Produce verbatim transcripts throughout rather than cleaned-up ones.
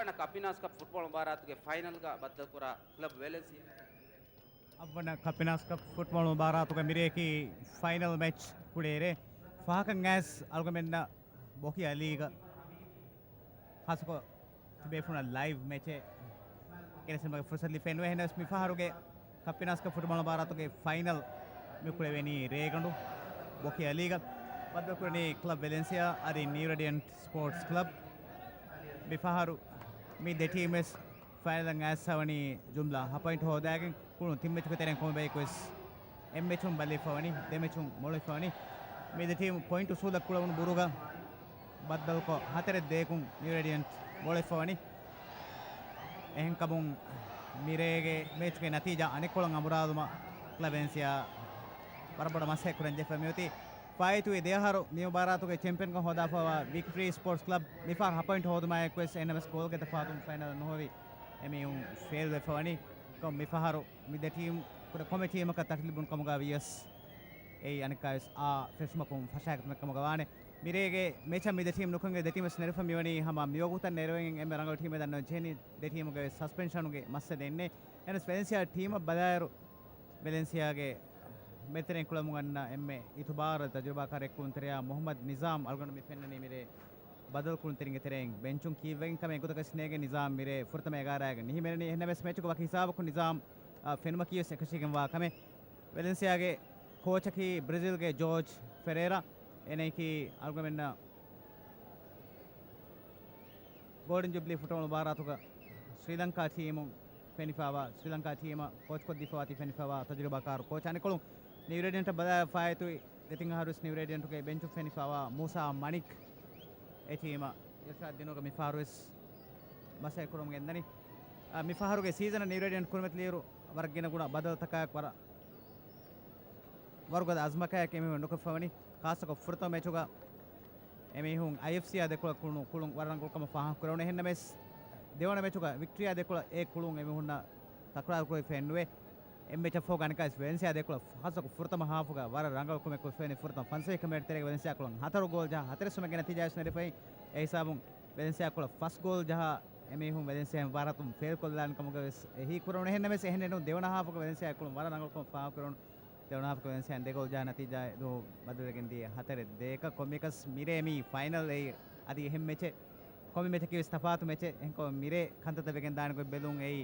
ކަޕިނާސް ކަޕް ފުޓްބޯޅަ މުބާރާތުގެ ފައިނަލްގަ ބައްދަލުކުރާ ކްލަބް ވެލެންސިއާ. އަށްވަނަ ކަޕިނާސް ކަޕް ފުޓްބޯޅަ މުބާރާތުގެ މިރޭގެ ފައިނަލް މެޗް ކުޅޭއިރު، ފާހަގަ އައިސް އަޅުގަނޑުމެންނަށް ބޮކި އަލީގަ ޚާއްޞަކޮށް ތިބޭފުޅުންނަށް ލައިވް މެޗެއް ގެނެސްދިނުމުގެ ފުރުސަތު ލިބެން ނުވޭ. އެހެނަސް މިފަހަރުގެ ކަޕިނާސް ކަޕް ފުޓްބޯޅަ މުބާރާތުގެ ފައިނަލް މި ކުޅެވޭނީ ރޭގަނޑު ބޮކި އަލީގަ. ބައްދަލުކުރަނީ ކްލަބް ވެލެންސިއާ އަދި ނިއު ރެޑިއަންޓް ސްޕޯޓްސް ކްލަބް. މިފަހަރު މި ދެ ޓީމް ވެސް ފައިނަލަށް އައިސްފަވަނީ ޖުމްލަ ހަ ޕޮއިންޓް ހޯދާގެން. ކުޅުނު ތިން މެޗުގެ ތެރެއިން ކޮންމެ ބަޔަކު ވެސް އެއް މެޗުން ބަލިވެފަވަނީ، ދެ މެޗުން މޮޅުވެފަވަނީ. މި ދެ ޓީމް ޕޮއިންޓް އުސޫލަށް ކުޅެވުނު ބުރުގަ ބައްދަލުކޮށް ހަތަރެއް ދޭކުން ނިއު ރެޑިއަންޓް މޮޅުވެފަވަނީ. އެހެންކަމުން މިރޭގެ މެޗުގެ ނަތީޖާ އަނެއްކޮޅަށް އަނބުރާލުމަށް ކްލަބް ވެލެންސިއާ ވަރަށް ބޮޑަށް މަސައްކަތް ކުރަން ޖެހިފަ މިއޮތީ. ފާއިތުވި ދެއަހަރު މި މުބާރާތުގެ ޗެމްޕިއަންކަން ހޯދާފައިވާ ވިކްޓްރީ ސްޕޯޓްސް ކްލަބް މިފަހަރު ހަ ޕޮއިންޓް ހޯދުމާއެކު ވެސް އެހެންނަމަވެސް ގޯލްގެ ތަފާތުން ފައިނަލަށް ނުހޮވި އެމީހުން ފެއިލް ވެފަވަނީ. ކޮން މިފަހަރު މި ދެ ޓީމް ކުޑަ ކޮންމެ ޓީމަކަށް ތަޓިލިބުން ކަމުގަ ވިޔަސް އެއީ އަނެއްކާވެސް އާ ފެށުމަކުން ފަށާގަތުމެއް ކަމުގަ ވާނެ. މިރޭގެ މެޗަށް މި ދެ ޓީމް ނުކުނގެ ދެ ޓީމް ވެސް ނެރެފަ މިވަނީ ހަމަ މިވަގުތަށް ނެރެވެގެން އެންމެ ރަނގަޅު ޓީމެއް ދަންނަވަން ޖެހެނީ. ދެ ޓީމުގެ ވެސް ސަސްޕެންޝަނުގެ މައްސަލަ އެންނެ. އެނަސް ވެލެންސިއާ ޓީމަށް ބަލާއިރު ވެލެންސިއާގެ މެދުތެރެއިން ކުޅަމުން އަންނަ އެންމެ އިތުބާރު ތަޖުރިބާކާރެއް ކުޅުންތެރިޔާ މުހައްމަދު ނިޒާމް އަޅުގަނޑު މި ފެންނަނީ މިރޭ ބަދަލު ކުޅުންތެރިންގެ ތެރެއިން ބެންޗުން ކީއްވެގެން ކަމެއް އެގޮތަކަށް ނޭގެ ނިޒާމް މިރޭ ފުރަތަމަ އެގާރައިގަ ނިހިމެނެނީ. އެހެންނަމަވެސް މެޗުގެ ވަކި ހިސާބަކުން ނިޒާމް، އާ، ފެނުމަކީވެސް އެކަށީގެންވާ ކަމެއް. ވެލެންސިއާގެ ކޯޗަކީ ބްރެޒިލްގެ ޖޯޖް ފެރޭރާ. އޭނައަކީ އަޅުގަނޑުމެންނަށް ގޯލްޑަން ޖުބްލީ ފުޓްބޯޅަ މުބާރާތުގަ ސްރީލަންކާ ޓީމުން ފެނިފައިވާ، ސްރީލަންކާ ޓީމަށް ކޯޗްކޮށްދީފައިވާތީ ފެނިފައިވާ ތަޖުރިބާކާރު ކޯޗް. އަނެއްކޮޅުން ނިއު ރެޑިއަންޓަށް ބަލާ ފާއިތުވި ދެތިން އަހަރުވެސް ނިއު ރެޑިއަންޓުގެ ބެންޗުން ފެނިފައިވާ މޫސާ މަނިކް އެ ޓީމަށް އިރުޝާދް ދިނުމުގަ މިފަހަރުވެސް މަސައްކަތް ކުރަމުން ގެންދަނީ. އާ، މިފަހަރުގެ ސީޒަނަށް ނިއު ރެޑިއަންޓް ކުރިމަތިލިއިރު ވަރަށް ގިނަ ގުނަ ބަދަލުތަކާއެކު ވަރަށް ވަރުގަދަ އަޒުމަކާއެކު އެމީހުން ނުކޮށްފަވަނީ. ޚާއްޞަކޮށް ފުރަތަމަ މެޗުގަ އެމީހުން އައިއެފްސީއާ ދެކޮޅަށް ކުޅުނު ކުޅުން ވަރަށް ރަނގަޅު ކަމަށް ފާހަގަ ކުރެވުނު. އެހެންނަމަވެސް، ދެވަނަ މެޗުގަ ވިކްޓްރީއާ ދެކޮޅަށް އެ ކުޅުން އެމީހުންނަށް ތަކުރާރު ކުރެވިފައެއް ނުވޭ. އެއް މެޗަށް ފަހުގަ އަނެއްކާވެސް ވެލެންސިއާ ދެކޮޅަށް ޚާއްޞަކޮށް ފުރަތަމަ ހާފުގަ ވަރަށް ރަނގަޅު ކުޅުމެއް ކޮށްފައި ފުރަތަމަ ފަންސަވީހަ މިނެޓް ތެރޭގަ ވެލެންސިއާ ކުޅުން ހަތަރު ގޯލް ޖަހާ ހަތަރެއް ސުމެއްގެ ނަތީޖާވެސް ނެރެފައި. އެ ހިސާބުން ވެލެންސިއާ ކުޅަށް ފަސް ގޯލް ޖަހާ އެމީހުން ވެލެންސިއާ މުބާރާތުން ފެއިލް ކޮށްލާނެ ކަމުގަ ވެސް އެހީ ކުރެވުނު. އެހެންނަމަވެސް އެހެން ނޫން ދެވަނަ ހާފުގަ ވެލެންސިއާ ކުޅުން ވަރަށް ރަނގަޅު ކަމަށް ފާހަގަ ކުރެވުނު. ދެވަނަ ހާފުގަ ވެލެންސިއާ ދެ ގޯލް ޖަހާ ނަތީޖާ ދުވަހު ބަދަލުވެގެން ދިޔަ ހަތަރެއް ދޭކަށް. ކޮންމެއަކަސް މިރޭ މީ ފައިނަލް އެއީ އަދި އެހެން މެޗެއް. ކޮންމެ މެޗަކީ ވެސް ތަފާތު މެޗެއް. އެހެންކޮށް މިރޭ ކަންތައްތައް ވެގެން ދާނެ ގޮތް ބެލުން އެއީ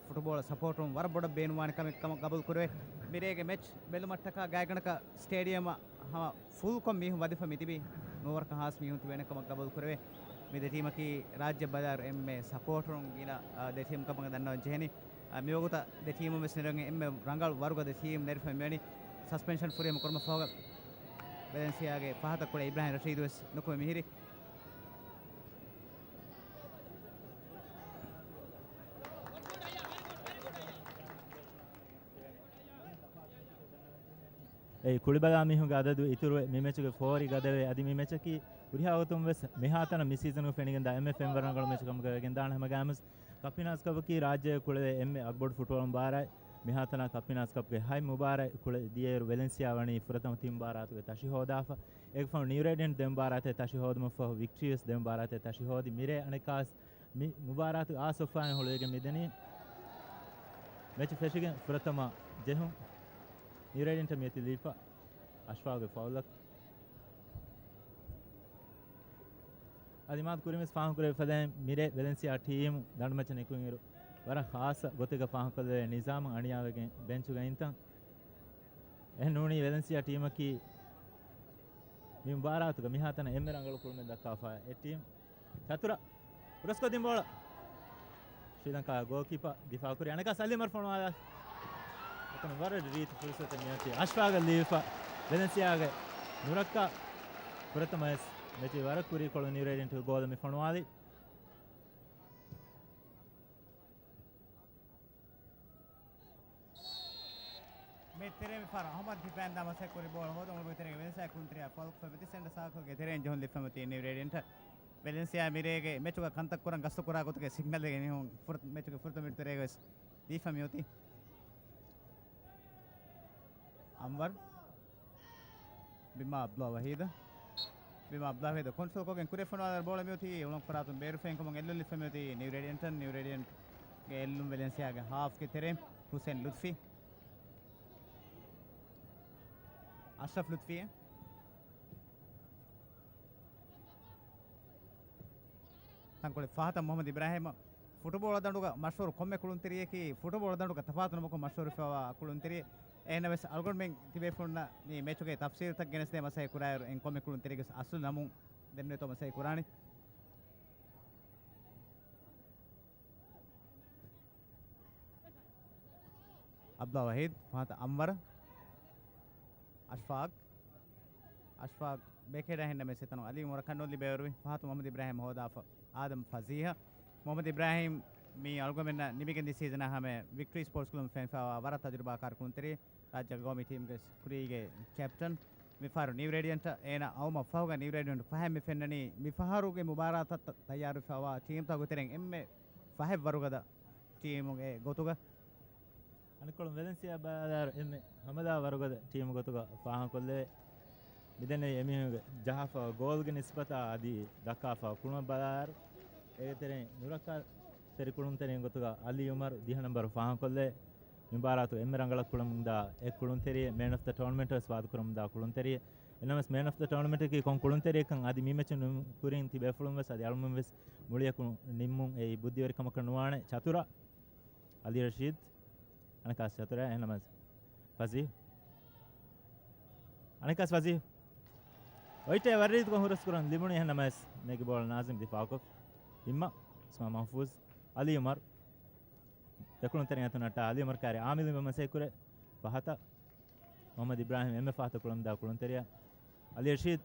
ފުޓުބޯޅަ ސަޕޯޓުން ވަރަށް ބޮޑަށް ބޭނުންވާނެ ކަމެއް ކަމަށް ގަބޫލު ކުރެވޭ. މިރޭގެ މެޗް ބެލުމަށްޓަކާ ގާތްގަނޑަކަށް ސްޓޭޑިއަމަށް ހަމަ ފުލްކޮށް މީހުން ވަދެފަ މިތިބީ. ނުވަރަކަށް ހާސް މީހުން ތިބޭނެ ކަމަށް ގަބޫލު ކުރެވޭ. މި ދެ ޓީމަކީ ރާއްޖެ ބަލާއިރު އެންމެ ސަޕޯޓަރުން ގިނަ، އާ، ދެ ޓީމް ކަމަށް ދަންނަވަން ޖެހެނީ. އާ، މިވަގުތަށް ދެ ޓީމުން ވެސް ނެރެގެން އެންމެ ރަނގަޅު ވަރުގަދަ ޓީމް ނެރެފަ މިވަނީ. ސަސްޕެންޝަން ފުރިހަމަ ކުރުމަށް ފަހުގަ ވެލެންސިއާގެ ފަހަތަށް ކުޅެ އިބްރާހިމް ރަޝީދު ވެސް ނުކުމެ މިހިރީ. އެއީ ކުޅިބަލާ މީހުންގެ އަދަދު އިތުރުވެ، މި މެޗުގެ ފޯރި ގަދަވެ، އަދި މި މެޗަކީ ހުރިހާ ގޮތުން ވެސް މިހާތަނަށް މި ސީޒަނުގެ ފެނިގެންދާ އެންމެ ފެންވަރަށް ރަނގަޅު މެޗެއް ކަމުގަ ވެގެންދާނެ. ހަމަ ގާމުސް ކަޕް ހިނާސް ކަޕަކީ ރާއްޖޭގެ ކުޅެވޭ އެންމެ އަގުބޮޑު ފުޓްބޯޅަ މުބާރާތް. މިހާތަނާ ކަޕް ހިނާސް ކަޕްގެ ހަތް މުބާރާތް ކުޅެ ދިޔައިރު ވެލެންސިއާ ވަނީ ފުރަތަމަ ތިން މުބާރާތުގެ ތަށި ހޯދާފަ. އޭގެ ފަހު ނިއު ރޭޑިއަންޓް ދެ މުބާރާތެއް ތަށި ހޯދުމަށް ފަހު ވިކްޓްރީ ވެސް ދެ މުބާރާތެއް ތަށި ހޯދި. މިރޭ އަނެއްކާސް މި މުބާރާތު އާސް އޮފް އާއިން ހުޅުވިގެން މިދެނީ. މެޗު ފެށިގެން ފުރަތަމަ ޖެހުން ނިއު ރޭޑިއަންޓަށް މިއޮތީ ލީފަ އަޝްފާގެ ފައުލަކު. އަދި މާދު ކުރިންވެސް ފާހަގަކުރެވި ފަދައިން މިރޭ ވެލެންސިއާ ޓީމު ދަނޑުމައްޗަށް ނިކުތްއިރު ވަރަށް ޚާއްޞަ ގޮތެއްގަ ފާހަގަކޮށްލެވޭ ނިޒާމު އަނިޔާވެގެން ބެންޗުގަ އިންތަން. އެހެން ނޫނީ ވެލެންސިއާ ޓީމަކީ މި މުބާރާތުގަ މިހާތަނަށް އެންމެ ރަނގަޅު ކުޅުމެއް ދައްކާފަ އެ ޓީމް. ޗަތުރަ ކްރޮސްކޮށްދިން ބޯޅަ. ޝްރީލަންކާ ގޯލްކީޕަރ ދިފާއުކުރި. އަނެކާ ސަލީމަށް ފޮނުވާލާ. އެކަނި ވަރަށް ރީތި ފުރުސަތެއް މިއޮތީ. އަޝްފާގަ ލީފަ ވެލެންސިއާގެ ނުރައްކާ ފުރަތަމަ ވެސް މެޗުގެ ވަރަށް ކުރީކޮޅު ނިއު ރޭޑިއަންޓްގެ ގޯލަށް މި ފޮނުވާލީ. މެޗް ތެރޭ މިފަހަރު އަހުމަދު ހިފައިން ދާ މަސައްކަތް ކުރި ބޯޅަ ހޯދުމުގެ ތެރޭގަ ވެލެންސިއާ ކުޅުންތެރިޔާ ފައުލް ކޮށްފަ މި ދިސެންޑަ ސާކަލްގެ ތެރެއިން ޖެހުން ލިބިފަ މިއޮތީ ނިއު ރޭޑިއަންޓަށް. ވެލެންސިއާ މިރޭގެ މެޗުގަ ކަންތައް ކުރަން ގަސްތު ކުރާ ގޮތުގެ ސިގްނަލެއް މީހުން ފުރަތަ-، މެޗުގެ ފުރަތަމަ މިނިޓު ތެރޭގަ ވެސް ދީފަ މިއޮތީ. އަންވަރު. ބިމާ އަބްދުﷲ ވަހީދަށް. ވީމާ އަބްދުލްވަހީދު ކޮންޓްރޯލް ކޮށްގެން ކުރެފޮނުވާލާ ބޯޅަ މިއޮތީ އުޅުން ފަރާތުން ބޭރުފައިން ކަމުން އެއްލުން ލިފަ މިއޮތީ ނިއު ރޭޑިއަންޓަށް. ނިއު ރޭޑިއަންޓްގެ އެއްލުން ވެލެންސިއާގެ ހާފްގެ ތެރެއިން ހުސެން ލުތްފީ. އަޝްރަފް ލުތްފީ. ތަންކޮޅެއް ފަހަތަށް މުހައްމަދު އިބްރާހިމް. ފުޓުބޯޅަ ދަނޑުގަ މަޝްހޫރު ކޮންމެ ކުޅުންތެރިޔަކީ ފުޓުބޯޅަ ދަނޑުގަ ތަފާތު ނަމަކުން މަޝްހޫރުވެފައިވާ ކުޅުންތެރިއެއް. އެހެންނަމަވެސް އަޅުގަނޑުމެން ތިބޭފުޅުންނަށް މި މެޗުގެ ތަފްސީލުތައް ގެނެސްދޭ މަސައްކަތް ކުރާއިރު އެން ކޮންމެ ކުޅުންތެރިޔަކުވެސް އަސްލު ނަމުން ދެންނެވިތޯ މަސައްކަތް ކުރާނީ. އަބްދުލް ވަހީދު، ފަހަތަށް އަންވަރު، އަޝްފާޤް، އަޝްފާޤް ބޭކްހެޑަށް އެހެންނަމަވެސް އެތަނުން އަލީ އުމަރަށް ކަންނޫން ލިބޭވަރުވި. ފަހަތުން މުހައްމަދު އިބްރާހިމް ހޯދާފަ އާދަމް ފަޒީހަށް. މުހައްމަދު އިބްރާހިމް މި އަޅުގަނޑުމެންނަށް ނިމިގެން ދިޔަ ސީޒަނާ ހަމަ ވިކްޓަރީ ސްޕޯޓްސް ކްލަބުން ފެންފައިވާ ވަރަށް ތަޖުރިބާކާރު ކުޅުންތެރި، ރާއްޖޭގެ ގައުމީ ޓީމުގެ ކުރީގެ ކެޕްޓަން. މިފަހަރު ނިއު ރޭޑިއަންޓަށް އޭނާ އައުމަށް ފަހުގަ ނިއު ރޭޑިއަންޓު ފަހެއް މި ފެންނަނީ. މިފަހަރުގެ މުބާރާތަށް ތައްޔާރުވެފައިވާ ޓީމްތަކުގެ ތެރެއިން އެންމެ ފަހެއް ވަރުގަދަ ޓީމުގެ ގޮތުގަ. އަނެއްކޮޅުން ވެލެންސިއާ ބަލާއިރު އެންމެ ހަމަލާ ވަރުގަދަ ޓީމު ގޮތުގަ ފާހަގަކޮށްލެވޭ. މިދެންނެވި އެމީހުންގެ ޖަހާފަ ގޯލްގެ ނިސްބަތާ އަދި ދައްކާފަ ކުޅުމަށް ބަލާއިރު، އޭގެ ތެރެއިން ނުރައްކާތެރި ކުޅުންތެރިން ގޮތުގަ އަލީ އުމަރު ދިހަ ނަންބަރު ފާހަގަކޮށްލެވޭ. މި މުބާރާތު އެންމެ ރަނގަޅަށް ކުޅަމުންދާ އެއް ކުޅުންތެރިއެއް، މޭން އޮފް ދަ ޓޯނަމެންޓް ވެސް ވާދަކުރަމުންދާ ކުޅުންތެރިއެއް. އެހެންނަމަވެސް މޭން އޮފް ދަ ޓޯނަމެންޓަކީ ކޮން ކުޅުންތެރިއެއްކަން އަދި މި މެޗުން ކުރިން ތިބޭފުޅުން ވެސް އަދި އަޅުމެން ވެސް މުޅިއަކު ނިންމުން އެއީ ބުއްދިވެރިކަމަކަށް ނުވާނެ. ޗަތުރަ، އަލީ ރަޝީދު، އަނެކާސް ޗަތުރަ، އެހެންނަމަވެސް ފަޒީ، އަނެކާސް ފަޒީ އޮތްޓޭ ވަރަށް ރީތިކޮށް ހުރަސްކުރަން ލިބުނީ. އެހެންނަމަވެސް ނެގި ބޯޅަ ނާޒިމް ދިފާކޮށް ހިންމަ އިސްމާ މަހްފޫޒް، އަލީ އުމަރު. ދެކުޅުންތެރިން އަތުން ނައްޓާ އަލީ އުމަރު ކާރި އާމިލު މަސައްކަތް ކުރޭ. ފަހަތަށް މުހައްމަދު އިބްރާހިމް އެންމެ ފަހަތަށް ކުޅަމުންދާ ކުޅުންތެރިޔާ. އަލީ ރަޝީދު،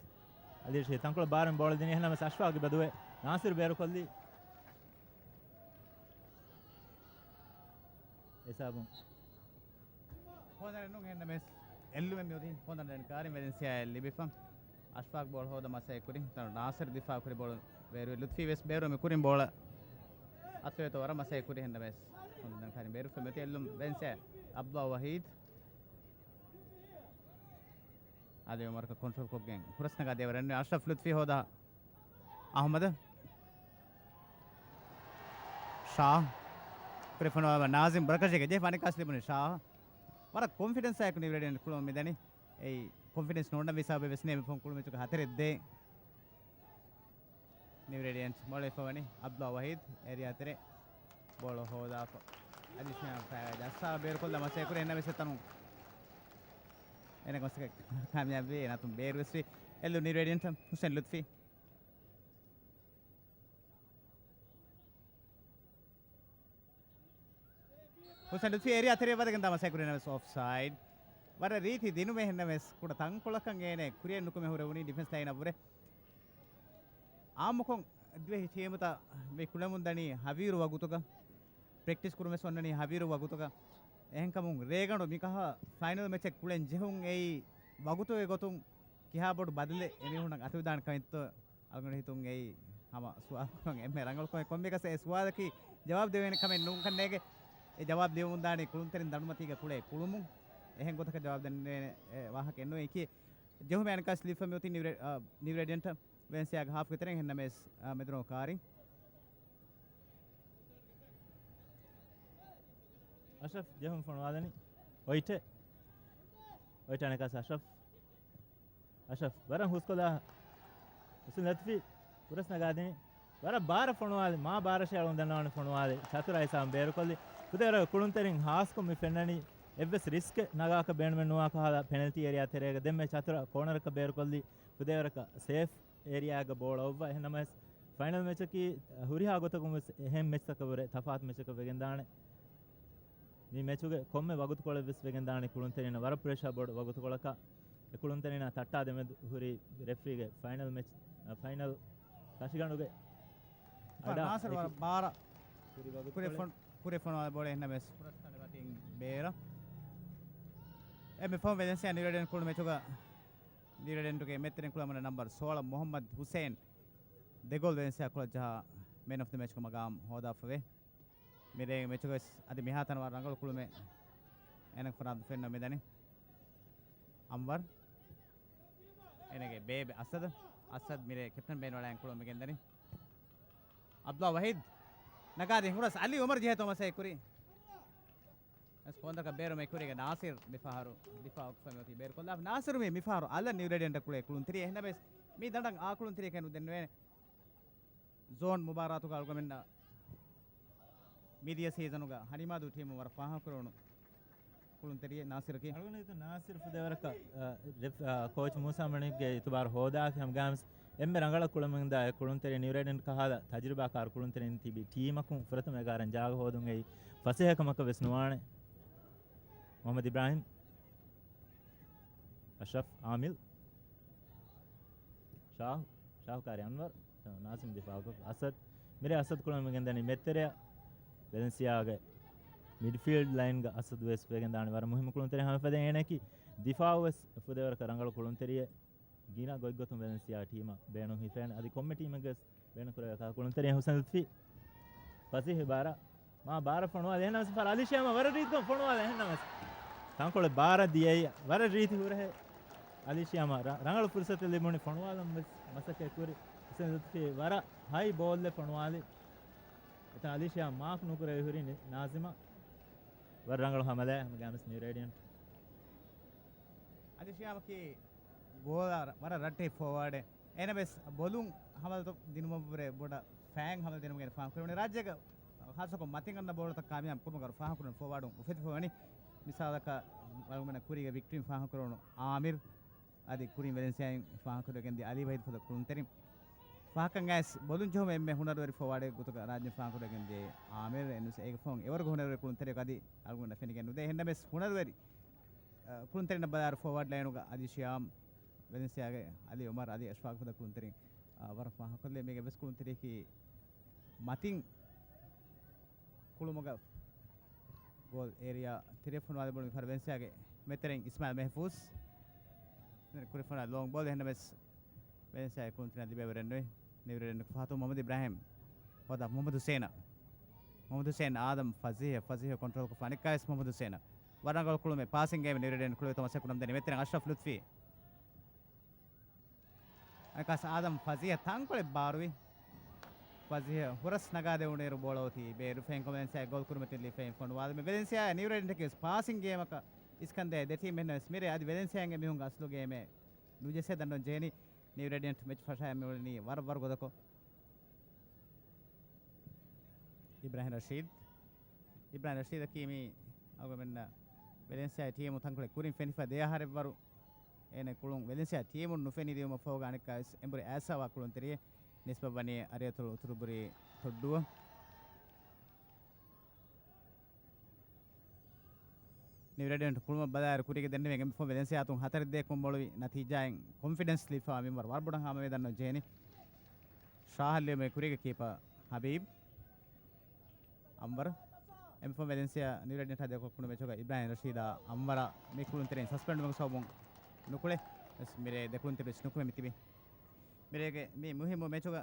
އަލީ ރަޝީދު ތަންކޮޅެއް ބާރުން ބޯޅަ ދިނީ. އެހެންނަމަވެސް އަޝްފާޤް އެބަ ދުވޭ. ނާސިރު ބޭރުކޮށްލީ. އެހިސާބުން ހޯދަން ނޫން. އެހެންނަމަވެސް އެއްލުމެއް މިއޮތީ ހޯދަން ކާރި ވެލެންސިއާއަށް ލިބިފަ. އަޝްފާޤް ބޯޅަ ހޯދަ މަސައްކަތް ކުރި. ތަނު ނާސިރު ދިފާ ކުރި ބޯޅަ ބޭރުވެ. ލުތްފީ ވެސް ބޭރުވެ މި ކުރިން ބޯޅަ އަތުވޭތޯ ވަރަށް މަސައްކަތް ކުރި. އެހެންނަމަވެސް ހޯދަން ކާރި ބޭރުވެ މިއޮތީ އެއްލުމް ވެލެންސިއާ. އަބްދުލް ވަހީދު އަލީ އުމަރަކަށް ކޮންޓްރޯލް ކޮށްގެން ހުރަސް ނަގާ ދެވަރެއް ނުވޭ. އަޝްރަފް ލުތްފީ ހޯދާ އަހްމަދު. ޝާ. ކުރެފޮނުވާ ނާޒިމް ބަރަކަށީގެ ޖެހިފަ އަނެކާސް ލިބުނީ ޝާ. ވަރަށް ކޮންފިޑެންސާއެކު ނިއު ރޭޑިއަންޓް ކުޅުމަށް މިދަނީ. އެއީ ކޮންފިޑެންސް ނޯންނަ ހިސާބެއް ވެސް ނޭ މި ފޮން ކުޅު މެޗުގެ ހަތަރެއް ދޭ. ނިއު ރޭޑިއަންޓް މޮޅެފަވަނީ އަބްދުލް ވަހީދު އޭރިއާ ތެރޭ. ބޯޅަ ހޯދާފަ. އަދި ފައި ޖައްސާ ބޭރުކޮށްލާ މަސައްކަތް ކުރި. އެހެންނަމަވެސް އެތަނުން އޭނަ މަސައްކަތް ކާމިޔާބުވި. އޭނަ އަތުން ބޭރު ވެސް ވި. އެއްލުން ނިއު ރޭޑިއަންޓަށް ހުސެން ލުތްފީ. ހުސެން ލުތްފީ އޭރިއާ ތެރެއަށް ވަދެގެން ދާ މަސައްކަތް ކުރި. އެހެންނަމަވެސް އޮފްސައިޑް. ވަރަށް ރީތި ދިނުމެއް. އެހެންނަމަވެސް ކުޑަ ތަންކޮޅަކަށް އޭނަ ކުރިއަށް ނުކުމެ ހުރެވުނީ ޑިފެންސް ލައިނަށްވުރެ. އާއްމުކޮށް ދިވެހި ޓީމުތައް މި ކުޅެމުން ދަނީ ހަވީރު ވަގުތުގަ، ޕްރެކްޓިސް ކުރުމެއް އޮންނަނީ ހަވީރު ވަގުތުގަ. އެހެންކަމުން ރޭގަނޑު މިކަހަލަ ފައިނަލް މެޗެއް ކުޅެން ޖެހުން އެއީ ވަގުތުގެ ގޮތުން ކިހާ ބޮޑު ބަދަލެއް އެމީހުންނަށް އަތުވެދާނެ ކަމެއްތޯ؟ އަޅުގަނޑު ހިތުން އެއީ ހަމަ ސުވާލުކޮށް އެންމެ ރަނގަޅު ކަމެއް. ކޮންމެއަކަސް އެ ސުވާލަކީ ޖަވާބު ދެވޭނެ ކަމެއް ނޫންކަންނޭގެ. އެ ޖަވާބު ލިޔުމުން ދާނީ ކުޅުންތެރިން ދަނޑުމަތީގަ ކުޅޭ ކުޅުމުން. އެހެން ގޮތަކަށް ޖަވާބު ދެންނެވޭނެ ވާހަކައެއް ނޫން. އެކި ޖެހުމެއް އަނެކާސް ލިބިފަ މިއޮތީ ނިއު ރޭ-، އާ، ނިއު ރޭޑިއަންޓަށް ވެލެންސިއާގެ ހާފްގެ ތެރެއިން. އެހެންނަމަވެސް، އާ، މެދުނު ކާރި. އަޝްރަފް ޖެހުން ފޮނުވާލަނީ. އޮއިޓެ. އޮއިޓެ އަނެކާސް އަޝްރަފް. އަޝްރަފް ވަރަށް ހުސްކޮލާ ހުސެން ލުތްފީ ހުރަސް ނަގާދިނީ. ވަރަށް ބާރަށް ފޮނުވާލި، މާ ބާރަށޭ އަޅުން ދަންނަވާނެ ފޮނުވާލި. ޗަތުރާ އިސާމް ބޭރުކޮށްލި. ފުދޭވަރަށް ކުޅުންތެރިން ހާސްކޮށް މި ފެންނަނީ އެއްވެސް ރިސްކެއް ނަގާކަށް ބޭނުމެއް ނުވާ ކަހަލަ ޕެނަލްޓީ އޭރިއާ ތެރޭގަ. ދެންމެ ޗަތުރާ ކޯނަރަކަށް ބޭރުކޮށްލި. ފުދޭވަރަކަށް ސޭފް އޭރިއާގަ ބޯޅަ އޮއްވާ. އެހެންނަމަވެސް ފައިނަލް މެޗަކީ ހުރިހާ ގޮތަކުން ވެސް އެހެން މެޗްތަކަށް ވުރެ ތަފާތު މެޗަކަށް ވެގެންދާނެ. މި މެޗުގެ ކޮންމެ ވަގުތުކޮޅެއް ވެސް ވެގެންދާނެ ކުޅުންތެރިންނަށް ވަރަށް ޕްރެޝާ ބޮޑު ވަގުތުކޮޅަކަށް. އެ ކުޅުންތެރިންނާ ތައްޓާ ދެމެދު ހުރި ރެފްރީގެ ފައިނަލް މެޗް، އަ، ފައިނަލް ކަށިގަނޑުގެ އަޑާ ނާސިރު އެކި ވަރަށް ބާރަށް ހުރި ވަގުތުކޮޅެއް. ކުރެފޮން-، ކުރެފޮނުވާ ބޯޅަ އެހެންނަމަވެސް ހުރަސް ކަނޑި މަތިން ބޭރަށް. އެ މި ފަހުން ވެލެންސިއާ ނިއު ރޭޑިއަންޓް ކުޅު މެޗުގަ ނިއު ރޭޑިއަންޓުގެ އެންމެ ތެރެއިން ކުޅަމުން ނަންބަރު ސޯޅަ މުހައްމަދު ހުސެން ދެ ގޯލް ވެލެންސިއާ ކުޅަ ޖަހާ މޭން އޮފް ދަ މެޗްގެ މަގާމް ހޯދާފަވޭ. މިރޭގެ މެޗުގަވެސް އަދި މިހާތަނަށް ވަރަށް ރަނގަޅު ކުޅުމެއް އޭނަގެ ފަރާތުން ފެންނަ މިދަނީ. އަންވަރު. އޭނަގެ ބޭބެ އަސަދު. އަސަދް މިރޭ ކެޕްޓަން ބޭނުންވެލާ ކުޅުން މިގެންދަނީ. ޢަބްދުﷲ ވަހީދު ނަގާދިން ހުރަސް އަލީ ޢުމަރު ޖެހޭ ތޯ މަސައްކަތް ކުރީ. އަސް ކޯންދަކަށް ބޭރުމެ ކުރީގެ ނާސިރު މިފަހަރު ދިފާއު ކޮށްފަ މިއޮތީ ބޭރުކޮށްލާފަ. ނާސިރު މި މިފަހަރު އަލަށް ނިއުރޭޑިއަންޓަށް ކުޅޭ ކުޅުންތެރިއެއް. އެހެންނަމަވެސް މި ދަނޑަށް އާ ކުޅުންތެރިއެއް ނުދެންނެވޭނެ. ޒޯން މުބާރާތުގަ އަޅުގަމެންނަށް މިދިޔަ ސީޒަނުގަ ހަނިމާދޫ ޓީމުން ވަރަށް ފާހަގަކުރެވުނު ކުޅުންތެރިއެއް ނާސިރަކީ. އަޅުގަނޑު ހިތުން ނާސިރު ފުދޭވަރަކަށް، އަ، ރެފް-، އަ، ކޯޗް މޫސާ މަނިކްގެ އިތުބާރު ހޯދާފި ހަމަގައިމުވެސް އެންމެ ރަނގަޅަށް ކުޅަމުންދާ އެ ކުޅުންތެރި ނިއުރޭޑިއަންޓް ކަހަލަ ތަޖުރިބާކާރު ކުޅުންތެރިން ތިބި ޓީމަކުން ފުރަތަމަ އެގާރަން ޖާގަ ހޯދުން އެއީ ފަސޭހަކަމަކަށް ވެސް ނުވާނެ. މުހައްމަދު އިބްރާހިމް، އަޝްރަފް އާމިލް، ޝާހު، ޝާހު ޤާރި އަންވަރު، ނާޒިމް ދިފާއުކޮށް، އަސަދް، މިރޭ އަސަދް ކުޅަމުން ގެންދަނީ މެދުތެރެއަށް. ވެލެންސިއާގެ މިޑްފީލްޑް ލައިންގަ އަސަދު ވެސް ވެގެންދާނެ ވަރަށް މުހިއްމު ކުޅުންތެރި ހަމަ ފަދަ އޭނައަކީ ދިފާއު ވެސް ފުދޭވަރަކަށް ރަނގަޅު ކުޅުންތެރިއެއް. ގިނަ ގޮތްގޮތުން ވެލެންސިއާ ޓީމަށް ބޭނުން ހިފޭނެ. އަދި ކޮންމެ ޓީމެއްގެ ވެސް ބޭނުން ކުރެވޭ ކުޅުންތެރި ހުސެން ލުތްފީ. ފަސޭހަ ބާރަށް މާ ބާރަށް ފޮނުވާލި. އެހެންނަމަސް ފަރ އަލީޝިޔާމަ ވަރަށް ރީތިކޮށް ފޮނުވާލި. އެހެންނަމަސް ތަންކޮޅެއް ބާރަށް ދިޔައީ ވަރަށް ރީތި ހުރަހެއް. އަލީޝިޔާމަ ރަ-، ރަނގަޅު ފުރުސަތެއް ލިބުނީ ފޮނުވާލަން ވެސް މަސައްކަތް ކުރި. ހުސެން ލުތްފީ ވަރަށް ހައި ބޯލްއެއް ފޮނުވާލި. އެތަން އަލީޝިޔާ މާކް ނުކުރެވި ހުރި ނި-، ނާޒިމަށް. ވަރަށް ރަނގަޅު ހަމަލާ ހަމަ ގާމިސް ނިއުރޭޑިއަންޓް. އަލީޝިޔާމަކީ ގޯލާ ވަރަށް ރައްޓެހި ފޯވާޑެއް. އޭނަވެސް ބޮލުން ހަމަލަތައް ދިނުމަށްވުރެ ބޮޑަށް ފައިން ހަމަލަ ދިނުމުގެ ފާހަގަކުރެވުނީ. ރާއްޖޭގަ ހާއްސަކޮށް މަތިން އަންނަ ބޯޅަތައް ކާމިޔާބު ކުރުމަށް ވަރަށް ފާހަގަކުރެވުނު ފޯވާޑުން އުފެދިފަވަނީ. މިސާލަކަށް އަޅުގަނޑަށް ކުރީގެ ވިކްޓްރީން ފާހަގަކުރެވުނު އާމިރު، އަދި ކުރިން ވެލެންސިއާއިން ފާހަގަކުރެވިގެންދިޔަ އަލީ ވަހީދު ފަދަ ކުޅުންތެރިން. ފަހަކަށް އައިސް ބޮލުން ޖެހުމަށް އެންމެ ހުނަރުވެރި ފޯވާޑެއް ގޮތުގަ ރާއްޖެ ފާހަގަކުރެވިގެންދިޔަ އާމިރު އެންވެސް އޭގެ ފަހުން އެވަރުގެ ހުނަރުވެރި ކުޅުންތެރިއަކަށް އަދި އަޅުގަނޑަށް ފެނިގެން ނުދޭ. އެހެންނަމަވެސް ހުނަރުވެރި އަ، ކުޅުންތެރިންނަށް ބަލާއިރު ފޯވާޑް ލައިނުގަ އަލީ ޝިޔާމް، ވެލެންސިއާގެ އަލީ އުމަރު އަދި އަޝްފާޤް ފަދަ ކުޅުންތެރިން، އަ، ވަރަށް ފާހަގަކޮށްލޭ. މީގެ އެއްވެސް ކުޅުންތެރިއަކީ މަތިން ކުޅުމުގަ ގޯލް އޭރިއާ ތިރޭ ފޮނުވާލެވުނު މިފަހަރު ވެލެންސިއާގެ މެދުތެރެއިން އިސްމާއިލް މެހްފޫޒް. ކުރި ފޮނުވާ ލޯންގް ބޯލް އެހެންނަމަވެސް ވެލެންސިއާގެ ކުޅުންތެރިން ލިބޭވަރެއް ނުވޭ. ނިއުރޭޑިއަންޓް ފަހަތު މުހައްމަދު އިބްރާހިމް ހޯދާ މުހައްމަދު ހުސޭނަށް. މުހައްމަދު ހުސޭން އާދަމް ފަޒީހަށް، ފަޒީހަށް ކޮންޓްރޯލްކޮށްފަ އަނެއްކާވެސް މުހައްމަދު ހުސޭނަށް. ވަރަށް ރަނގަޅު ކުޅުމެއް ޕާސިން ގޭމް ނިއުރޭޑިއަންޓް ކުޅެވި ތަން މަސައްކަތް ކުރަމުންދަނީ މެދުތެރެއިން އަޝްރަފް ލުތްފީ. އަނެއްކާސް އާދަމް ފަޒީހަށް ތަންކޮޅެއް ބާރުވި. ފަޒީހަށް ހުރަސް ނަގާދެވުނުއިރު ބޯޅަ އޮތީ ބޭރު ފެންކޮ ވެލެންސިއާ ގޯލް ކުރިމަތިން ލިފެއިން ފޮނުވާލުމެއް. ވެލެންސިއާ ނިއުރޭޑިއަންޓަކީ ވެސް ޕާސިން ގޭމަކަށް އިސްކަންދޭ ދެ ޓީމް އެހެންނަމަވެސް މިރޭ އަދި ވެލެންސިއާގެ މީހުންގެ އަސްލު ގޭމެއް ނުޖެއްސޭ ދަންނަވަން ޖެހެނީ. ނިއުރޭޑިއަންޓް މެޗް ފަށާ މިއުޅެނީ ވަރަށް ވަރު ގޮތަކޮށް. އިބްރާހިމް ރަޝީދު. އިބްރާހިމް ރަޝީދަކީ މި އަޅުގަނޑުމެންނަށް ވެލެންސިއާ ޓީމު ތަންކޮޅެއް ކުރިން ފެނިފަ ދެ އަހަރެއްވަރު. އޭނަ ކުޅުން ވެލެންސިއާ ޓީމުން ނުފެނި ދިޔުމަށް ފަހުގަ އަނެއްކާވެސް އެނބުރި އައިސްފަވާ ކުޅުންތެރިއެއް. ނިސްބަތްވަނީ އަރިއަތޮޅު އުތުރުބުރީ ތޮއްޑޫއަށް. ނިއުރޭޑިއަންޓް ކުޅުމަށް ބަލާއިރު ކުރީގެ ދެންނެވި އެންމެ ފޯ ވެލެންސިއާ ތުން ހަތަރެއް ދޭއް ކުން މޮޅުވި ނަތީޖާއިން ކޮންފިޑެންސް ލިބިފަވާ މިންވަރު ވަރަށް ބޮޑަށް ހާމަވެ ދަންނަވަން ޖެހެނީ. ޝާހަށް ލިޔުމޭ ކުރީގެ ކީޕަ ހަބީބް އަންވަރު. އެންމެ ފޯ ވެލެންސިއާ ނިއުރޭޑިއަންޓާ ދެކޮށް ކުޅު މެޗުގަ އިބްރާހިމް ރަޝީދާ އަންވަރާ މި ކުޅުންތެރިން ސަސްޕެންޑް ވުމުގެ ސަބަބުން ނުކުޅެ. ވެސް މިރޭ ދެ ކުޅުންތެރި ވެސް ނުކުމެ މިތިބީ. މިރޭގެ މި މުހިއްމު މެޗުގަ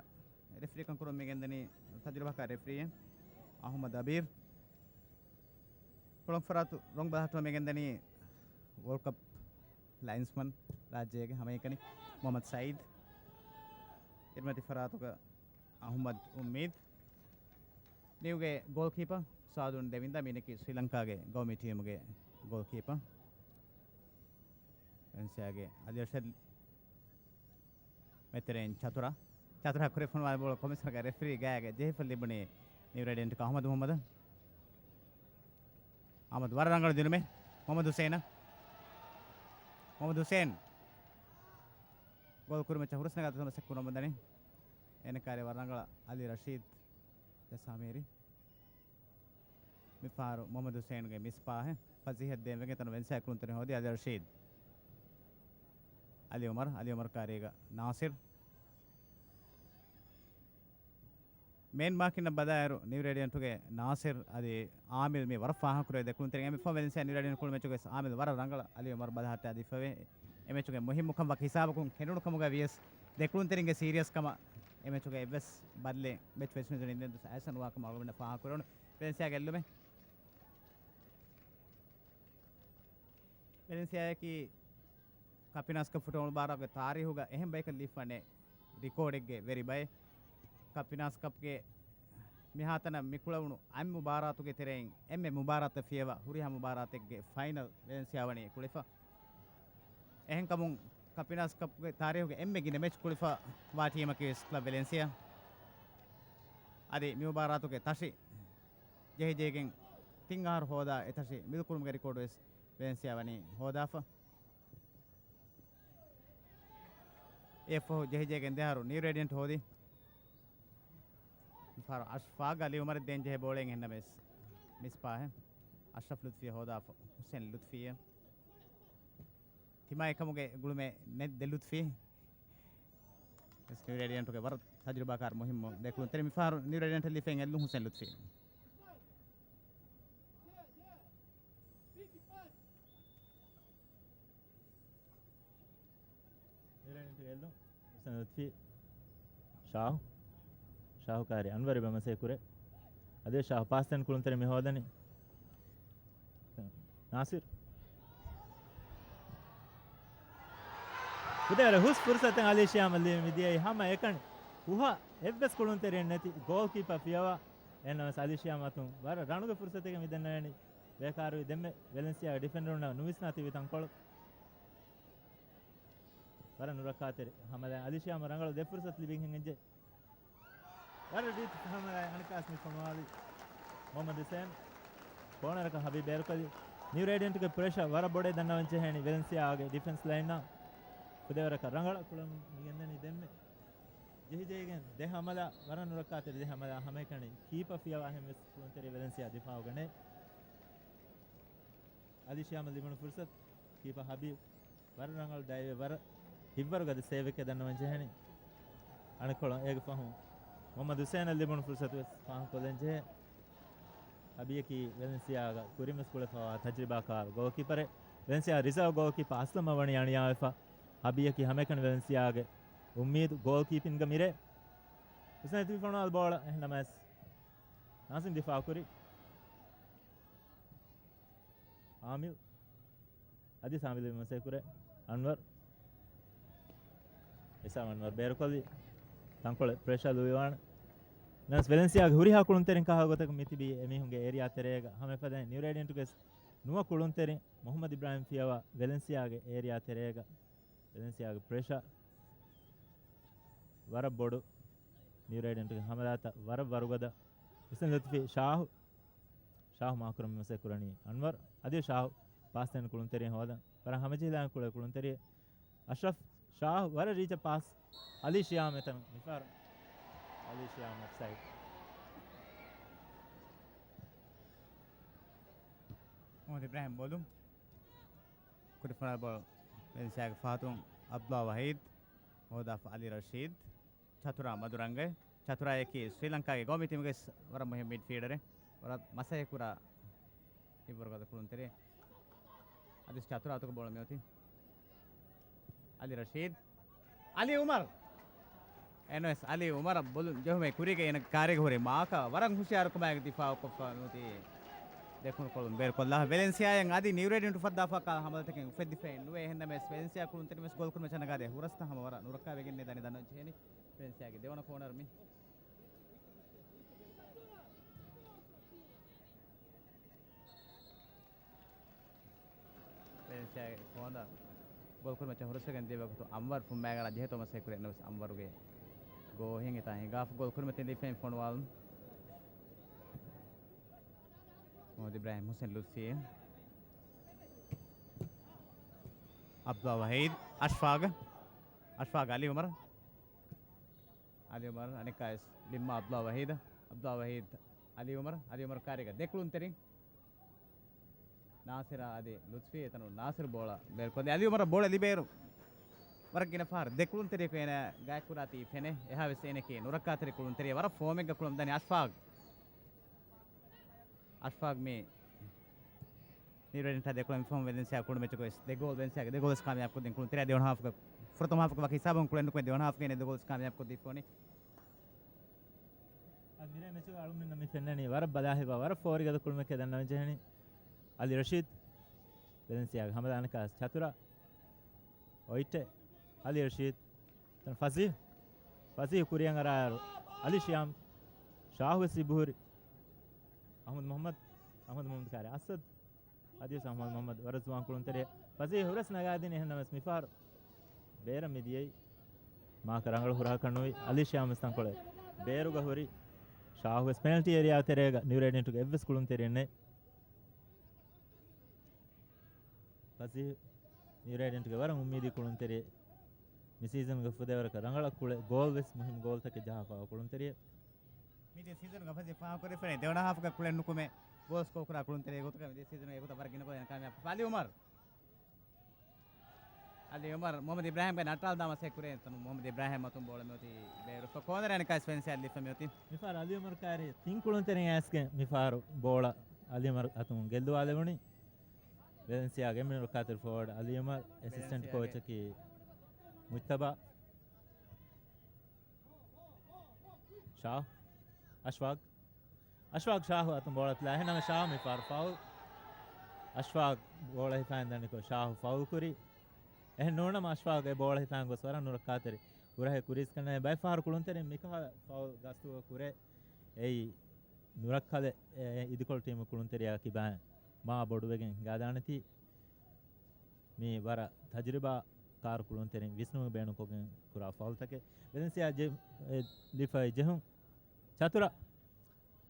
ރެފްރީކަން ކުރަމުން މިގެންދަނީ ތަޖުރިބާކާރު ރެފްރީއެއް އަހުމަދު އަބީރު. ކުޅުން ފަރާތު ރޮނގު ބަލަހައްޓަމުން މިގެންދަނީ ވޯލްޑް ކަޕް ލައިންސްމަން ރާއްޖޭގެ ހަމައެކަނި މުހައްމަދު ސައީދު. އިރުމަތި ފަރާތުގަ އަހުމަދު އުއްމީދު. ނިއުގެ ގޯލްކީޕަ ސާދުން ދެވިންދާ މީނަކީ ސްރީލަންކާގެ ގައުމީ ޓީމުގެ ގޯލްކީޕަ. ވެލެންސިއާގެ އަލި އަޝަދް މެތެރެއިން ޗަތުރާ. ޗަތުރާ ކުރި ފޮނުވާ ބޯޅަ ކޮމިސަނަރގެ ރެފްރީ ގާގެ ޖެހިފަ ލިބުނީ ނިއުރޭޑިއަންޓް އަހުމަދު މުހައްމަދަށް. އަހުމަދު ވަރަށް ރަނގަޅު ދިނުމެއް. މުހައްމަދު ހުސޭނަށް. މުހައްމަދު ހުސޭން ގޯލް ކުރި މެޗަށް ހުރަސް ނަގާ ތަން މަސައްކަތް ކުރަމުންދަނީ. އޭނަ ކާރި ވަރަށް ރަނގަޅަށް އަލި ރަޝީދު ދެސާމޭރި. މިފަހަރު މުހައްމަދު ހުސޭންގެ މިސް ޕާހެއް ފަޒީހަށް ދޭން ވެގެން ތަނަ ވެލެންސިއާ ކުޅުންތެރިން ހޯދީ އަލި ރަޝީދު. އަލި އުމަރު، އަލި އުމަރު ކާރީގަ ނާސިރު. މޭން މާކިންނަށް ބަލާއިރު، ނިއު ރޭޑިއަންޓުގެ ނާސިރު އަދި އާމިލް މި ވަރަށް ފާހަގަކުރެވޭ ދެ ކުޅުންތެރިން. އެމެ ފޯ ވެލެންސިއާ ނިއު ރޭޑިއަންޓު ކުޅު މެޗުގަވެސް އާމިލް ވަރަށް ރަނގަޅަށް އަލި އުމަރު ބަލަހައްޓާ ދީފަވޭ. އެމެޗުގެ މުހިއްމުކަން ވަކި ހިސާބަކުން ކެނޑުނު ކަމުގަ ވިޔަސް، ދެ ކުޅުންތެރިންގެ ސީރިއަސް ކަމަށް އެމެޗުގެ އެއްވެސް ބަދަލެއް މެޗު ވެސް ނުދުން އިނދެން ދުސް އައިސަން ވާކަމަށް އަޅުގަނޑަށް ފާހަގަކުރެވުނު. ވެލެންސިއާގެ އެއްލުމެއް. ވެލެންސިއާއަކީ ކަޕިނާސްގެ ފުޓްބޯޅަ ބާރުގެ ތާރީހުގަ އެހެން ބަޔަކަށް ލިބިފަނެ ރިކޯޑެއްގެ ވެރި ބައެއް. ކަޕިނާސް ކަޕްގެ މިހާތަނަށް މިކުޅެވުނު އަތް މުބާރާތުގެ ތެރެއިން އެންމެ މުބާރާތަށް ފިޔަވާ ހުރިހާ މުބާރާތެއްގެ ފައިނަލް ވެލެންސިއާ ވަނީ ކުޅެފަ. އެހެންކަމުން ކަޕިނާސް ކަޕްގެ ތާރީހުގެ އެންމެ ގިނަ މެޗް ކުޅެފަ ވާ ޓީމަކީ ވެސް ކްލަބް ވެލެންސިއާ. އަދި މި މުބާރާތުގެ ތަށި ޖެހިޖެހިގެން ތިން އަހަރު ހޯދާ އެތަށި މިލުކުރުމުގެ ރިކޯޑު ވެސް ވެލެންސިއާ ވަނީ ހޯދާފަ. އެއަށްފަހު ޖެހިޖެހިގެން ދެއަހަރު ނިއު ރޭޑިއަންޓް ހޯދި. މިފަހަރު އަޝްފާގް އަލީ އުމަރަށް ދޭން ޖެހޭ ބޯޅައެއް އެހެންނަމަވެސް މިސް ޕާހެއް. އަޝްރަފް ލުތްފީ ހޯދާފަ ހުސެން ލުތްފީއަށް. ތިމާ އެކަމުގެ ގުޅުމެއް ނެތް ދެ ލުތްފީ. ވެސް ނިއު ރޭޑިއަންޓުގެ ވަރަށް ތަޖުރިބާކާރު މުހިއްމު ދެކުޅުންތެރި މިފަހަރު ނިއު ރޭޑިއަންޓަށް ލިފެން އެއްލުން ހުސެން ލުތްފީ. ނިއު ރޭޑިއަންޓުގެ އެއްލުން ހުސެން ލުތްފީ. ޝާހު. ޝާހު ކާރި އަންވަރު ބަމަސޭ ކުރޭ. އަދި ޝާހު ޕާސް ދޭން ކުޅުންތެރި މި ހޯދަނީ. ނާސިރު. ފުދޭވަރަށް ހުސް ފުރުސަތެއް އަލީ ޝިޔާމަށް ލިބި މިދިޔައީ ހަމަ އެކަނި. ހުހަށް އެއްވެސް ކުޅުންތެރިއެއް ނެތި ގޯލްކީޕަރ ފިޔަވާ. އެހެންނަމަވެސް އަލީ ޝިޔާމް އަތުން ވަރަށް ރަނުގެ ފުރުސަތެއްގަ މި ދެންނެވެނީ. ބޭކާރުވި ދެންމެ ވެލެންސިއާގެ ޑިފެންޑަރުންނަށް ނުވިސްނާ ތިބި ތަންކޮޅު. ވަރަށް ނުރައްކާތެރި ހަމަލާ އަލީ ޝިޔާމް ރަނގަޅު ދެ ފުރުސަތު ލިބިން ހިނގައްޖެ. ވަރަށް ރީތި ހަމަލާ އަނެއްކާސް މި ފޮނުވާލި މުހައްމަދު ހުސޭން. ކޯނަރަކަށް ހަބީބް ބޭރުކޮށްލި. ނިއު ރޭޑިއަންޓުގެ ޕްރެޝަރ ވަރަށް ބޮޑޭ ދަންނަވަން ޖެހޭނީ ވެލެންސިއާގެ ޑިފެންސް ލައިންއަށް. ފުދޭވަރަކަށް ރަނގަޅަށް ކުޅަމުން މި ގެންދަނީ ދެންމެ. ޖެހިޖެހިގެން ދެ ހަމަލާ ވަރަށް ނުރައްކާތެރި ދެ ހަމަލާ ހަމައެކަނި ކީޕަ ފިޔަވާ ހެންވެސް ކުޅުންތެރި ވެލެންސިއާ ދިފާއުގަނޭ. އަލީ ޝިޔާމަށް ލިބުނު ފުރުސަތު ކީޕަ ހަބީބް ވަރަށް ރަނގަޅު ޑައިވެއް ވަރަށް ހިތްވަރުގަދަ ސޭވެކޭ ދަންނަވަން ޖެހެނީ. އަނެއްކޮޅަށް އޭގެ ފަހުން މުހައްމަދު ހުސޭނަށް ލިބުނު ފުރުސަތު ވެސް ފާހަގަކޮށްލަން ޖެހޭ. ހަބީއަކީ ވެލެންސިއާގަ ކުރިންވެސް ކުޅެފަވާ ތަޖްރިބާކާރު ގޯލްކީޕަރެއް. ވެލެންސިއާ ރިޒާވް ގޯލްކީޕަ އަސްލަމަށް ވަނީ އަނިޔާވެފަ. ހަބީއަކީ ހަމައެކަނި ވެލެންސިއާގެ އުއްމީދު ގޯލްކީޕިންގަ މިރޭ. ހުސެން ތިބި ފޮނުވާލި ބޯޅަ އެހެންނަމަވެސް ނާސިމް ދިފާއުކުރި. އާމިލް. އަދި ސާމިލް މަސޭކުރެ އަންވަރު. އިސާމް އަންވަރު ބޭރުކޮށްލި. ތަންކޮޅެއް ޕްރެޝާ ލުއިވާނެ. ނަމަވެސް ވެލެންސިއާގެ ހުރިހާ ކުޅުންތެރިން ކާހަލަ ގޮތަކަށް މިތިބީ އެމީހުންގެ އޭރިއާ ތެރޭގަ. ހަމައެފަދައިން ނިއު ރޭޑިއަންޓުގެ ނުވަ ކުޅުންތެރިން މުހައްމަދު އިބްރާހިމް ފިޔަވާ ވެލެންސިއާގެ އޭރިއާ ތެރޭގަ. ވެލެންސިއާގެ ޕްރެޝާ ވަރަށް ބޮޑު. ނިއު ރޭޑިއަންޓުގެ ހަމަލާތައް ވަރަށް ވަރުގަދަ. ހުސެން ލުތުފީ ޝާހު. ޝާހު މާކުރަން މަސޭ ކުރަނީ އަންވަރު. އަދި ޝާހު ޕާސް ދޭން ކުޅުންތެރިން ހޯދަން. ވަރަށް ހަމަޖެހިލާން ކުޅޭ ކުޅުންތެރި. އަޝްރަފް ޝާހު ވަރަށް ރީޗަށް ޕާސް. އަލީ ޝިޔާމް އެތަނު މިފަހަރު. އަލީ ޝިޔާމް އޮފްސައިޑް. މުހައްމަދު އިބްރާހިމް ބޯލުން. ކުރިފުނާ ބޯޅަ ވެލެންސިއާގެ ފަހަތުން އަބްދުﷲ ވަހީދް. ހޯދާފަ އަލީ ރަޝީދް. ޗަތުރާ މަދުރަނގަ. ޗަތުރާއަކީ ސްރީލަންކާގެ ގައުމީ ޓީމުގެ ވަރަށް މުހިންމު މިޑްފީލްޑަރެއް. ވަރަށް މަސައްކަތް ކުރާ ހިތްވަރުގަދަ ކުޅުންތެރި. އަދި ޗަތުރާ އަތުގަ ބޯޅަ މިއޮތީ. އަލީ ރަޝީދް. އަލީ އުމަރު. އެންއެސް އަލީ އުމަރަށް ބޮލުން ޖެހުމޭ ކުރީގަ އޭނަ ކާރިގަ ހުރި މާކަށް ވަރަށް ހުޝިޔާރުކަމާއެކު ދިފާއުކޮށްފަ ނުވަތީ ދެކުނު ކޮޅުން ބޭރުކޮށްލާ. ވެލެންސިއާއިން އަދި ނިއު ރޭޑިއަންޓު ފައްދާފަކާ ހަމަލަތަކެއް އުފެއްދިފައެއް ނުވޭ. އެހެންނަމަވެސް ވެލެންސިއާ ކުޅުންތެރިން ވެސް ގޯލް ކުރުމަށް ނަގާދޭ ހުރަސްތައް ހަމަ ވަރަށް ނުރައްކާވެގެން ދަނީ ދަންނަވަން ޖެހެނީ. ވެލެންސިއާގެ ދެވަނަ ކޯނަރު މި. ވެލެންސިއާގެ ކޯނަރ ގޯލް ކުރުމަށް ހުރަސްވެގެން ދިޔަ ވަގުތު އަންވަރު ފުންމައިގަނޑާ ޖެހޭތޯ މަސައްކަތް ކުރި. އެންއެސް އަންވަރުގެ ގޯހެއް އެތާ ހިނގާފަ ގޯލް ކުރުމަށް ލިފެން ފޮނުވާލުން. މުހައްމަދު އިބްރާހިމް ހުސެން ލުތްފީ. އަބްދުﷲ ވަހީދް. އަޝްފާގް. އަޝްފާގް އަލީ އުމަރު. އަލީ އުމަރު އަނެއްކާވެސް ނިންމާ އަބްދުﷲ ވަހީދަށް. އަބްދުﷲ ވަހީދް އަލީ އުމަރު. އަލީ އުމަރު ކާރީގަ ދެ ކުޅުންތެރިން. ނާސިރާ އަދި ލުތްފީ އެތަނުން ނާސިރު ބޯޅަ ބޭރުކޮށްލި. އަލީ އުމަރަށް ބޯޅަ ލިބޭއިރު ވަރަށް ގިނަ ފަހަރު ދެ ކުޅުންތެރިޔަކު އޭނާ ގާތްކުރާތީ ފެނޭ. އެހާވެސް އޭނަކީ ނުރައްކާތެރި ކުޅުންތެރިޔާ. ވަރަށް ފޯމެއްގަ ކުޅަމުން ދަނީ އަޝްފާގް. އަޝްފާގް މި ނިއު ރޭޑިއަންޓާ ދެކޮޅަށް މި ފަހުން ވެލެންސިއާ ކުޅު މެޗަކު ވެސް ދެ ގޯލް ވެލެންސިއާގެ ދެ ގޯލް ވެސް ކާމިޔާބު ކޮށްދިން ކުޅުންތެރިޔާ ދެވަނަ ހާފުގަ ފުރަތަމަ ހާފުގަ ވަކި ހިސާބުން ކުޅެން ނުކުމެ ދެވަނަ ހާފުގަ އޭނަ ދެ ގޯލް ވެސް ކާމިޔާބު ކޮށްދީފަ ވަނީ. އަދި މިރޭ މެޗުގަ އަޅުމެންނަށް މި ފެންނަނީ ވަރަށް ބަލާ ހިބާ ވަރަށް ފޯރިގަދަ ކުޅުމެކޭ ދަންނަވަން ޖެހެނީ. އަލީ ރަޝީދް ވެލެންސިއާގެ ހަމަލާނަކާ ޗަތުރާ އޮއިޓެ އަލީ ރަޝީދް ތަން ފަޒީ ފަސީހު ކުރިއަށް އަރާއިރު، އަލީ ޝިޔާމް، ޝާހު ވެސް އިބުހުރި. އަޙްމަދު މުޙައްމަދު، އަޙްމަދު މުޙައްމަދު ކާރި އަސަދު. އަދިވެސް އަޙްމަދު މުޙައްމަދު ވަރަށް ޒުވާން ކުޅުންތެރި. ފަސީހު ހުރަސް ނަގާދިނީ. އެހެންނަމަވެސް މިފަހަރު ބޭރަށް މިދިޔައީ. މާކަށް ރަނގަޅު ހުރަހަކަށް ނުވި. އަލީ ޝިޔާމް ވެސް ތަންކޮޅެއް ބޭރުގަ ހުރި. ޝާހު ވެސް ޕެނަލްޓީ އޭރިއާ ތެރޭގަ ނިއު ރޭޑިއަންޓުގެ އެއްވެސް ކުޅުންތެރިއެއް ނެތް. ފަސީހު ނިއު ރޭޑިއަންޓުގެ ވަރަށް އުއްމީދީ ކުޅުންތެރިއެއް. މި ސީޒަންގެ ފުދޭވަރަކަށް ރަނގަޅަށް ކުޅެ ގޯލް ވެސް މުހިންމު ގޯލްތަކެއް ޖަހާފައި ކުޅުންތެރިއެއް. މިދިޔަ ސީޒަނުގަ ފަސީހު ފާހަގަކުރެވިފައި ދެވަނަ ހާފުގަ ކުޅެން ނުކުމެ ގޯލް ސްކޯ ކުރާ ކުޅުންތެރިއެއް ގޮތުގަ މިދިޔަ ސީޒަނުގެ އެގޮތަށް ވަރަށް ގިނަ ގޯލް އެންކާމިޔާބު ވެފަ. އަލީ އުމަރު. އަލީ އުމަރު މުޙައްމަދު އިބްރާހިމްގެ ނައްޓާލު ދާ މަސައްކަތް ކުރޭ. އެތަނު މުޙައްމަދު އިބްރާހިމް އަތުން ބޯޅަ މިއޮތީ ބޭރު ސްކޯ ކޯނަރ އަނެކާސް ފެންސިއާ ލިފަ މިއޮތީ. މިފަހަރު އަލީ އުމަރު ކާރި ތިން ކުޅުންތެރިން އައިސްގެން މިފަހަރު ބޯޅަ އަލީ އުމަރު އަތުން ގެއްލުވާލެވުނީ. ވެލެންސިއާގެ އެންމެ ނުރައްކާތެރި ފޯވަޑް އަލީ އުމަރު، އެސިސްޓެންޓް ވެލެންސިއާގެ. ކޯޗަކީ މުޖްތަބާ. ޝާ، އަޝްފާޤް، އަޝްފާޤް ޝާހު އަތުން ބޯޅަ ތިލާ. އެހެންނަމަ ޝާހު މި ފަހަރު ފައުލް. އަޝްފާޤް ބޯޅަ ހިފާ އިންދަނިކޮށް ޝާހު ފައުލް ކުރި. އެހެން ނޫނަމަ އަޝްފާޤް އެ ބޯޅަ ހިފާން ގޮސް ވަރަށް ނުރައްކާތެރި ހުރަހެއް ކުރީސް ކަންނޭ. ބައެއް ފަހަރު ކުޅުންތެރިން މިކަހަލަ ފައުލް ގަސްތުގަ ކުރޭ. އެއީ ނުރައްކަލެއް އިދިކޮޅު ޓީމު ކުޅުންތެރިޔާ ކިބާއިން މާ ބޮޑުވެގެން ހިނގާދާނެތީ. މީ ވަރަށް ތަޖުރިބާ ކާރު ކުޅުންތެރިން ވިސްނުމުގެ ބޭނުންކޮށްގެން ކުރާ ފައުލްތަކެއް. ވެލެންސިއާ ޖެ-، އެ، ލިފައި ޖެހުން. ޗަތުރަ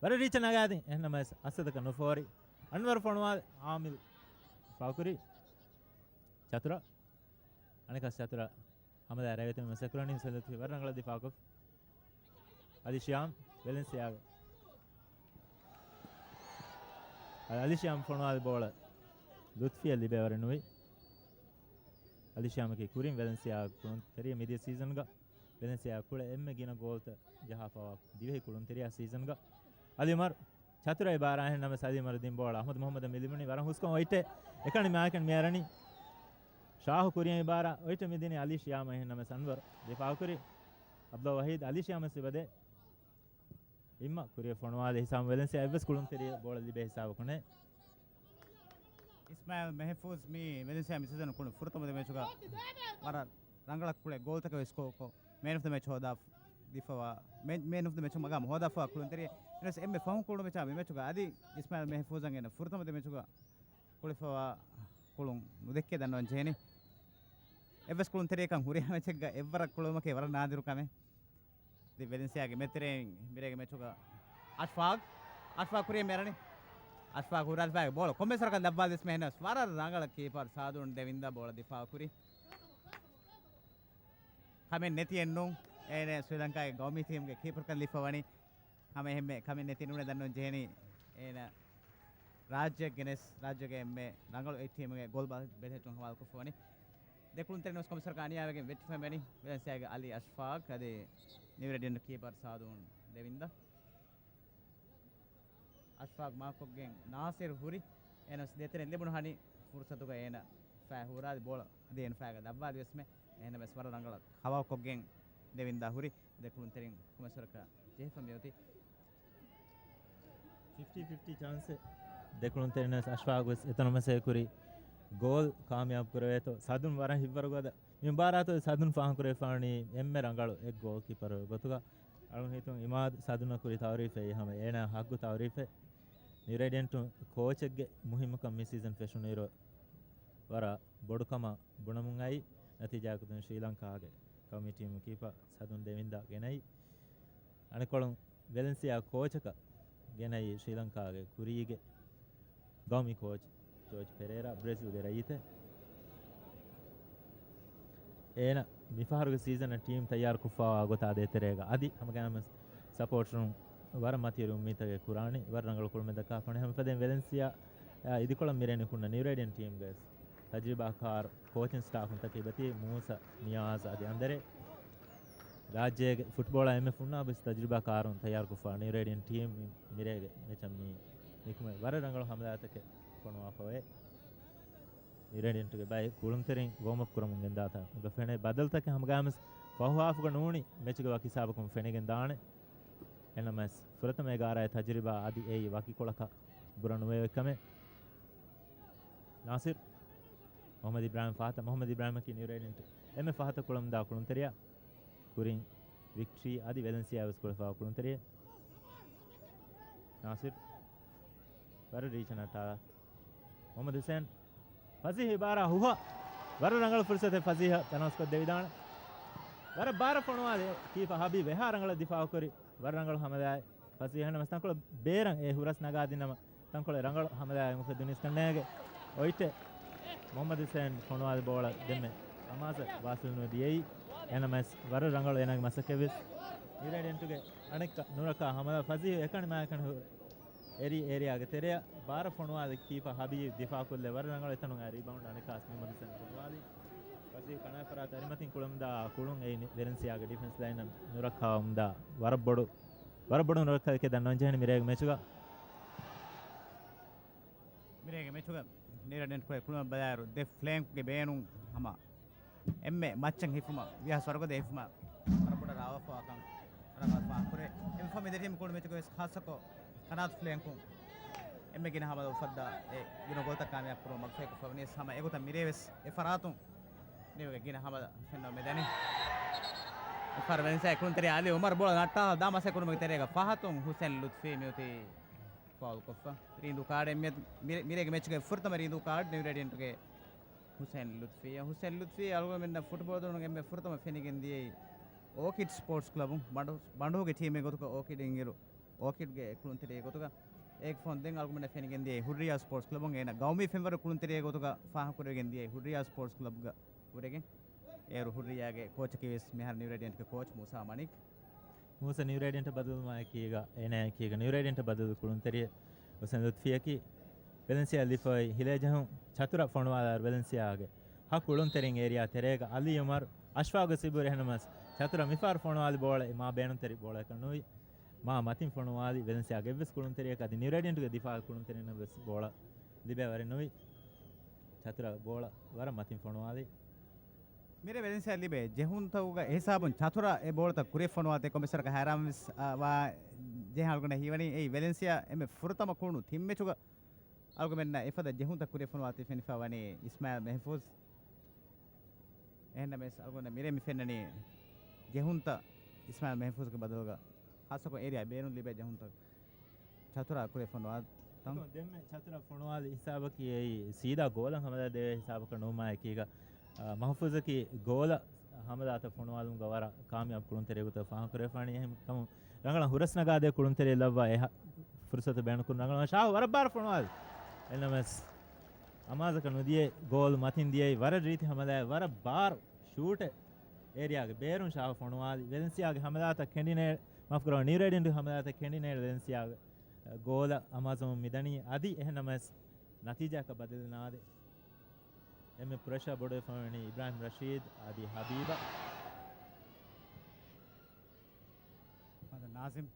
ވަރަށް ރީޗަށް ނަގާދިން. އެހެންނަމަވެސް އަސަދަކަށް ނުފޯރި. އަންވަރު ފޮނުވާލި. އާމިލް ފައުކުރި. ޗަތުރަ. އަނެކަސް ޗަތުރަ ހަމަލާ ރައްޔިތުން މަސައްކަތް ކުރަނީ ހުސެން ލުތުފީ ވަރަށް ރަނގަޅަށް ދިފާކޮށް. އަލީ ޝިޔާމް ވެލެންސިއާގެ. އަލީ ޝިޔާމް ފޮނުވާލި ބޯޅަ ލުތުފީއަށް ލިބޭވަރެއް ނުވި. އަލީ ޝިޔާމަކީ ކުރިން ވެލެންސިއާ ކުޅުންތެރިޔާ. މިދިޔަ ސީޒަންގަ ވެލެންސިއާ ކުޅެ އެންމެ ގިނަ ގޯލްތައް ޖަހާފައިވާ ދިވެހި ކުޅުންތެރިޔާ ސީޒަންގަ. އަލީ އުމަރު ޗަތުރަ އިބާރާ. އެހެންނަމަވެސް އަލީ އުމަރު ދިން ބޯޅަ އަޙްމަދު މުޙައްމަދަށް މި ލިބުނީ ވަރަށް ހުސްކަން އޮތްޓެއް. އެކަނި މާކަން މިއަރަނީ. ޝާހު ކުރިއަށް އިބާރާ. އޮތްޓެއް މި ދިނީ އަލީ ޝިޔާމަށް. އެހެންނަމަވެސް އަންވަރު ދިފާއުކުރި. އަބްދުލް ވަހީދު އަލީ ޝިޔާމަށް ސިބަދޭ. އިއްމަ ކުރިއަށް ފޮނުވާލި ހިސާބު ވެލެންސިއާ އެއްވެސް ކުޅުންތެރިޔެއް ބޯޅަ ލިބޭ ހިސާބަކު ނެތް. އިސްމާއިލް މެހެފޫޒް މި ވެލެންސިއާ މި ސީޒަން ކުޅުން ފުރަތަމަ ދެ މެޗުގަ ވަރަށް ރަނގަޅަށް ކުޅެ ގޯލްތަކެއް ވެސް ސްކޯ ކޮށް މޭން އޮފް ދަ މެޗް ހޯދާ ދީފަވާ، މޭ-، މޭން އޮފް ދަ މެޗު މަގާމު ހޯދާފަވާ ކުޅުންތެރި. އެނަސް އެންމެ ފަހުން ކުޅު މެޗާ މި މެޗުގަ އަދި އިސްމާއިލް މެހެފޫޒަށް އޭނަ ފުރަތަމަ ދެ މެޗުގަ ކުޅެފަވާ ކުޅުން ނުދެއްކޭ ދަންނަވަން ޖެހެނީ. އެއްވެސް ކުޅުންތެރިޔަކަށް ހުރިހާ މެޗެއްގަ އެއްވަރަށް ކުޅުވުމަކީ ވަރަށް ނާދިރު ކަމެއް. އަދި ވެލެންސިއާގެ މެދުތެރެއިން މިރޭގެ މެޗުގަ އަޝްފާގް، އަޝްފާގް ކުރިއަށް މިއަރަނީ. އަޝްފާގް ހުރާލިފައި ބޯޅަ ކޮންމެސް ވަރަކަށް ލައްވާލި ވެސް މެހެނަސް ވަރަށް ރަނގަޅަށް ކީޕަރ ސާދޫން ދެވިންދާ ބޯޅަ ދިފާއު ކުރި. ކަމެއް ނެތިއެއްނު. އޭނަ ސްރީލަންކާގެ ގައުމީ ޓީމްގެ ކީޕަރަކަށް ލިފަވަނީ. ހަމަ އެހެންމެ ކަމެއް ނެތި ނޫނެ ދަންނަވަން ޖެހެނީ. އޭނަ ރާއްޖެއަށް ގެނެސް، ރާއްޖޭގެ އެންމެ ރަނގަޅު އެއް ޓީމުގެ ގޯލް ބަ-، ބެލެހެއްޓުން ހަވާލުކޮށްފަވަނީ. ދެ ކުޅުންތެރިން ވެސް ކޮންމެސް ވަރަކަށް އަނިޔާވެގެން ވެއްޓިފައިވަނީ. ވެލެންސިއާގެ އަލީ އަޝްފާގް އަދި ނިއު ރޭޑިއަންޓް ކީޕަރ ސާދޫން ދެވިންދާ. އަޝްފާގް މާކްކޮށްގެން ނާސިރު ހުރި. އޭނަ ވެސް ދޭތެރެއިން ލިބުނު ހަނި ފުރުސަތުގަ އޭނަ ފައި ހުރާލި ބޯޅަ އަދި އޭނަ ފައިގަ ލައްވާލި ވެސްމެ. އޭނަ ވެސް ވަރަށް ރަނގަޅަށް ކަވާކޮށްގެން ދެވިންދާ ހުރި. ދެ ކުޅުންތެރިން ކޮންމެސް ވަރަކަށް ޖެހިފަ މިއޮތީ. ފިފްޓީ ފިފްޓީ ޗާންސެއް. ދެ ކުޅުންތެރިން ވެސް އަޝްފާގް ވެސް އެތަނުން މަސައްކަތް ކުރި ގޯލް ކާމިޔާބު ކުރެވޭތޯ. ސާދުން ވަރަށް ހިތްވަރު ގަދަ. މި މުބާރާތު ސާދުން ފާހަގަ ކުރެވިފާނީ އެންމެ ރަނގަޅު އެއް ގޯލް ކީޕަރު ގޮތުގަ. އަޅުން ހިތުން އިމާދު ސާދުންނަށް ކުރި ތައުރީފެއް ހަމަ އޭނާ ހައްގު ތައުރީފެއް. ނިއު ރޭޑިއަންޓު ކޯޗެއްގެ މުހިއްމުކަން މި ސީޒަން ފެށުނުއިރު ވަރަށް ބޮޑު ކަމަށް ބުނަމުން އައި، ނަތީޖާއަކުން ޝްރީލަންކާގެ ގައުމީ ޓީމު ކީޕަރ ސާދުން ދެވިންދާ ގެނައީ. އަނެއްކޮޅުން ވެލެންސިއާ ކޯޗަކަށް ގެނައީ ޝްރީލަންކާގެ ކުރީގެ ގައުމީ ކޯޗް ޖޯޖް ޕެރޭރާ، ބްރެޒިލްގެ ރައްޔިތެއް. އޭނަ މިފަހަރުގެ ސީޒަނަށް ޓީމް ތައްޔާރުކޮށްފައިވާ ގޮތާ ދޭތެރޭގަ އަދި ހަމަގައިމުވެސް ސަޕޯޓަރުން ވަރަށް މަތިވެރި އުއްމީދުތަކެއް ކުރާނީ. ވަރަށް ރަނގަޅު ކުޅުމެއް ދައްކާ ކޮނެ ހަމަ ފަދައިން ވެލެންސިއާ، އާ، އިދިކޮޅަށް މިރޭ ނިކުންނަ ނިއު ރޭޑިއަން ޓީމްގެ ތަޖްރިބާކާރު ކޯޗިން ސްޓާފުން ތަކީ ބަތީ މޫސަ، ނިޔާޒް އަދި އަނދަރޭ. ރާއްޖޭގެ ފުޓްބޯޅަ އެންމެ ފުންނާބު ތަޖްރިބާކާރުން ތައްޔާރުކޮށްފަ ނިއު ރޭޑިއަން ޓީމް މި-، މިރޭގެ މެޗަށް މި ނިކުމެ ވަރަށް ރަނގަޅު ހަމަލާތަކެއް ފޮނުވާފަވޭ. ނިއު ރޭޑިއަންޓުގެ ބައެއް ކުޅުންތެރިން ވޯމްއަޕް ކުރަމުން ގެންދާތާ ގޮތް ފެނޭ. ބަދަލުތަކެއް ހަމަގައިމުވެސް ފަހު ހާފުގަ ނޫނީ މެޗުގެ ވަކި ހިސާބަކުން ފެނިގެން ދާނެ. އެނަމަވެސް ފުރަތަމަ އެގާރައި ތަޖުރިބާ އަދި އެއީ ވަކިކޮޅަކަށް ބުރަ ނުވެވޭ ކަމެއް. ނާސިރް، މުޙައްމަދު އިބްރާހިމް ފަހަތަށް، މުޙައްމަދު އިބްރާހިމަކީ ނިއު ރޭޑިއަންޓު އެންމެ ފަހަތަށް ކުޅަމުންދާ ކުޅުންތެރިޔާ. ކުރިން ވިކްޓްރީ އަދި ވެލެންސިއާ ވެސް ކުޅެފައި ކުޅުންތެރިއެއް. ނާސިރު ވަރަށް ރީޗަށް ނައްޓާލާ. މުހައްމަދު ހުސެން. ފަސީހު އިބާރާ ހުހަ. ވަރަށް ރަނގަޅު ފުރުސަތެއް ފަސީހަށް ތަނަވަސްކޮށްދެވިދާނެ. ވަރަށް ބާރަށް ފޮނުވާލި ކީޕަ ހަބީބް އެހާ ރަނގަޅަށް ދިފާއުކުރި. ވަރަށް ރަނގަޅު ހަމަލާއެއް. ފަސީހަ ނަމަސް ތަންކޮޅެއް ބޭރަށް އެ ހުރަސް ނަގާދިނަމަ ތަންކޮޅެއް ރަނގަޅު ހަމަލާއެއް އުފެދުނީސް ކަންނޭގެ. އޮއިޓެ މުހައްމަދު ހުސެން ފޮނުވާލި ބޯޅަ ދެންމެ އަމާޒަށް ވާސިލް ނުވެ ދިޔައީ. އެނަމަސް ވަރަށް ރަނގަޅު އޭނާގެ މަސައްކަތްވެސް. ނިއު ރޭޑިއަންޓުގެ އަނެއްކާ ނުރައްކާ ހަމަލާ ފަސީހު އެކަނި މާ އެކަނި ހު-، އެރި އޭރިއާގެ ތެރެއަށް ބާރަށް ފޮނުވާލި ކީޕަ ހަބީބް ދިފާ ކުރިލެއް ވަރަށް ރަނގަޅު އެތަނުން އައި ރީބައުންޑް އަނެކާސް މުހައްމަދު ހުސެން ފޮނުވާލި. ފަސީހު ކަނާތް ފަރާތް އަރިމަތިން ކުޅަމުންދާ ކުޅުން އެއީ ވެލެންސިއާގެ ޑިފެންސް ލައިނަށް ނުރައްކާވަމުންދާ ވަރަށް ބޮޑު، ވަރަށް ބޮޑު ނުރައްކާލެއް ދަންނަވަން ޖެހެނީ މިރޭގެ މެޗުގަ. މިރޭގެ މެޗުގަ ނިއު ރޭޑިއަންޓް ކުޅެ ކުޅުމަށް ބަލާއިރު ދެ ފްލޭންކުގެ ބޭނުން ހަމަ އެންމެ މައްޗަށް ހިފުމަށް ވިހާސް ވަރުގަދަ ހިފުމަށް ވަރަށް ބޮޑަށް ރާވާފަވާކަން ރަނގަޅަށް ފާހަގަކުރޭ. އެމެ ފަހު މި ދެ ޓީމް ކުޅުނު މެޗުގަ ވެސް ޚާއްޞަކޮށް ކަނާތު ފްލޭންކުން އެންމެ ގިނަ ހަމަލާ އުފައްދާ އެ ގިނަ ގޯލްތައް ކާމިޔާބު ކުރުމަށް މަގުފަހިކޮށްފަ ވަނީސް ހަމަ އެގޮތަށް މިރޭ ވެސް އެ ފަރާތުން ނިއުގެ ގިނަ ހަމަލާ ފެންނަ މެދަނީ. އެފަރ ވެންސާ ކުޅުންތެރި އަލީ އުމަރު ބޯޅަ ނައްޓާ ދާ މަސެ ކުރުމުގެ ތެރޭގަ ފަހަތުން ހުސެން ލުތްފީ މިއޮތީ ފައުލް ކޮށްފަ. ރީނދޫ ކާޑެއް މި-، މި-، މިރޭގެ މެޗުގެ ފުރަތަމަ ރީނދޫ ކާޑް ނިއު ރޭޑިއަންޓުގެ ހުސެން ލުތްފީ. ހުސެން ލުތްފީ އަޅުގަނޑުމެންނަށް ފުޓްބޯޅަ ދުވަން އެންމެ ފުރަތަމަ ފެނިގެން ދިޔައީ އޯކިޑް ސްޕޯޓްސް ކްލަބުން ބަނޑު-، ބަނޑުހުގެ ޓީމެއް ގޮތުގަ އޯކިޑް އިނގިރު އޯކިޑްގެ ކުޅުންތެރިއެއް ގޮތުގަ. އޭގެ ފަހުން ދެން އަޅުގަނޑުމެންނަށް ފެނިގެން ދިޔައީ ހުއްރިޔާ ސްޕޯޓްސް ކްލަބުން އޭނަ ގައުމީ ފެންވަރު ކުޅުންތެރިއެއް ގޮތުގަ ފާހަގަކުރެވިގެން ދިޔައީ ހުއްރިޔާ ސްޕޯޓްސް ކްލަބުގަ ހުރެގެން. އޭރު ހުއްރިޔާގެ ކޯޗަކީ ވެސް މިހާރު ނިއު ރޭޑިއަންޓްގެ ކޯޗް މޫސާ މަނިކް. މޫސަ ނިއު ރޭޑިއަންޓަށް ބަދަލުވުމާއެކީގަ، އޭނާއެކީގަ ނިއު ރޭޑިއަންޓަށް ބަދަލު ކުޅުންތެރިއެއް ހުސެން ލުތްފީއަކީ ވެލެންސިއާ ލިފޮއި ހިލޭޖަހުން ޗަތުރަ ފޮނުވާލާއިރު ވެލެންސިއާގެ ހަ ކުޅުންތެރިން އޭރިއާ ތެރޭގަ އަލީ އުމަރު އަޝްފާގު ސިބުރި އެހެންނަމަސް ޗަތުރަ މިފަހަރު ފޮނުވާލި ބޯޅަ މާ ބޭނުންތެރި ބޯޅައަކަށް ނުވި. މާ މަތިން ފޮނުވާލި ވެލެންސިއާގެ އެއްވެސް ކުޅުންތެރިއަކަށް އަދި ނިއު ރޭޑިއަންޓުގެ ދިފާއު ކުޅުންތެރިންނަށް ވެސް ބޯޅަ ލިބޭވަރެއް ނުވި. ޗަތުރަ ބޯޅަ ވަރަށް މަތިން ފޮނުވާލި. މިރޭ ވެލެންސިއާ ލިބޭ ޖެހުންތަކުގަ އެހިސާބުން ޗަތުރާ އެ ބޯޅަތައް ކުރިއަށް ފޮނުވާތީ ކޮންމެސްވަރަކަށް ހައިރާންވެސް، އާ، ވާ ޖެހޭ އަޅުގަނޑަށް ހީވަނީ. އެއީ ވެލެންސިއާ އެންމެ ފުރަތަމަ ކުޅުނު ތިން މެޗުގަ އަޅުގަނޑުމެންނަށް އެފަދަ ޖެހުންތައް ކުރިއަށް ފޮނުވާތީ ފެނިފަ ވަނީ އިސްމާއިލް މެހްފޫޒް. އެހެންނަމަވެސް އަޅުގަނޑަށް މިރޭ މި ފެންނަނީ ޖެހުންތައް އިސްމާއިލް މެހްފޫޒްގެ ބަދަލުގަ ޚާއްޞަކޮށް އޭރިއާ ބޭނުން ލިބޭ ޖެހުންތައް ޗަތުރާ ކުރިއަށް ފޮނުވާ ތަން. ދެންމެ ޗަތުރަ ފޮނުވާލި ހިސާބަކީ އެއީ ސީދާ ގޯލަށް ހަމަލާ ދެވޭ ހިސާބަކަށް ނުވުމާއެކީގަ، އާ، މަހުފޫޒަކީ ގޯލަށް ހަމަލާތައް ފޮނުވާލުމުގަ ވަރަށް ކާމިޔާބު ކުޅުންތެރިއެއް ގޮތަށް ފާހަގަކުރެވިފާނީ. އެހެން ކަމުން ރަނގަޅަށް ހުރަސް ނަގާދޭ ކުޅުންތެރިއެއް ލައްވާ އެ ހަ-، ފުރުސަތު ބޭނުންކުރުން ރަނގަޅަށް ޝާހު ވަރަށް ބާރަށް ފޮނުވާލި. އެންނަމަވެސް އަމާޒަކަށް ނުދިޔައީ ގޯލު މަތިން ދިޔައީ ވަރަށް ރީތި ހަމަލާއެއް ވަރަށް ބާރު ޝޫޓެއް އޭރިއާގެ ބޭރުން ޝާހު ފޮނުވާލި. ވެލެންސިއާގެ ހަމަލާތައް ކެނޑިނޭ، މާފުކުރައްވާ، ނިއު ރޭޑިއަންޓުގެ ހަމަލާތައް ކެނޑިނޭ ވެލެންސިއާގެ ގޯލަށް އަމާޒުން މިދަނީ. އަދި އެހެންނަމަވެސް ނަތީޖާއަކަށް ބަދަލު ނާދޭ. އެންމެ ޕްރެޝާ ބޮޑުވެފަ ވަނީ އިބްރާހިމް ރަޝީދު އަދި ހަބީބަށް. ނާޒިމް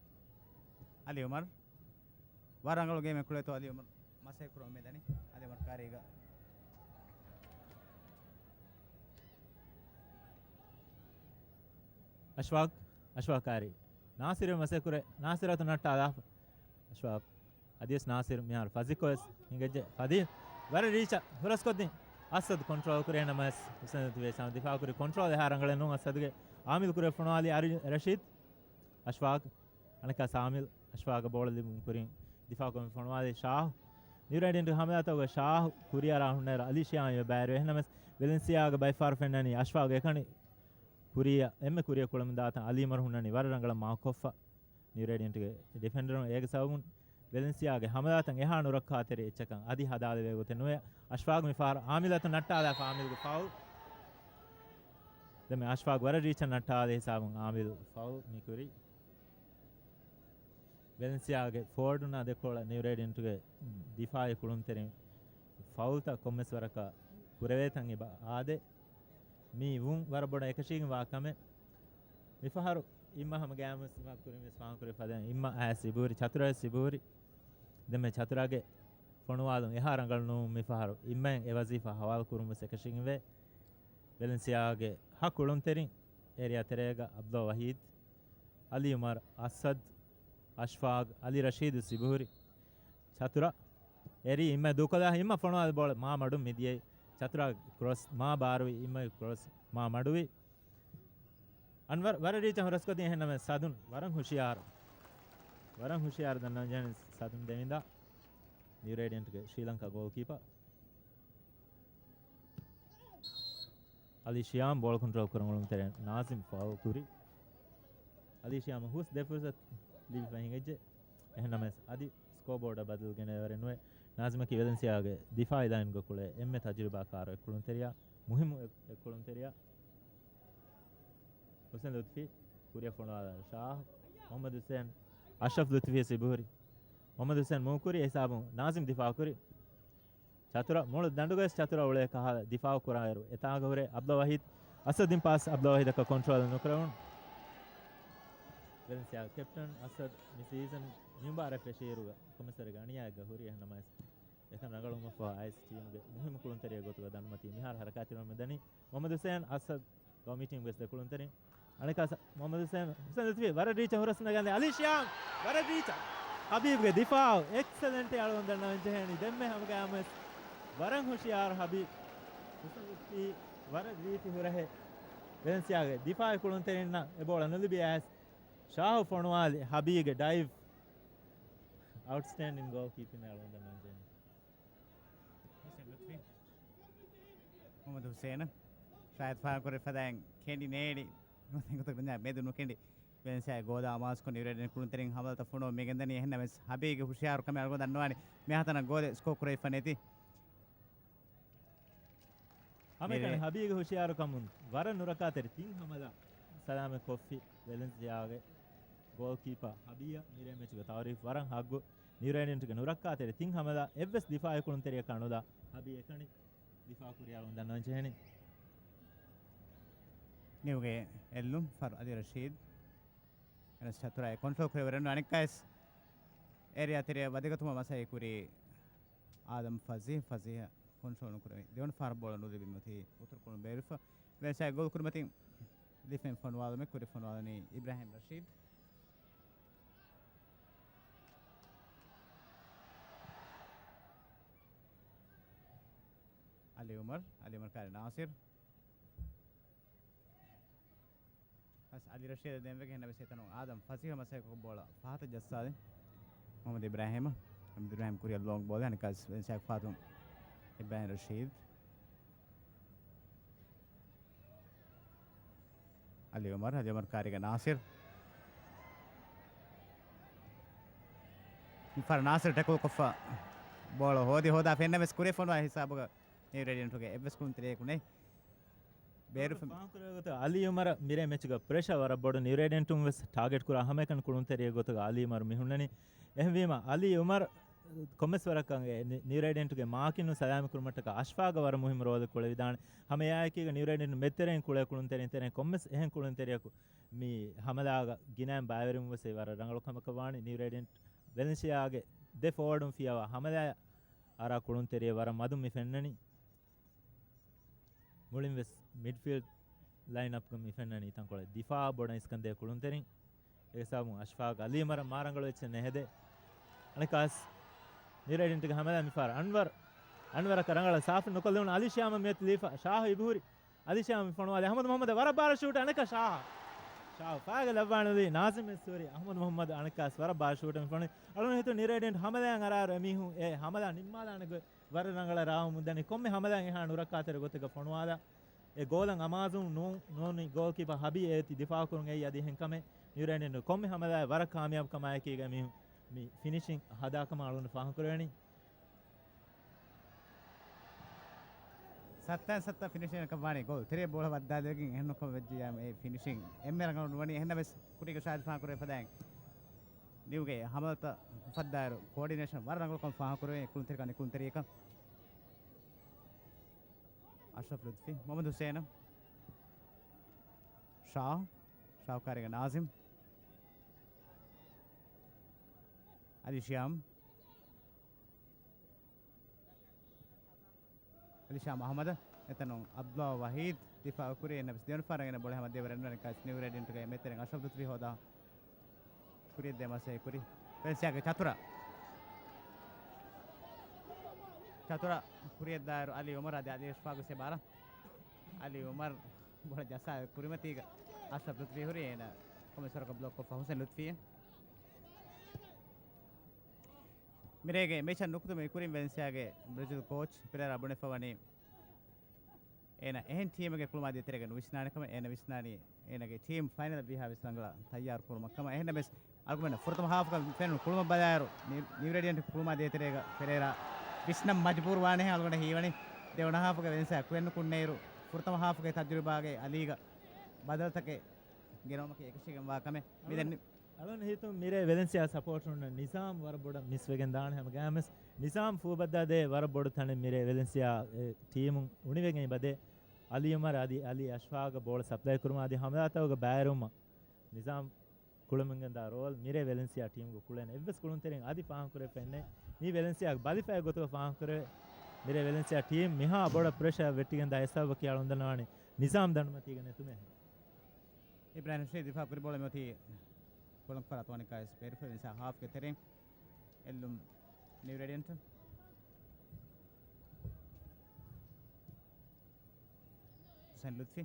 އަލީ އުމަރު. ވަރަށް ރަނގަޅު ގޭމެއް ކުޅޭތޯ އަލީ އުމަރު. މަސޭ ކުރަމުން މިދަނީ އަލީ އުމަރު ކާރީގަ. އަޝްފާޤް، އަޝްފާޤް ކާރީ. ނާސިރު މަސޭ ކުރޭ. ނާސިރު އަތުން ނައްޓާލާފަ. އަޝްފާޤް. އަދިވެސް ނާސިރު މިހާރު ފަޒިކޮވެސް ހިނގައްޖެ. ފަދިލް ވަރަށް ރީޗަށް ހުރަސްކޮށްދިން. އަސަދު ކޮންޓްރޯލް ކުރޭ ނަމަވެސް ހުސެން ލުތްފީ ދިފާ ކުރި ކޮންޓްރޯލް އެހާ ރަނގަޅެއް ނޫން އަސަދުގެ. އާމިލް ކުރެ ފޮނުވާލި އަރި ރަޝީދު. އަޝްފާޤް. އަނެއްކާ ސާމިލް އަޝްފާގަށް ބޯޅަ ލިބުން ކުރިން ދިފާކޮށް ފޮނުވާލި ޝާހު. ނިއު ރޭޑިއަންޓުގެ ހަމަލާތަކުގަ ޝާހު ކުރިއަރާ ހުންނައިރު އަލީ ޝިޔާމް އެބައިރު. އެހެންނަމަވެސް ވެލެންސިއާގެ ބައިފާރު ފެންނަނީ އަޝްފާގު އެކަނި ކުރިއަށް އެންމެ ކުރިއަށް ކުޅަމުން ދާތަން އަލީ އުމަރު ހުންނަނީ ވަރަށް ރަނގަޅަށް މާކްކޮށްފަ. ނިއު ރޭޑިއަންޓުގެ ޑިފެންޑަރުން އޭގެ ސަބަބުން ވެލެންސިއާގެ ހަމަލާތައް އެހާ ނުރައްކާތެރި އެއްޗަކަށް އަދި ހަދާލެވޭ ގޮތެއް ނުވޭ. އަޝްފާގު މިފަހަރު އާމިލް އަތުން ނައްޓާލާފަ އާމިލްގެ ފައުލް. ދެންމެ އަޝްފާގު ވަރަށް ރީޗަށް ނައްޓާލި ހިސާބުން އާމިލް ފައުލް މިކުރީ. ވެލެންސިއާގެ ފޯވަޑުންނާ ދެކޮޅަށް ނިއު ރޭޑިއަންޓުގެ ދިފާއީ ކުޅުންތެރިން ފައުލްތައް ކޮންމެސް ވަރަކަށް ކުރެވޭތަން އެބަ އާދޭ. މީ ވުން ވަރަށް ބޮޑަށް އެކަށީގެން ވާ ކަމެއް. މިފަހަރު އިއްމަ ހަމަ ގައިމުވެސް އިމާ ކުރިން ވެސް ފާހަގަކުރެ ފަދައިން އިއްމަ އައި ސިބުހުރި، ޗަތުރާ ސިބުހުރި. ދެންމެ ޗަތުރާގެ ފޮނުވާލުން އެހާ ރަނގަޅު ނޫން މިފަހަރު. އިއްމައިން އެ ވަޒީފާ ހަވާލު ކުރުން ވެސް އެކަށީގެންވޭ. ވެލެންސިއާގެ ހަ ކުޅުންތެރިން އޭރިއާ ތެރޭގަ އަބްދުﷲ ވަހީދު، އަލީ އުމަރު، އަސަދު، އަޝްފާގު، އަލީ ރަޝީދު ސިބުހުރި. ޗަތުރާ އެރީ އިއްމަ ދޫކޮލާ އިއްމަ ފޮނުވާލި ބޯޅަ މާ މަޑުން މިދިޔައީ. ޗަތުރާ ކްރޮސް މާ ބާރުވި އިއްމަ ކްރޮސް މާ މަޑުވި. އަންވަރު ވަރަށް ރީޗަށް ހުރަސްކޮށްދިން. އެހެންނަމަވެސް ސަދުން ވަރަށް ހުޝިޔާރު. ވަރަށް ހުޝިޔާރު ދަންނަވަންޖެހެނީ ސަދުން ދެމިންދާ. ނިއު ރޭޑިއަންޓްގެ ޝްރީލަންކާ ގޯލްކީޕަރ. އަލީ ޝިޔާމް ބޯޅަ ކޮންޓްރޯލް ކުރަން އުޅުނު ތެރޭ ނާޒިމް ފައުލް ކުރި. އަލީ ޝިޔާމަށް ހުސް ދެ ފުރުސަތު ލިބިފަ ހިނގައްޖެ. އެހެންނަމަވެސް އަދި ސްކޯ ބޯޑަށް ބަދަލު ގެނެވޭވަރެއް ނުވޭ. ނާޒިމަކީ ވެލެންސިއާގެ ދިފާއީ ލައިންގަ ކުޅޭ އެންމެ ތަޖުރިބާކާރު އެއް ކުޅުންތެރިޔާ، މުހިއްމު އެއް، އެއް ކުޅުންތެރިޔާ. ހުސެން ލުތުފީ ކުރިއަށް ފޮނުވާލާ ޝާހް. މުހައްމަދު ހުސެން، އަޝްރަފް ލުތުފީ ސިބުހުރި. މުހައްމަދު ހުސެން މޫކުރި، އެ ހިސާބުން ނާޒިމް ދިފާ ކުރި. ޗަތުރަ މޮޅު ދަނޑުގައި ޗަތުރަ އުޅޭ ކަހަލަ ދިފާއު ކުރާއިރު، އެތާގަ ހުރެ އަބްދުލް ވަހީދު. އަސަދު ދިން ޕާސް އަބްދުލް ވަހީދަކަށް ކޮންޓްރޯލް ނުކުރެވުނު. ވެލެންސިއާ ކެޕްޓަން އަސަދު މި ސީޒަން މިންވަރަށް ފެށިއިރުގަ ކޮމިސަރގެ އަނިޔާއެއްގަ ހުރި. އެހެންނަމަވެސް އެތަން ރަނގަޅުވުމަށްފަހު އައިސް ޓީމުގެ މުހިއްމު ކުޅުންތެރިއެއް ގޮތުގަ ދަނޑުމަތީ މިހާރު ހަރަކާތްތެރިވަމުން ދަނީ. މުހައްމަދު ހުސެން އަސަދު ގައުމީ ޓީމްގެ ދެ ކުޅުންތެރިން. އަނެކާ ސަ-، މުހައްމަދު ހުސެން، ހުސެން ލުތުފީ ވަރަށް ރީޗަށް ހުރަސް ނަގަންދެ އަލީ ޝިޔާމް ވަރަށް ރީޗަށް. ހަބީބްގެ ދިފާއު އެކްސެލެންޓް އަޅުގަނޑު ދަންނަވަން ޖެހޭނީ. ދެންމެ ހަމަގައިމުވެސް ވަރަށް ހުޝިޔާރު ހަބީބް. ހުސެން ލުތުފީ ވަރަށް ރީތި ހުރަހެއް. ވެލެންސިއާގެ ދިފާއީ ކުޅުންތެރިންނަށް އެ ބޯޅަ ނުލިބި އައިސް ޝާހު ފޮނުވާލި ހަބީގެ ޑައިވް. އައުޓްސްޓޭންޑިން ގޯލް ކީޕިން އަޅުގަނޑު ދަންނަވަން ޖެހޭނީ. ހުސެން ލުތުފީ. މުހައްމަދު ހުސޭނަށް ޝާހިދު ފާހަގަކުރެ ފަދައިން ކެނޑި ނޭޅި ގޮތަށް ގޮތަށް މެދު ނުކެނޑި ވެލެންސިއާގެ ގޯލާ އަމާޒުކޮށް ނިއު ރޭޑިއަންޓް ކުޅުންތެރިން ހަމަލަތައް ފޮނުވަމުން މިގެންދަނީ. އެހެންނަމަވެސް ހަބީގެ ހުޝިޔާރުކަމެއް އަޅުގަނޑު ދަންނަވާނެ މިހާތަނަށް ގޯލެއް ސްކޯ ކުރެވިފަ ނެތި. ހަމައެކަނި މިރޭ. ހަބީގެ ހުޝިޔާރުކަމުން ވަރަށް ނުރައްކާތެރި ތިން ހަމަލާ ސަލާމަތް ކޮށްފި ވެލެންސިއާގެ ގޯލްކީޕަރ ހަބީއަށް މިރޭ މެޗުގެ ތައުރީފް ވަރަށް ހައްގު. ނިއު ރޭޑިއަންޓްގެ ނުރައްކާތެރި ތިން ހަމަލާ އެއްވެސް ދިފާއީ ކުޅުންތެރިޔަކާ ނުލާ ހަބީ އެކަނި ދިފާ ކުރިއަޅުން ދަންނަވަން ޖެހެނީ. ނިއުގެ އެއްލުން ފަރު އަލީ ރަޝީދު. އެނަސް ޗަތުރާއެ ކޮންޓްރޯލް ކުރެވި ރަން އަނެއްކާވެސް އޭރިއާ ތެރެއަށް ވަދެގަތުމަށް މަސައްކަތް ކުރި އާދަމް ފަޒީ، ފަޒީހަށް ކޮންޓްރޯލް ނުކުރެވި. ދެވަނަ ފަހަރަށް ބޯޅަ ނުލިބި މަތީ އުތުރުކޮޅުން ބޭރުފަ. ވެލެންސިއާ ގޯލް ކުރިމަތިން ލިފެން ފޮނުވާލުމެއް ކުރި ފޮނުވާލަނީ އިބްރާހިމް ރަޝީދު. އަލީ އުމަރު، އަލީ އުމަރު ކާރި ނާސިރު. އަސް އަލީ ރަޝީދަށް ދެންވެގެން އެންނަ ވެސް އެތަނުން އާދަމް ފަސީހު މަސައްކަތް ކޮށް ބޯޅަ ފަހަތަށް ޖައްސާލި. މުހައްމަދު އިބްރާހިމަށް. މުހައްމަދު އިބްރާހިމް ކުރިއަށް ލޯންގް ބޯލެއް އަނެއްކާ ވެސް ވެލެންސިއާގެ ފަހަތުން އިބްރާހިމް ރަޝީދު. އަލީ އުމަރު، އަލީ އުމަރު ކާރީގަ ނާސިރު. މިފަހަރު ނާސިރު ޓެކުލް ކޮށްފަ ބޯޅަ ހޯދި ހޯދާ ފެންނަ ވެސް ކުރި ފޮނުވާ ހިސާބުގަ ނިއު ރޭޑިއަންޓުގެ އެއްވެސް ކުޅުންތެރިޔަކު ނެތް. ބޭރު ފެން- ފާހަގަކުރެވޭ ގޮތަށް އަލީ އުމަރަށް މިރޭ މެޗުގަ ޕްރެޝަރ ވަރަށް ބޮޑު. ނިއު ރޭޑިއަންޓުން ވެސް ޓާގެޓް ކުރާ ހަމައެކަނި ކުޅުންތެރިއެއް ގޮތުގަ އަލީ އުމަރު މި ހުންނަނީ. އެހެންވީމަ އަލީ އުމަރު ކޮންމެސް ވަރަކަށް ނި-، ނިއު ރޭޑިއަންޓުގެ މާކިނު ސަލާމަތް ކުރުމަށްޓަކާ އަޝްފާގަ ވަރަށް މުހިއްމު ރޯލެއް ކުޅެވިދާނެ. ހަމަ އެއާއެކީގަ ނިއު ރޭޑިއަންޓު މެދުތެރެއިން ކުޅޭ ކުޅުންތެރިން ތެރެއިން ކޮންމެސް އެހެން ކުޅުންތެރިޔަކު މި ހަމަލާގަ ގިނައިން ބައިވެރިވުން ވެސް ވަރަށް ރަނގަޅު ކަމަކަށް ވާނެ. ނިއު ރޭޑިއަންޓް ވެލެންސިއާގެ ދެ ފޯވަޑުން ފިޔަވާ ހަމަލާއަށް އަރާ ކުޅުންތެރިއެއް ވަރަށް މަދުން މި ފެންނަނީ. މުޅިން ވެސް މިޑްފީލްޑް ލައިންއަޕްގަ މި ފެންނަނީ ތަންކޮޅެއް ދިފާއަށް ބޮޑަށް އިސްކަންދޭ ކުޅުންތެރިން. އެހިސާބުން އަޝްފާގް އަލީ އުމަރަށް މާ ރަނގަޅު އެއްޗެއް ނެހެދޭ. އަނެއްކާސް ނިއު ރޭޑިއަންޓުގެ ހަމަލާ މިފަހަރު އަންވަރު، އަންވަރަކަށް ރަނގަޅަށް ސާފު ނުކޮށްލެވުނު އަލީ ޝިޔާމަށް މިއޮތީ ލީފަ ޝާހު އިބުހުރި. އަލީ ޝިޔާމް މި ފޮނުވާލި އަޙްމަދު މުޙައްމަދަށް ވަރަށް ބާރަށް ޝޫޓް އަނެއްކާ ޝާހު. ޝާހު ފާގެ ލައްވާނެ ލީ ނާޒިމް ވެސް ހުރި އަޙްމަދު މުޙައްމަދު އަނެއްކާސް ވަރަށް ބާރަށް ޝޫޓް މި ފޮނުވި. އަޅުން ހިތު ނިއު ރޭޑިއަންޓް ހަމަލާއަށް އަރާއިރު އެމީހުން އެ ހަމަލާ ނިންމާލާނެ ގޮތް ވަރަށް ރަނގަޅަށް ރާވަމުން ދަނީ. ކޮންމެ ހަމަލާއެއް އެހާ ނުރައްކާތެރި ގޮތެއްގަ ފޮނުވާލާ. އެ ގޯލަށް އަމާޒުން ނޫ-، ނޫނީ ގޯލްކީޕަރ ހަބީ އޭތި ދިފާއުކުރުން އެއީ އަދި އެހެން ކަމެއް. ނިއު ރޭޑިއަންޓު ކޮންމެ ހަމަލާއެއް ވަރަށް ކާމިޔާބު ކަމާއެކީގަ މީހުން މި ފިނިޝިން ހަދާކަމަށް އަޅުގަނޑު ފާހަގަކުރެވެނީ. ސައްތައިން ސައްތަ ފިނިޝިން ކަން ވާނީ ގޯލް ތެރޭ ބޯޅަ ވައްދާލެވިގެން އެހެން ނުކޮށް ވެއްޖިއްޔާ އެ ފިނިޝިން އެންމެ ރަނގަޅު ނުވަނީ. އެހެންނަމަވެސް ކުރީގަ ޝާހިދު ފާހަގަކުރެވި ފަދައިން ނިއުގެ ހަމަލަތައް އުފައްދާއިރު ކޯޑިނޭޝަން ވަރަށް ރަނގަޅުކަން ފާހަގަކުރެވޭ ކުޅުންތެރިކަން ކުޅުންތެރިޔަކަށް. އަޝްރަފް ލުތުފީ، މުހައްމަދު ހުސޭނަށް، ޝާހު، ޝާހު ކާރީގަ ނާޒިމް، އަލީ ޝިޔާމް، އަލީ ޝިޔާމް އަޙްމަދަށް، އެތަނުން އަބްދުﷲ ވަހީދު ދިފާއު ކުރި، އެންނަ ވެސް ދެވަނަ ފަހަރަށް އޭނަ ބޯޅަ ހަމަ ދެވަރެއް ނުވަނިކަސް ނިއު ރޭޑިއަންޓުގެ މެދުތެރެއިން އަޝްރަފް ލުތުފީ ހޯދާ ކުރިއަށް ދޭ މަސައްކަތް ކުރި. ވެލެންސިއާގެ ޗަތުރަ. ޗަތުރަ ކުރިއަށް ދާއިރު އަލީ އުމަރު އަދި އަލީ އަޝްފާގު ސެބާރަ. އަލީ އުމަރު ބޯޅަ ޖައްސާ ކުރިމަތީގަ އަޝްރަފް ލުތުފީ ހުރި އޭނަ ކޮމެސް ވަރަކަށް ބްލޮކް ކޮށްފަ ހުސެން ލުތުފީ. މިރޭގެ މެޗަށް ނުކުތުމުގެ ކުރިން ވެލެންސިއާގެ ބްރެޒިލް ކޯޗް ޕެރޭރާ ބުނެފަ ވަނީ އޭނަ އެހެން ޓީމެއްގެ ކުޅުމާ ދޭތެރޭގަ ނުވިސްނާނެ ކަމަށް. އޭނަ ވިސްނާނީ އޭނަގެ ޓީމް ފައިނަލަށް ވީހާވެސް ރަނގަޅަށް ތައްޔާރު ކުރުމަށް ކަމަށް. އެހެންނަމަވެސް އަޅުގަނޑުމެން ފުރަތަމަ ހާފުގަ ފެނުނު ކުޅުމަށް ބަލާއިރު، ނި-، ނިއުރޭޑިއަންޓް ކުޅުމާ ދޭތެރޭގަ ފެރޭރާ ވިސްނަން މަޖުބޫރު ވާނެހެން އަޅުގަނޑަށް ހީވަނީ. ދެވަނަ ހާފުގަ ވެލެންސިއާ ކުރިއަށް ނުކުންނައިރު، ފުރަތަމަ ހާފުގެ ތަޖުރިބާގެ އަލީގަ ބަދަލުތަކެއް ގެނައުމަކީ އެކަށީގެންވާ ކަމެއް. މިދެން އަޅުން ހިތުން މިރޭ ވެލެންސިއާ ސަޕޯޓަރުންނަށް ނިޒާމް ވަރަށް ބޮޑަށް މިސްވެގެން ދާނެ. ހަމަގައިމުވެސް ނިޒާމް ފޫބައްދާދޭ ވަރަށް ބޮޑު ތަނެއް މިރޭ ވެލެންސިއާ އެ ޓީމުން އުނިވެގެން އެބަދޭ. އަލީ އުމަރު އަދި އަލީ އަޝްފާގަށް ބޯޅަ ސަޕްލައި ކުރުމަށް އަދި ހަމަލާތަކުގެ ބައިވެރިވުމަށް ނިޒާމް ކުޅެމުންގެންދާ ރޯލް މިރޭ ވެލެންސިއާ ޓީމުގެ ކުޅެން އެއްވެސް ކުޅުންތެރިން އަދި ފާހަގަކުރެވިފައެއް ނެތް. މީ ވެލެންސިއާ ބަލިފައި ގޮތުގަ ފާހަގަކުރެވޭ. މިރޭ ވެލެންސިއާ ޓީމް މިހާ ބޮޑަށް ޕްރެޝަރ ވެއްޓިގެންދާ އެއް ސަބަބަކީ އަޅުން ދަންނަވާނީ ނިޒާމް ދަނޑުމަތީގަ ނެތުމޭ. އިބްރާހިމް ރަޝީދު ދިފާ ކުރި ބޯޅަ މިއޮތީ ކޮޅުން ފަރާތު ވަނިކާވެސް ބޭރުފަ ވެލެންސިއާ ހާފްގެ ތެރެއިން. އެއްލުން ނިއު ރޭޑިއަންޓް. ހުސެން ލުތްފީ.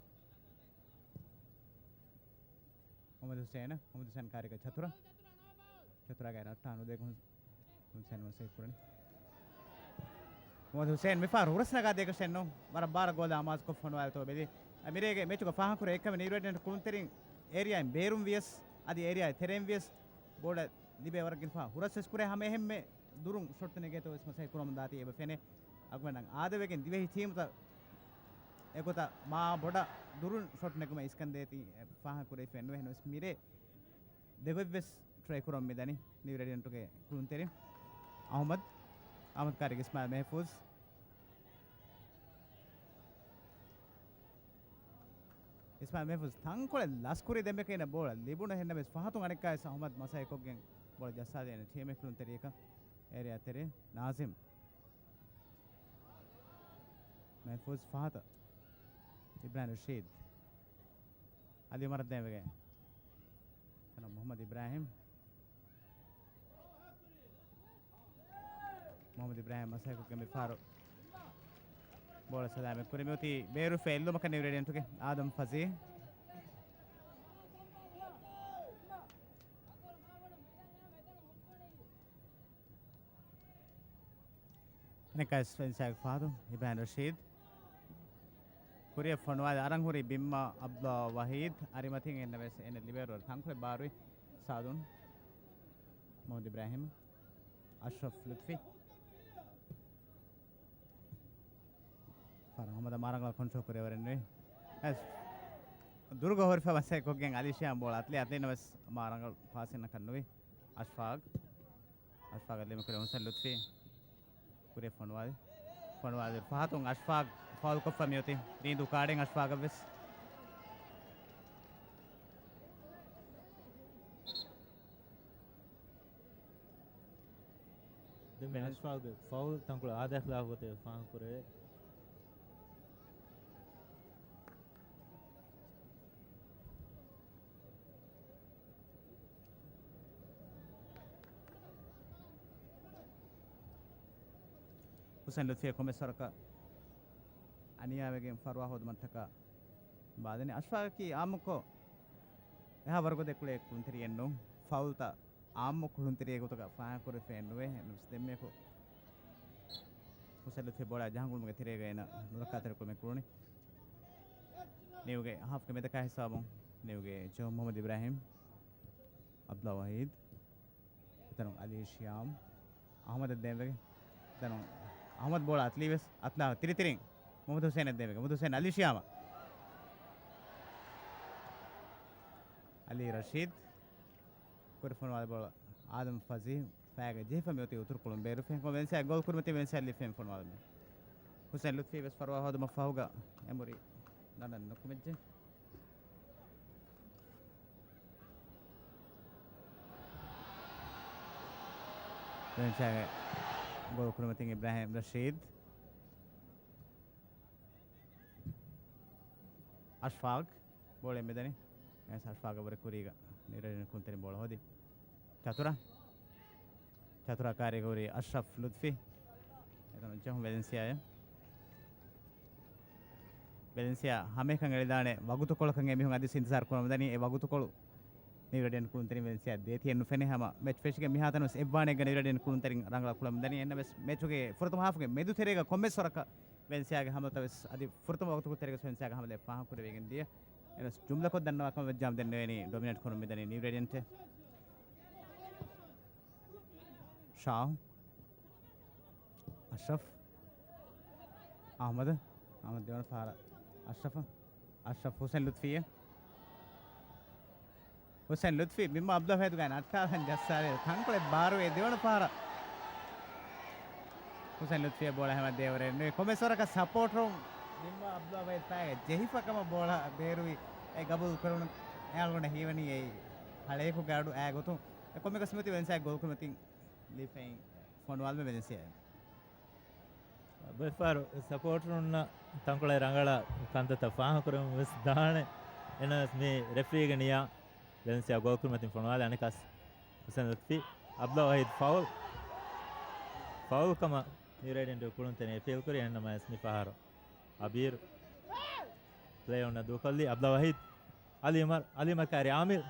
މުހައްމަދު ހުސޭނަށް، މުހައްމަދު ހުސޭން ކާރިގަ ޗަތުރަ. ޗަތުރާގެ ރައްޓާ ނުދޭ ހުސޭން މަސައްކަތް ކުރަނީ. މުހައްމަދު ހުސޭން މިފަހަރު ހުރަސް ނަގާ ދޭކަށެއް ނޫން. ވަރަށް ބާރަށް ގޯލާ އަމާޒުކޮށް ފޮނުވާލިތޯ ބެލި. މިރޭގެ މެޗުގަ ފާހަގަކުރެ އެއްކަމެއް ނިއުރޭޑިއަންޓް ކުޅުންތެރިން އޭރިއާއިން ބޭރުން ވިޔަސް އަދި އޭރިއާއި ތެރެއިން ވިޔަސް ބޯޅަ ލިބޭ ވަރަށް ގިނަ ފަހަރު ހުރަސް ވެސް ކުރޭ. ހަމަ އެހެންމެ ދުރުން ޝޮޓް ނެގޭތޯ ވެސް މަސައްކަތް ކުރަމުން ދާތީ އެބަ ފެނޭ. އަޅުގަނޑަށް އާދެވެގެން ދިވެހި ޓީމުތައް އެގޮތަށް މާ ބޮޑަށް ދުރުން ޝޮޓް ނެގުމަށް އިސްކަން ދޭތީ ފާހަގަ ކުރެވިފައެއް ނުވޭ. އެހެންވެސް މިރޭ ދެގޮތްވެސް ޓްރައި ކުރަމުން މިދަނީ ނިއު ރޭޑިއަންޓުގެ ކުޅުންތެރިން އަހުމަދު. އަހުމަދު ކާރިގަ އިސްމާއިލް މެހްފޫޒު. އިސްމާއިލް މެހްފޫޒު ތަންކޮޅެއް ލަސްކުރި ދެންމެކޭ އޭނަ ބޯޅަ ލިބުނު. އެހެންނަމަވެސް ފަހަތުން އަނެއްކާވެސް އަހުމަދު މަސައްކަތްކޮށްގެން ބޯޅަ ޖައްސާދޭނެ ޓީމެއް ކުޅުންތެރިޔަކަށް އޭރިއާ ތެރޭ ނާޒިމް. މެހްފޫޒު ފަހަތަށް. އިބްރާހިމް ރަޝީދު. އަލީ އުމަރަށް ދޭންވެގެން. އަންނަ މުހައްމަދު އިބްރާހިމް. މުހައްމަދު އިބްރާހިމް މަސައްކަތްކޮށްގެން މިފަހަރު ބޯޅަ ސަލާމަތް ކުރި. މިއޮތީ ބޭރުފަ އެއްލުމަކަށް ނިއު ރޭޑިއަންޓުގެ އާދަމް ފަޒީ. ނިކަސް ފެންސާގެ ފަހަތު އިބްރާހިމް ރަޝީދު. ކުރިއަށް ފޮނުވާލި އަރަން ހުރި ބިންމާ އަބްދުﷲ ވަހީދު. އަރިމަތިން އެންނަވެސް އެން ލިބޭރޯ ތަންކޮޅެއް ބާރުވި ސާދުން. މުހައްމަދު އިބްރާހިމް. އަޝްރަފް ލުތްފީ. ފަރަ އަހުމަދަށް މާރަނގަޅަށް ކޮންޓްރޯލް ކުރެވަރެއް ނުވޭ. އެސް. ދުރުގަ ހުރިފަ މަސައްކަތްކޮށްގެން އަލީ ޝިޔާމް ބޯޅަ އަތްލި އަތްލިނަވެސް މާރަނގަޅު ޕާސިންނަކަށް ނުވި. އަޝްފާގް. އަޝްފާގަށް ލިބުނު ކުރި ހުސެން ލުތްފީ. ކުރި ފޮނުވާލި. ފޮނުވާލި ފަހަތުން އަޝްފާގް ފައުލް ކޮށްފަ މިއޮތީ. ރީނދޫ ކާޑެއް އަޝްފާގަށް ވެސް. ދެން މި އަޝްފާގްގެ ފައުލް ތަންކޮޅެއް އާދައިގެ ޚިލާފު ގޮތެއް ފާހަގަ ކުރެވޭ. ހުސެން ލުތްފީ ކޮމެސް ވަރަކަށް އަނިޔާވެގެން ފަރުވާ ހޯދުމަށްޓަކާ ބާދެނީ. އަޝްފާގަކީ އާއްމުކޮށް އެހާ ވަރުގަދަ ކުޅޭ ކުޅުންތެރިއެއް ނޫން. ފައުލްތައް އާއްމު ކުޅުންތެރިއެއް ގޮތުގަ ފާހަގަކުރެވިފައެއް ނުވޭ. އެހެންވެސް ދެންމެއަކު ހުސެން ލުތްފީ ބޯޅަ ޖަހަން ގުޅުމުގެ ތެރޭގަ އޭނަ ނުރައްކާތެރިކުރުމެއް ކުޅުނީ. ނިއުގެ ހާފްގެ މެދަކާ ހިސާބުން ނިއުގެ ޖޯ މުހައްމަދު އިބްރާހިމް، އަބްދުﷲ ވަހީދު، އެތަނުން އަލީ ޝިޔާމް، އަހުމަދަށް ދޭންވެގެން. އެތަނުން އަހުމަދު ބޯޅަ އަތްލީވެސް އަތްލާ ތިރިތިރިން މުހައްމަދު ހުސޭނަށް ދޭންވެގެން. މުހައްމަދު ހުސޭން އަލީ ޝިޔާމަށް. އަލީ ރަޝީދު. ކުރި ފޮނުވާލި ބޯޅަ އާދަމް ފަޒީ ފައިގަ ޖެހިފަ މިއޮތީ އުތުރު ކުޅުން ބޭރުފެ. ކޮން ވެލެންސިއާ ގޯލް ކުރިމަތި ވެލެންސިއާ ލިފެން ފޮނުވާލަމެ. ހުސެން ލުތްފީ ވެސް ފަރުވާ ހޯދުމަށް ފަހުގަ އެނބުރި ލަނޑަށް ނުކުމެއްޖެ. ވެލެންސިއާގެ ގޯލް ކުރިމަތިން އިބްރާހިމް ރަޝީދު. އަޝްފާގް ބޯޅަ މިދަނީ. އެސް އަޝްފާގަށް ވުރެ ކުރީގަ ނިއު ރޭޑިއަންޓުން ކުޅުންތެރިން ބޯޅަ ހޯދި. ޗަތުރާ. ޗަތުރާ ކާރީގަ ހުރީ އަޝްރަފް ލުތްފީ. އެތަނުން ޖެހުން ވެލެންސިއާއަށް. ވެލެންސިއާ ހަމައެކަން އެޅިދާނެ ވަގުތުކޮޅަކަށް އެމީހުން އަދިވެސް އިންތިޒާރު ކުރަމުން ދަނީ. އެ ވަގުތުކޮޅު ނިއު ރޭޑިއަންޓް ކުޅުންތެރިން ވެލެންސިއާ ދޭތީ އެއްނުފެނޭ. ހަމަ މެޗް ފެށިގެން މިހާތަނަށް ވެސް އެއްވާނެ އެއްގަ ނިއު ރޭޑިއަންޓް ކުޅުންތެރިން ރަނގަޅަށް ކުޅަމުން ދަނީ. އެންނަމެސް މެޗުގެ ފުރަތަމަ ހާފުގެ މެދު ތެރޭގަ ކޮންމެސް ވަރަކަށް ވެލެންސިއާގެ ހަމަލަތައް ވެސް އަދި ފުރަތަމަ ވަގުތުކޮޅު ތެރޭގަ ވެސް ވެލެންސިއާގެ ހަމަލައެއް ފާހަގަކުރެވިގެން ދިޔަ. އެންނަމެސް ޖުމްލަކޮށް ދަންނަވާ ކަމަށް ވެއްޖާމު ދެންނެވޭނީ ޑޮމިނޭޓް ކުރަމުން މިދަނީ ނިއު ރޭޑިއަންޓެއް. ޝާހު. އަޝްރަފް. އަހްމަދު. އަހްމަދު ދެވަނަ ފަހަރަށް. އަޝްރަފް. އަޝްރަފް ހުސެން ލުތްފީ. ހުސެން ލުތްފީ ބިންމަ އަބްދުލް ވަހީދުގައި ނައްޓާލަން ޖައްސާލި ތަންކޮޅެއް ބާރުވެ ދެވަނަ ފަހަރަށް. ހުސެން ލުތްފީ ބޯޅަ ހަމަ ދޭވަރެއް ނުވި ކޮމެސް ވަރަކަށް ސަޕޯޓް ރޫމް ބިންމަ އަބްދުލް ވަހީދު ފައިގަ ޖެހިފަ ކަމަށް ބޯޅަ ބޭރުވި އެ ގަބޫލު ކުރުނު އެއާލްގުނަ ހީވަނީ އެއީ ހަޅޭކުގެ އަޑު އާ ގޮތުން. އެ ކޮމެކަސް މިތި ވެލެންސިއާ ގޯލް ކުރިމަތިން ލިފައިން ފޮނުވާލުމެއް ވެލެންސިއާ. ބައެއްފަހަރު ސަޕޯޓްރުންނަށް ތަންކޮޅެއް ރަނގަޅަށް ކަންތައްތައް ފާހަގަކުރަމުން ވެސް ދާނެ. އެނަމެސް މި ރެފްރީގެ ނިޔާ ވެލެންސިއާ ގޯލް ކުރިމަތިން ފޮނުވާލި. އަނެއްކާސް ހުސެން ލުތްފީ އަބްދުލް ވަހީދު ފައުލް. ފައުލް ކަމަށް ނިއު ރޭޑިއަންޓް ކުޅުންތެރިން އެޕީލް ކުރި. އެންނަމަވެސް މި ފަހަރު އަބީރު ޕްލޭ އޮންނަ ދޫކޮށްލީ އަބްދުލް ވަހީދު. އަލީ އުމަރު، އަލީ އުމަރު ކާރި އާމިލް.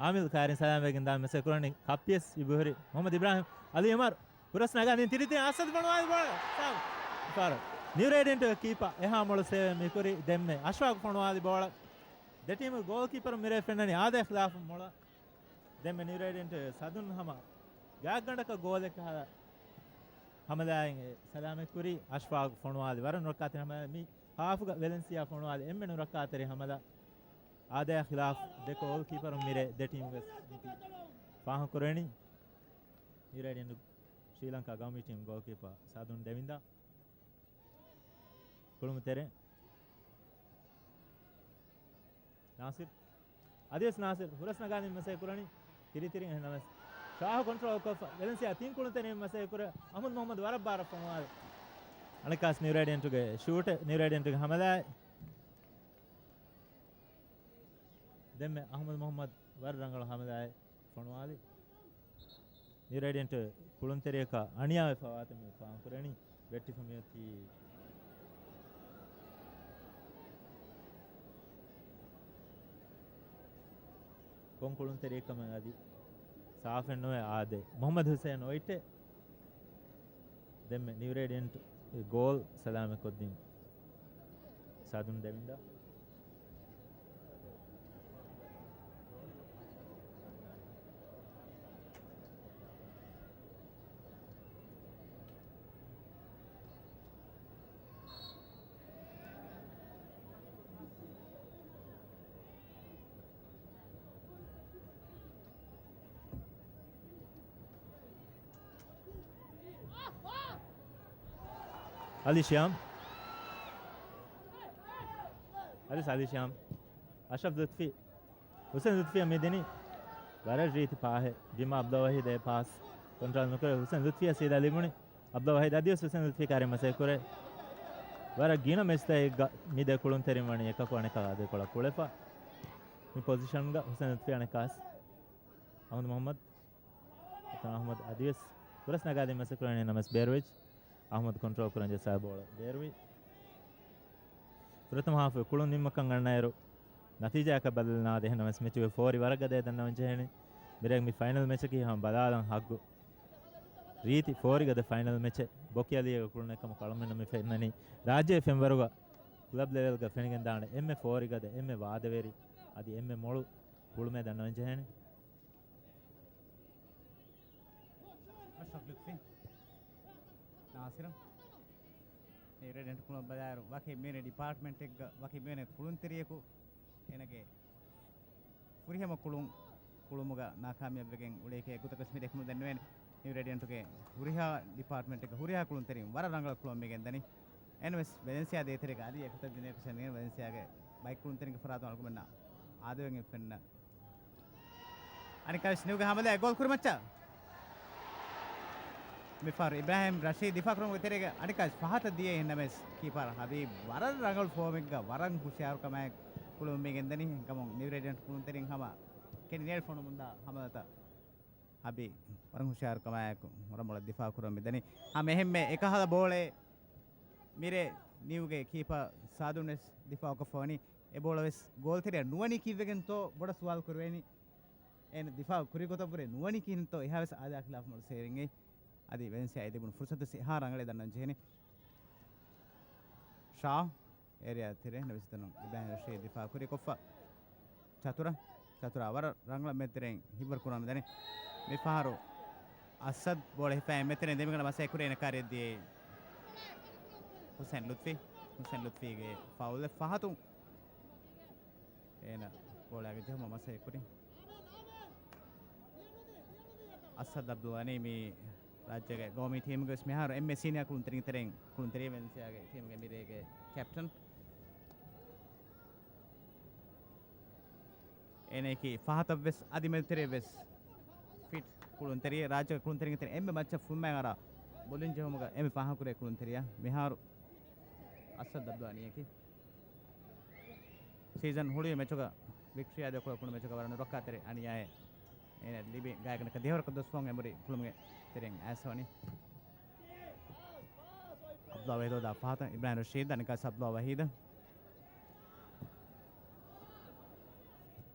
އާމިލް ކާރިން ސަލާމަތްވެގެން ދާން މަސައްކަތް ކުރަނީ ކައްޕިޔަސް އިބުހުރި މުހައްމަދު އިބްރާހިމް. އަލީ އުމަރު ހުރަސް ނަގާ ދިން ތިރިތިރި އަސަދު ފޮނުވާލި ބޯޅަ. ސާފު. ނިއު ރޭޑިއަންޓް ކީޕާ އެހާ މޮޅު ސޭވެ މިކުރި ދެންމެ އަޝްފާގު ފޮނުވާލި ބޯޅަ. ދެ ޓީމުގެ ގޯލް ކީޕަރު މިރޭ ފެންނަނީ އާދަޔާ ޚިލާފު މޮޅަށް. ދެންމެ ނިއު ރޭޑިއަންޓް ސަދުން ހަމަ ގާތްގަނޑަކަށް ގޯލެއް ކަހަލަ ހަމަލާއިން ސަލާމަތްކުރީ. އަޝްފާގު ފޮނުވާލި ވަރަށް ނުރައްކާތެރި ހަމަލާ. މި ހާފުގަ ވެލެންސިއާ ފޮނުވާލި އެންމެ ނުރައްކާތެރި ހަމަލާ. އާދަޔާ ޚިލާފް ދެ ގޯލް ކީޕަރުން މިރޭ ދެ ޓީމުގެ ފާހަގަކުރެވެނީ. ނިއު ރޭޑިއަންޓް ޝްރީލަންކާ ގައުމީ ޓީމް ގޯލް ކީޕަރ ސަދުން ދެވިންދާ. ކުޅުމު ތެރެ ނާސިރް. އަދިވެސް ނާސިރް ހުރަސް ނަގާދިން މަސައްކަތް ކުރަނީ ތިރިތިރިން. އެހެންނަމަވެސް ޝާހު ކޮންޓްރޯލް ކޮށްފަ ވެލެންސިއާ ތިން ކުޅުންތެރިން މަސައްކަތް ކުރޭ. އަހްމަދު މުހައްމަދު ވަރަށް ބާރަށް ފޮނުވާލި. އަނެއްކާސް ނިއު ރޭޑިއަންޓުގެ ޝޫޓެއް، ނިއު ރޭޑިއަންޓުގެ ހަމަލާއެއް. ދެންމެ އަހްމަދު މުހައްމަދު ވަރަށް ރަނގަޅު ހަމަލާއެއް ފޮނުވާލި. ނިއު ރޭޑިއަންޓް ކުޅުންތެރިޔަކަށް އަނިޔާވެފަ ވާތަން މި ފާހަގަކުރަނީ. ވެއްޓިފަ މިއޮތީ ކޮން ކުޅުންތެރިއެއްކަމެއް އަދި ސާފެއް ނުވެ އާދެ. މުހައްމަދު ހުސެން އޮއިޓެ ދެންމެ ނިއު ރޭޑިއަންޓް ގޯލް ސަލާމަތްކޮށްދިން ސަދުން ދެވިންދާ. އަލީ ޝިޔާމް. އަލީ، އަލީ ޝިޔާމް. އަޝްރަފް ލުތްފީ. ހުސެން ލުތްފީއަށް މި ދިނީ ވަރަށް ރީތި ޕާހެއް. ބިމް އަބްދުލް ވަހީދު އެ ޕާސް ކޮންޓްރޯލް ނުކުރެވި ހުސެން ލުތްފީއަށް ސީދާ ލިބުނީ. އަބްދުލް ވަހީދު އަދިވެސް ހުސެން ލުތްފީ ކާރިން މަސައްކަތް ކުރޭ. ވަރަށް ގިނަ މެޗްތަކެއްގަ މި ދެ ކުޅުންތެރިން ވަނީ އެކަކު އަނެކަކާ ދެކޮޅަށް ކުޅެފަ. މި ޕޮޒިޝަންގަ ހުސެން ލުތްފީ އަނެކާސް އަހްމަދު މުހައްމަދު. އަހްމަދު އަދިވެސް ހުރަސް ނަގާދިން މަސައްކަތް ކުރަނީ ނަމަސް ބޭރުވެއްޖެ. އަހްމަދު ކޮންޓްރޯލް ކުރަން ޖައްސާ ބޯޅަ ބޭރުވި. ފުރަތަމަ ހާފުގެ ކުޅުން ނިންމަކަން އަންނައިރު ނަތީޖާއަކަށް ބަދަލެއް ނާދޭ. އެހެންނަމަވެސް މެޗުގެ ފޯރި ވަރަށް ގަދައަށް ދަންނަވަން ޖެހެނީ. މިރޭގެ މި ފައިނަލް މެޗަކީ ހަމަ ބަލާލަން ހައްގު ރީތި ފޯރި ގަދަ ފައިނަލް މެޗެއް. ބޮކި އަލީގެ ކުޅުނެއް ކަމަށް ކަޅަމެންނަށް މި ފެންނަނީ. ރާއްޖޭގެ ފެންވަރުގަ ކްލަބް ލެވެލްގަ ފެނިގެންދާނެ އެންމެ ފޯރި ގަދަ، އެންމެ ވާދަވެރި، އަދި އެންމެ މޮޅު ކުޅުމެއް ދަންނަވަން ޖެހޭނެ. އަޝްރަފް ލުތްފީ. ނާސިރު. ނިއު ރޭޑިއަންޓް ކުޅުން ބަލާއިރު ވަކި މިވެނި ޑިޕާޓްމަންޓެއްގަ ވަކި މިވެނި ކުޅުންތެރިޔަކު އޭނަގެ ފުރިހަމަ ކުޅުން ކުޅުމުގަ ނާކާމިޔާބުވެގެން އުޅޭކޭ ގޮތަކަށް މި ދެކުނު ދެންނެވޭނެ. ނިއު ރޭޑިއަންޓުގެ ހުރިހާ ޑިޕާޓްމަންޓެއްގަ ހުރިހާ ކުޅުންތެރިން ވަރަށް ރަނގަޅަށް ކުޅަމުން މި ގެންދަނީ. އެންވެސް ވެލެންސިއާ ދޭތެރޭގަ އަދި އެކަތައް ދިނޭ ކުށެއް ނިއު ވެލެންސިއާގެ ބައެއް ކުޅުންތެރިންގެ ފަރާތުން އަޅުގަނޑުމެންނަށް އާދެވެގެން ފެންނަ. އަނެއްކާވެސް ނިއުގެ ހަމަލާ ގޯލް ކުރިމައްޗަށް. މިފަހަރު އިބްރާހިމް ރަޝީދު ދިފާ ކުރުމުގެ ތެރޭގަ އަނެއްކާވެސް ފަހަތަށް ދިޔައީ. އެހެންނަމަވެސް ކީޕަރ ހަބީބް ވަރަށް ރަނގަޅު ފޯމެއްގަ ވަރަށް ހުޝިޔާރުކަމާއެކު ކުޅުމުން މި ގެންދަނީ. އެހެންކަމުން ނިއު ރޭޑިއަންޓް ކުޅުންތެރިން ހަމަ ކެނޑިނޭޓް ފޮނުމުންދާ ހަމަލަތައް ހަބީ ވަރަށް ހުޝިޔާރުކަމާއެކު ވަރަށް މޮޅަށް ދިފާ ކުރަމުން މި ދަނީ. ހަމަ އެހެންމެ އެކަހަލަ ބޯޅެއް މިރޭ ނިއުގެ ކީޕާ ސާދުން ވެސް ދިފާއުކޮށްފަ ވަނީ. އެ ބޯޅަ ވެސް ގޯލްތެރެއަށް ނުވަނީ ކީއްވެގެންތޯ ބޮޑަށް ސުވާލު ކުރެވޭނީ. އޭނަ ދިފާއު ކުރި ގޮތަށްވުރެ ނުވަނީ ކިހިނެއްތޯ އެހާވެސް އާދަ ޚިލާފަށް މޮޅު ސޭވިންގެ. އަދި ވެލެންސިއާ އެ ލިބުނު ފުރުސަތު އެހާ ރަނގަޅޭ ދަންނަން ޖެހެނީ. ޝާ އޭރިއާ ތެރޭ ނަވިސްތަނު އިބްރާހިމް ރަޝީދު ދިފާއު ކުރި ކޮށްފަ. ޗަތުރަ. ޗަތުރާ ވަރަށް ރަނގަޅަށް މެދުތެރެއިން ހިއްވަރު ކުރަމުން ދަނީ. މި ފަހަރު އަސަދް ބޯޅަ ހިފައި މެދުތެރެއިން ދެމިގަނޑަށް މަސައްކަތް ކުރި އޭނަ ކާރިއަށް ދިޔައީ ހުސެން ލުތްފީ. ހުސެން ލުތްފީގެ ފައުލެއް ފަހަތުން އޭނަ ބޯޅައިގެ ޖެހުމަށް މަސައްކަތް ކުރި. އަސަދް އަބްދުލް ޣަނީ މި ރާއްޖޭގެ ގައުމީ ޓީމުގެ ވެސް މިހާރު އެންމެ ސީނިއާ ކުޅުންތެރިންގެ ތެރެއިން ކުޅުންތެރިޔާ ވެލެންސިއާގެ ޓީމުގެ މިރޭގެ ކެޕްޓަން. އޭނައަކީ ފަހަތަށް ވެސް އަދި މެދުތެރެއަށް ވެސް ފިޓް ކުޅުންތެރިއެއް. ރާއްޖޭގެ ކުޅުންތެރިންގެ ތެރެއިން އެންމެ މައްޗަށް ފުންމައިން އަރާ ބޮލިން ޖެހުމުގަ އެންމެ ފާހަގަކުރޭ ކުޅުންތެރިޔާ. މިހާރު އަސަދް އަބްދުލް ޣަނީއަކީ ސީޒަން ހުޅުވި މެޗުގަ ވިކްޓޯރިއާ ދެކޮޅަށް ކުޅު މެޗުގަ ވަރަށް ނުރައްކާތެރި އަނިޔާއެއް އޭނަ ލިބި ގާތްގަނޑަކަށް ދެހަވަރަކަށް ދުވަސް ފަހުން އެނބުރި ކުޅުމުގެ ތެރެއިން އައިސް ވަނީ. އަބްދުލް ވަހީދު ދާ ފަހަތަށް އިބްރާހިމް ރަޝީދު އަނެއްކާ އަބްދުލް ވަހީދު.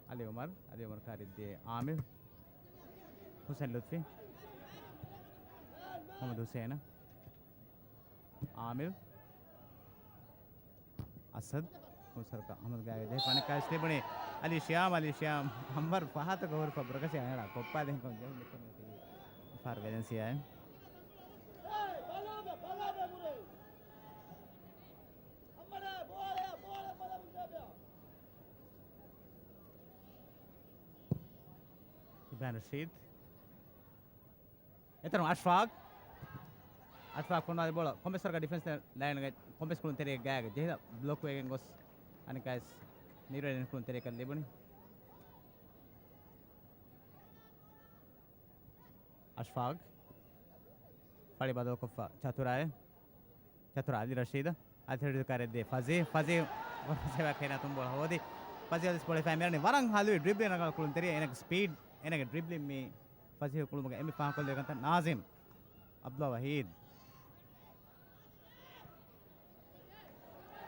އަލީ އުމަރު، އަލީ އުމަރު ކާރިއަށް ދިޔައީ އާމިރު. ހުސެން ލުތްފީ. މުހައްމަދު ހުސެން. އާމިރު. އަސަދް. ހުސަރުކަ އަހްމަދު ގާތްގަ ޖެހިފަ އަނެއްކާވެސް ލިބުނީ އަލީ ޝިޔާމް، އަލީ ޝިޔާމް. އަންވަރު ފަހަތަކަށް ހުރިފަ ބުރަކަށި އަނގަޅާ ކޮށްޕާލެ ހިންކޮން ޖެހުން ނިކުމެތީ ފަހަރު ވެލެންސިއާއެއް. އިބްރާހިމް ރަޝީދު. އެތަނުން އަޝްފާގް. އަޝްފާގް ފޮނުވާލި ބޯޅަ ކޮމްޕެސް ވަރަކަށް ޑިފެންސް ލައިންގެ ކޮމްޕެސް ކުޅުންތެރިޔާގެ ގާތްގަ ޖެހިލަ ބްލޮކް ވެގެން ގޮސް އަނެއްކާވެސް ނިއު ރޭޑިއަންޓް ކުޅުންތެރިޔަކަށް ލިބުނީ. އަޝްފާގް ފަޅި ބަދަލުކޮށްފަ ޗަތުރާއެއް. ޗަތުރާ އަލީ ރަޝީދަށް. އަލީ ރަޝީދު ކާރިއަށް ދޭ ފަޒީ. ފަޒީ ވަރަށް ސޭވާ ކޭނާ ތުން ބޯޅަ ހޯދި. ފަޒީ އަލިސް ބޯޅަ ހިފައި މިރަނި ވަރަށް ހަލުވި ޑްރިބްލިން ރަނގަޅަށް ކުޅުންތެރިޔާ. އޭނަގެ ސްޕީޑް، އޭނަގެ ޑްރިބްލިން މި ފަޒީ ކުޅުމުގަ އެންމެ ފާހަގަކޮށްލެވޭ ކަންތައް. ނާޒިމް. އަބްދުލް ވަހީދު.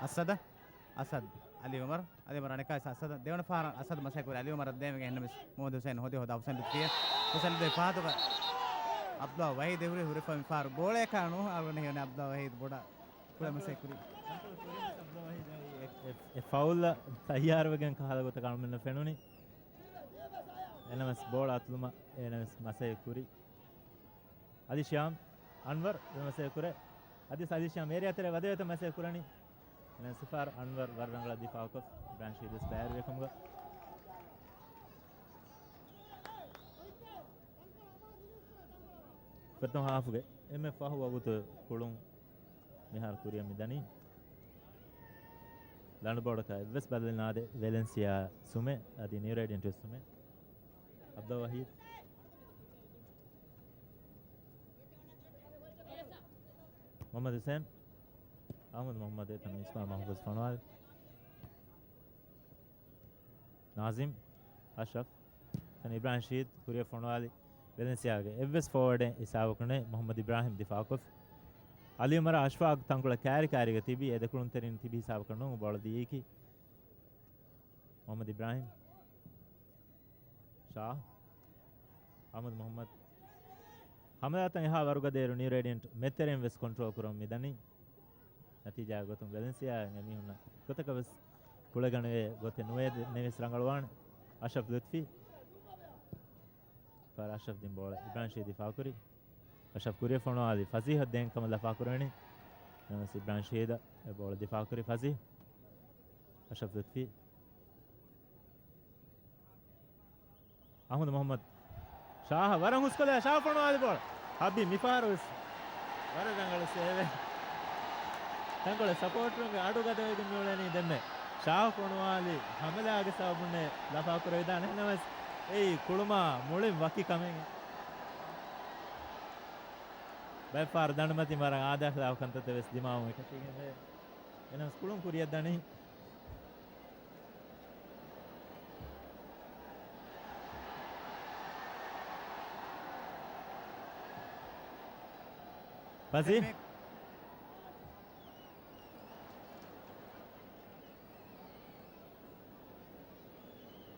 އަސަދަށް. އަސަދު. އަލީ އުމަރު. އަލީ އުމަރު އަނެއްކާވެސް އަސަދަށް. ދެވަނަ ފަހަރަށް އަސަދު މަސައްކަތް ކުރި. އަލީ އުމަރަށް ދޭން އެންނަމެސް މުހައްމަދު ހުސެން ހޯދި ހޯދާ ހުސެން ލުތްފީއަށް. ހުސެން ލުތްފީ ފަހަތުގަ އަބްދުލް ވަހީދު އެ ހުރި ހުރިފަ މި ފަހަރު ބޯޅައަކާ ނޫން އަޅުގަނޑަށް ހީވަނީ އަބްދުލް ވަހީދު ބޮޑަށް ކުޅަމަސައްކަތް ކުރީ. އެ، އެ ފައުލް ތައްޔާރުވެގެން ކަހަލަ ގޮތަކަށް އަޅުމެންނަށް ފެނުނީ. އެނަމަސް ބޯޅަ އަތުލުމަށް އޭނަވެސް މަސައްކަތް ކުރީ. އަލީ ޝިޔާމް، އަންވަރު މަސައްކަތް ކުރޭ. އަދި އަލީ ޝިޔާމް އޭރިއާ ތެރޭ ވަދެވޭތަ މަސައްކަތް ކުރަނީ. އެނަމަސް ސިފާރު އަންވަރު ވަރަށް ރަނގަޅަށް ދިފާއުކޮށް، އިބްރާހިމް ޝީދު ބައިވެރިވެ ކަމުގަ. ފުރަތަމަ ހާފުގެ އެންމެ ފަހު ވަގުތު ކުޅުން މިހާރު ކުރިއަށް މިދަނީ. ލަނޑު ބޯޑަކަށް އެއްވެސް ބަދަލެއް ނާދެ، ވެލެންސިއާ ސުމެއް އަދި ނިއު ރޭޑިއަންޓް ސުމެއް. އަބްދުލް ވަހީދު. މުހައްމަދު ހުސެން. އަޙްމަދު މުޙައްމަދު އެތަން މިސްބާ މަޙްފޫޒު ފޮނުވާލި. ނާޒިމް، އަޝްރަފް، ތަން އިބްރާހިމް ޝީދު ކުރިއަށް ފޮނުވާލި. ވެލެންސިއާގެ އެއްވެސް ފޯވަޑެއް ހިސާބަކުން ނެތް. މުޙައްމަދު އިބްރާހިމް ދިފާއުކޮށްފި. އަލީ އުމަރާ އަޝްފާގް ތަންކޮޅެއް ކާރި ކާރީގަ ތިބީ، އެ ދެ ކުޅުންތެރިން ތިބި ހިސާބަކަށް ނޫން ބޯޅަ ދިޔައީކީ. މުޙައްމަދު އިބްރާހިމް. ޝާ. އަޙްމަދު މުޙައްމަދު. ހަމަލާތައް އެހާ ވަރުގަދައިރު ނިއު ރޭޑިއަންޓް މެދުތެރެއިން ވެސް ކޮންޓްރޯލް ކުރަމުން މިދަނީ. ނަތީޖާގެ ގޮތުން ވެލެންސިއާއިން އެމީހުންނަށް ގޮތަކަށް ވެސް ކުޅެގަނެވޭ ގޮތެއް ނުވޭ ދެންނެވިޔަސް ރަނގަޅުވާނެ. އަޝްރަފް ލުތްފީ. ފާރު އަޝްރަފް ދިން ބޯޅަ އިބްރާހިމް ޝީދު ދިފާއުކުރި. އަޝްރަފް ކުރިއަށް ފޮނުވާލި ފަޒީހަށް ދޭން ކަމަށް ލަފާކުރެވެނީ. ނަމަވެސް އިބްރާހިމް ޝީދު އެ ބޯޅަ ދިފާއުކުރި ފަޒީހް. އަޝްރަފް ލުތްފީ. އަޙްމަދު މުޙައްމަދު. ޝާހަށް ވަރަށް ހުސްކޮށްލާ ޝާ ފޮނުވާލި ބޯޅަ. ހަބީ މިފަހަރު ވެސް ވަރަށް ރަނގަޅު ސޭވެއް. ތަންކޮޅެއް ސަޕޯޓްވެގެން އަޑު ގަދަވެގެން މިއުޅެނީ ދެންމެ. ޝާ ފޮނުވާލި ހަމަލާގެ ސަބަބުންނޭ ލަފާކުރެވިދާނެ. ނަމަވެސް އެއީ ކުޅުމާ މުޅިން ވަކި ކަމެއް. ބައެއްފަހަރު ދަނޑުމަތިން ވަރަށް އާދަ ޚިލާފު ކަންތައްތައް ވެސް ދިމާވުން އެކަށީގެން ވޭ. އެނަމަސް ކުޅުން ކުރިއަށް ދަނީ. ފަޒީ.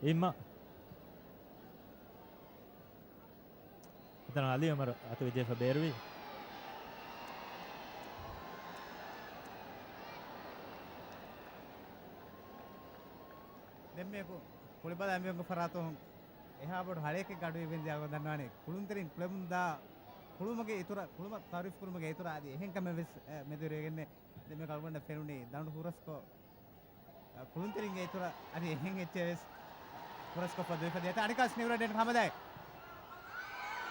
އިއްމަ. އެތަނަށް އަލީ އުމަރު އަތުވެއްޖެފަ ބޭރުވި. ދެންމެ ކު-، ކުޅިބަލާ މީހުންގެ ފަރާތުން އެހާ ބޮޑު ހަޅޭކެއް ގަޑުވެގެން ދިޔަ ދަންނާނެ. ކުޅުންތެރިން ކުޅެމުން ދާ ކުޅުމުގެ އިތުރަށް، ކުޅުމަށް ތައުރީފް ކުރުމުގެ އިތުރަށް އަދި އެހެން ކަމެއް ވެސް، އެ، މެދުވެރިވެގެން ދެންމެ އަޅުގަނޑަށް ފެނުނީ ދަނޑު ހުރަސްކޮށް، އަ، ކުޅުންތެރިންގެ އިތުރަށް އަދި އެހެން އެއްޗެއް ވެސް ހުރަސްކޮށްފަ ދުވިފަ ދިޔަތާ އަނެއްކާސް ނިއު ރޭޑިއަންޓް ހަމަދައެއް.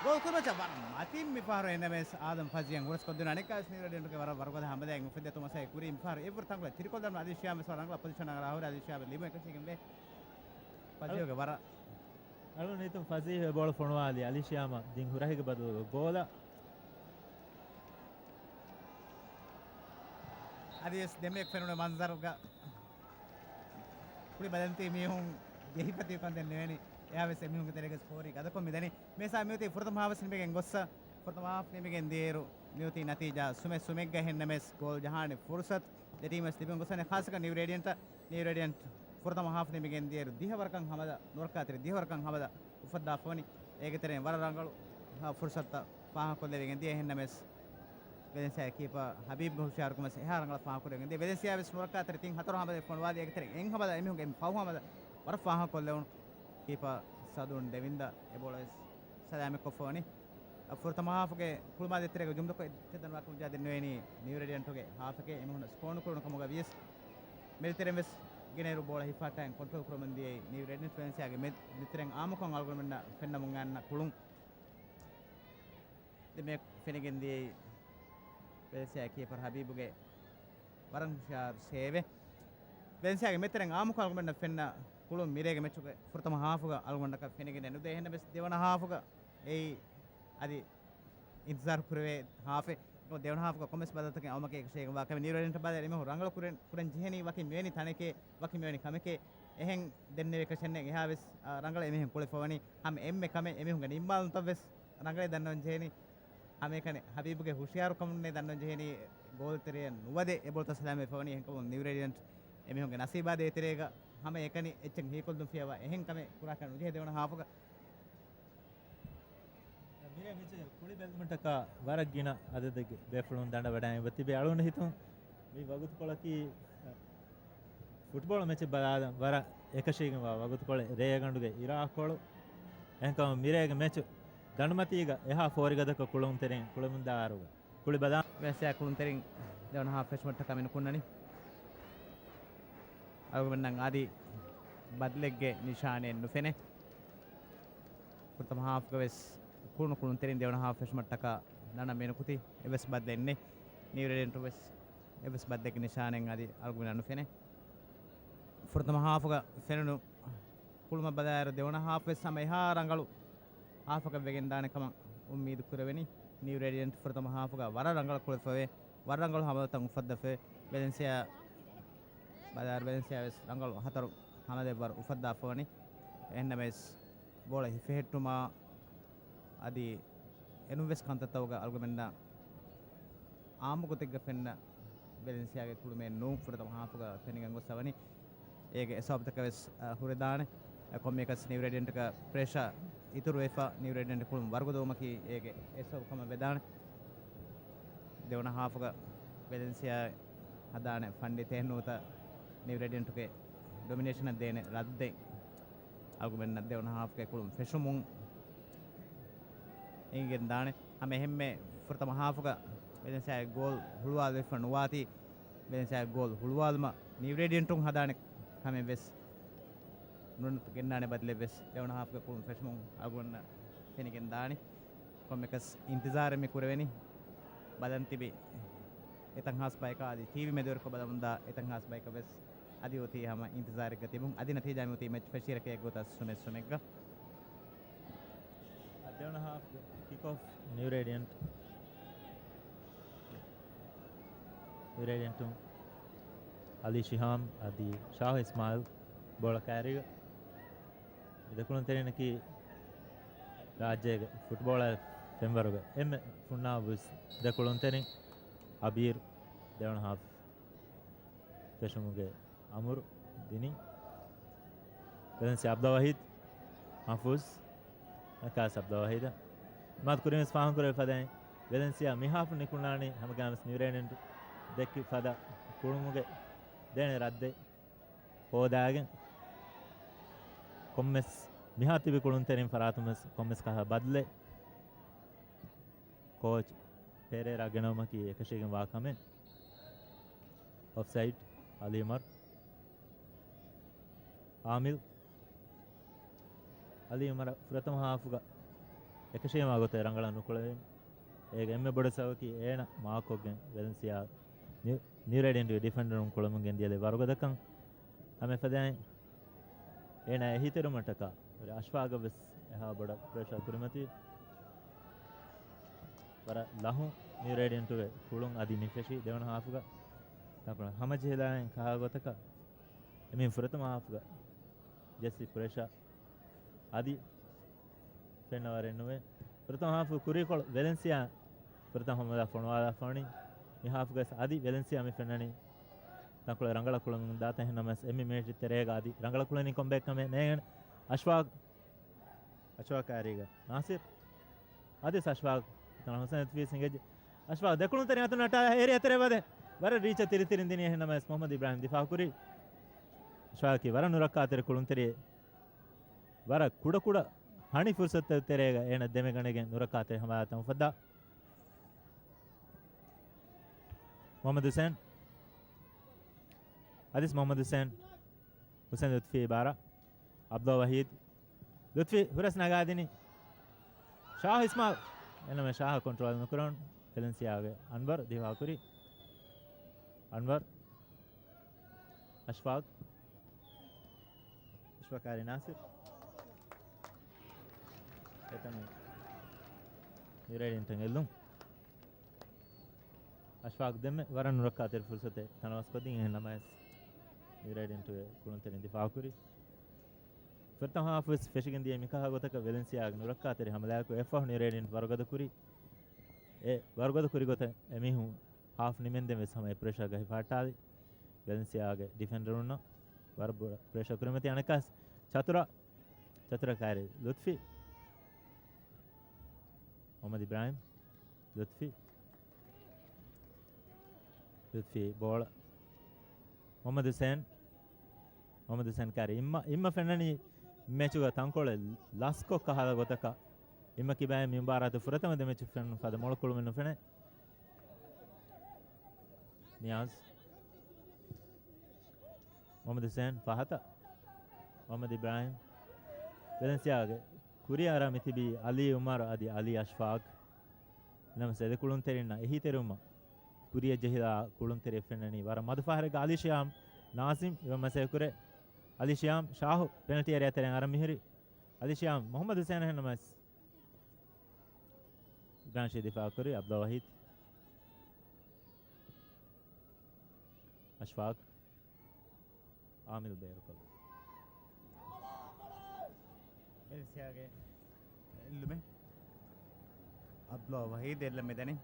ގޯލް ކުރިމައްޗަށް ވަރަށް މަތިން މިފަހަރު އެންއެމްއެސް އާދަމް ފަޒީއަށް ހުރަސްކޮށްދިނުން އަނެއްކާސް ނިއު ރޭޑިއަންޓްގެ ވަރަށް ވަރުގަދަ ހަމަދައެއް އުފެއްދޭތޯ މަސައްކަތް ކުރީ. މިފަހަރު އެއްވަރު ތަންކޮޅެއް ތިރިކޮށްލަން އަލީ ޝިޔާމް ވެސް ވަރަށް ރަނގަޅަށް ޕޮޒިޝަނަށް ރާހުރެ އަލީ ޝިޔާމް ލިބުން އެކަށީގެން ވޭ. ފަޒީގެ ވަރަށް އަޅު ނިތުން ފަޒީ އެ ބޯޅަ ފޮނުވާލި އަލީ ޝިޔާމަށް ދިން ހުރަހެއްގެ ބަދަލުގަ ގޯލަށް. އަދިވެސް ދެންމެ ފެނުނު މަންޒަރުގަ ކުޅި ބަލަންތީ މީހުން ޖެހިފަ ތިބިކަން ދެން ނުވޭނީ. އެއާވެސް އެމީހުންގެ ތެރޭގަސް ފޯރި ގަދަކޮށް މިދަނީ. މިސާ މިއޮތީ ފުރަތަމަ ހާފް ވެސް ނިމިގެން ގޮއްސަ. ފުރަތަމަ ހާފް ނިމިގެން ދިޔައިރު މިއޮތީ ނަތީޖާ ސުމެއް ސުމެއްގަ އެހެންނަމެސް ގޯލް ޖަހާނެ ފުރުސަތު ދެ ޓީމަށް ލިބެން ގޮސްވަނީ. ޚާއްޞަކޮށް ނިއު ރޭޑިއަންޓަށް، ނިއު ރޭޑިއަންޓް ފުރަތަމަ ހާފް ނިމިގެން ދިޔައިރު ދިހަ ވަރަކަށް ހަމަލަ ނުރައްކާތެރި ދިހަ ވަރަކަށް ހަމަލަ އުފައްދާފަވަނީ. އޭގެ ތެރެއިން ވަރަށް ރަނގަޅު، އާ، ފުރުސަތުތައް ފާހަގަކޮށްލެވިގެން ދިޔަ. އެހެންނަމެސް ވެލެންސިއާ ކީޕަރ ހަބީބްގެ ހުޝިޔާރުކަމަށް އެހާ ރަނގަޅަށް ފާހަގަކުރެވިގެން ދިޔަ. ވެލެންސިއާ ވެސް ނުރައްކާތެރި ތިން ހަތަރު ހަމަލައެއް ފޮނުވާލި. އޭގެ ތެރެއިން އެއް ހަމަލަ އެމީހުންގެ ފަހު ހަމަލަ ވަރަށް ފާހަގަކޮށްލެވުނު. ކީޕަރ ސަދޫން ޑެވިންދަ އެ ބޯޅަ ވެސް ސަލާމަތްކޮށްފަވަނީ. ފުރަތަމަ ހާފުގެ ކުޅުމާ ދޭތެރޭގަ ޖުމްލަކޮށް ތެދަންވާކަމަށް ދެންނެވެނީ ނިއު ރޭޑިއަންޓުގެ ހާފެކޭ. އެމީހުން ސްކޯނު ކުރުނު ކަމުގަ ވިޔަސް މެދުތެރެން ވެސް ގިނައިރު ބޯޅަ ހިފާއްޓާއިން ކޮންޓްރޯލް ކުރަމުން ދިޔައީ ނިއު ރޭޑިއަންޓް. ވެލެންސިއާގެ މެ-، މެދުތެރެއިން އާއްމުކޮށް އަޅުގަނޑުމެންނަށް ފެންނަމުން އަންނަ ކުޅުން ދެންމެ ފެނިގެން ދިޔައީ ވެލެންސިއާ ކީޕަރ ހަބީބުގެ ވަރަށް ހުޝިޔާރު ސޭވެއް. ވެލެންސިއާގެ މެދުތެރެއިން އާއްމުކޮށް އަޅުގަނޑަށް ފެންނަ ކުޅުން މިރޭގެ މެޗުގެ ފުރަތަމަ ހާފުގަ އަޅުގަނޑަކަށް ފެނިގެން ނުދޭ. އެހެންނަމަވެސް ދެވަނަ ހާފުގަ އެއީ އަދި އިންތިޒާރު ކުރެވޭ ހާފެއް. ދެވަނަ ހާފުގަ ކޮންމެސް ބަދަލުތަކެއް އައުމަކީ އެކަށީގެންވާ ކަމެއް. ނިއު ރޭޑިއަންޓް ބަދަލު އެމީހުން ރަނގަޅު ކުރެން، ކުރަން ޖެހެނީ ވަކި މިވެނި ތަނެކޭ، ވަކި މިވެނި ކަމެކޭ. އެހެން ދެންނެވި އެކަށެއް ނެތް. އެހާވެސް، އާ، ރަނގަޅަށް އެމީހުން ކުޅެފަވަނީ. ހަމަ އެންމެ ކަމެއް އެމީހުންގެ ނިންމާލުންތައްވެސް ރަނގަޅޭ ދަންނަވަން ޖެހެނީ. ހަމައެކަނި ހަބީބުގެ ހުޝިޔާރުކަމުންނޭ ދަންނަވަން ޖެހެނީ. ގޯލް ތެރެއަށް ނުވަދެ އެ ބޯޅަތައް ސަލާމަތްވެފަވަނީ. އެހެންކަމުން ނިއު ރޭޑިއަންޓް އެމީހުންގެ ނަސީބާ ދޭތެރޭގަ ހަމައެކަނި އެއްޗެއް ހީކޮށްލުން ފިޔަވާ އެހެން ކަމެއް ކުރާކަށް ނުޖެހޭ ދެވަނަ ހާފުގަ. މިރޭ މެޗުގެ ކުޅި ބެލުމަށްޓަކާ ވަރަށް ގިނަ އަދަދެއްގެ ބޭފުޅުން ދަނޑަވަޑައިގެން ތިބޭ. އަޅުގަނޑު ހިތުން މި ވަގުތުކޮޅަކީ ފުޓްބޯޅަ މެޗެއް ބަލާލަން ވަރަށް އެކަށީގެންވާ ވަގުތުކޮޅެއް. ރޭގަނޑުގެ އިރާކޮޅު. އެހެންކަމުން މިރޭގެ މެޗު ދަނޑުމަތީގަ އެހާ ފޯރިގަދަކޮށް ކުޅުންތެރިން ކުޅެމުންދާއިރުގަ ކުޅި ބަލާ. ވެސް ކުޅުންތެރިން ދެވަނަ ހާފް ފެށުމަށްޓަކާ މިނުކުންނަނީ. އަޅުގަނޑުމެންނަށް އަދި ބަދަލެއްގެ ނިޝާނެއް ނުފެނޭ. ފުރަތަމަ ހާފްގަ ވެސް ކުޅުނު ކުޅުންތެރިން ދެވަނަ ހާފް ފެށުމަށްޓަކާ ދަނޑަށް މިނުކުތީ. އެއްވެސް ބަދަލެއް ނެތް. ނިއު ރޭޑިއަންޓު ވެސް އެއްވެސް ބަދަލެއްގެ ނިޝާނެއް އަދި އަޅުގަނޑުމެންނަށް ނުފެނޭ. ފުރަތަމަ ހާފުގަ ފެނުނު ކުޅުމަށް ބަލާއިރު ދެވަނަ ހާފް ވެސް ހަމަ އެހާ ރަނގަޅު ހާފަކަށް ވެގެން ދާނެ ކަމަށް އުއްމީދު ކުރެވެނީ. ނިއު ރޭޑިއަންޓް ފުރަތަމަ ހާފުގަ ވަރަށް ރަނގަޅަށް ކުޅެފަވޭ، ވަރަށް ރަނގަޅު ހަމަލަތައް އުފައްދަފަވޭ. ވެލެންސިއާ ބަލާއިރު ވެލެންސިއާ ވެސް ރަނގަޅު ހަތަރު ހަމަލައެއް ވަރު އުފައްދާފަވަނީ. އެހެންނަމަވެސް ބޯޅަ ހިފެހެއްޓުމާ އަދި އެނޫންވެސް ކަންތައްތަކުގަ އަޅުގަނޑުމެންނަށް އާއްމު ގޮތެއްގަ ފެންނަ ވެލެންސިއާގެ ކުޅުމެއް ނޫން ފުރަތަމަ ހާފުގަ ފެނިގެން ގޮސް އަވަނީ. އޭގެ އެ ސަބަބުތަކަށް ވެސް، އަ، ހުރެދާނެ. އަ، ކޮންމެއަކަސް ނިއު ރޭޑިއަންޓަކަށް ޕްރެޝާ އިތުރުވެފަ، ނިއު ރޭޑިއަންޓް ކުޅުން ވަރުގަދަވުމަކީ އޭގެ އެ ސަބަބު ކަމަށް ވެދާނެ. ދެވަނަ ހާފުގަ ވެލެންސިއާ ހަދާނެ ފަންޑިތެއް ނުވަތަ ނިއު ރޭޑިއަންޓުގެ ޑޮމިނޭޝަނަށް ދޭނެ ރައްދެއް އަޅުގަނޑުމެންނަށް ދެވަނަ ހާފުގެ ކުޅުން ފެށުމުން އެނގިގެން ދާނެ. ހަމަ އެހެންމެ ފުރަތަމަ ހާފުގަ ވެލެންސިއާގެ ގޯލް ހުޅުވާލެވިފަ ނުވާތީ، ވެލެންސިއާގެ ގޯލް ހުޅުވާލުމަށް ނިއު ރޭޑިއަންޓުން ހަދާނެ ކަމެއް ވެސް ނުނަތަ ގެންނާނެ ބަދަލެއް ވެސް ދެވަނަ ހާފުގެ ކުޅުން ފެށުމުން އަޅުގަނޑަށް ފެނިގެން ދާނެ. ކޮންމެއަކަސް އިންތިޒާރެއް މި ކުރެވެނީ. ބަލަން ތިބި އެތައް ހާސް ބަޔަކަށް އަދި ޓީވީ މެދުވެރިކޮށް ބަލަމުންދާ އެތައް ހާސް ބަޔަކަށް ވެސް އަދި އޮތީ ހަމަ އިންތިޒާރެއްގަ ތިބުން. އަދި ނަތީޖާ މި އޮތީ މެޗް ފެށިއިރަކޭ އެއްގޮތަށް ސުމެއް ސުމެއްގަ. އަ، ދެވަނަ ހާފްގެ ކިކް އޮފް ނިއު ރޭޑިއަންޓް. ނިއު ރޭޑިއަންޓުން އަލީ ޝިހާމް އަދި ޝާހު އިސްމާއިލް ބޯޅަ ކައިރީގަ. މި ދެކުޅުންތެރިންނަކީ ރާއްޖޭގެ ފުޓްބޯޅަ ފެންވަރުގެ އެންމެ ފުންނާ ވިސް ދެކުޅުންތެރިން. އަބީރު ދެވަނަ ހާފް ފެށުމުގެ އަމުރު ދިނީ. ވެލެންސިއާ އަބްދުލް ވަހީދު. މަހްފޫޒް. އަކާސް އަބްދުލް ވަހީދަށް. މާތް ކުރިންވެސް ފާހަގަކުރެއްވި ފަދައިން، ވެލެންސިއާ މިހާފު ނިކުންނާނީ ހަމަގައިމުވެސް ނިއުރޭޑިއަންޓު ދެއްކި ފަދަ ކުޅުމުގެ ދޭނެ ރައްދެއް ހޯދާގެން، ކޮންމެސް މިހާ ތިބި ކުޅުންތެރިން ފަރާތުންވެސް ކޮންމެސް ކަހަލަ ބަދަލެއް ކޯޗް ޕެރޭރާ ގެނައުމަކީ އެކަށީގެންވާ ކަމެއް. އޮފްސައިޑް، އަލީ އުމަރު. އާމިލް. އަލީ އުމަރަށް ފުރަތަމަ ހާފުގަ އެކަށީގެންވާ ގޮތެއް ރަނގަޅަށް ނުކުޅެވިން. އޭގެ އެންމެ ބޮޑު ސަބަބަކީ އޭނަ މާކްކޮށްގެން ވެލެންސިއާ ނި-، ނިއުރޭޑިއަންޓުގެ ޑިފެންޑަރުން ކުޅަމުން ގެންދިޔަލެއް ވަރުގަދަކަން. ހަމަ އެފަދައިން އޭނާ އެހީތެރިވުމަށްޓަކާ އަޝްފާގަށް ވެސް އެހާ ބޮޑަށް ޕްރެޝަރ ކުރިމަތީ. ވަރަށް ލަހުން ނިއުރޭޑިއަންޓުގެ ކުޅުން އަދި މި ފެށީ ދެވަނަ ހާފުގަ. ތަންކޮޅެއް ހަމަޖެހިލާނެ ކަހަލަ ގޮތަކަށް އެމީހުން ފުރަތަމަ ހާފުގަ ޖެއްސި ޕްރެޝަރ އަދި ފެންނަވަރެއް ނުވޭ. ފުރަތަމަ ހާފު ކުރީކޮޅު ވެލެންސިއާ ފުރަތަމަ ހަމަލާ ފޮނުވާލާފަ ވަނީ. މި ހާފުގަސް އަދި ވެލެންސިއާ މި ފެންނަނީ ތަންކޮޅެއް ރަނގަޅަށް ކުޅަމުން ދާތަ. އެހެންނަމަވެސް އެންމެ މިނެޓް ތެރޭގަ އަދި ރަނގަޅަށް ކުޅެނީ ކޮންބޭކަމެއް ނޭނގެން. އަޝްފާގް، އަޝްފާގް ކާރީގަ ނާސިރް. އަދި އަޝްފާގް ތަނަ ހުސެން ލުތުފީ ސިނގެއްޖެ. އަޝްފާގް ދެ ކުޅުންތެރިން އަތުން ނައްޓާ އޭރިއާ ތެރޭ ވަދެ. ވަރަށް ރީޗަށް ތިރިތިރިން ދިނީ. އެހެންނަމަވެސް މުހައްމަދު އިބްރާހިމް ދިފާއު ކުރީ. އަޝްފާގަކީ ވަރަށް ނުރައްކާތެރި ކުޅުންތެރިއެއް. ވަރަށް ކުޑަކުޑަ ހަނި ފުރުސަތުތައް ތެރޭގަ އޭނަ ދެމެގަނެގެން ނުރައްކާތެރި ހަމަލާތައް އުފައްދާ. މުހައްމަދު ހުސެން. އަދިސް މުހައްމަދު ހުސެން. ހުސެން ލުތުފީ އިބާރާ. އަބްދުލް ވަހީދު. ލުތުފީ ހުރަސް ނަގާދިނީ. ޝާހު އިސްމާލް. އެންމެ ޝާހަށް ކޮންޓްރޯލް ނުކުރަން. ވެލެންސިއާގެ އަންވަރު ދިފާއު ކުރީ. އަންވަރު. އަޝްފާގް. އަޝްފާގް ކާރި ނާސިރް. އެތަނު ނިއުރޭޑިއަންޓަށް އެއްލުން. އަޝްފާގް ދެންމެ ވަރަށް ނުރައްކާތެރި ފުރުސަތެއް ތަނަވަސްކޮށްދިން. އެހެން ނަމަވެސް ނިއުރޭޑިއަންޓުގެ ކުޅުންތެރިން ދިފާއުކުރި. ފުރަތަމަ ހާފުވެސް ފެށިގެން ދިޔަ މިކަހަލަ ގޮތަކަށް ވެލެންސިއާގެ ނުރައްކާތެރި ހަމަލާއަކު އެއަށްފަހު ނިއުރޭޑިއަންޓް ވަރުގަދަ ކުރި. އެ ވަރުގަދަ ކުރި ގޮތަށް އެމީހުން ހާފް ނިމެންދެން ވެސް ހަމަ އެ ޕްރެޝަރ ގަހި ފައްޓާލި. ވެލެންސިއާގެ ޑިފެންޑަރުންނަށް ވަރަށް ބޮޑަށް ޕްރެޝަރ ކުރިމަތީ. އަނެއްކާސް ޗަތުރާ، ޗަތުރާ ކާރި ލުތުފީ. މުހައްމަދު އިބްރާހިމް. ލުތުފީ. ލުތުފީ ބޯޅަ. މުހައްމަދު ހުސެން. މުހައްމަދު ހުސެން ކާރި. އިއްމަ، އިއްމަ ފެންނަނީ މެޗުގަ ތަންކޮޅެއް ލަސްކޮށް ކަހަލަ ގޮތަކަށް. އިއްމަ ކިބައިން މި މުބާރާތު ފުރަތަމަ ދެ މެޗު ފެނުނު ފަދަ މޮޅު ކުޅުމެއް ނުފެނޭ. ނިޔާޒް. މުހައްމަދު ހުސެން ފަހަތަށް. މުހައްމަދު އިބްރާހިމް. ވެލެންސިއާގެ ކުރިއަރަށް މިތިބީ އަލީ އުމަރު އަދި އަލީ އަޝްފާގް. ނަމަވެސް އެ ދެ ކުޅުންތެރިންނަށް އެހީތެރިވުމަށް ކުރިއަށް ޖެހިލާ ކުޅުންތެރިއެއް ފެންނަނީ ވަރަށް މަދު ފަހަރެއްގަ. އަލީ ޝިޔާމް ނާޒިމް އިވަން މަސޭ ކުރޭ. އަލީ ޝިޔާމް ޝާހު ޕެނަލްޓީ އޭރިއާ ތެރެއިން އަރަން މިހިރި. އަލީ ޝިޔާމް މުހައްމަދު ހުސެން އެހެންނަމަވެސް އިބްރާހިމް ޝީ ދިފާއު ކުރި. އަބްދުލް ވަހީދު. އަޝްފާގް. އާމިލް ބޭރުކޮށްލި. ވެލެންސިއާގެ އެއްލުމެއް. އަބްދުލް ވަހީދު އެއްލަން މިދަނީ.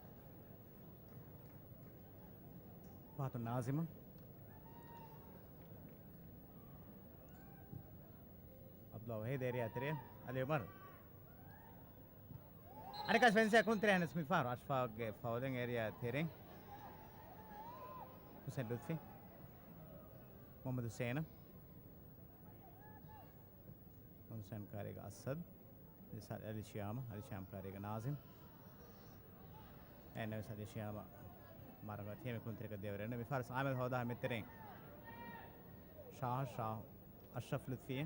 ފަހަތު ނާޒިމަށް. އަބްދުލް ވަހީދު އޭރިއާ ތެރެއަށް. އަލީ އުމަރު. އަނެއްކާސް ވެލެންސިއާ ކުޅުންތެރި އަހަންނަސް މި ފަހަރު އަޝްފާގްގެ ފައުލެއް އޭރިއާ ތެރެއިން. ހުސެން ލުތުފީ. މުހައްމަދު ހުސެން. ހުސެން ކާރީގަ އަސަދް. އަލީ ޝިޔާމަ، އަލީ ޝިޔާމް ކާރީގަ ނާޒިމް. އެންނެވެސް އަލީ ޝިޔާމަ މަރަގަ ތިޔަމި ކުންތެރިކަ ދެވަރެން. މި ފާރިސް އާމިލް ހޯދާ މިތެރެއިން. ޝާހް، ޝާހް، އަޝްރަފް ލުތުފީ.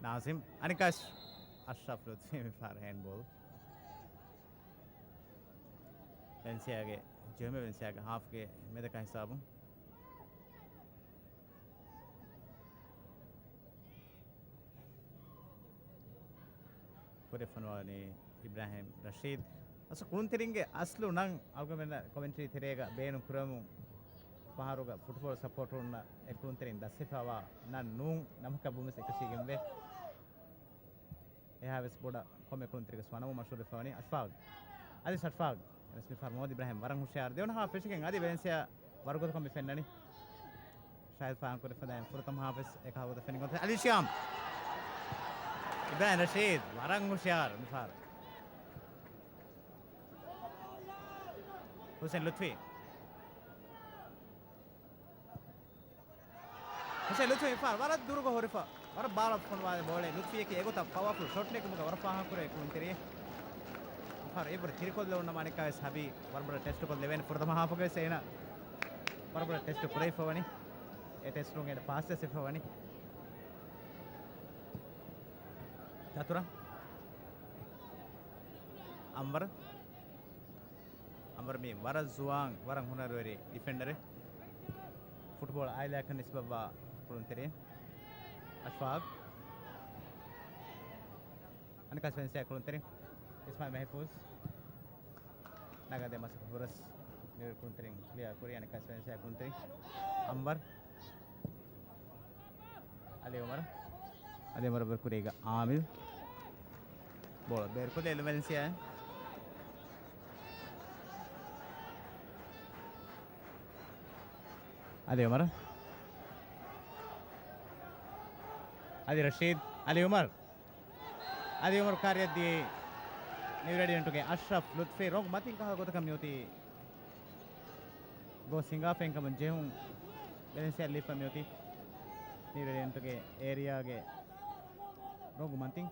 ނާޒިމް، އަނިކާސް އަޝްރަފް ލުތުފީ މި ފާރި ހޭންޑްބޯލް. ވެންސިއާގެ ޖެހުމެއް ވެންސިއާގެ ހާފްގެ މެދަކާ ހިސާބުން. ކުރި ފޮނުވާލަނީ އިބްރާހިމް ރަޝީދު. އަސް ކުޅުންތެރިންގެ އަސްލު ނަން އަޅުގަނޑުމެންނަށް ކޮމެންޓްރީ ތެރޭގަ ބޭނުން ކުރަމުން ފަހަރުގަ ފުޓްބޯޅަ ސަޕޯޓަރުންނަށް އެ ކުޅުންތެރިން ދަސްވެފައިވާ ނަން ނޫން ނަމަކަށް ވުމެސް އެކަށީގެންވޭ. އެހާވެސް ބޮޑަށް ކޮންމެ ކުޅުންތެރިގެ ވަނަމުން މަޝްހޫރުވެފަވަނީ އަޝްފާގް. އަދި އަޝްފާގް. އެވެސް މިފަހަރު މުހައްމަދު އިބްރާހިމް ވަރަށް ހުޝިޔާރު. ދެވަނަ ހާފް ފެށިގެން އަދި ވެލެންސިއާ ވަރުގަދަކޮށް މި ފެންނަނީ. ޝާހިދު ފާހަގަކުރި ފަދައިން ފުރަތަމަ ހާފްވެސް އެކަހަލަ ގޮތަށް ފެނިގެން އޮތީ އަލީ ޝިޔާމް. އިބްރާހިމް ރަޝީދު ވަރަށް ހުޝިޔާރު މިފަހަރު. ހުސެން ލުތްފީ. ހުސެން ލުތްފީ މިފަހަރު ވަރަށް ދުރުގަ ހުރިފަ. ވަރަށް ބާރަށް ފޮނުވާލި ބޯޅަ. ލުތްފީއަކީ އެގޮތަށް ޕަވަރފުލް ޝޮޓް ނެގުމުގަ ވަރަށް ފާހަގަކުރޭ ކުޅުންތެރިއެއް. މިފަހަރު އެއްވަރު ތިރިކޮށްލެވުނު ނަމަ އަނެއްކާވެސް ހަބީ ވަރަށް ބޮޑަށް ޓެސްޓުކޮށްލެވޭނެ ފުރަތަމަ ހާފުގަވެސް އޭނަ ވަރަށް ބޮޑަށް ޓެސްޓު ކުރެވިފަވަނީ. އެ ޓެސްޓުން އޭނަ ޕާސް ވެސް ވެފަވަނީ. ޗަތުރަ. އަންވަރު. އަންވަރު މީ ވަރަށް ޒުވާން، ވަރަށް ހުނަރުވެރި ޑިފެންޑަރެއް. ފުޓްބޯޅަ އާއިލާއަކަށް ނިސްބަތްވާ ކުޅުންތެރި. އަޝްފާގް. އަނެއްކާވެސް ވެލެންސިއާ ކުޅުންތެރި. އިސްމާއިލް މެހެފޫޒް. ނަގާދޭ މަސަކު ހުރަސް. ނިވެ ކުޅުންތެރިން ކްލިއާ ކުރި އަނެއްކާވެސް ވެލެންސިއާ ކުޅުންތެރި. އަންވަރު. އަލީ އުމަރު. އަލީ އުމަރު ބޭރުކުރީގަ އާމިލް. ބޯޅަ ބޭރުކޮށްލީ ވެލެންސިއާ. އަލީ އުމަރު. އަލީ ރަޝީދު. އަލީ އުމަރު. އަލީ އުމަރު ކާރިއަށް ދިޔައީ ނިއު ރޭޑިއަންޓުގެ އަޝްރަފް ލުތްފީ. ރޮނގު މަތިން ކަހަލަ ގޮތަކަށް މިއޮތީ ގޯސް ހިނގާފައިން ކަމަށް ޖެހުން ވެލެންސިއާ ލިބިފަ މިއޮތީ ނިއު ރޭޑިއަންޓުގެ އޭރިއާގެ ރޮނގު މަތިން.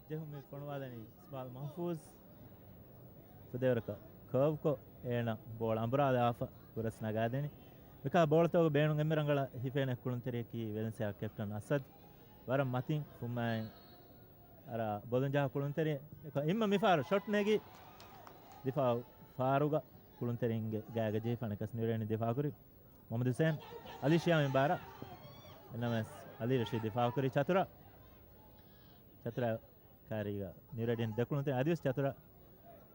ޖެހުމެއް ފޮނުވާލަނީ އިސްމާއިލް މަހްފޫޒް. ފުދޭވަރަކަށް ކާވްކޮށް އޭނަ ބޯޅަ އަނބުރާލާފަ ހުރަސް ނަގާދެނީ. މިކާ ބޯޅަތަކުގެ ބޭނުން އެންމެ ރަނގަޅަށް ހިފޭނެ ކުޅުންތެރިޔަކީ ވެލެންސިއާ ކެޕްޓަން އަސަދު. ވަރަށް މަތިން ފުއްމާއިން އަރާ ބޮލުން ޖަހާ ކުޅުންތެރި. އެކަ އިއްމަ މިފަހަރު ޝޮޓް ނެގި ދިފާއު ފާރުގަ ކުޅުންތެރިންގެ ގާގަ ޖެހިފަ ނިކަސް ނިއުރޭޑިއަން ދިފާއުކުރި. މުހައްމަދު ހުސޭން، އަލީ ޝިޔާމް އެއްބާރަށް. އެންނަމަވެސް އަލީ ރަޝީދު ދިފާއުކުރި. ޗަތުރާ. ޗަތުރާ ކާރީގަ ނިއުރޭޑިއަން ދެކުޅުންތެރިން އަދިވެސް ޗަތުރާ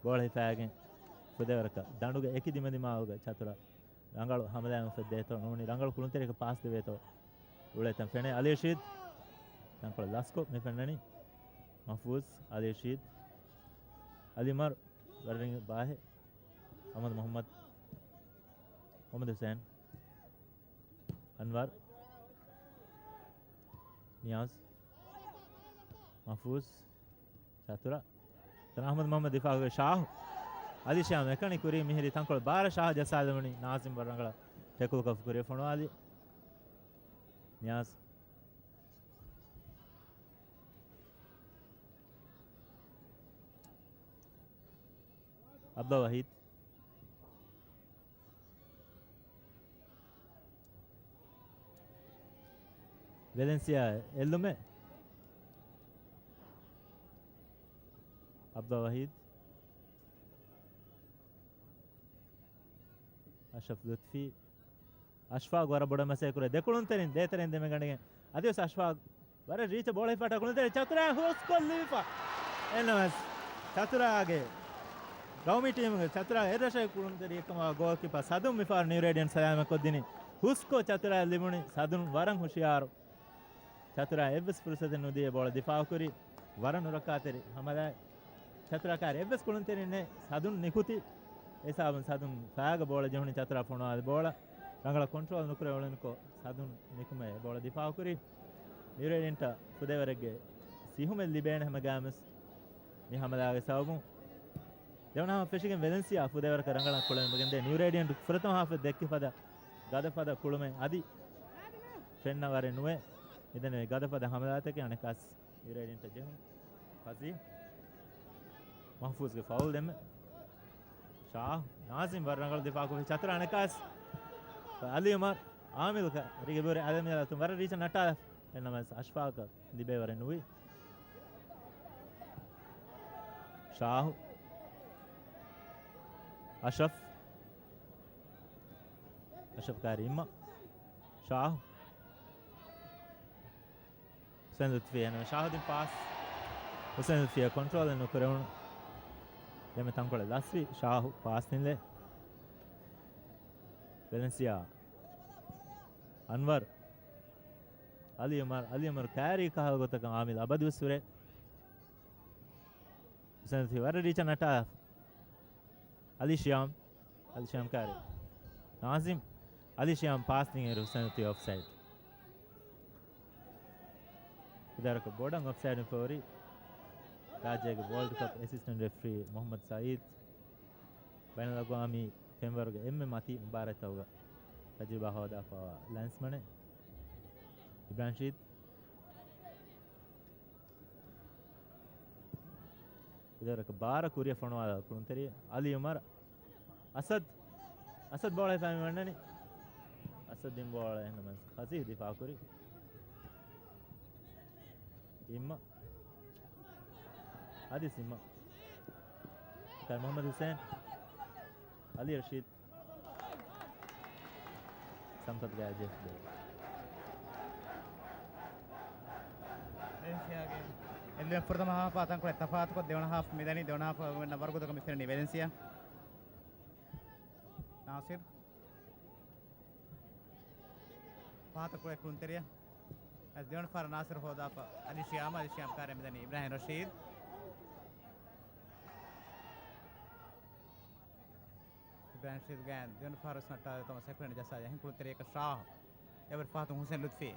ބޯޅަ ހިފާގެން ފުދޭވަރަކަށް ދަނޑުގެ އެކި ދިމަދިމާލުގަ ޗަތުރާ ރަނގަޅު ހަމަލާއެއް އުފެއްދޭތޯ ނޫނީ ރަނގަޅު ކުޅުންތެރިއަކަށް ޕާސް ދެވޭތޯ އުޅޭތަން ފެނޭ. އަލީ ރަޝީދު ތަންކޮޅެއް ލަސްކޮށް މި ފެންނަނީ. މަހްފޫޒް، އަލީ ރަޝީދު، އަލީ އުމަރު، ވަރަށް ރިނގި ބާހެއް. އަޙްމަދު މުޙައްމަދު، މުޙައްމަދު ހުސޭން، އަންވަރު، ނިޔާޒް، މަހްފޫޒް، ޗަތުރާ. ތަން އަޙްމަދު މުޙައްމަދު ދިފާއުގެ ޝާހު. އަލީ ޝިޔާމް އެކަނި ކުރީ މިހިރީ ތަންކޮޅެއް ބާރަށް ޝާހު ޖައްސާލެވުނީ. ނާޒިމް ވަރަށް ރަނގަޅަށް ޓެކުލް ކޮށްފަ ކުރިއަށް ފޮނުވާލި. ނިޔާޒް. އަބްދުލް ވަހީދު. ވެލެންސިއާ އެއްލުމެއް. އަބްދުލް ވަހީދު. އަޝްރަފް ލުތްފީ. އަޝްފާގް ވަރަށް ބޮޑަށް މަސައްކަތް ކުރޭ ދެ ކުޅުންތެރިން ދޭތެރެއިން ދެމެ ގަނޑެގެން. އަދިވެސް އަޝްފާގް ވަރަށް ރީޗަށް ބޯޅަ ހިފާ ކުޅުންތެރި ޗަތުރާ ހުސްކޮށްލިފަ. އެންނަމަވެސް ޗަތުރާގެ ގައުމީ ޓީމުގެ ޗަތުރާ އެއްރަށެއް ކުޅުންތެރިއެއްކަމަށް ގޯލްކީޕަ ސަދުން މިފަހަރު ނިއުރޭޑިއަން ސަލާމަތްކޮށްދިނީ. ހުސްކޮށް ޗަތުރާ ލިބުނީ. ސަދުން ވަރަށް ހުޝިޔާރު. ޗަތުރާ އެއްވެސް ފުރުސަތެއް ނުދިޔަ ބޯޅަ ދިފާއުކުރި. ވަރަށް ނުރައްކާތެރި ހަމަލާއެއް. ޗަތުރާ ކާރި އެއްވެސް ކުޅުންތެރިން ނެތް. ސަދުން ނިކުތި. އެހިސާބުން ސަދުން ފާގަ ބޯޅަ ޖެހުނީ ޗަތުރާ ފޮނުވާލި ބޯޅަ. ރަނގަޅަށް ކޮންޓްރޯލް ނުކުރެވުނުކޮށް ސަދުން ނިކުމެ ބޯޅަ ދިފާއުކުރި. ނިއުރޭޑިއަންޓަށް ފުދޭވަރެއްގެ ސިހުމެއް ލިބޭނެ ހަމަގާމެސް މި ހަމަލާގެ ސަބަބުން. ދެވަނަ ހާފް ފެށިގެން ވެލެންސިއާ ފުދޭވަރަކަށް ރަނގަޅަށް ކުޅެމެގެންދޭ. ނިއުރޭޑިއަންޓު ފުރަތަމަ ހާފް ދެއްކި ފަދަ ގަދަ ފަދަ ކުޅުމެއް އަދި ފެންނަ ވަރެއް ނުވޭ. މިދެންނެވި ގަދަ ފަދަ ހަމަލާތަކެއް އަނެއްކާސް ނިއުރޭޑިއަންޓަށް ޖެހުން. ފަޒީ. މަހްފޫޒްގެ ފައުލް ދެންމެ. ޝާހް. ނާޒިމް ވަރަށް ރަނގަޅު ދިފާއުކޮށްފި ޗަތުރާ އަނެއްކާސް. އަލީ އުމަރު. އާމިލް ކާރީގެ ބުރެ އަލަމިއަލަތުން ވަރަށް ރީޗަށް ނައްޓާލަ. އެންނަމަވެސް އަޝްފާގަށް ލިބޭ ވަރެއް ނުވި. ޝާހު. އަޝްރަފް. އަޝްރަފް ކާރި އިއްމަ. ޝާހު. ހުސެން ލުތްފީ އެން ޝާހުދީން ޕާސް. ހުސެން ލުތްފީއަށް ކޮންޓްރޯލެއް ނުކުރެވުނު. ދެމެ ތަންކޮޅެއް ލަސްވި ޝާހު ޕާސް ދިންލެ. ވެލެންސިއާ. އަންވަރު. އަލީ އުމަރު، އަލީ އުމަރު ކާރީ ކަހަލަ ގޮތަކަށް އާމިލް އަބަދުވެސް ހުރޭ. ހުސެން ލުތްފީ ވަރަށް ރީޗަށް ނައްޓާ. އަލީ ޝިޔާމް. އަލީ ޝިޔާމް ކާރި. ނާޒިމް. އަލީ ޝިޔާމް ޕާސް ދިން އިރު ހުސެން އޮތީ އޮފްސައިޑް. އިދާރަކަށް ބޮޑަށް އޮފްސައިޑް ފޯރި. ރާއްޖޭގެ ވޯލްޑް ކަޕް އެސިސްޓެންޓް ރެފްރީ މުޙައްމަދު ސައީދު. ބައިނަލްއަގްވާމީ ފެންވަރުގެ އެންމެ މަތީ މުބާރާތްތަކުގަ ތަޖުރިބާ ހޯދާފައިވާ ލައިންސްމަނެއް އިބްރާހިމް ރަޝީދު. އިދާރަކަށް ބާރަށް ކުރިއަށް ފޮނުވާލާ ކުޅުންތެރި އަލީ އުމަރު. އަސަދު. އަސަދު ބޯޅަ ހިފާ މި ވަންނަނީ. އަސަދު ދިން ބޯޅަ އެހެންނަމަވެސް ފަސީހު ދިފާ ކުރި. އިއްމަ. އަދި ސިއްމަ. ކައި މުޙައްމަދު ހުސެން. އަލީ ރަޝީދު. ސަމްތަދުގަ ޖެފް ބޯ. ވެލެންސިއާގެ އެއްލުމެއް ފުރަތަމަ ހާފާ ތަންކޮޅެއް ތަފާތުކޮށް، ދެވަނަ ހާފް މިދަނީ. ދެވަނަ ހާފް ވަރުގަދަކަށް މިފެންނީ ވެލެންސިއާ. ނާސިރު. ފަހަތަށް ކުޅޭ ކުޅުންތެރިޔަށް. އަދި ދެވަނަ ފަހަރަށް ނާސިރު ހޯދާފަ. އަލީ ޝިޔާމް، އަލީ ޝިޔާމް ކާރި މިދަނީ އިބްރާހިމް ރަޝީދު. އިބްރާހިމް ރަޝީދު ގާތް ދެވަނަ ފަހަރު ވެސް ނައްޓާލި ތަމަ ސެކުނޑް ޖައްސާ އެހެން ކުޅުންތެރިޔަކަށް ޝާހު. އެވަރު ފަހަތުން ހުސެން ލުތްފީ.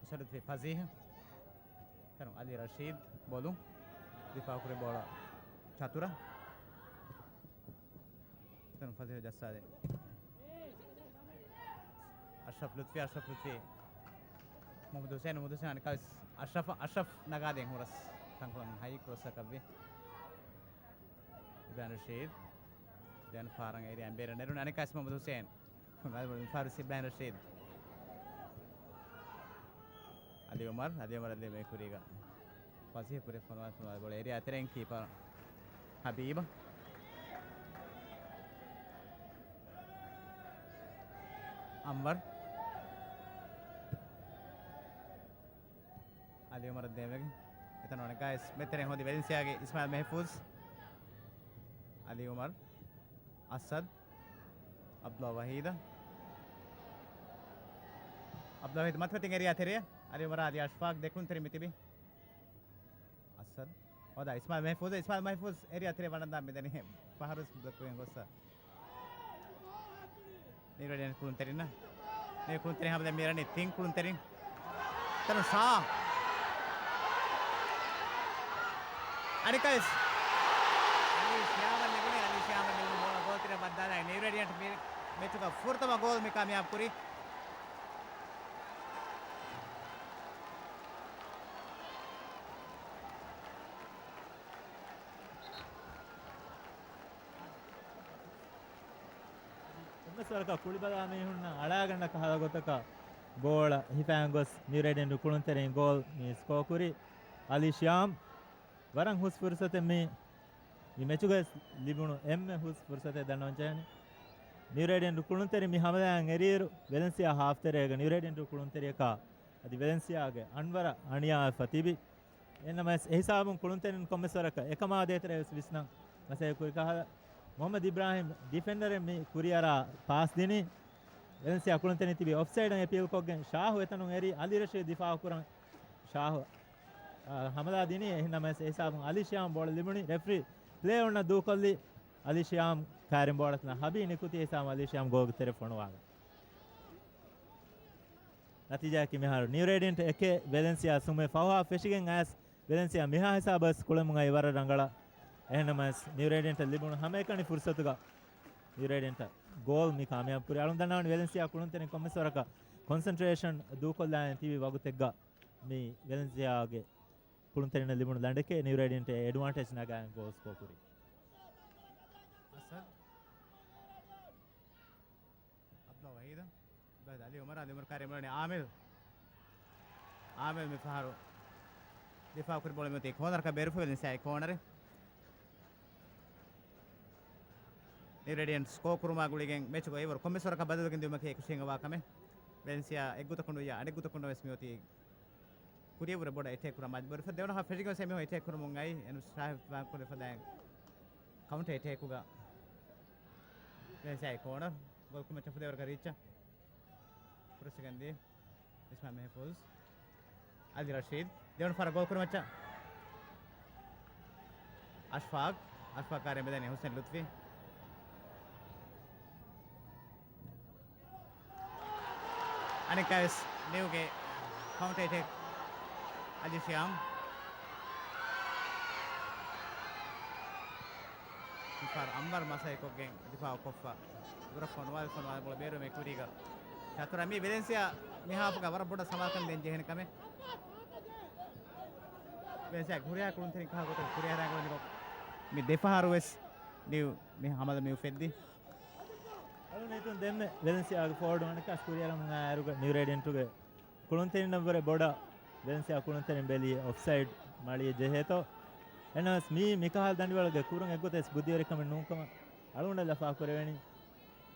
ހުސެން ލުތްފީ ފަޒީހް. ތަނު އަލީ ރަޝީދު ބޮލު. ދިފާ ކުރި ބޯޅަ ޗަތުރަ. ތަނު ފަޒީހް ޖައްސާދޭ. އަޝްރަފް ލުތްފީ، އަޝްރަފް ލުތްފީ. މުހައްމަދު ހުސެން، މުހައްމަދު ހުސެން އަނެއްކާވެސް އަޝްރަފް، އަޝްރަފް ނަގާދޭން ހުރަސް ތަންކޮޅުން ހައި ކްރޮސްއަކަށްވި. އިބްރާހިމް ރަޝީދު. ދެވަނަ ފަހަރަށް އޭރިއާއިން ބޭރަށް ނެރުނު އަނެއްކާވެސް މުހައްމަދު ހުސެން. މިފަހަރު އިބްރާހިމް ރަޝީދު. އަލީ އުމަރު، އަލީ އުމަރު އަލީ މެ ކުރީގަ. ފަސީހަ ކުރި ފޮނުވާ ފޮނުވާ ބޯޅަ އޭރިއާ ތެރެއިން ކީޕަރ ހަބީބަށް. އަންވަރު. އަލީ އުމަރަށް ދޭންވެގެން. އެތަން ވަނަ ގާތް މެތެރެ ހޯދި ވެލެންސިއާގެ އިސްމާއިލް މެހެފޫޒް. އަލީ އުމަރު. އަސަދު. އަބްދުﷲ ވަހީދަށް. އަބްދުﷲ ވަހީދު މަތިފަތިން އެރިއާ ތެރެއަށް. އަލީ އުމަރު އަދި އަޝްފާޤް ދެކުންތެރި މިތިބި. އަސަދު. ހޯދާ އިސްމާއިލް މެހެފޫޒަށް، އިސްމާއިލް މެހެފޫޒް އެރިއާ ތެރެ ވަނަންދާ މިދަނީ ފަހަރު ބްލޮކް ކުރިން ގޮއްސަ. ނީރު ރޭޑިއަންޓް ކުޅުންތެރިންނަށް. ނީރު ކުޅުންތެރިން ހަމަ ދެން މިރަނީ ތިން ކުޅުންތެރިން. ތަނު ޝާ. އަނެއްކާވެސް. އަލީ ޝިޔާމަށް ލިބުނީ، އަލީ ޝިޔާމަށް ލިބުނު ބޯޅަ ގޯލްތެރެއަށް ވައްދާލާ ނީރު ރޭޑިއަންޓް މި މެޗުގަ ފުރަތަމަ ގޯލް މި ކާމިޔާބު ކުރީ. އެއްވެސް ވަރަކަށް ކުޅިބަލާ މީހުންނަށް އަޅާގަންނަ ކަހަލަ ގޮތަކަށް ބޯޅަ ހިފައިގެން ގޮސް ނީރު ރޭޑިއަންޓް ކުޅުންތެރިން ގޯލް މި ސްކޯ ކުރީ. އަލީ ޝިޔާމް ވަރަށް ހުސް ފުރުސަތެއް މި، މި މެޗުގައި ލިބުނު އެންމެ ހުސް ފުރުސަތެއް ދަންނަވަން ޖެހެނީ. ނީރު ރޭޑިއަންޓް ކުޅުންތެރި މި ހަމަލާއަށް އެރިއިރު ވެލެންސިއާ ހާފް ތެރޭގަ ނީރު ރޭޑިއަންޓް ކުޅުންތެރިއަކާ އަދި ވެލެންސިއާގެ އަންވަރަށް އަނިޔާވެފަ ތިބި. އެހެންނަމަވެސް އެހިސާބުން ކުޅުންތެރިން ކޮންމެސް ވަރަކަށް އެކަމާ ދޭތެރޭ ވެސް ވިސްނަން މަސައްކަތް ކުރި ކަހަލަ، މުޙައްމަދު އިބްރާހިމް ޑިފެންޑަރެއް މި ކުރިއަރާ ޕާސް ދިނީ. ވެލެންސިއާ ކުޅުންތެރިން ތިބި އޮފްސައިޑަށް އެޕީލް ކޮށްގެން ޝާހު އެތަނުން އެރީ އަލީ ރަޝީދު ދިފާޢު ކުރަން ޝާހު، އާ، ހަމަލާ ދިނީ. އެހެންނަމަވެސް އެހިސާބުން އަލީ ޝިޔާމް ބޯޅަ ލިބުނީ. ރެފްރީ ޕްލޭ އޮންނަ ދޫކޮށްލީ އަލީ ޝިޔާމް ކާރިން ބޯޅަތަނަށް ހަބީ ނިކުތީ. އެހިސާބުން އަލީ ޝިޔާމް ގޯލްގެ ތެރެ ފޮނުވާލާ. ނަތީޖާއަކީ މިހާރު ނީރު ރޭޑިއަންޓް އެކެއް، ވެލެންސިއާ ސުމެއް. ފަހު ހާފް ފެށިގެން އައިސް ވެލެންސިއާ މިހާ ހިސާބަށް ކުޅެމުން އައި ވަރަށް ރަނގަޅަށް. އެހެންނަމަވެސް ނީރު ރޭޑިއަންޓަށް ލިބުނު ހަމައެކަނި ފުރުސަތުގަ ނީރު ރޭޑިއަންޓަށް ގޯލް މި ކާމިޔާބު ކުރި. އަޅުން ދަންނަވަނީ ވެލެންސިއާ ކުޅުންތެރިން ކޮންމެސް ވަރަކަށް ކޮންސެންޓްރޭޝަން ދޫކޮށްލާނެ ތިބި ވަގުތެއްގަ މި ވެލެންސިއާގެ ކުޅުންތެރިންނަށް ލިބުނު ލަނޑެކޭ ނީރު ރޭޑިއަންޓް އެޑްވާންޓޭޖް ނަގާން ގޯލް ސްކޯ ކުރީ. އަސަދު. އަބްދުﷲ ވަހީދު. އަބްދުﷲ ވަހީދު. އަލީ އުމަރު، އަލީ އުމަރު ކާރި މިދަނީ އާމިލް. އާމިލް މި ފަހަރު ދިފާޢު ކުރި ބޯޅަ މިއޮތީ ކޯނަރަކަށް ބޭރުފަ ވެލެންސިއާގެ ކޯނަރެއް. ނީރު ރޭޑިއަންޓް ސްކޯ ކުރުމާ ގުޅިގެން މެޗުގަ އެވަރު ކޮންމެސް ވަރަކަށް ބަދަލުގެން ދިއުމަކީ އެކުށީގެންވާ ކަމެއް. ވެލެންސިއާ އެއްގޮތަކުން ނުވިއްޔާ އަނެއްގޮތަކުން ވެސް މިއޮތީ ކުރިއަށްވުރެ ބޮޑަށް އެޓޭކް ކުރަން މަޖްބޫރުވެފަ. ދެވަނަ ހާފް ފެށިގޮސް އެމީހުން އެޓޭކް ކުރަމުން އައި އެން ޝާހިދު ބާން ކުރެފަދައިން ކައުންޓަރ އެޓޭކުގަ ވެލެންސިއާގެ ކޯނަރ ގޯލް ކުރިމައްޗަށް ފުދޭވަރަކަށް ރީއްޗަށް ކުރިއަށްގެންދިޔަ އިސްމާއިލް މެހެފޫޒް. އަލީ ރަޝީދު. ދެވަނަ ފަހަރަށް ގޯލް ކުރިމައްޗަށް އަޝްފާޤް، އަޝްފާޤާ ރޭ މިދަނީ ހުސެން ލުތްފީ. އަނެއްކާވެސް ނިއުގެ ކައުންޓަރ އެޓޭކް އަލީ ޝިޔާމް. މިފަހަރު އަންވަރު މަސައްކަތްކޮށްގެން ދިފާއު ކޮށްފަ ދުރަށް ފޮނުވާލި، ފޮނުވާލި ބޯޅަ ބޭރުވުމެއް ކުރީގަ. ޗަތުރާ މީ ވެލެންސިއާ މި ހާފުގަ ވަރަށް ބޮޑަށް ސަމާލުކަން ދޭން ޖެހޭނެ ކަމެއް. ވެލެންސިއާ ހުރިހާ ކުޅުންތެރިން ކަހަލަ ގޮތަށް ހުރިހާ ރަނގަޅު މި ދެފަހަރު ވެސް ނިއު މި ހަމަލަ މި އުފެއްދި. އަޅުން ހިތުން ދެންމެ ވެލެންސިއާގެ ފޯވަޑު އަނެއްކާސް ކުރިއަރަމުން އައިއިރުގަ ނިއު ރޭޑިއަންޓުގެ ކުޅުންތެރިންނަށްވުރެ ބޮޑަށް ވެލެންސިއާ ކުޅުންތެރިން ބެލީ އޮފްސައިޑް މަޅިއެއް ޖެހޭތޯ. އެހެންނަމަވެސް މީ މިކަހަލަ ދަނޑިވަޅުގެ ކުރުން އެއްގޮތަށް ބުއްދިވެރިކަމެއް ނޫންކަމަށް އަޅުގަނޑަށް ލަފާ ކުރެވެނީ.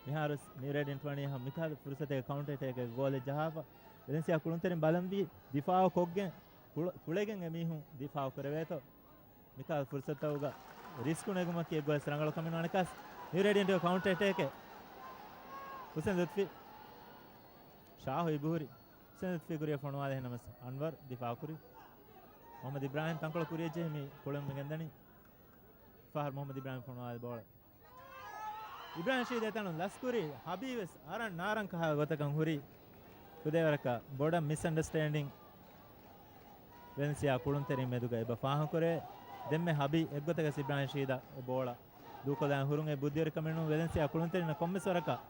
މިހާރު ނިއު ރޭޑިއަންޓް ވަނީ ހަމަ މިކަހަލަ ފުރުސަތެއްގެ ކައުންޓަރ އެޓޭކް ގޯލެއް ޖަހާފަ. ވެލެންސިއާ ކުޅުންތެރިން ބަލަންވީ ދިފާއު ކޮށްގެން ކުޅަ-، ކުޅެގެން އެމީހުން ދިފާއު ކުރެވޭތޯ. މިކަހަލަ ފުރުސަތުގަ ރިސްކު ނެގުމަކީ އެއްގޮތަށް ރަނގަޅު ކަމެއް ނޫން. އަނެއްކާސް ނިއު ރޭޑިއަންޓްގެ ކައުންޓަރ އެޓޭކެއް. ހުސެން ލުތްފީ. ޝާހު އިބުހުރި. ހުސެން ލުތްފީ ކުރިއަށް ފޮނުވާލި އެހެންނަމަވެސް އަންވަރު ދިފާއު ކުރި. މުޙައްމަދު އިބްރާހިމް ތަންކޮޅަށް ކުރިއަށް ޖެހި މި ކުޅެމުން ގެންދަނީ. ފަހަރު މުޙައްމަދު އިބްރާހިމް ފޮނުވާލި ބޯޅަ. އިބްރާހިމް ޝީދު އެތަނުން ލަސްކުރީ ހަބީ ވެސް އަރަން ނާރަން ކަހާ ގޮތަކަށް ހުރީ. ފުދޭވަރަކަށް ބޮޑަށް މިސްއަންޑަސްޓޭންޑިން ވެލެންސިއާ ކުޅުންތެރިން މެދުގަ އެބަ ފާހަގަކުރޭ. ދެންމެ ހަބީ އެއްގޮތަކަށް އިބްރާހިމް ޝީދަށް އެ ބޯޅަ ދޫކޮށްލާން ހުރުން އެ ބުއްދިވެރިކަމެއް ނޫން. ވެލެންސިއާ ކުޅުންތެރިންނަށް ކޮންމެސް ވަރަކަށް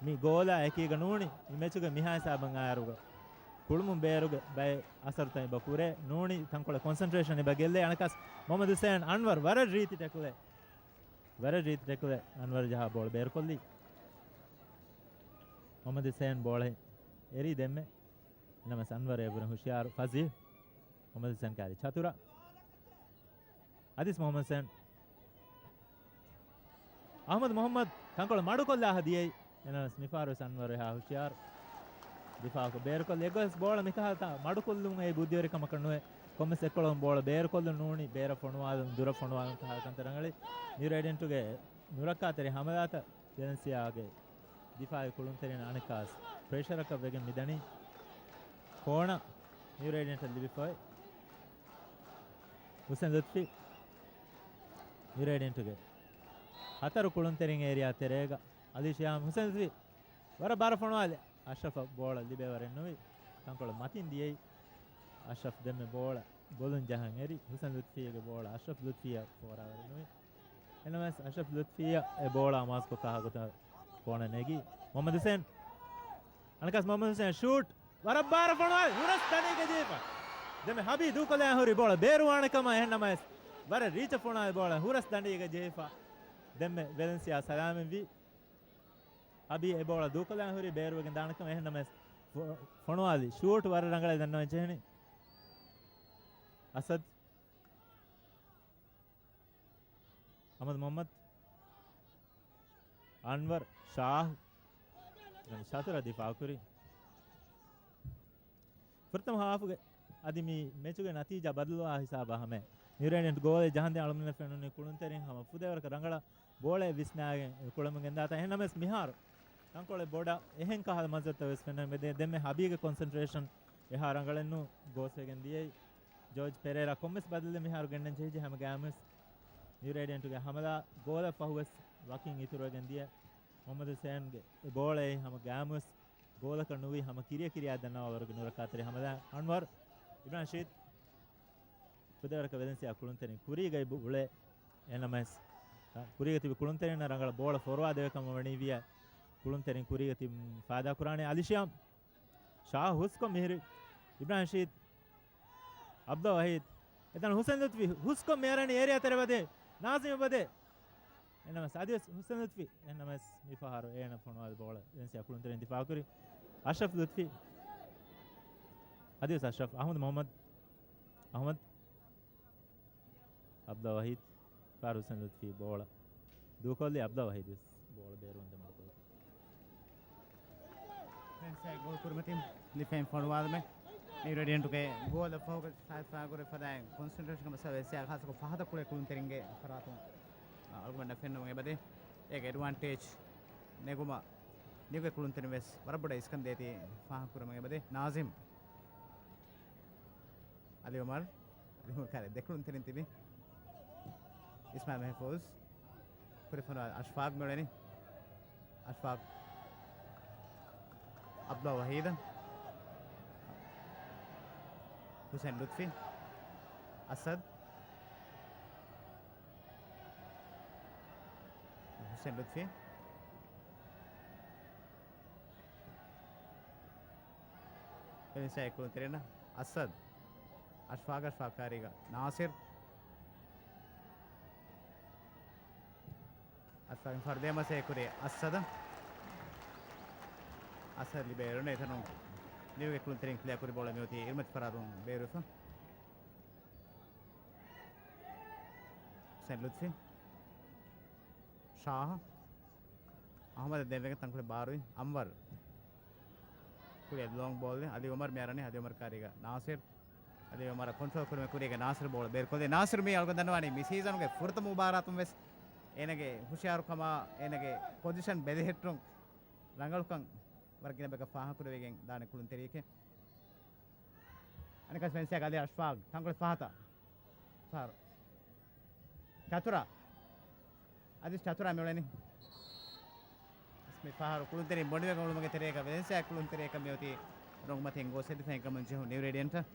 މި ގޯލާ އެކީގަ ނޫނީ. މި މެޗުގެ މިހާ ހިސާބަށް އައިއިރުގަ ކުޅުމުން ބޭރުގެ ބައެއް އަސަރުތައް އެބަ ކުރޭ. ނޫނީ ތަންކޮޅެއް ކޮންސެންޓްރޭޝަން އެބަ ގެއްލޭ. އަނެއްކާސް މުޙައްމަދު ހުސެން އަންވަރު ވަރަށް ރީތި ޓެކުލެއް. ވަރަށް ރީތި ޓެކުލެއް އަންވަރު ޖަހާ ބޯޅަ ބޭރުކޮށްލީ. މުޙައްމަދު ހުސެން ބޯޅަ އެރީ ދެންމެ. ނަމަސް އަންވަރު އެބުރެ ހުޝިޔާރު ފަޒީ. މުޙައްމަދު ހުސެން ކާލި ޗަތުރަ. އަދިސް މުޙައްމަދު ހުސެން. އަޙްމަދު މުޙައްމަދު ތަންކޮޅު މަޑުކޮށްލާ ހަދިޔައި. އެނަމަސް މިފަހަރު ވެސް އަންވަރު އެހާ ހުޝިޔާރު. ދިފާއުކޮށް ބޭރުކޮށްލި އެއްގޮތަށް ބޯޅަ މިކަހަލަ މަޑުކޮށްލުން އެއީ ބުއްދިވެރިކަމަކަށް ނުވޭ. ކޮންމެސް އެއްކޮޅުން ބޯޅަ ބޭރުކޮށްލުން ނޫނީ ބޭރަށް ފޮނުވާލުން، ދުރަށް ފޮނުވާލުން ކަހަލަ ކަންތައް ރަނގަޅީ. ނިއު ރޭޑިއަންޓުގެ ނުރައްކާތެރި ހަމަލާތައް ވެލެންސިއާގެ ދިފާއީ ކުޅުންތެރިން އަނެއްކާސް ޕްރެޝަރަކަށް ވެގެން މިދަނީ. ކޯނަ ނިއު ރޭޑިއަންޓަށް ލިބިފައި. ހުސެން ލުތްފީ. ނިއު ރޭޑިއަންޓުގެ ހަތަރު ކުޅުންތެރިން އޭރިއާ ތެރޭގަ އަލީ ޝިޔާމް. ހުސެން ލުތްފީ ވަރަށް ބާރަށް ފޮނުވާލި. އަޝްރަފަށް ބޯޅަ ލިބޭވަރެއް ނުވި. ތަންކޮޅު މަތިން ދިޔައީ. އަޝްރަފް ދެންމެ ބޯޅަ ބޮލުން ޖަހަން އެރި. ހުސެން ލުތްފީގެ ބޯޅަ އަޝްރަފް ލުތްފީއަށް ފޯރާވަރެއް ނުވި. އެނަމަވެސް އަޝްރަފް ލުތްފީއަށް އެ ބޯޅަ އަމާޒުކޮށް ކާ ގޮތަށް ކޯނަ ނެގި. މުޙައްމަދު ހުސެން. އަނެއްކާސް މުޙައްމަދު ހުސެން ޝޫޓް. ވަރަށް ބާރަށް ފޮނުވާލި. ހުރަސް ދަނޑީގަ ޖެހިފަ. ދެންމެ ހަބީ ދޫކޮށްލާން ހުރި ބޯޅަ ބޭރުވާނެ ކަމަށް. އެހެންނަމަވެސް ވަރަށް ރީޗަށް ފޮނުވާލި ބޯޅަ ހުރަސް ދަނޑީގަ ޖެހިފަ. ދެންމެ ވެލެންސިއާ ސަލާމަތްވީ. ހަބީ އެ ބޯޅަ ދޫކޮށްލާން ހުރި ބޭރުވެގެން ދާނެ ކަމަށް. އެހެންނަމަވެސް ފޮ-، ފޮނުވާލި. ޝޫޓް ވަރަށް ރަނގަޅަށް ދަންނަވަން ޖެހެނީ. އަސަދް. އަޙްމަދު މުޙައްމަދު، އަންވަރު، ޝާހު، ޝަތުރަ ދިފާއުކުރި. ފުރަތަމަ ހާފުގެ އަދި މި މެޗުގެ ނަތީޖާ ބަދަލުވާ ހިސާބަށް ހަމަ ނިއު ރޭޑިއަންޓް ގޯލެއް ޖަހަންދެން އަޅުގަނޑުމެންނަށް ފެނުނީ ކުޅުންތެރިން ހަމަ ފުދޭވަރަކަށް ރަނގަޅަށް ބޯޅައެއް ވިސްނާގެން ކުޅެމުން ގެންދާތާ. އެހެންނަމަވެސް މިހާރު ތަންކޮޅެއް ބޮޑަށް އެހެން ކަހަލަ މަންޒަރުތައް ވެސް ފެންނަން މި ދެ-، ދެންމެ ހަބީގެ ކޮންސެންޓްރޭޝަން އެހާ ރަނގަޅެއް ނޫން ގޯސްވެގެން ދިޔައީ. ޖޯޖް ޕެރޭރާ ކޮންމެސް ބަދަލެއް މިހާރު ގެންނަން ޖެހިއްޖެ ހަމަ ގާމުސް ނިއު ރޭޑިއަންޓުގެ ހަމަލާ ގޯލަށް ފަހުވެސް ވަކިން އިތުރުވެގެން ދިޔަ މުޙައްމަދު ހުސެންގެ އެ ބޯޅައެއް ހަމަ ގާމުސް ގޯލަކަށް ނުވި ހަމަ ކިރިޔަ ކިރިޔާ ދަންނަވާވަރުގެ ނުރައްކާތެރި ހަމަލާ އަންވަރު އިބްރާހިމް ޝީދް ފުދޭވަރަކަށް ވެލެންސިއާ ކުޅުންތެރިން ކުރީގައި އުޅޭ. އެނަމަވެސް، ކުރީގަ ތިބި ކުޅުންތެރިންނަށް ރަނގަޅަށް ބޯޅަ ފޮރުވާ ދެވޭ ކަމަށް ވަނީ ވިޔަ ކުޅުންތެރިން ކުރީގަ ތިބި ފާދާ ކުރާނެ. އަލީ ޝިޔާމް. ޝާހު ހުސްކޮށް މިހިރި. އިބްރާހިމް ޝީދް. އަބްދުލް ވަހީދް. އެތަން ހުސެން ލުތްފީ ހުސްކޮށް މިއަރަނީ އޭރިއާ ތެރެ ބަދޭ. ނާޒިމް ބަދޭ. އެނަމަސް އަދިވެސް ހުސެން ލުތްފީ. އެނަމަސް މިފަހަރު އޭނަ ފޮނުވާލި ބޯޅަ ވެލެންސިއާ ކުޅުންތެރިން ދިފާއުކުރި. އަޝްރަފް ލުތްފީ. އަދިވެސް އަޝްރަފް. އަޙްމަދު މުޙައްމަދު. އަޙްމަދު. އަބްދުލް ވަހީދް. ފާރު ހުސެން ލުތްފީ ބޯޅަ ދޫކޮށްލީ. އަބްދުލް ވަހީދު ވެސް ބޯޅަ ބޭރުވަންދެ މަޑުކޮށް. ފެންސް ގޯލް ކުރިމަތިން ލިފެން ފޮނުވާލުމެއް. ނިއު ރޭޑިއަންޓުގެ ގޯލަށް ފަހުގަ ފާގުރެ ފަދައިން ކޮންސެންޓްރޭޝަން މައްސަލަ ވެސް ހާއްސަކޮށް ފަހަތަށް ކުޅޭ ކުޅުންތެރިންގެ ފަރާތުން އަޅުގަނޑަށް ފެންނަމުން އެބަދޭ. އޭގެ އެޑްވާންޓޭޖް ނެގުމަށް ނިއުގެ ކުޅުންތެރިން ވެސް ވަރަށް ބޮޑަށް އިސްކަން ދޭތީ ފާހަގަކުރަމުން އެބަދޭ. ނާޒިމް. އަލީ އުމަރު. އަލީ އުމަރު ކާރެ ދެ ކުޅުންތެރިން ތިބި. އިސްމާއިލް މެހްފޫޒް. ކުރިފޮނުވާ އަޝްފާގް މިއުޅެނީ. އަޝްފާގް. އަބްދުﷲ ވަހީދަށް. ހުސެން ލުތްފީ. އަސަދް. ހުސެން ލުތްފީ. ވެލެންސިއާ ކުޅުންތެރިންނަށް އަސަދް. އަޝްފާގް، އަޝްފާގް ކާރީގަ ނާސިރް. އަސްފާގެން ފަރުދޭ މަސޭ ކުރި އަސަދަށް. އަސަދަށް ލިބޭ އިރުން އެތަނުން ނިއުގެ ކުޅުންތެރިން ކްލިއަރ ކުރި ބޯޅަ މިއޮތީ އިރުމަތި ފަރާތުން ބޭރުވެފަ. ހުސެން ލުތްފީ. ޝާހު. އަހުމަދަށް ދެންވެގެން ތަންކޮޅެއް ބާރުވި އަންވަރު. ކުރިއަށް ލޯންގް ބޯލް އަލީ އުމަރު މި އަރަނީ އަލީ އުމަރު ކާރީގަ ނާސިރް. އަލީ އުމަރަށް ކޮންޓްރޯލް ކުރުމެއް ކުރީގެ ނާސިރު ބޯޅަ ބޭރުކޮށްލީ. ނާސިރު މީ އަޅުގަނޑު ދަންނަވާނީ މި ސީޒަނުގެ ފުރަތަމަ މުބާރާތުން ވެސް އޭނަގެ ހުޝިޔާރުކަމާ އޭނަގެ ޕޮޒިޝަން ބެލެހެއްޓުން ރަނގަޅުކަން ވަރަށް ގިނަ ބަޔަކަށް ފާހަގަކުރެވިގެން ދާނެ ކުޅުންތެރިއެކޭ. އަނެއްކާސް ވެލެންސިއާގެ އަލީ އަޝްފާގް ތަންކޮޅެއް ފަހަތަށް. ފަހަރު. ޗަތުރާ. އަދި ޗަތުރާ މިއުޅެނީ. މި ފަހަރު ކުޅުންތެރިން ބޮޑުވެގެން އުޅުމުގެ ތެރޭގަ ވެލެންސިއާ ކުޅުންތެރިޔަކަށް މިއޮތީ ރޮނގުމަތިން ގޯސް އެދިފައިން ކަމުން ޖެހުނު ނިއު ރޭޑިއަންޓަށް.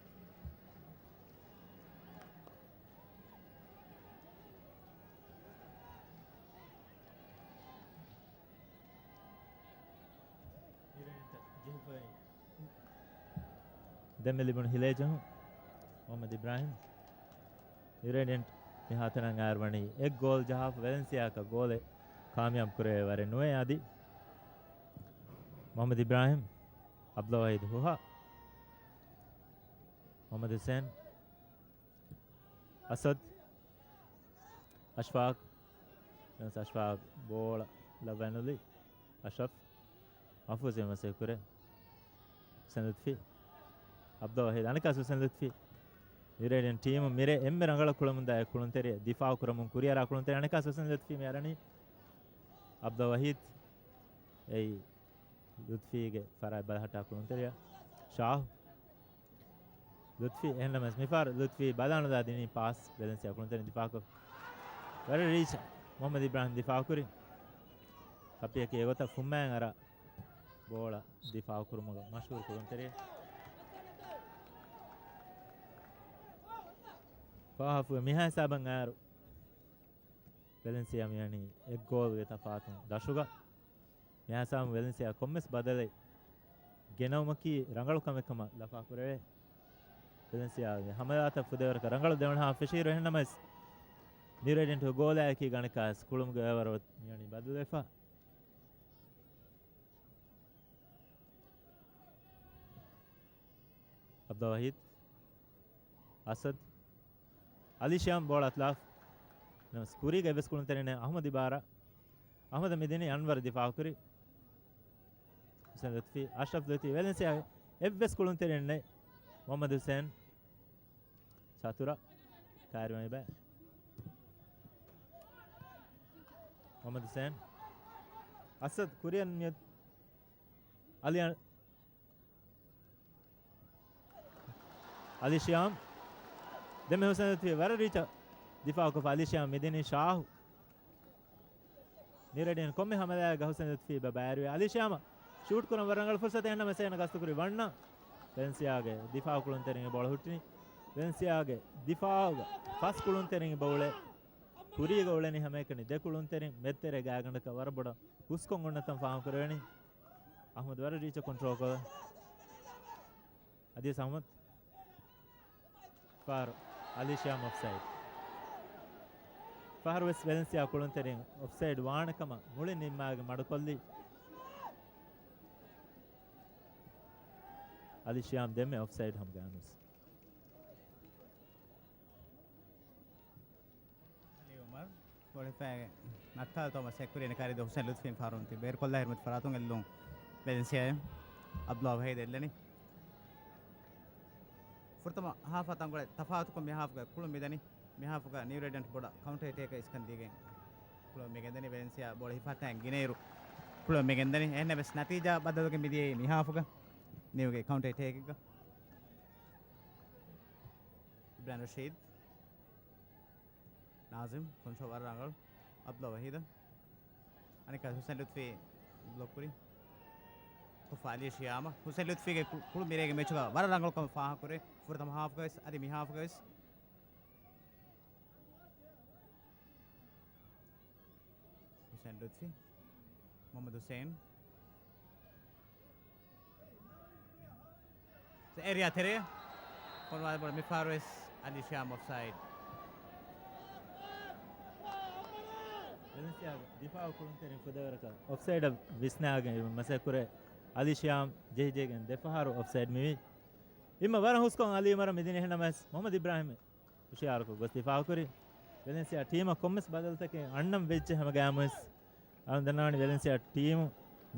ދެންމެ ލިބުނު ހިލޭ ޖެހުން މުހައްމަދު އިބްރާހިމް. ޔުރޭޑިއަންޓް މި ހަތަރަން އާރު ވަނީ އެއް ގޯލް ޖަހާފަ ވެލެންސިއާއަކަށް ގޯލެއް ކާމިޔާބު ކުރެވޭ ވަރެއް ނުވޭ އަދި މުހައްމަދު އިބްރާހިމް، އަބްދުﷲ ވަހީދު ހުހާ، މުހައްމަދު ހުސެން، އަސަދް، އަޝްފާގް، އަޝްފާގް ބޯޅަ ލައްވައިނުލީ އަޝްރަފް، މަހްފޫޒް މަސޭ ކުރޭ. ހުސެން ލުތްފީ. އަބްދުﷲ ވަހީދު އަނެއްކާސް ހުސެން ލުތްފީ. މިރޭޑިއަން ޓީމު މިރޭ އެންމެ ރަނގަޅަށް ކުޅަމުންދާ އެއް ކުޅުންތެރި ދިފާއު ކުރަމުން ކުރިއަރާ ކުޅުންތެރި އަނެއްކާސް ހުސެން ލުތްފީ މި އަރަނީ. އަބްދުﷲ ވަހީދު އެއީ ލުތްފީގެ ފަރާތް ބަލަހައްޓާ ކުޅުންތެރިޔާ ޝާހު. ލުތްފީ އެހެންނަމަވެސް މިފަހަރު ލުތްފީ ބަލާނުލާ ދިނީ ޕާސް ވެލެންސިއާ ކުޅުންތެރިން ދިފާކޮށް. ވަރަށް ރީޗަށް މުހައްމަދު އިބްރާހިމް ދިފާއުކުރި. ކަޕިއަކީ އެގޮތަށް ފުއްމާއިން އަރާ ބޯޅަ ދިފާއުކުރުމުގަ މަޝްހޫރު ކުޅުންތެރިއެއް. ފާހަފުގެ މިހާ ހިސާބަށް އައިރު ވެލެންސިއާ މިއަނީ އެއް ގޯލްގެ ތަފާތުން ދަށުގަ. މިހާ ހިސާބުން ވެލެންސިއާ ކޮންމެސް ބަދަލެއް ގެނައުމަކީ ރަނގަޅު ކަމެއް ކަމަށް ލަފާކުރެވޭ. ވެލެންސިއާގެ ހަމަލާތައް ފުދޭވަރަކަށް ރަނގަޅު ދެވަނަ ހާފް ފެށިއިރު އެހެންނަމަވެސް، ނިއު ރޭޑިއަންޓުގެ ގޯލާއެކީ ގަނެކާސް ކުޅުމުގެ އެވަރު މިއަނީ ބަދަލުވެފަ. އަބްދުﷲ ވަހީދު، އަސަދު، އަލީ ޝިޔާމް ބޯޅަ އަތުލާފަ. ނަމަވެސް ކުރީގަ އެއްވެސް ކުޅުންތެރިން ނެތް. އަހުމަދު އިބާރާ. އަހުމަދަށް މިދިނީ އަންވަރު ދިފާއުކުރި. ހުސެން ލުތްފީ، އަޝްރަފް ލުތްފީ، ވެލެންސިއާގެ އެއްވެސް ކުޅުންތެރިން ނެތް. މުހައްމަދު ހުސެން. ޗާތުރަށް ކާރިވަނީ ބައި. މުހައްމަދު ހުސެން. އަސަދު ކުރިއަށް މި އަލި އަލީ ޝިޔާމް. ދެންމެ ހުސެން ލުތްފީ ވަރަށް ރީޗަށް ދިފާއުކޮށްފަ އަލީ ޝިޔާމް މިދިނީ ޝާހު. ނިއު ރޭޑިއަންޓް ކޮންމެ ހަމަލާއެއްގަ ހުސެން ލުތްފީ ބަ-، ބައިވެރިވޭ. އަލީ ޝިޔާމަށް ޝޫޓް ކުރަން ވަރަށް ރަނގަޅު ފުރުސަތެއް އެހެންނަމަވެސް އޭނަ ގަސްތުކުރީ ވަންނަ. ވެލެންސިއާގެ ދިފާއު ކުޅުންތެރިންގެ ބޯޅަ ހުއްޓިނީ. ވެލެންސިއާގެ ދިފާއުގަ ފަސް ކުޅުންތެރިންގެ ބޯޅަ ކުރީގަ އުޅެނީ ހަމައެކަނި ދެ ކުޅުންތެރިން. މެދުތެރޭ ގާތްގަނޑަކަށް ވަރަށް ބޮޑަށް ހުސްކޮށް އޮންނަތަން ފާހަގަކުރެވެނީ. އަހުމަދު ވަރަށް ރީޗަށް ކޮންޓްރޯލް ކޮށް. އަދިވެސް އަހުމަދު. ފަހަރު އަލީ ޝިޔާމް އޮފްސައިޑް. ފަހަރު ވެސް ވެލެންސިއާ ކުޅުންތެރިން އޮފްސައިޑް ވާނެ ކަމަށް މުޅި ނިންމާގެ މަޑުކޮށްލީ. އަލީ ޝިޔާމް ދެންމެ އޮފްސައިޑް ހަމަ ގާނޫސް. އަލީ އުމަރު ގޯލް ހިފާގެ ނައްޓާލް ތޯމަސް އެއްކުރި އެނެ ކާރި ދޯ ހުސެން ލުތްފީން ފާރުން ތި ބޭރުކޮށްލާ ހިރުމަތި ފަރާތުން އެއްލުން ވެލެންސިއާއެއް. އަބްދުﷲ ވަހީދު އެއްލެނީ. ފުރަތަމަ ހާފާ ތަންކޮޅެއް ތަފާތުކޮށް މި ހާފުގަ ކުޅުން މިދަނީ. މި ހާފުގަ ނިއު ރޭޑިއަންޓް ބޮޑަށް ކައުންޓަރ އެޓޭކަށް އިސްކަން ދީގެން ކުޅުން މިގެންދަނީ. ވެލެންސިއާ ބޯޅަ ހިފާތައިން ގިނައިރު ކުޅުން މިގެންދަނީ. އެހެންނަމަވެސް ނަތީޖާ ބަދަލުގެ މިދިޔައީ މި ހާފުގަ ނިއުގެ ކައުންޓަރ އެޓޭކެއްގަ. އިބްރާހިމް ރަޝީދު. ނާޒިމް ކޮންޓްރޯލް ވަރަށް ރަނގަޅު. އަބްދުﷲ ވަހީދަށް. އަނެއްކާ ހުސެން ލުތްފީ ބްލޮކް ކުރި. ކޮށްފަ އަލީ ޝިޔާމަށް. ހުސެން ލުތްފީގެ ކު-، ކުޅު މިރޭގެ މެޗުގަ ވަރަށް ރަނގަޅު ކަމަށް ފާހަގަކުރޭ. ފުރަތަމަ ހާފުގަވެސް އަދި މި ހާފުގަވެސް. ހުސެން ލުތްފީ. މުހައްމަދު ހުސެން. އޭރިއާ ތެރޭ. ފޮނުވާލި ބޯޅަ މިފަހަރުވެސް އަލީ ޝިޔާމް އޮފްސައިޑް. ވެލެންސިއާގެ ދިފާއު ކުޅުންތެރިން ފުދޭވަރަކަށް އޮފްސައިޑަށް ވިސްނާގެން މަސައްކަތްކުރޭ. އަލީ ޝިޔާމް ޖެހިޖެހިގެން ދެފަހަރު އޮފްސައިޑް މިވީ. އިއްމަ ވަރަށް ހުސްކޮށް އަލީ އުމަރަށް މިދިނީ އެހެންނަމަވެސް މުހައްމަދު އިބްރާހިމް ހުޝިޔާރުކޮށް ގޮސް ދިފާއުކުރި. ވެލެންސިއާ ޓީމަށް ކޮންމެސް ބަދަލުތަކެއް އަންނަން ވެއްޖެ ހަމަ ގައިމުވެސް އަޅުން ދަންނަވަނީ ވެލެންސިއާ ޓީމު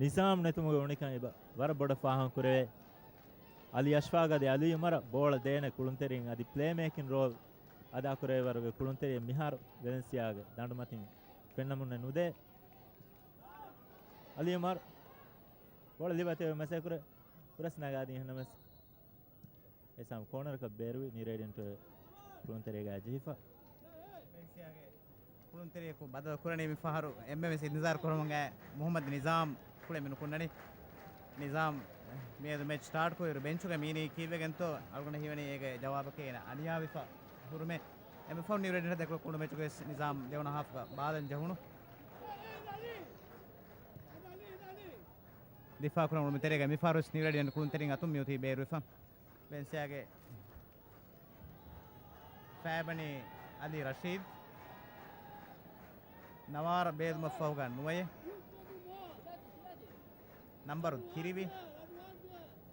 ނިޒާމް ނެތުމުގެ އުނިކަން އެބަ ވަރަށް ބޮޑަށް ފާހަގަކުރެވޭ. އަލީ އަޝްފާގް އަދި އަލީ އުމަރަށް ބޯޅަ ދޭނެ ކުޅުންތެރިން އަދި ޕްލޭ މޭކިން ރޯލް އަދާކުރެވޭވަރުގެ ކުޅުންތެރިއެއް މިހާރު ވެލެންސިއާގެ ދަނޑުމަތިން ފެންނަމުންނެއް ނުދޭ. އަލީ އުމަރު ބޯޅަ ލިބާތެރިވެ މަސައްކަތްކުރޭ. ހުރަސް ނަގާދީ އެހެންނަމަވެސް އެސާމް ކޯނަރަކަށް ބޭރުވި ނީރައިޑިއަންޓް ކުޅުންތެރޭގައި ޖެހިފަ. ވެލެންސިއާގެ ކުޅުންތެރިޔަކު ބަދަލު ކުރަނީ މި ފަހަރު އެންމެވެސް އިންތިޒާރު ކުރަމުން އައި މުހައްމަދު ނިޒާމް ކުޅެ މި ނުކުންނަނީ. ނިޒާމް މިއަދު މެޗް ސްޓާޓް ކުރިއިރު ބެންޗުގަ މީނީ ކީއްވެގެންތޯ އަޅުގަނޑަށް ހީވަނީ އޭގެ ޖަވާބަކީ އޭނަ އަނިޔާވެފަ ހުރުމޭ. އެންމެ ފަހުން ނީރައިޑިއަންޓަށް ދެކޮޅު ކުޅު މެޗުގަވެސް ނިޒާމް ދެވަނަ ހާފްގަ ބާލަން ޖެހުނު. ދިފާއު ކުރަމުން މި ތެރޭގަ މި ފަހަރުވެސް ނީރައިޑިއަންޓް ކުޅުންތެރިން އަތުން މިއޮތީ ބޭރުވެފަ. ވެލެންސިއާގެ ފައިބަނީ އަލީ ރަޝީދު. ނަވާރަ ބޭލުމަށްފަހުގަ ނުވައެއް. ނަންބަރު ތިރިވި.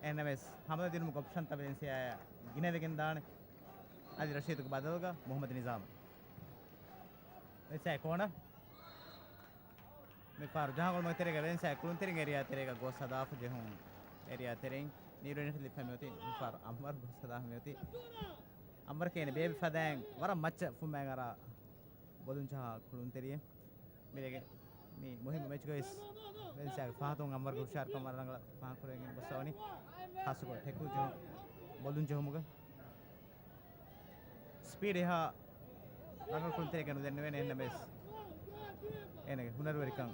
އެހެންނަމަވެސް ހަމަލަ ދިނުމުގެ އޮޕްޝަންތައް ވެލެންސިއާއަށް ގިނަވެގެން ދާނެ. އަލީ ރަޝީދުގެ ބަދަލުގަ މުހައްމަދު ނިޒާމް. ވެލެންސިއާ ކޯނަރ. މިފަހަރު ޖަހާގުޅުމުގެ ތެރޭގަ ވެލެންސިއާ ކުޅުންތެރިން އޭރިއާ ތެރޭގަ ގޮސް ހަދާފަ ޖެހުނު. އޭރިއާ ތެރެއިން ނީރު އެންޓްރީ ލިބިފަ މިއޮތީ މިފަހަރު އަންވަރު ގޮސް ހަދާފަ މިއޮތީ. އަންވަރަކީ އޭނަ ބޭބި ފަދައިން ވަރަށް މައްޗަށް ފުއްމައިގެން އަރާ ބޮލުން ޖަހާ ކުޅުންތެރިއެއް. މިރޭގެ މި މުހިއްމު މެޗުގައި ވެލެންސިއާގެ ފަހަތުން އަންވަރުގެ ހުޝިޔާރުކަން ވަރަށް ރަނގަޅަށް ފާހަގަކުރެވިގެން ގޮސްފަވަނީ. ހާއްސަކޮށް ޓެކުލް ޖެހުން، ބޮލުން ޖެހުމުގަ. ސްޕީޑް އެހާ ރަނގަޅު ކުޅުންތެރިއެއްގަ ނުދެންނެވޭނެ އެހެންނަމަވެސް އޭނަގެ ހުނަރުވެރިކަން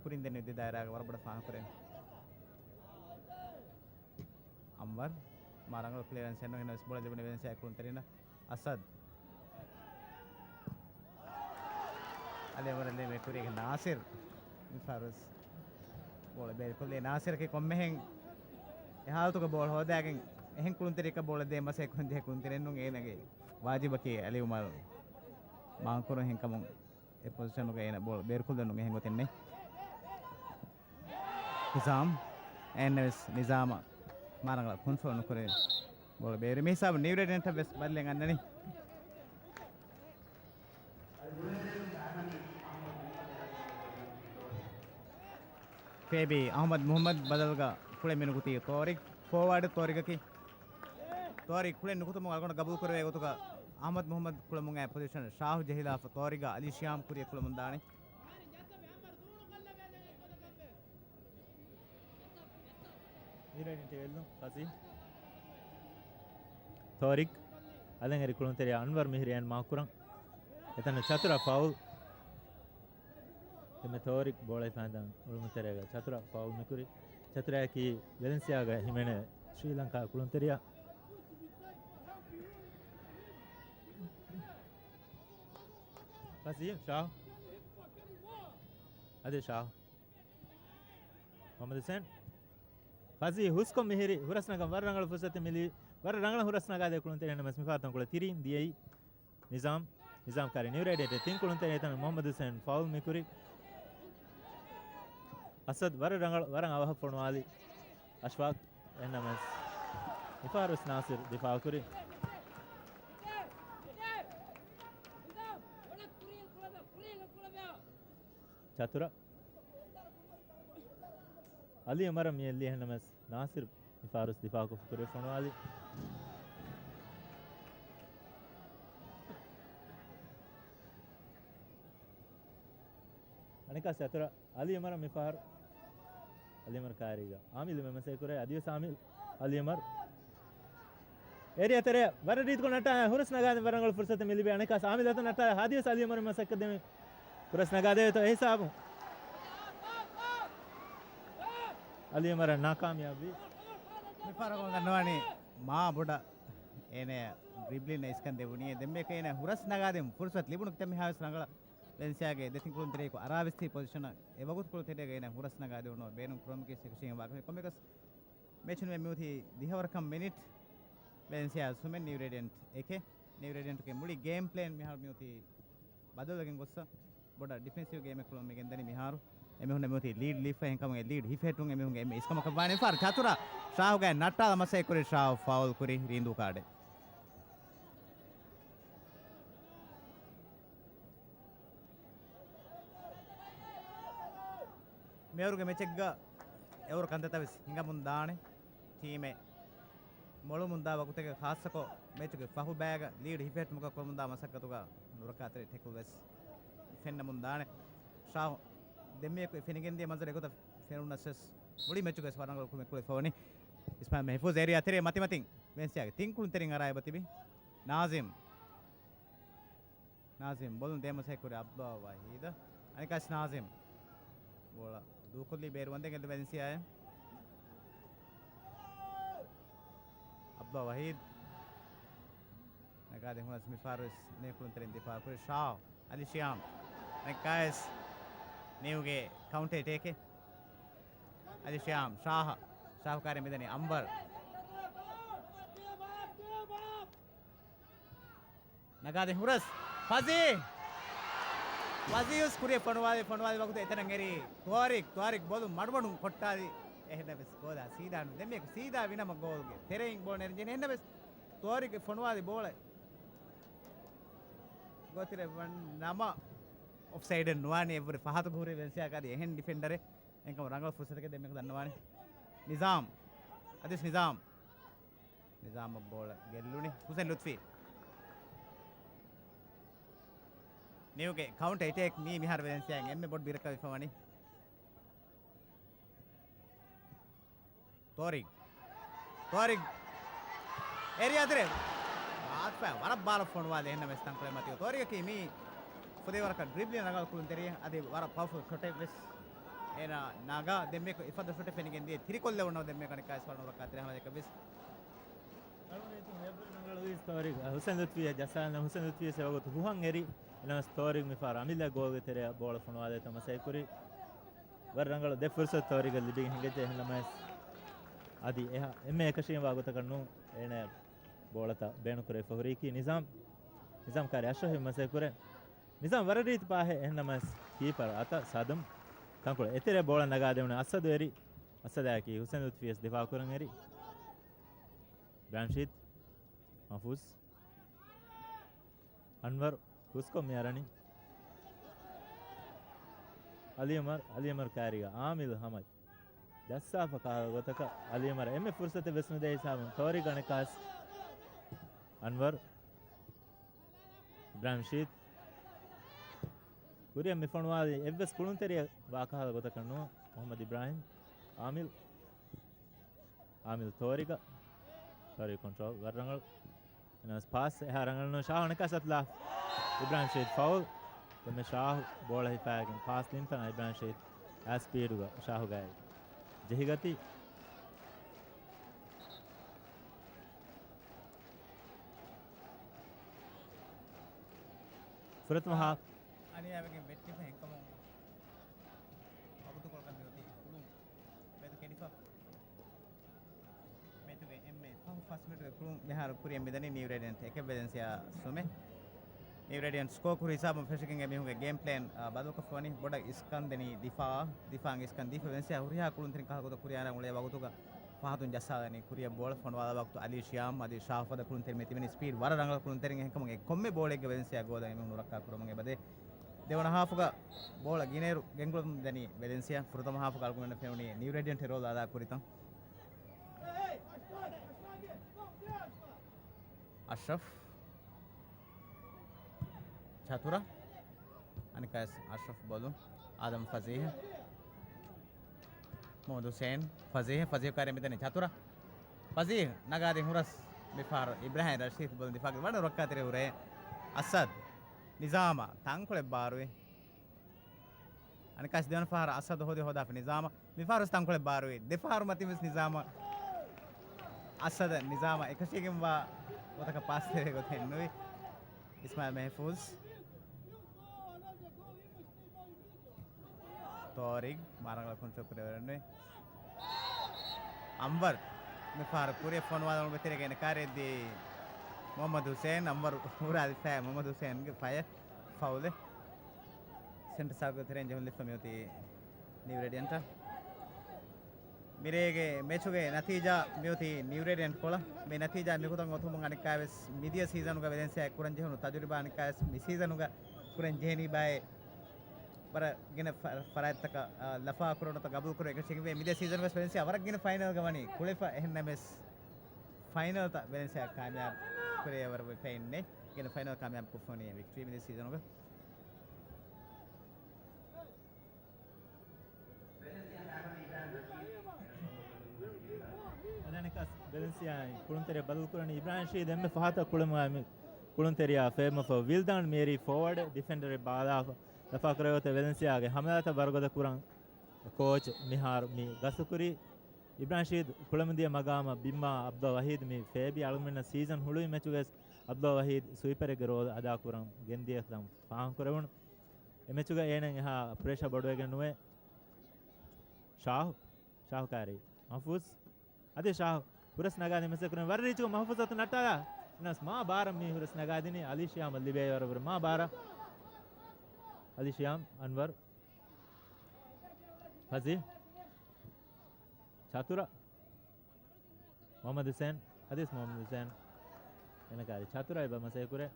ކުރިން ދެންނެވި ދެ ދާއިރާގަ ވަރަށް ބޮޑަށް ފާހަގަކުރޭ. އަންވަރު މާ ރަނގަޅު ކްލިއަރެންސެއް ނޫން އެހެންނަމަވެސް ބޯޅަ ލިބުނީ ވެލެންސިއާ ކުޅުންތެރިންނަށް. އަސަދު. އަލި އަމަރަށް ލިބޭ ކުރީގެ ނާސިރު. މި ފަހަރުވެސް ބޯޅަ ބޭރުކޮށްލީ ނާސިރަކީ ކޮންމެހެން އެ ހާލަތުގަ ބޯޅަ ހޯދާގެން އެހެން ކުޅުންތެރިއަކަށް ބޯޅަ ދޭން މަސައްކަތް ކުރަން ޖެހޭ ކުޅުންތެރިން ނޫން. އޭނަގެ ވާޖިބަކީ އަލި އުމަރު މާކް ކުރުން އެހެންކަމުން އެ ޕޮޒިޝަނުގަ އޭނަ ބޯޅަ ބޭރުކޮށްލަން ނޫން އެހެން ގޮތެއް ނެތް. ނިޒާމް. އެހެންނަމަވެސް ނިޒާމަށް މާ ރަނގަޅަށް ކޮންޓްރޯލް ނުކުރެވި ބޯޅަ ބޭރު. މި ހިސާބުން ނީރައިޑިއަންޓަށް ވެސް ބަދަލެއް އަންނަނީ. ކޭބީ އަޙްމަދު މުޙައްމަދު ބަދަލުގަ ކުޅެ މިނުކުތީ ޠާރިޤް. ފޯވާޑް ޠާރިޤަކީ. ޠާރިޤް ކުޅެން ނުކުތުމުން އަޅުގަނޑަށް ގަބޫލުކުރެވޭ ގޮތުގަ އަޙްމަދު މުޙައްމަދު ކުޅަމުން އައި ޕޮޒިޝަނަށް ޝާހު ޖެހިލާފަ ޠާރިޤަށް އަލީ ޝިޔާމް ކުރިއަށް ކުޅަމުން ދާނެ. މިރޭ ނިތި ވެއްލުން ފަސީ. ޠާރިޤް އަލެން އެރި ކުޅުންތެރިޔާ އަންވަރު މިހިރި އެންޑް މާކް ކުރަން. އެތަނަށް ޗަތުރާ ފައުލް. ދެންމެ ޠާރިޤް ބޯޅަ ހިފަހަނދާން އުޅުމުތެރޭގަ ޗަތުރާ ފައުލް މިކުރި. ޗަތުރާއަކީ ވެލެންސިއާގަ ހިމެނޭ ޝްރީލަންކާ ކުޅުންތެރިޔާ. ފަސީ ޝާހު. އަދި ޝާހު. މުޙައްމަދު ޙުސައިން. ފަސީ ހުސްކޮށް މިހިރި ހުރަސް ނަގަން ވަރަށް ރަނގަޅު ފުރުސަތެއް މިލީ. ވަރަށް ރަނގަޅަށް ހުރަސް ނަގާދޭ ކުޅުންތެރިން ނަމަވެސް މިފަހަރު ތަންކޮޅެއް ތިރީން ދިޔައީ. ނިޒާމް، ނިޒާމް ކާރި ނިއުރޭޑޭޓެ ތިން ކުޅުންތެރި އެތަނަށް މުޙައްމަދު ޙުސައިން ފައުލް މިކުރި. އަސަދް ވަރަށް ރަނގަޅު، ވަރަށް އަވަހަށް ފޮނުވާލި. އަޝްފާޤް އެހެންނަމަވެސް މިފަހަރުވެސް ނާސިރު ދިފާޢު ކުރި. ޗަތުރަ. އަލީ އުމަރަށް މި އެއްލި އެހެންނަމަވެސް ނާސިރު މިފަހަރުވެސް ދިފާޢުކޮށްފަ ކުރިއަށް ފޮނުވާލި. އަނެއްކާ ސަތުރަ އަލީ އުމަރަށް މިފަހަރު އަލީ އުމަރު ކާރީގަ އާމިލު މެމެސޭ ކުރޭ އަދިވެސް އާމިލް އަލީ އުމަރު. އޭރިއާ ތެރެއަށް ވަރަށް ރީތިކޮށް ނައްޓާ ހުރަސް ނަގާދެން ވަރަށް ރަނގަޅު ފުރުސަތެއް މި ލިބި. އަނެއްކާސް އާމިލް އަތުން ނައްޓާ ހާދިޔަސް އަލީ އަމަރު މަސައްކަތް ދެމި ހުރަސް ނަގާދެވޭތޯ އެ ހިސާބުން. އަލީ އަމަރަށް ނާކާމިޔާބުވި. މިފަހަރަކު ދަންނަވާނީ މާ ބޮޑަށް އޭނަ ޑްރިބްލިން އިސްކަން ދެވުނީ. ދެންމެ އޭނަ ހުރަސް ނަގާދެން ފުރުސަތު ލިބުނު ތެ މިހާވެސް ރަނގަޅަށް ވެލެންސިއާގެ ދެތިން ކުޅުންތެރިޔަކު އަރާވީސް ތި ޕޮޒިޝަނަށް އެ ވަގުތު ކުޅުންތެރިޔާގެ އޭނަ ހުރަސް ނަގާދެވުނު ބޭނުން ކުރަމުގެ ސެކުޝިން ވާކަމެ ކޮމެކަސް މެޗުން މިއޮތީ ދިހަވަރަކަށް މިނިޓް. ވެލެންސިއާ ސުމެން ނިއު ރޭޑިއަންޓް އެކެއް. ނިއު ރޭޑިއަންޓްގެ މުޅި ގޭމް ޕްލޭން މިހާރު މިއޮތީ ބަދަލުވެގެން ގޮއްސަ ބޮޑަށް ޑިފެންސިވް ގޭމެއް ކުޅުން މި ގެންދަނީ މިހާރު. އެމީހުން މިއޮތީ ލީޑް ލިބިފަ އެހެންކަމުން އެ ލީޑް ހިފެހެއްޓުން އެމީހުންގެ އެންމެ އިސްކަމަކަށް ވާނެ. މިފަހަރު ޗާތުރާ ޝާހުގެ ނައްޓާލަ މަސައްކަތް ކުރި ޝާހު ފައުލް ކުރި ރީނދޫ ކާޑެއް. މިއަވަރުގެ މެޗެއްގަ އެއަވަރު ކަންތައްތައް ވެސް ހިނގަމުން ދާނެ. ޓީމެއް މޮޅުމުން ދާ ވަގުތެއްގަ ޚާއްޞަކޮށް މެޗުގެ ފަހު ބައިގަ ލީޑް ހިފެހެއްޓުމަކަށް ކުރަމުންދާ މަސައްކަތުގަ ނުރައްކާތެރި ޓެކުލް ވެސް ފެންނަމުން ދާނެ. ޝާހު ދެންމެޔަކު ފެނިގެންދިޔަ މަންޒަރު އެގޮތަށް ފެނުނަސް ވެސް މުޅި މެޗުގަ ވެސް ވަރަށް ރަނގަޅު ކުޅެފަ ވަނީ. އިސްމާއިލް މެހްފޫޒް އޭރިއާ ތެރޭ މަތިމަތިން ވެލެންސިއާގެ ތިން ކުޅުންތެރިން އަރާ އެބަތިބި. ނާޒިމް. ނާޒިމް ބޮލުން ދޭ މަސައްކަތް ކުރި އަބްދުﷲ ވަހީދަށް. އަނެއްކާސް ނާޒިމް. ބޯޅަ ދޫކޮށްލީ ބޭރު ވަންދެން ގެއްލު ވެލެންސިއާއެއް. އަބްދުﷲ ވަހީދު. ނަގާދެ ހުނަސް މިފާރުވެސް ނޭ ކުޅުންތެރިން ދިފާ ކުރި ޝާ. އަލި ޝިޔާމް. އަނެއްކާވެސް ނިއުގެ ކައުންޓަރ އެޓޭކެއް. އަލި ޝިޔާމް. ޝާހަށް. ޝާހު ކާރި މިދަނީ އަންވަރު. ނަގާދެ ހުރަސް. ފަޒީ. ފަޒީ ވެސް ކުރިއަށް ފޮނުވާލި، ފޮނުވާލި ވަގުތު އެތަނަށް އެރީ ތޯރިކް، ތޯރިކް ބޮލު މަޑުމަޑުން ކޮށްޓާލި. އެހެންނަމަވެސް ގޯލާ ސީދާ ނު. ދެންމެ ސީދާ ވިނަމަ ގޯލްގެ ތެރެއިން ބޯޅަ ނެރެންޖެހެނީ. އެހެންނަމަވެސް ތޯރިކް ފޮނުވާލި ބޯޅަ ގޯތިރެ ވަން ނަމަ އޮފްސައިޑެއް ނުވާނެ. އެއްވުރެ ފަހަތު ގުހުރި ވެލެންސިއާ ކާދި އެހެން ޑިފެންޑަރެއް. އެންކަމު ރަނގަޅު ފުރުސަތެކެއް ދެންމެ ދަންނަވާނެ. ނިޒާމް. އަދިސް ނިޒާމް. ނިޒާމަށް ބޯޅަ ގެއްލުނީ. ހުސެން ލުތްފީ. ނިއުގެ ކައުންޓަރ އެޓޭކް މީ މިހާރު ވެލެންސިއާއިން އެންމެ ބޮޑު ބިރަކަށް ވެފަ ވަނީ. ތޯރިގް. ތޯރިގް. އޭރިއާ ތެރޭ. އާތްފަ ވަރަށް ބާރަށް ފޮނުވާލި އެހެންނަމަވެސް ތަންކޮޅެއް މަތިވެ. ތޯރިގަކީ މީ ފުދޭވަރަކަށް ޑްރިބްލިން ރަނގަޅު ކުޅުންތެރިއެއް. އަދި ވަރަށް ޕަވަރފުލް ޝޮޓެއް ވެސް އޭނާ ނަގާ ދެންމެ އެފަދަ ޝޮޓެއް ފެނިގެން ދިޔަ ތިރިކޮށްލެވުނު ދެންމެ ކަނިކާސް ވަރަށް ނުރައްކާތެރި ހަމަ ދެކަ ވެސް. ހުސެން ލުތްފީއަށް ޖައްސާލަން ހުސެން ލުތްފީ ވެސް އެވަގުތު ހުހަށް އެރި. އެނަމަސް ތޯރިގް މިފަހަރު އަމިއްލަ ގޯލްގެ ތެރެއަށް ބޯޅަ ފޮނުވާލޭތޯ މަސައްކަތް ކުރި. ވަރަށް ރަނގަޅު ދެ ފުރުސަތު ތޯރިގަށް ލިބިގެން ހިނގައްޖެ. އެހެންނަމަވެސް އަދި އެހާ އެންމެ އެކަށީގެންވާ ގޮތަކަށް ނޫން އޭނަ ބޯޅަތައް ބޭނުންކުރެވިފަ ހުރީކީ ނިޒާމް. ނިޒާމް ކާރި އަޝްރަފް މަސައްކަތް ކުރޭ. ނިޒާމް ވަރަށް ރީތި ޕާހެއް އެހެންނަމަވެސް ކީޕަރ އަތަށް ސަދުމް ތަންކޮޅެއް އެތެރެ ބޯޅަ ނަގާދެވުނު އަސަދު އެރި. އަސަދާއަކީ ހުސެން ލުތްފީވެސް ދިފާ ކުރަން އެރި. ބްރާންޝީދް. މަހުފޫޒް. އަންވަރު ހުސްކޮށް މި އަރަނީ. އަލީ އުމަރު، އަލީ އުމަރު ކާރީގަ އާމިލް ހަމަ ޖައްސާފަ ކާލަ ގޮތަކަށް އަލީ އުމަރަށް އެންމެ ފުރުސަތެއް ވެސް ނުދޭ ހިސާބުން ތޯރިގް އަނެއްކާސް އަންވަރު. އިބްރާހިމް ޝީދް. ކުރިއަށް މި ފޮނުވާލީ އެއްވެސް ކުޅުންތެރިއެއް ވާކަހަލަ ގޮތަކަށް ނޫން. މުހައްމަދު އިބްރާހިމް. އާމިލް. އާމިލް ތޯރިގަ. ތޯރިގް ކޮންޓްރޯލް ވަރަށް ރަނގަޅު. އެނަސް ޕާސް އެހާ ރަނގަޅު ނޫން. ޝާހު ނިކާސް އަތުލާ. އިބްރާހިމް ޝީދް ފައުލް. ދެންމެ ޝާހު ބޯޅަ ހިފާގެން ޕާސް ލިންތަނަށް އިބްރާހިމް ޝީދް އާ ސްޕީޑުގަ ޝާހުގައި ޖެހިގަތީ. ފުރަތަމަ ހާފް. އަނިޔާވެގެން ވެއްޓިފަ ހެންކަމުން ވަގުތުކޮޅަކަށް މިއޮތީ ކުޅުން މެދު ކެނޑިފަ. މެޗުގެ އެންމެ ފަހު ފަސް މިނިޓުގެ ކުޅުން މިހާރު ކުރިއަށް މިދަނީ ނިއު ރޭޑިއަންޓް އެކެއް ވެލެންސިއާ ސުމެއް. ނިއު ރޭޑިއަންޓް ސްކޯ ކުރި ހިސާބުން ފެށިގެން މީހުންގެ ގޭމް ޕްލޭން، އާ، ބަދަލުކޮށްފަ ވަނީ. ބޮޑަށް އިސްކަން ދެނީ ދިފާއަށް، ދިފާއަށް އިސްކަން ދީފަ ވެލެންސިއާ ހުރިހާ ކުޅުންތެރިން ކަހަލަ ގޮތަށް ކުރިއަށް އަރާ އުޅޭ ވަގުތުގަ ފަހަތުން ޖައްސާލަނީ ކުރިއަށް ބޯޅަ ފޮނުވާލާ ވަގުތު އަލީ ޝިޔާމް އަދި ޝާހު ފަދަ ކުޅުންތެރިން މި ތިބެނީ ސްޕީޑް ވަރަށް ރަނގަޅު ކުޅުންތެރިން. އެހެންކަމުން އެ ކޮންމެ ބޯޅައެއްގެ ވެލެންސިއާ ގޯލަށް އެމީހުން ނުރައްކާ ކުރަމުން އެބަދޭ. ދެވަނަ ހާފުގަ ބޯޅަ ގިނައިރު ގެންގުޅަމުން ދަނީ ވެލެންސިއާ. ފުރަތަމަ ހާފުގަ އަޅުގަނޑަށް ފެނުނީ ނިއު ރޭޑިއަންޓް ރޯލް އަދާ ކުރިތަން. އަޝްރަފް. ޗާތުރާ. އަނެއްކާވެސް އަޝްރަފް ބޯލު. އާދަމް ފަޒީހް. މުހައްމަދު ހުސެން. ފަޒީހް، ފަޒީހް ކާރި މިދަނީ ޗާތުރާ. ފަޒީހް ނަގާދިން ހުރަސް. މިފަހަރު އިބްރާހިމް ރަޝީދު ބޮލުން ދިފާގެ ވަނަ ރައްކާތެރި ހުރޭ. އަސަދު. ނިޒާމާ. ތަންކޮޅެއް ބާރުވި. އަނެއްކާސް ދެވަނަ ފަހަރަށް އަސަދު ހޯދި ހޯދާފަ ނިޒާމަށް. މިފަހަރު ވެސް ތަންކޮޅެއް ބާރުވި. ދެފަހަރު މަތިން ވެސް ނިޒާމަށް. އަސަދަށް ނިޒާމަށް އެކަށީގެންވާ ގޮތަކަށް ޕާސް ދެވޭ ގޮތެއް ނުވި. އިސްމާއިލް މެހެފޫޒް. ތޯރިގް މާރަނގަޅަށް ކޮންޓްރޯލް ކުރެވެންވީ. އަންވަރު. މިފަހަރު ކުރިއަށް ފޮނުވާލުމުގެ ތެރޭގައި އޭނަ ކާރިއަށް ދީ މުހައްމަދު ހުސޭން. އަންވަރު ހުރާލިފައި މުހައްމަދު ހުސޭންގެ ފަޔަށް ފައުލެއް. ސެންޓަރ ސާކުގެ ތެރެއިން ޖެހުން ލިފަ މިއޮތީ ނިއު ރޭޑިއަންޓަށް. މިރޭގެ މެޗުގެ ނަތީޖާ މިއޮތީ ނިއު ރޭޑިއަންޓް ކޮޅަށް. މި ނަތީޖާ މިގޮތަށް އޮތުމުން އަނެއްކާވެސް މިދިޔަ ސީޒަނުގަ ވެލެންސިއާ ކުރަން ޖެހުނު ތަޖުރިބާ އަނެއްކާވެސް މި ސީޒަނުގަ ކުރަން ޖެހެނީ ބާއޭ ވަރަށް ގިނަ ފަ-، ފަރާތްތަކަށް، އާ، ލަފާ ކުރެވުނުތަ ގަބޫލު ކުރެވޭ އެކަށީގެންވޭ. މިދިޔަ ސީޒަނުގަ ވެސް ވެލެންސިއާ ވަރަށް ގިނަ ފައިނަލްގަ ވަނީ ކުޅެފަ. އެހެންނަމަވެސް ފައިނަލްތައް ވެލެންސިއާ ކާމިޔާބު ކުރެވޭ ވަރަށް ވެފައެއް ނެތް. ގިނަ ފައިނަލް ކާމިޔާބު ކޮށްފަ ވަނީ ވިކްޓްރީ މިދިޔަ ސީޒަނުގަ. އަދި އަނެއްކާސް ވެލެންސިއާ ކުޅުންތެރިޔާ ބަދަލުކުރަނީ އިބްރާހިމް ރަޝީދު އެންމެ ފަހަތަށް ކުޅެމުގައި މި ކުޅުންތެރިޔާ ފޭބްމަފަ ވިލްދާން މިއެރީ ފޯވަޑް ޑިފެންޑަރެއް ބާލާފަ ލަފާކުރެވޭތޯ ވެލެންސިއާގެ ހަމަލާތައް ވަރުގަދަ ކުރަން ކޯޗް މިހާރު މި ގަސްތުކުރީ. އިބްރާހިމް ރަޝީދު ކުޅެމުދިޔަ މަގާމަށް ބިންމާ އަބްދުލް ވަހީދު މި ފޭބި. އަޅުގަނޑުމެންނަށް ސީޒަން ހުޅުވި މެޗުގައި ވެސް އަބްދުލް ވަހީދު ސުވީޕަރެއްގެ ރޯލް އަދާކުރަން ގެންދިޔަ ކަން ފާހަގަކުރެވުނު. އެ މެޗުގަ އޭނައަށް އެހާ ޕްރެޝަ ބޮޑުވެގެން ނުވޭ. ޝާހު، ޝާހު ކާރި، މަހުފޫޒް. އަދި ޝާހު ހުރަސް ނަގާދިން މެސެޖް ކުރިން ވަރަށް ރީޗުގަ މަހުފޫޒަށް ނައްޓާލާ. އެހެނަސް މާ ބާރަށް މި ހުރަސް ނަގާދިނީ އަލީ ޝިޔާމަށް ލިބޭ ވަރަށް ބުރަ މާ ބާރަށް. އަލީ ޝިޔާމް، އަންވަރު، ފަޒީ، ޗަތުރަ، މުހައްމަދު ހުސޭން، އަދިސް މުހައްމަދު ހުސޭން. އެނަކާރި ޗަތުރަ އެބަ މަސައްކަތް ކުރޭ.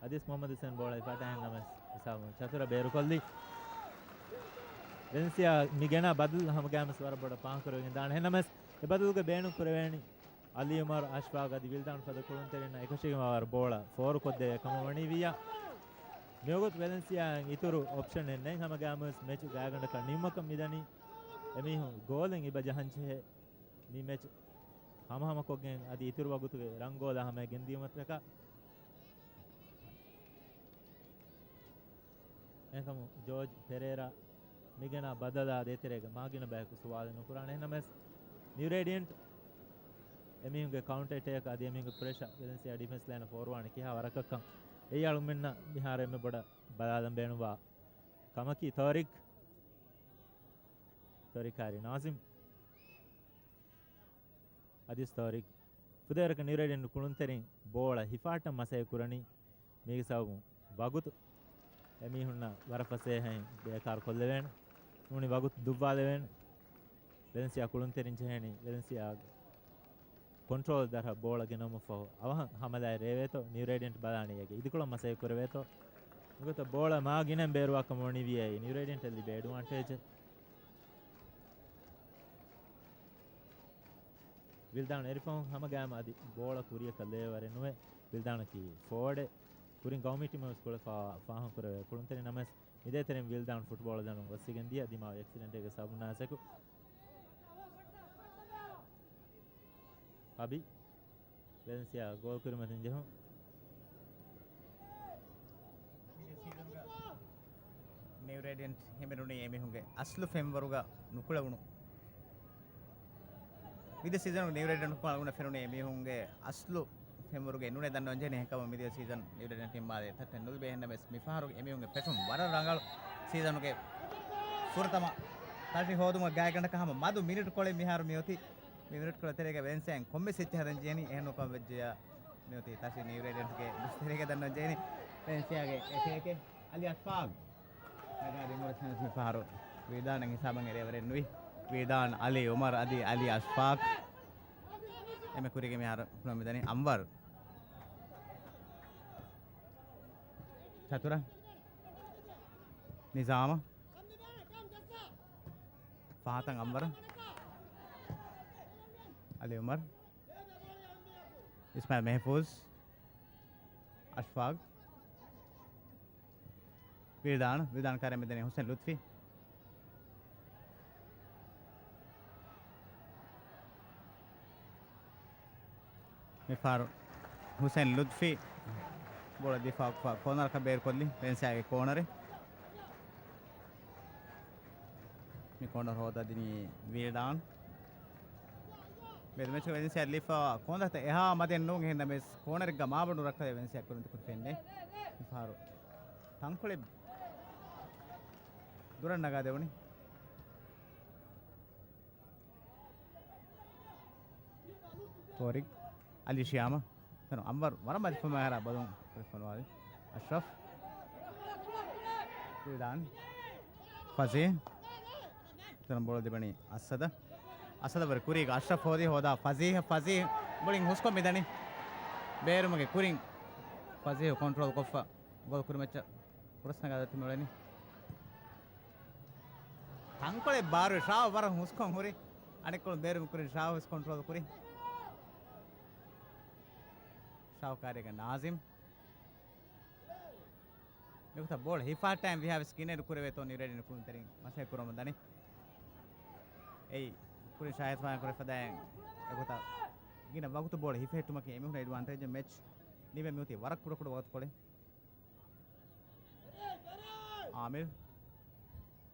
އަދިސް މުހައްމަދު ހުސޭން ބޯޅަ ހިފާޓާ އެހެންނަމަވެސް ހިސާބުން ޗަތުރަ ބޭރުކޮށްލީ. ވެލެންސިއާ މި ގެނާ ބަދަލު ހަމަގައިމުވެސް ވަރަށް ބޮޑަށް ފާހަގަކުރެވިގެން ދާނެ. އެހެންނަމަވެސް އެ ބަދަލުގެ ބޭނުން ކުރެވޭނީ އަލީ އުމަރު އަޝްފާގް އަދި ވިލްދާން ފަދަ ކުޅުންތެރިންނަށް އެކަށީގެންވާ ވަރަށް ބޯޅަ ފޯރުކޮށްދެވޭ ކަމަށް ވަނީ ވިއްޔާ. މިވަގުތު ވެލެންސިއާއަށް އިތުރު އޮޕްޝަނެއް ނެތް. ހަމަގައިމުވެސް މެޗު ގާތްގަނޑަކަށް ނިމުމަކަށް މިދަނީ. އެމީހުން ގޯލެއް އިބަ ޖަހަންޖެހޭ. މި މެޗު ހަމަހަމަކޮށްގެން އަދި އިތުރު ވަގުތުގެ ރަންގޯލާ ހަމަޔަށް ގެންދިޔުމަށްޓަކާ. އެހެންކަމުން ޖޯޖް ޕެރޭރާ މިގެނާ ބަދަލާ ދޭތެރޭގަ މާގިނަ ބަޔަކު ސުވާލެއް ނުކުރާނެ. އެހެންނަމަވެސް ނިއު ރޭޑިއަންޓް އެމީހުންގެ ކައުންޓަރ އެޓޭކް އަދި އެމީހުންގެ ޕްރެޝަ ވެލެންސިއާ ޑިފެންސް ލައިނަށް ފޯރުވާނެ ކިހާ ވަރަކަށްކަން އެއީ އަޅުމެންނަށް މިހާރު އެންމެ ބޮޑަށް ބަލާލަން ބޭނުންވާ ކަމަކީ. ތޯރިކް، ތޯރިކް ހާރި ނާޒިމް. އަދިސް ތޯރިކް ފުދޭވަރަކަށް ނިއު ރޭޑިއަންޓް ކުޅުންތެރިން ބޯޅަ ހިފާއްޓަން މަސައްކަތް ކުރަނީ. މީގެ ސަބަބުން ވަގުތު އެމީހުންނަށް ވަރަށް ފަސޭހައިން ބޭކާރު ކޮށްލެވޭނެ. ނޫނީ ވަގުތު ދުއްވާލެވޭނެ. ވެލެންސިއާ ކުޅުންތެރިން ޖެހޭނީ ވެލެންސިއާގެ ކޮންޓްރޯލް ދަށަށް ބޯޅަ ގެނައުމަށްފަހު އަވަހަށް ހަމަލާއެއް ރޭވޭތޯ ނިއު ރޭޑިއަންޓް ބަލާނީ އޭގެ އިދިކޮޅަށް މަސައްކަތް ކުރެވޭތޯ. މިގޮތަށް ބޯޅަ މާ ގިނައިން ބޭރުވާ ކަމަށް ވަނީ ވިއްޔާ ނިއު ރޭޑިއަންޓަށް ލިބޭ އެޑްވާންޓޭޖެއް. ވިލްދާން އެރިފަހުން ހަމަގައިމު އަދި ބޯޅަ ކުރިޔަކަށް ލެވޭވަރެއް ނުވޭ. ވިލްދާނަކީ ފޯވަޑެއް. ކުރިން ގައުމީ ޓީމަށް ވެސް ކުޅެފަ ފާހަގަކުރެވޭ ކުޅުންތެރިން ނަމަވެސް، މިދޭތެރެއިން ވިލްދާން ފުޓްބޯޅަ ދަނޑުން ގޮސްގެން ދިޔަ ދިމާވި އެކްސިޑެންޓެއްގެ ސަބަބުން ނާސެކު ހަބި ވެލެންސިއާ ގޯލް ކުރިމަތިން ޖެހުން. މިދިޔަ ސީޒަނުގަ ނިއު ރޭޑިއަންޓް ހިމެނުނީ އެމީހުންގެ އަސްލު ފެންވަރުގަ ނުކުޅެވުނު. މިދިޔަ ސީޒަނުގަ ނިއު ރޭޑިއަންޓް ކުޅެވުނު ފެނުނީ އެމީހުންގެ އަސްލު ފެންވަރުގަ ނޫނޭ ދަންނަވަން ޖެހެނީ. އެހެންކަމުން މިދިޔަ ސީޒަން ނިއު ރޭޑިއަންޓް ޓީމް މާލެ ތައްޓެއް ނުލިބޭ. އެހެންނަމަވެސް މިފަހަރު އެމީހުންގެ ފެށުން ވަރަށް ރަނގަޅު. ސީޒަނުގެ ފުރަތަމަ ތަށި ހޯދުމަށް ގާތްގަނޑަކަށް ހަމަ މަދު މިނިޓު ކޮޅެއް މިހާރު މިއޮތީ. މި މިނިޓު ކޮޅު ތެރޭގަ ވެލެންސިއާއިން ކޮންމެސް އެއްޗެއް ހަދަން ޖެހެނީ. އެހެން ނުކަމަށް ވެއްޖެޔާ މިއޮތީ ތަށި ނިއު ރޭޑިއަންޓްގެ ބުސްތެރޭގަ ދަންނަވަން ޖެހެނީ. ވެލެންސިއާގެ އެޓޭކެއް އަލީ އަޝްފާގް. ނަގާދިން މުރަސް މި ފަހަރު ވިލްދާނަށް ހިސާބަށް އެރޭވަރެއް ނުވި. ވިލްދާން އަލީ އުމަރު އަދި އަލީ އަޝްފާގް. އެންމެ ކުރީގެ މިހާރު ކުޅަމުން މިދަނީ އަންވަރު. ޗަތުރަ. ނިޒާމަށް. ފަހަތަށް އަންވަރު. އަލީ އުމަރު. އިސްމާއިލް މެހެފޫޒް. އަޝްފާގް. ވިލްދާން. ވިލްދާން ކާރިއަށް މިދަނީ ހުސެން ލުތްފީ. މިފަހަރު ހުސެން ލުތްފީ ބޯޅަ ދިފާއުކޮށްފަ ކޯނަރަކަށް ބޭރުކޮށްލީ. ވެލެންސިއާގެ ކޯނަރެއް. މި ކޯނަރ ހޯދާ ދިނީ ވިލްޑާން. މިއަދު މެޗުގަ ވެލެންސިއާ ލިފާ ކޯނަރުތައް އެހާ މަދެއް ނޫން. އެހެންނަމަވެސް ކޯނަރެއްގަ މާބަނޑު ރައްކަލެއް ވެލެންސިއާ ކުރިމަތި ކުރި ފެންނެ. މިފަހަރު ތަންކޮޅެއް ދުރަށް ނަގާ ދެވުނީ. ތޯރިކް، އަލީ ޝިޔާމަ، ތަނު އަންވަރު ވަރަށް މަދި ފުމާ ހަރާ ބަލުން ފޮނުވާލި. އަޝްރަފް، ވިލްދާން، ފަޒީ، ތަނު ބޯޅަ ލިބެނީ އަސަދަ. އަސަދަ ވަރި ކުރީގަ އަޝްރަފް ހޯދީ ހޯދާ ފަޒީހަށް، ފަޒީހް ބޮޅިން ހުސްކޮށް މިދަނީ. ބޭރުމުގެ ކުރިން ފަޒީހް ކޮންޓްރޯލް ކޮށްފަ ގޯލް ކުރިމައްޗަށް ހުރަސް ނަގާ ދަތި މިއުޅެނީ. ތަންކޮޅެއް ބާރުވެ ޝާވް ވަރަށް ހުސްކޮށް ހުރި. އަނެއްކޮޅު ބޭރުމު ކުރިން ޝާވް ހުސް ކޮންޓްރޯލް ކުރި. ޝާވް ކާރީގަ ނާޒިމް. މިގޮތަށް ބޯޅަ ހިފާ ޓައިމް ވިހާވެސް ގިނައިރު ކުރެވޭތޯ ނިއުރޭޑިން ކުޅުންތެރިން މަސައްކަތް ކުރަމުން ދަނީ. އެއީ ކުރިން ޝާހިދު ފާހަގަކުރެ ފަދައިން އެގޮތަށް ގިނަ ވަގުތު ބޯޅަ ހިފެހެއްޓުމަކީ އެމީހުން އެޑްވާންޓޭޖް. މެޗް ނިމެ މިއޮތީ ވަރަށް ކުޑަކުޑަ ވަގުތުކޮޅެއް. އާމިރު.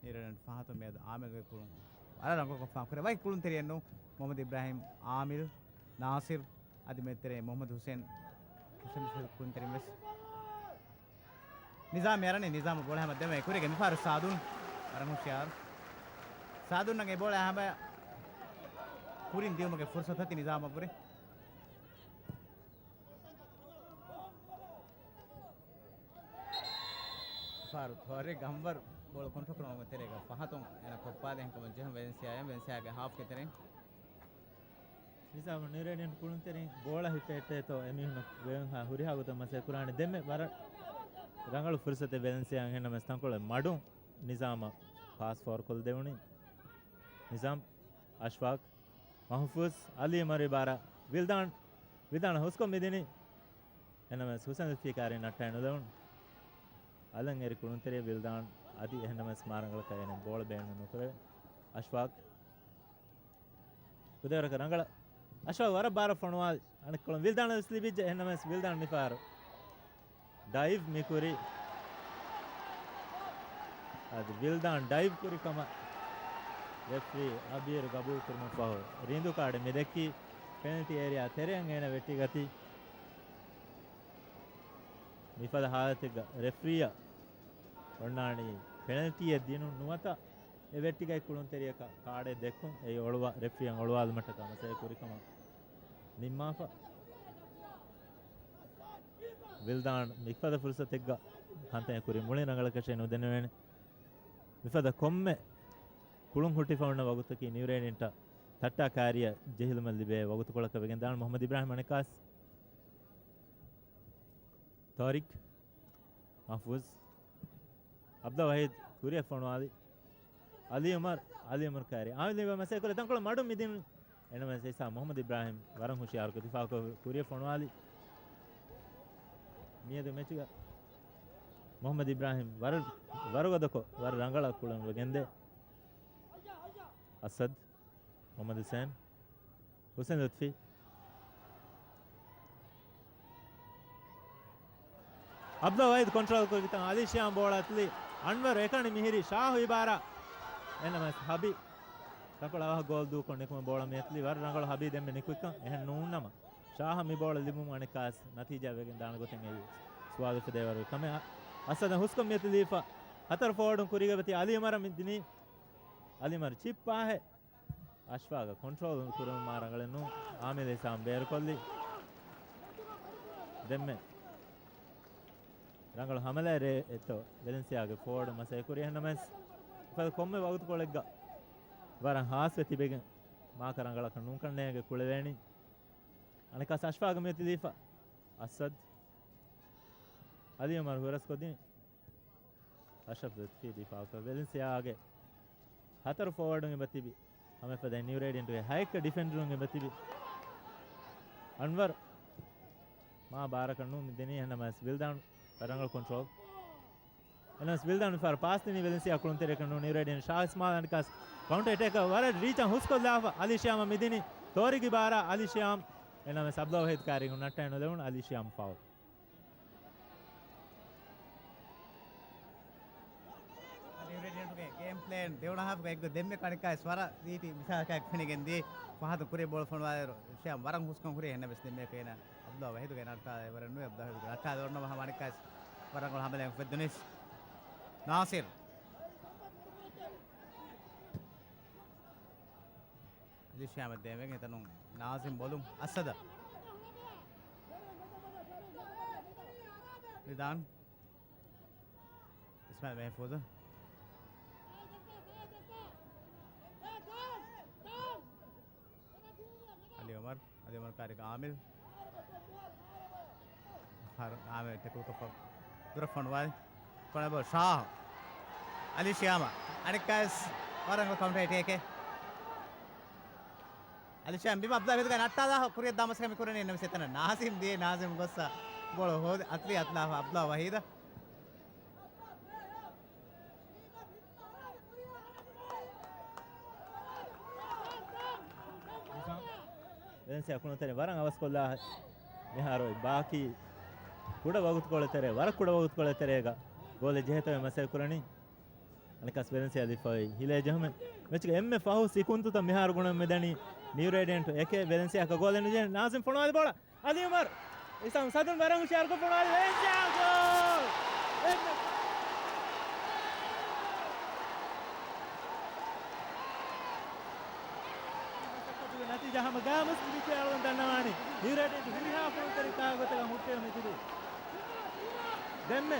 ނިއުރޭޑިން ފަހަތު މިއަދު އާމިރުގެ ކުޅުން ވަރަށް ރަނގަޅުކޮށްފާ ކުރެ ވަކި ކުޅުންތެރިއެއްނު. މުހައްމަދު އިބްރާހިމް، އާމިރު، ނާސިރު އަދި މެދުތެރޭ މުހައްމަދު ހުސެން. ހުސެން ހުސެން ކުޅުންތެރިން ވެސް. ނިޒާމް އަރަނީ، ނިޒާމް ބޯޅަ ހަމަ ދެމެ ކުރިގެ މިފާރު ސާދުން ވަރަށް ހުޝިޔާރު. ސާދުންނަށް އެ ބޯޅަ ހަމަ ކުރިން ދިއުމުގެ ފުރުސަތު އޮތީ ނިޒާމަށްވުރެ. ފާރު ތޯރިކް އަންވަރު ބޯޅަ ކޮންޓްރޯލް ކުރުމުގެ ތެރޭގަ ފަހަތުން އޭނަ ކޮށްޕާލެ ހިންކަމަށް ޖެހުން ވެލެންސިއާއަށް، ވެލެންސިއާގެ ހާފްގެ ތެރެއިން. ނިޒާމު ނިއުރޭޑިން ކުޅުންތެރިން ބޯޅަ ހިފެހެއްޓޭތޯ އެމީހުންނަށް ވެވެންހާ ހުރިހާ ގޮތަށް މަސައްކަތް ކުރާނެ. ދެންމެ ވަރަށް ރަނގަޅު ފުރުސަތެއް ވެލެންސިއާއަށް އެހެންނަމަވެސް ތަންކޮޅެއް މަޑުން ނިޒާމަށް ޕާސް ފޯރުކޮށްދެވުނީ. ނިޒާމް، އަޝްފާޤް، މަހުފޫޒް، އަލީ އުމަރު އިބާރާ، ވިލްދާން، ވިލްދާން ހުސްކޮށް މިދިނީ. އެހެންނަމަވެސް ހުސެން ލުތްފީ ކާރި ނައްޓައެއް ނުލެވުނު. އަލަށް އެރި ކުޅުންތެރިޔާ ވިލްދާން އަދި އެހެންނަމަވެސް މާރަނގަޅަކަށް އޭނަ ބޯޅަ ބޭނުން ނުކުރެވޭ. އަޝްފާޤް. ކުދޭވަރަކަށް ރަނގަޅަށް. އަޝްފާޤް ވަރަށް ބާރަށް ފޮނުވާލި. އަނެއްކޮޅުން ވިލްދާނަށް ވެސް ލިބިއްޖެ. އެހެންނަމަވެސް ވިލްދާން މިފަހަރު ޑައިވް މިކުރީ. އަދި ވިލްދާން ޑައިވް ކުރި ކަމަށް ރެފްރީ އަބީރު ގަބޫލު ކުރުމަށް ފަހު ރީނދޫ ކާޑެއް މިދެއްކީ. ޕެނަލްޓީ އޭރިއާ ތެރެއަށް އޭނަ ވެއްޓިގަތީ. މިފަދަ ހާލަތެއްގަ ރެފްރީއަށް އޮންނާނީ ޕެނަލްޓީއެއް ދިނުން ނުވަތަ އެ ވެއްޓިގަތް ކުޅުންތެރިޔަކަށް ކާޑެއް ދެއްކުން. އެއީ އޮޅުވާ، ރެފްރީއަށް އޮޅުވާލުމަށްޓަކާ މަސައްކަތް ކުރިކަމަށް ނިންމާފަ. ވިލްދާން މިފަދަ ފުރުސަތެއްގަ ހަނދާން ކުރި މުޅި ރަނގަޅަކަށޭ ނުދެނެވޭނެ. މިފަދަ ކޮންމެ ކުޅުން ހުއްޓިފަ އޮންނަ ވަގުތަކީ ނިއުރޭޑިންޓަށް ތައްޓާ ކާރިއަށް ޖެހިލުމަށް ލިބޭ ވަގުތުކޮޅަކަށް ވެގެން ދާން. މުހައްމަދު އިބްރާހިމް އަނެއްކާސް. ތޯރިކް، މަހްފޫޒް، އަބްދުލް ވަހީދު ކުރިއަށް ފޮނުވާލި. އަލީ އުމަރު، އަލީ އުމަރު ކާރި. އާމިލް ލިބޭ މަސައްކަތް ކުރޭ ތަންކޮޅެއް މަޑުން މިދިން. އެނަމެސް އިސާ މުހައްމަދު އިބްރާހިމް ވަރަށް ހުޝިޔާރުކޮށް ދިފާއުކޮށް ކުރިއަށް ފޮނުވާލި. މިއަދު މެޗުގަ މުހައްމަދު އިބްރާހިމް ވަރަށް ވަރުގަދަކޮށް ވަރަށް ރަނގަޅަށް ކުޅެން ވެގެންދޭ. އަސަދް، މުހައްމަދު ހުސެން، ހުސެން ލުތްފީ. އަބްދުލް ވަހީދު ކޮންޓްރޯލް ކުރިގެތަން އަލީ ޝިޔާމް ބޯޅަ އަތުލީ. އަންވަރު އެކަނި މިހިރީ ޝާހު އިބާރާ. އެނަމަސް ހަބީ ތަކޮޅަ އަވަހަށް ގޯލް ދޫކޮށް ނިކުމެ ބޯޅަ މި އަތުލީ. ވަރަށް ރަނގަޅު ހަބީ ދެންމެ ނިކުތްކަން. އެހެން ނޫންނަމަ ޝާހަށް މި ބޯޅަ ލިބުމުން އަނެއްކާސް ނަތީޖާ ވެގެން ދާނެ ގޮތެއް އެއީ ސުވާލު އުފެދޭވަރު ކަމެއް. އަސަދަށް ހުސްކޮށް މި އަތުލީފަ. ހަތަރު ފޯވަޑުން ކުރީގަ ވެތި އަލީ އުމަރަށް މި ދިނީ. އަލީ އުމަރު ޗިޕް ޕާހެއް. އަޝްފާގަ ކޮންޓްރޯލް ކުރުމުން މާ ރަނގަޅެއް ނޫން. އާމިލް ހިސާމް ބޭރުކޮށްލި. ދެންމެ ރަނގަޅު ހަމަލައެއް ރޭ-، އެއްތޯ ވެލެންސިއާގެ ފޯވަޑު މަސައްކަތް ކުރި. އެހެންނަމަވެސް ފަދަ ކޮންމެ ވަގުތުކޮޅެއްގަ ވަރަށް ހާސްވެ ތިބެގެން މާކަ ރަނގަޅަކަށް ނޫންކަންނޭގެ ކުޅެވޭނީ. އަނެއްކާސް އަޝްފާގަ މިއޮތީ ލީފަ. އަސަދް. އަލީ އުމަރު ހުރަސްކޮށްދިނީ. އަޝްރަފް ލުތްފީ ދިފާއުކޮށް ވެލެންސިއާގެ ހަތަރު ފޯވަޑުން އެބަތިބި. ހަމައެފަދައިން ނިއުރޭޑިއަންޓުގެ ހައެއްކަ ޑިފެންޑަރުން އެބަތިބި. އަންވަރު މާ ބާރަކަށް ނޫން މި ދެނީ. އެހެންނަމަވެސް ވިލްދާން ރަނގަޅު ކޮންޓްރޯލް. އެނަސް ވިލްދާން މިފަހަރު ޕާސް ދިނީ ވެލެންސިއާ ކުޅުންތެރިޔަކަށް ނޫން ނިއުރޭޑިއަން ޝާ އިސްމާލް އަނެކާސް ކައުންޓަރ އެޓޭކަށް ވަރަށް ރީޗަށް ހުސްކޮށްލާފަ އަލީ ޝިޔާމަށް މިދިނީ. ތޯރިގި ބާރާ އަލީ ޝިޔާމް އެނަމެސް އަބްދުﷲ ވަހީދު ކާރިން ނައްޓައެއް ނުލެވުނު. އަލީޝިޔާމް ފައުލް. އަދި ޔުނައިޓެޑްގެ ގޭމް ޕްލޭން ދެވަނަ ހާފްގަ އެއްގޮތް ދެންމެ ކަނިކާސް ވަރަށް ރީތި މިސާލަކާއެކު ފެނިގެން ދިޔަ. ފަހަތު ކުރި ބޯޅަ ފޮނުވާލިއިރު ޝިޔާމް ވަރަށް ހުސްކަން ހުރި. އެހެންނަމަވެސް ދެންމެ ކޭނަ އަބްދުﷲ ވަހީދުގެ ނައްޓާލެވަރެއް ނުވެ. އަބްދުﷲ ވަހީދުގެ ނައްޓާލެވަރެއް ނުވެ. އަބްދުﷲ ވަހީދުގެ ނައްޓާލެވަރެއް ނުވެ. އަނެއްކާސް ވަރަށް ރަނގަޅަށް ހަމަލައިގެން ފެއްދުނީސް. ނާސިރް. އަލީޝިޔާމަށް ދޭންވެގެން އެތަނުން ނާޒިމް ބޮލުން އައްސަދަށް. ރިދާން. އިސްމާއިލް މެހްފޫޒު. އަލީ އުމަރު. އަލީ އުމަރު ކާރިގަ އާމިލް. އާމިލް ޓެކުލްކޮށްފަ ދުރަށް ފޮނުވާލި. ކޮނެބޯ ޝާހް. އަލީޝިޔާމަށް. އަނެއްކާވެސް ވަރަށް ކައުންޓަރ އެޓޭކެއް. އަލީޝިޔާމް ބިމަށް އަބްދުﷲ ވަހީދުގެ ނައްޓާލާ ކުރިއަށް ދާ މަސައްކަތް މި ކުރަނީ. އެންނަމަސް އެތަނަށް ނާޒިމް ދިޔަ. ނާޒިމް ގޮއްސަ ގޯލު ހޯދި އަތްލީ އަތްލާފަ އަބްދުﷲ ވަހީދަށް. ވެލެންސިއާ ކުޅުންތެރިން ވަރަށް އަވަސްކޮށްލާ މިހާރު ބާކީ ކުޑަ ވަގުތުކޮޅެއް ތެރޭ، ވަރަށް ކުޑަ ވަގުތުކޮޅެއް ތެރޭގަ ގޯލެއް ޖެހޭތޯ މަސައްކަތް ކުރަނީ. އަނެއްކާސް ވެލެންސިއާ ލިފައި ހިލޭ ޖެހުމެއް. މެޗުގެ އެންމެ ފަހު ސިކުންތުތައް މިހާރު ގުނަމެއް މިދަނީ. ނިއު ރޭޑިއަންޓު އެކެއް، ވެލެންސިއާއަކަށް ގޯލެއް ނުޖެހެނީ. ނާޒިމް ފޮނުވާލި ބޯޅަ އަލީ އުމަރު. އިސާމް ސަދުން ވަރަށް ހުޝިޔާރުކޮށް ފޮނުވާލި ވެލެންސިއާ ގޯލް! އެންމެ މަސައްކަތުގެ ނަތީޖާ ހަމަ ގާމުސް މި ކިޔާލުން ދަންނަވާނީ. ނިއު ރޭޑިއަންޓު ހުރިހާ ފުރުންތެރި ކާ ގޮތަކަށް ހުއްޓޭ މިތިބީ. ދެންމެ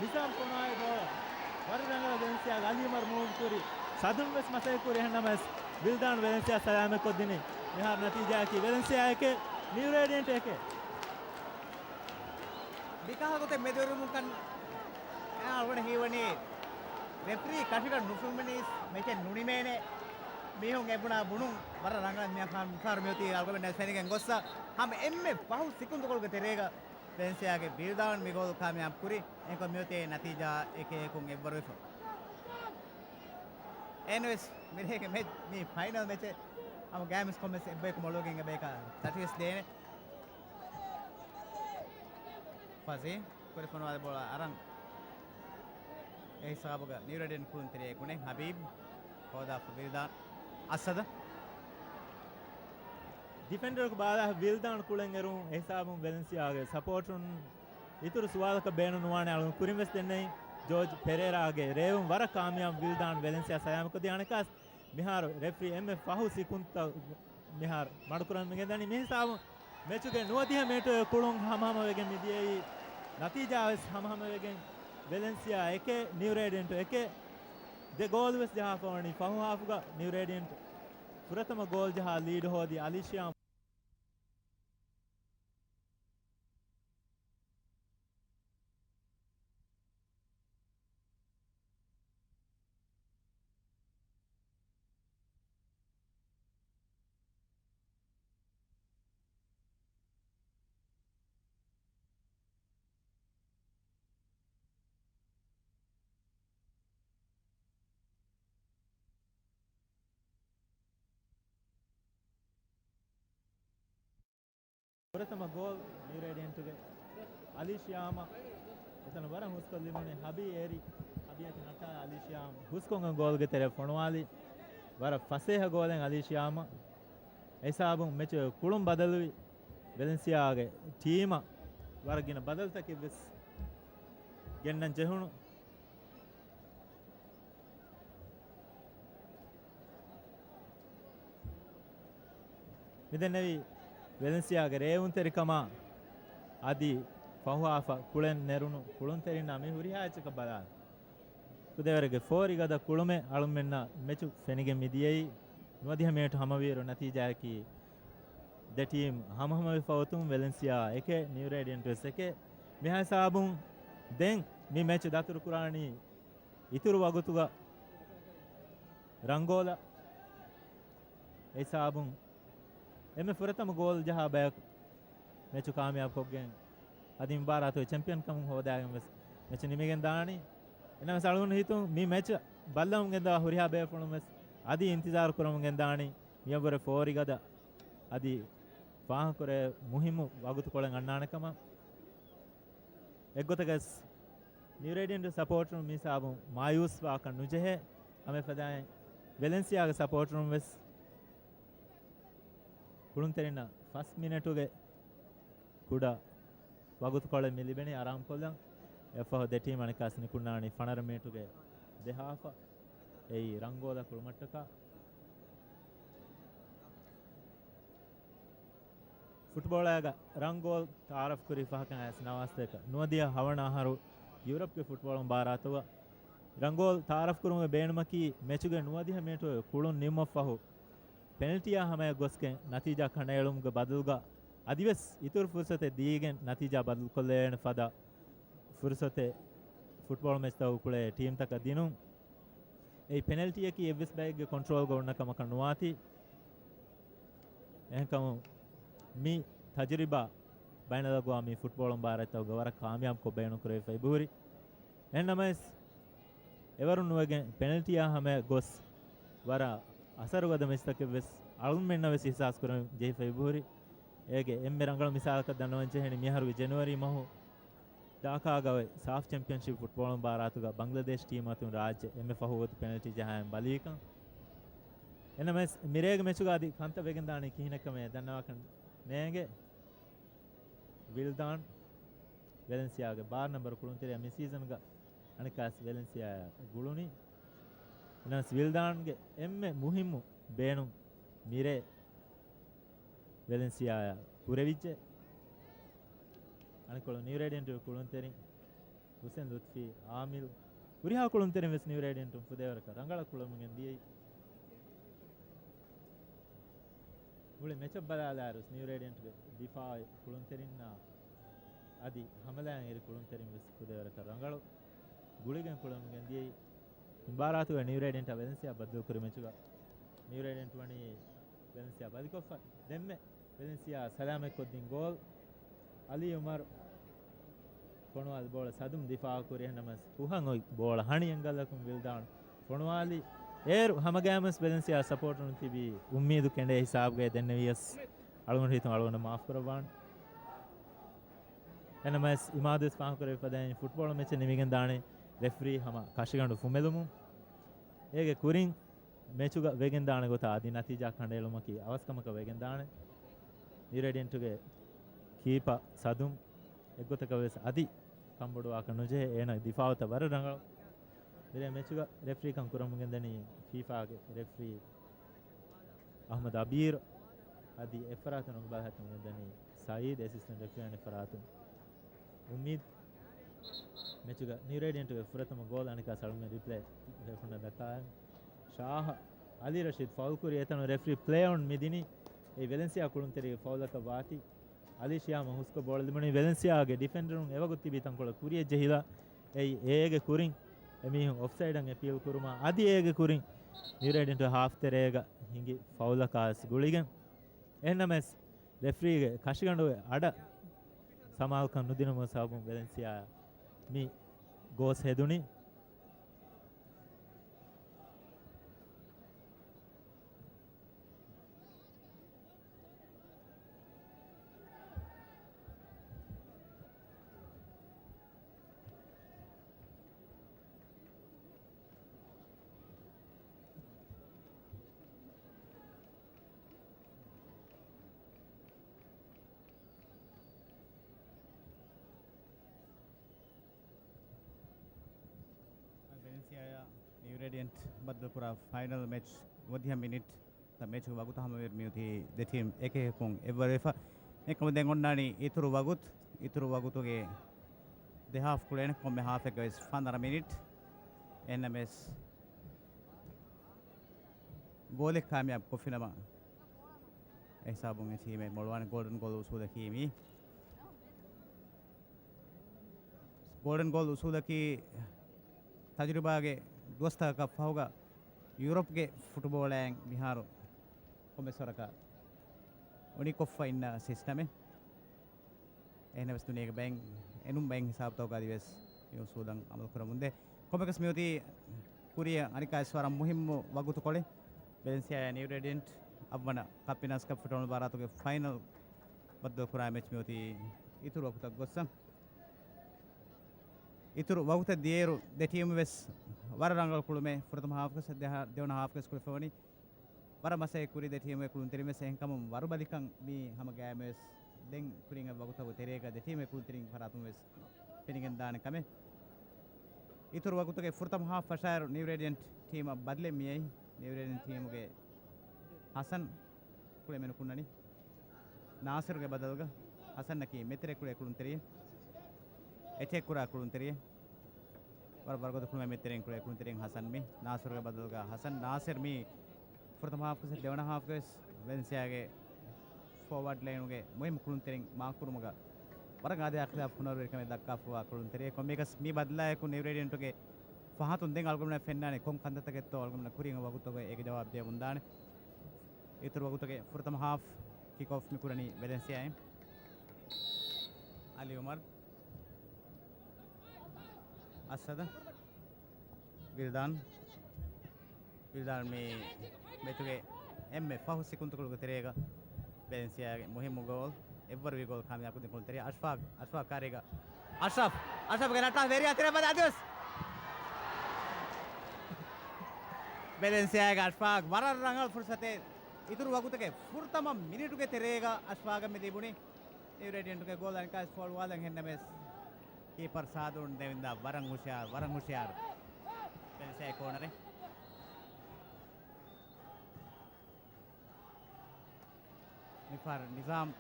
ނިސާމް ފޮނުވާލި ބޯޅަ ވަރަށް ރަނގަޅަށް ވެލެންސިއާގެ އަލީ އުމަރު މޫވް ކުރި. ސަދުން ވެސް މަސައްކަތް ކުރި. އެހެންނަމަވެސް ވިލްދާން ވެލެންސިއާ ސަލާމަތްކޮށްދިނީ. މިހާރު ނަތީޖާއަކީ ވެލެންސިއާ އެކެއް، ނިއު ރޭޑިއަންޓް އެކެއް. މިކަހަލަ ގޮތެއް މެދުވެރިވުމުން ކަން އަޅުގަނޑަށް ހީވަނީ ރެފްރީ ކަށިގަނޑު ނުފެނުމެނީސް މެޗެއް ނުނިމޭނެ. މީހުން އެބުނާ ބުނުން ވަރަށް ރަނގަޅަށް މި ފާ-، މިފާރު މިއޮތީ އަޅުގަނޑަށް ފެނިގެން ގޮއްސަ ހަމަ އެންމެ ފަހު ސިކުންތުކޮޅުގެ ތެރޭގަ ވެލެންސިއާގެ ވިލްދާން މި ގޯލް ކާމިޔާބު ކުރި. އެހެންކޮށް މިއޮތީ ނަތީޖާ އެކެއް އެކުން އެއްވަރުވެފަ. އެހެންވެސް މިރޭގެ މެޗް މީ ފައިނަލް މެޗެއް. ހަމަ ގާމުސް ކޮންމެސް އެއްބަޔަކު މޮޅުވެގެން އެބަޔަކަށް ތަޓިވެސް ދޭނެ. ފަޒީ ކުރި ފޮނުވާލި ބޯޅަ އަރަން އެ ހިސާބުގަ ނިއު ރޭޑިއަންޓް ކުޅުންތެރިޔާ ގުނެ ހަބީބް ހޯދާފަ ވިލްދާން އައްސަދަށް. ޑިފެންޑަރަކު ބާލާ ވިލްދާން ކުޅެން އެރުން އެހިސާބުން ވެލެންސިއާގެ ސަޕޯޓުން އިތުރު ސުވާލަކަށް ބޭނުން ނުވާނެ. އަޅުން ކުރިން ވެސް ދެންނެވި ޖޯޖް ޕެރޭރާގެ ރޭވުން ވަރަށް ކާމިޔާބު ވިލްދާން ވެލެންސިއާ ސަލާމަތްކޮށްދިޔަ އަނެއްކާސް މިހާރު ރެފްރީ އެންމެ ފަހު ސިކުންތައް މިހާރު މަޑުކުރަން މިގެންދަނީ. މިހިސާބު މެޗުގެ ނުވަދިހަ މިނެޓުގެ ކުޅުން ހަމަހަމަވެގެން މިދިޔައީ. ނަތީޖާވެސް ހަމަހަމަވެގެން ވެލެންސިއާ އެކެއް، ނިއު ރޭޑިއަންޓު އެކެއް. ދެ ގޯލުވެސް ޖަހާފަވަނީ ފަހު ހާފުގަ. ނިއު ރޭޑިއަންޓު ފުރަތަމަ ގޯލް ޖަހާ ލީޑު ހޯދި އަލީޝިޔާ. ފުރަތަމަ ގޯލް ނިއު ރޭޑިއަންޓުގެ އަލީޝިޔާމަށް. އެތަނަށް ވަރަށް ހުސްކޮށްލިބުނީ ހަބީ އޭރި. ހަބީ އަތި ނައްޓާލާ އަލީޝިޔާމް ހުސްކޮށްގެން ގޯލްގެ ތެރެއަށް ފޮނުވާލި. ވަރަށް ފަސޭހަ ގޯލެއް އަލީޝިޔާމަށް. އެހިސާބުން މެޗުގެ ކުޅުން ބަދަލުވި. ވެލެންސިއާގެ ޓީމަށް ވަރަށް ގިނަ ބަދަލުތަކެއް ވެސް ގެންނަން ޖެހުނު. މިދެންނެވި ވެލެންސިއާގެ ރޭވުންތެރިކަމާ އަދި ފަހު ހާފަށް ކުޅެން ނެރުނު ކުޅުންތެރިންނާ މި ހުރިހާ އެއްޗަކަށް ބަލާލި. ކުދޭވަރެއްގެ ފޯރިގަދަ ކުޅުމެއް އަޅުމެންނަށް މެޗު ފެނިގެން މިދިޔައީ. ނުވަދިހަ މިނެޓު ހަމަވިއިރު ނަތީޖާއަކީ ދެ ޓީމް ހަމަހަމަވެފަ އޮތުން ވެލެންސިއާ އެކެއް، ނިއު ރޭޑިއަންޓް ވެސް އެކެއް. މިހާ ހިސާބުން ދެން މި މެޗު ދަތުރުކުރާނީ އިތުރު ވަގުތުގަ ރަނގޯލަށް. އެހިސާބުން އެންމެ ފުރަތަމަ ގޯލް ޖަހާ ބަޔަކު މެޗު ކާމިޔާބުކޮށްގެން އަދި މި ބާރާތުގެ ޗެމްޕިއަންކަމުން ހޯދާގެން ވެސް މެޗު ނިމިގެން ދާނީ. އެނަމަވެސް އަޅުގަނޑު ހިތުން މި މެޗު ބައްލަވަމުން ގެންދާ ހުރިހާ ބޭފުޅުން ވެސް އަދި އިންތިޒާރު ކުރަމުން ގެންދާނީ މިއަށްވުރެ ފޯރިގަދަ އަދި ފާހަގަކުރޭ މުހިއްމު ވަގުތުކޮޅެއް އަންނާނެ ކަމަށް. އެއްގޮތަކަސް ނިއުރޭޑިއަންޓް ސަޕޯޓަރުން މި ހިސާބުން މާޔޫސްވާކަށް ނުޖެހޭ. ހަމައެފަދައިން ވެލެންސިއާގެ ސަޕޯޓަރުން ވެސް ކުޅުންތެރިންނަށް ފަސް މިނެޓުގެ ކުޑަ ވަގުތުކޮޅެއް މި ލިބެނީ އަރާމުކޮށްލަން. އެއަށްފަހު ދެ ޓީމް އަނެއްކާސް ނިކުންނާނީ ފަނަރަ މިނެޓުގެ ދެހާފަ. އެއީ ރަންގޯލަށް ކުޅުމަށްޓަކާ. ފުޓްބޯޅައިގަ ރަންގޯލް ތައާރަފް ކުރި ފަހަކަށް އައިސް ނަވާސްތަކަށް ނުވަދިހަ ހަވަނަ އަހަރު ޔޫރަޕްގެ ފުޓްބޯޅަ މުބާރާތުގަ ރަންގޯލް ތައާރަފް ކުރުމުގެ ބޭނުމަކީ މެޗުގެ ނުވަދިހަ މިނެޓުގެ ކުޅުން ނިމުމަށްފަހު ޕެނަލްޓީއާ ހަމަޔަށް ގޮސްގެން ނަތީޖާ ކަނޑައެޅުމުގެ ބަދަލުގަ އަދިވެސް އިތުރު ފުރުސަތެއް ދީގެން ނަތީޖާ ބަދަލުކޮށްލެވޭނެ ފަދަ ފުރުސަތެއް ފުޓްބޯޅަ މެޗްތަކުގަ ކުޅޭ ޓީމްތަކަށް ދިނުން. އެއީ ޕެނަލްޓީއަކީ އެއްވެސް ބައެއްގެ ކޮންޓްރޯލްގަ އޮންނަ ކަމަކަށް ނުވާތީ. އެހެންކަމުން މި ތަޖުރިބާ ބައިނަލްއަގުވާމީ ފުޓްބޯޅަ މުބާރާތްތަކުގަ ވަރަށް ކާމިޔާބުކޮށް ބޭނުންކުރެވިފައި ހުރި. އެހެންނަމަވެސް، އެވަރުން ނުވެގެން ޕެނަލްޓީއާ ހަމަޔަށް ގޮސް، ވަރަށް އަސަރުގަދަ މެޗްތަކެއް ވެސް އަޅުގަނޑުމެންނަށް ވެސް އިހްސާސް ކުރަން ޖެހިފައި ހުރި. އޭގެ އެންމެ ރަނގަޅު މިސާލަކަށް ދަންނަވަން ޖެހެނީ މިއަހަރުގެ ޖެނުއަރީ މަހު ޑާކާގަ އޮތް ސާފް ޗެމްޕިއަންޝިޕް ފުޓްބޯޅަ މުބާރާތުގަ ބަންގްލަދޭޝް ޓީމު އަތުން ރާއްޖެ އެންމެ ފަހު ގޮތު ޕެނަލްޓީ ޖަހައިން ބަލީކަން. އެންނަމަވެސް، މިރޭގެ މެޗުގަ އަދި ކަންތައް ވެގެންދާނީ ކިހިނެއްކަމޭ ދަންނަވާކަށް ނޭނގެ. ވިލްދާން، ވެލެންސިއާގެ ބާރަ ނަންބަރު ކުޅުންތެރިޔާ މި ސީޒަންގަ އަނެއްކާސް ވެލެންސިއާއާ ގުޅުނީ. އެންނަމަވެސް، ވިލްދާންގެ އެންމެ މުހިއްމު ބޭނުން މިރޭ ވެލެންސިއާއާ ކުރެވިއްޖެ. އަނެއްކޮޅު ނިއުރޭޑިއަންޓުގެ ކުޅުންތެރިން ހުސެން ލުތްފީ، އާމިލް، ހުރިހާ ކުޅުންތެރިން ވެސް ނިއުރޭޑިއަންޓުން ފުދޭވަރަކަށް ރަނގަޅަށް ކުޅަމުން ގެންދިޔައީ. މުޅި މެޗަށް ބަލާލާއިރު ނިއުރޭޑިއަންޓުގެ ދިފާއީ ކުޅުންތެރިންނާ އަދި ހަމަލާއިން އެރި ކުޅުންތެރިން ވެސް ފުދޭވަރަކަށް ރަނގަޅު ގުޅިގެން ކުޅަމުން ގެންދިޔައީ. މުބާރާތުގަ ނިއުރޭޑިއަންޓާ ވެލެންސިއާ ބައްދަލުކުރި މެޗުގަ ނިއުރޭޑިއަންޓް ވަނީ ވެލެންސިއާ ބަލިކޮށްފަ. ދެންމެ ވެލެންސިއާ ސަލާމަތްކޮށްދިން ގޯލް އަލީ އުމަރު ފޮނުވާލި ބޯޅަ ސަދުމް ދިފާއު ކުރި. އެހެންނަމަވެސް ކުހަން އޮތް ބޯޅަ ހަނި އެންގަލަކުން ވިލްދާން ފޮނުވާލި. އޭރު ހަމަގައިމުވެސް ވެލެންސިއާ ސަޕޯޓުން ތިބީ އުއްމީދު ކެނޑޭ ހިސާބުގައި ދެންނެވިޔަސް އަޅުގަނޑު ހިތުން އަޅުގަނޑު މާފު ކުރައްވާން. އެންނަމަވެސް އިމާދުވެސް ފާހަގަކުރެވިފަދައިން ފުޓްބޯޅަ މެޗެއް ނިމިގެން ދާނެ ރެފްރީ ހަމަ ކަށިގަނޑު ފުމެލުމުން. އޭގެ ކުރިން މެޗުގަ ވެގެންދާނެ ގޮތަށް އަދި ނަތީޖާ ކަނޑައެޅުމަކީ އަވަސްކަމަކަށް ވެގެންދާނެ. ނިއުރޭޑިއަންޓުގެ ކީޕަ ސަދުމް އެއްގޮތަކަށް ވެސް އަދި ކަންބޮޑުވާކަށް ނުޖެހޭ، އޭނަގެ ދިފާއުތައް ވަރަށް ރަނގަޅު. މިރޭ މެޗުގަ ރެފްރީކަން ކުރަމުން ގެންދަނީ ފީފާގެ ރެފްރީ އަހްމަދު އަބީރު. އަދި އެއްފަރާތުން ރޮނގު ބަލަހައްޓަމުން ގެންދަނީ ސައީދު، އެސިސްޓެންޓް ރެފްރީ އަނެއް ފަރާތުން އުއްމީދު. މެޗުގަ ނިއުރޭޑިއންޓުގެ ފުރަތަމަ ގޯލް އަނެއްކާސް އަޅުގަނޑު ރިޕްލޭ ހެކުންނަ ދައްކާލަން. ޝާހަށް އަލީ ރަޝީދު ފައުލް ކުރި އެތަނުން ރެފްރީ ޕްލޭ އޮން މި ދިނީ. އެ ވެލެންސިއާ ކުޅުންތެރިގެ ފައުލަކަށް ވާތީ. އަލީ ޝިޔާމަށް ހުސްކޮށް ބޯޅަ ލިބުނީ. ވެލެންސިއާގެ ޑިފެންޑަރުން އެވަގުތު ތިބީ ތަންކޮޅެއް ކުރިއަށް ޖެހިލާ. އެއީ އޭގެ ކުރިން އެމީހުން އޮފްސައިޑަށް އެޕީލް ކުރުމާ އަދި އޭގެ ކުރިން ނިއުރޭޑިއންޓު ހާފް ތެރޭގަ ހިނގި ފައުލަކާސް ގުޅިގެން. އެހެންނަމަވެސް، ރެފްރީގެ ކަށިގަނޑުގެ އަޑަށް ސަމާލުކަން ނުދިނުމުގެ ސަބަބުން ވެލެންސިއާ މި ގޯސް ހެދުނީ. ވެލެންސިއާއާ ނިއުރޭޑިއަންޓް ބައްދަލުކުރާ ފައިނަލް މެޗް ނުވަދިހަ މިނިޓް ތަ މެޗުގެ ވަގުތު ހަމަވެރި މިއޮތީ ދެ ޓީމް އެކެކަކުން އެއްވަރުވެފަ. އެކަމު ދެން އޮންނާނީ އިތުރު ވަގުތު، އިތުރު ވަގުތުގެ ދެ ހާފް ކުޅޭނެ. ކޮންމެ ހާފެއްގަ ވެސް ފަނަރަ މިނިޓް. އެހެންނަމަވެސް ގޯލެއް ކާމިޔާބު ކޮށްފިނަމަ، އެހިސާބުން އެ ޓީމެއް މޮޅުވާނެ. ގޯލްޑަން ގޯލް އުސޫލަކީ މީ. ގޯލްޑަން ގޯލް އުސޫލަކީ ތަޖުރިބާގެ ދުވަސްތަކަކަށް ފަހުގަ ޔޫރަޕްގެ ފުޓުބޯޅައިން މިހާރު ކޮންމެސް ވަރަކަށް އުނިކޮށްފަ އިންނަ ސިސްޓަމެއް. އެހެނަސް ދުނިޔޭގެ ބައެއް އެންމެ ބައެއް ހިސާބުތަކުގަ އަދިވެސް މި އުސޫލަށް އަމަލު ކުރަމުންދޭ. ކޮންމެއަކަސް މިއޮތީ ކުރިއަށް އަނެއްކާވެސް ވަރަށް މުހިއްމު ވަގުތުކޮޅެއް. ވެލެންސިއާއާ ނިއުރޭޑިއަންޓް އަށްވަނަ ކަޕް ފިނާންސް ކަޕް ފުޓްބޯޅަ މުބާރާތުގެ ފައިނަލް ބައްދަލުކުރާ މެޗް މިއޮތީ އިތުރު ވަގުތަށް ގޮއްސަ. އިތުރު ވަގުތަށް ދިޔައިރު ދެ ޓީމު ވެސް ވަރަށް ރަނގަޅު ކުޅުމެއް ފުރަތަމަ ހާފްގަސް ދެ-، ދެވަނަ ހާފްގަސް ކުޅެފަވަނީ. ވަރަށް މަސައްކަތް ކުރި ދެ ޓީމުގެ ކުޅުންތެރިން ވެސް. އެހެންކަމުން ވަރުބަލިކަން މީ ހަމަ ގައިމުވެސް ދެން ކުރިން އެއް ވަގުތަކު ތެރޭގަ ދެ ޓީމުގެ ކުޅުންތެރިން ފަރާތުން ވެސް ފެނިގެންދާނެ ކަމެއް. އިތުރު ވަގުތުގެ ފުރަތަމަ ހާފް ފަށާއިރު ނިއު ރޭޑިއަންޓް ޓީމަށް ބަދަލެއް މިއައީ. ނިއު ރޭޑިއަންޓް ޓީމުގެ ހަސަން ކުޅެމެނު ކުންނަނީ. ނާސިރުގެ ބަދަލުގަ ހަސަންއަކީ މެތެރެ ކުޅޭ ކުޅުންތެރިއެއް. އެޓޭކް ކުރާ ކުޅުންތެރިއެއް. ވަރަށް ވަރުގަދަ ކުޅުމެއް މެތެރެން ކުޅޭ ކުޅުންތެރިން ހަސަން މި. ނާސިރުގެ ބަދަލުގަ ހަސަން. ނާސިރު މި ފުރަތަމަ ހާފްގެ ދެވަނަ ހާފްގެ ވެސް ވެލެންސިއާގެ ފޯވާޑް ލައިނުގެ މުހިއްމު ކުޅުންތެރިން މާކުކުރުމުގަ ވަރަށް އާދަޔާ ޚިލާފު ހުނަރުވެރިކަމެއް ދައްކާފަވާ ކުޅުންތެރިއެއް. ކޮންމެއަކަސް މި ބަދަލާއެކު ނިއު ރޭޑިއަންޓުގެ ފަހަތުން ދެން އަޅުގަނޑުމެންނަށް ފެންނާނެ ކޮން ކަންތައްތަކެއްތޯ އަޅުގަނޑުމެންނަށް ކުރިން ވަގުތުގަ އޭގެ ޖަވާބު ދެވެމުންދާނެ. އިތުރު ވަގުތުގެ ފުރަތަމަ ހާފް ކިކް އޮފް މި ކުރަނީ ވެލެންސިއާއިން. އަލީ އުމަރު. އަސަދަ. ވިލްދާން. ވިލްދާން މި މެޗުގެ އެންމެ ފަހު ސިކުންތުކޮޅުގެ ތެރޭގަ ވެލެންސިއާގެ މުހިއްމު ގޯލް، އެއްވަރުވީ ގޯލް ކާމިޔާބު ކުރިން ކުޅުންތެރި އަޝްފާގް، އަޝްފާގް ކާރީގަ އަޝްރަފް، އަޝްރަފްގެ ނައްޓާ ވެރިޔާ ތެރެއަށް ވަދެ އަދިވެސް ވެލެންސިއާގެ އަޝްފާގް ވަރަށް ރަނގަޅު ފުރުސަތެއް. އިތުރު ވަގުތުގެ ފުރަތަމަ މިނިޓުގެ ތެރޭގަ އަޝްފާގަށް މި ލިބުނީ. ނިއު ރޭޑިއަންޓުގެ ގޯލް އަނެއްކާވެސް ފޯޅުވާލަން ހެންނަމެސް ކީޕަރ ސާދޫން ދެވިންދާ ވަރަށް ހުޝިޔާރު، ވަރަށް ހުޝިޔާރު. ވެލެންސިއާގެ ކޯނަރެއް. މިފަހަރު ނިޒާމް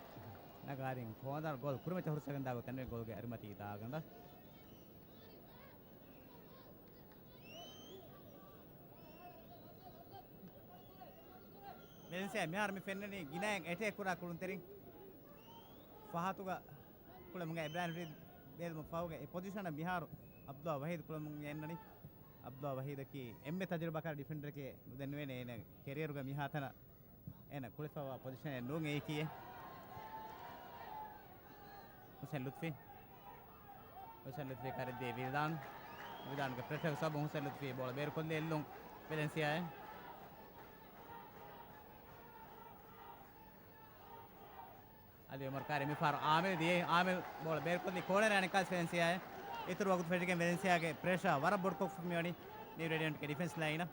ނަގާދިން ކޯނަރ ގޯލް ކުރިމައްޗަށް ހުރަސްވެގެންދާ ގޮތެއް ނުވޭ ގޯލްގެ އަރިމަތީ ދާގަނޑަށް. ވެލެންސިއާ މިހާރު މި ފެންނަނީ ގިނައިން އެޓޭކް ކުރާ ކުޅުންތެރިން. ފަހަތުގަ ކުޅެމުގެ އިބްރާހިމް ރީދް ބޭލުމަށް ފަހުގަ އެ ޕޮޒިޝަނަށް މިހާރު އަބްދުﷲ ވަހީދު ކުޅެމުން އެންނަނީ. އަބްދުﷲ ވަހީދަކީ އެންމެ ތަޖުރިބާކާރި ޑިފެންޑަރެކޭ ނުދެންނެވޭނެ އޭނަ ކެރިއަރުގަ މިހާތަނަށް އޭނަ ކުޅެފައިވާ ޕޮޒިޝަނެއް ނޫން އެއީކީއެއް. ހުސެން ލުތްފީ. ހުސެން ލުތްފީ ކަރެއްދީ ވިލްދާން. ވިލްދާންގެ ޕްރެޝަރ ސަބަބުން ހުސެން ލުތްފީ ބޯޅަ ބޭރުކޮށްލީ އެއްލުން ވެލެންސިއާއެއް. އަލީ އުމަރު ކާރި މިފަހަރު އާމިލް ދިޔައީ. އާމިލް ބޯޅަ ބޭރުކޮށްލީ ކޯނަރަށް އަނެއްކާވެސް ވެލެންސިއާއެއް. އިތުރު ވަގުތު ފެށިގެން ވެލެންސިއާގެ ޕްރެޝަރ ވަރަށް ބޮޑުކޮށްފަ މިވަނީ ނިއު ރޭޑިއަންޓްގެ ޑިފެންސް ލައިނަށް.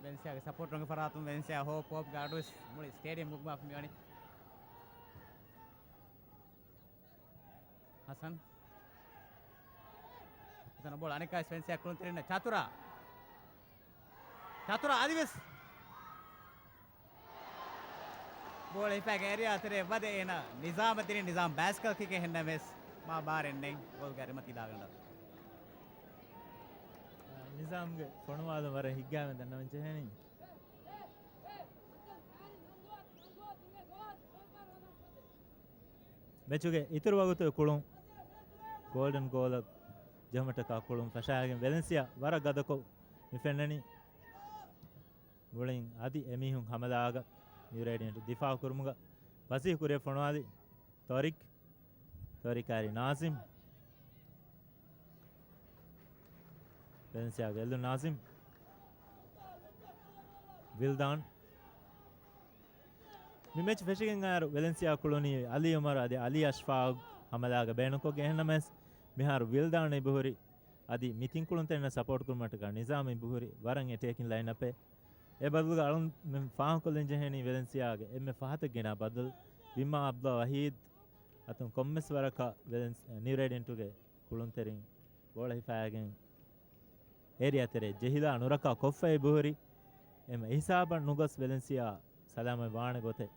ވެލެންސިއާގެ ސަޕޯޓް ރޮނގި ފަރާތުން ވެލެންސިއާ ހޯޕް، ހޯޕްގެ އަޑުވެސް މުޅި ސްޓޭޑިއަމް ހުގުމާފަ މިވަނީ. ހަސަން. ހަސަން ބޯޅަ އަނެއްކާވެސް ވެލެންސިއާ ކުޅުންތެރިންނަށް ޗާތުރާ. ޗާތުރާ އަދިވެސް ބޯޅަ ހިފާގެ އެރިއާ ތެރޭ ވަދެ އޭނަ ނިޒާމަށް ދިނީ. ނިޒާމް ބައިސިކަލް ކިކެއް ހެންނަމެސް މާ ބާރެއް ނެތް ގޯލްގެ އަރިމަތީ ދާގަނޑަށް. ނިޒާމްގެ ފޮނުވާލުން ވަރަށް ހިތްގައިމެން ދަންނަވަން ޖެހެނީ. މެޗުގެ އިތުރު ވަގުތުގެ ކުޅުން ގޯލްޑަން ގޯލަށް ޖެހުމަށްޓަކާ ކުޅުން ފަށާގެން ވެލެންސިއާ ވަރަށް ގަދަކޮށް މި ފެންނަނީ. މުޅިން އަދި އެމީހުން ހަމަލާގަ ނިއު ރޭޑިއަންޓް ދިފާއު ކުރުމުގަ ފަސީހު ކުރިއަށް ފޮނުވާލި ތޯރިކް. ތޯރިކް އާރި ނާޒިމް. ވެލެންސިއާގެ އެއްލުން ނާޒިމް. ވިލްދާން. މި މެޗް ފެށިގެން އައިރު ވެލެންސިއާ ކުޅުނީ އަލީ އުމަރު އަދި އަލީ އަޝްފާގް ހަމަލާގަ ބޭނުންކޮށްގެން. އެހެންނަމަވެސް މިހާރު ވިލްދާން އިބުހުރި އަދި މި ތިން ކުޅުންތެރިންނަށް ސަޕޯޓް ކުރުމަށްޓަކާ ނިޒާމް އިބުހުރި ވަރަށް އެޓޭކިން ލައިންއަޕެއް. އެ ބަދަލުގަ އަޅުން މި ފާހަގަކޮށްލަން ޖެހެނީ ވެލެންސިއާގެ އެންމެ ފަހަތަށް ގެނާ ބަދަލު ވިމާ އަބްދުﷲ ވަހީދް އަތުން ކޮންމެސް ވަރަކަށް ވެލެންސް-، ނިއު ރޭޑިއަންޓުގެ ކުޅުންތެރިން ބޯޅަ ހިފާގެން އޭރިއާ ތެރޭ ޖެހިލާ ނުރަކާ ކޮށްފައި ބުހުރި. އެމަ އެހިސާބަށް ނުގޮސް ވެލެންސިއާ ސަލާމަތް ވާނެ ގޮތެއް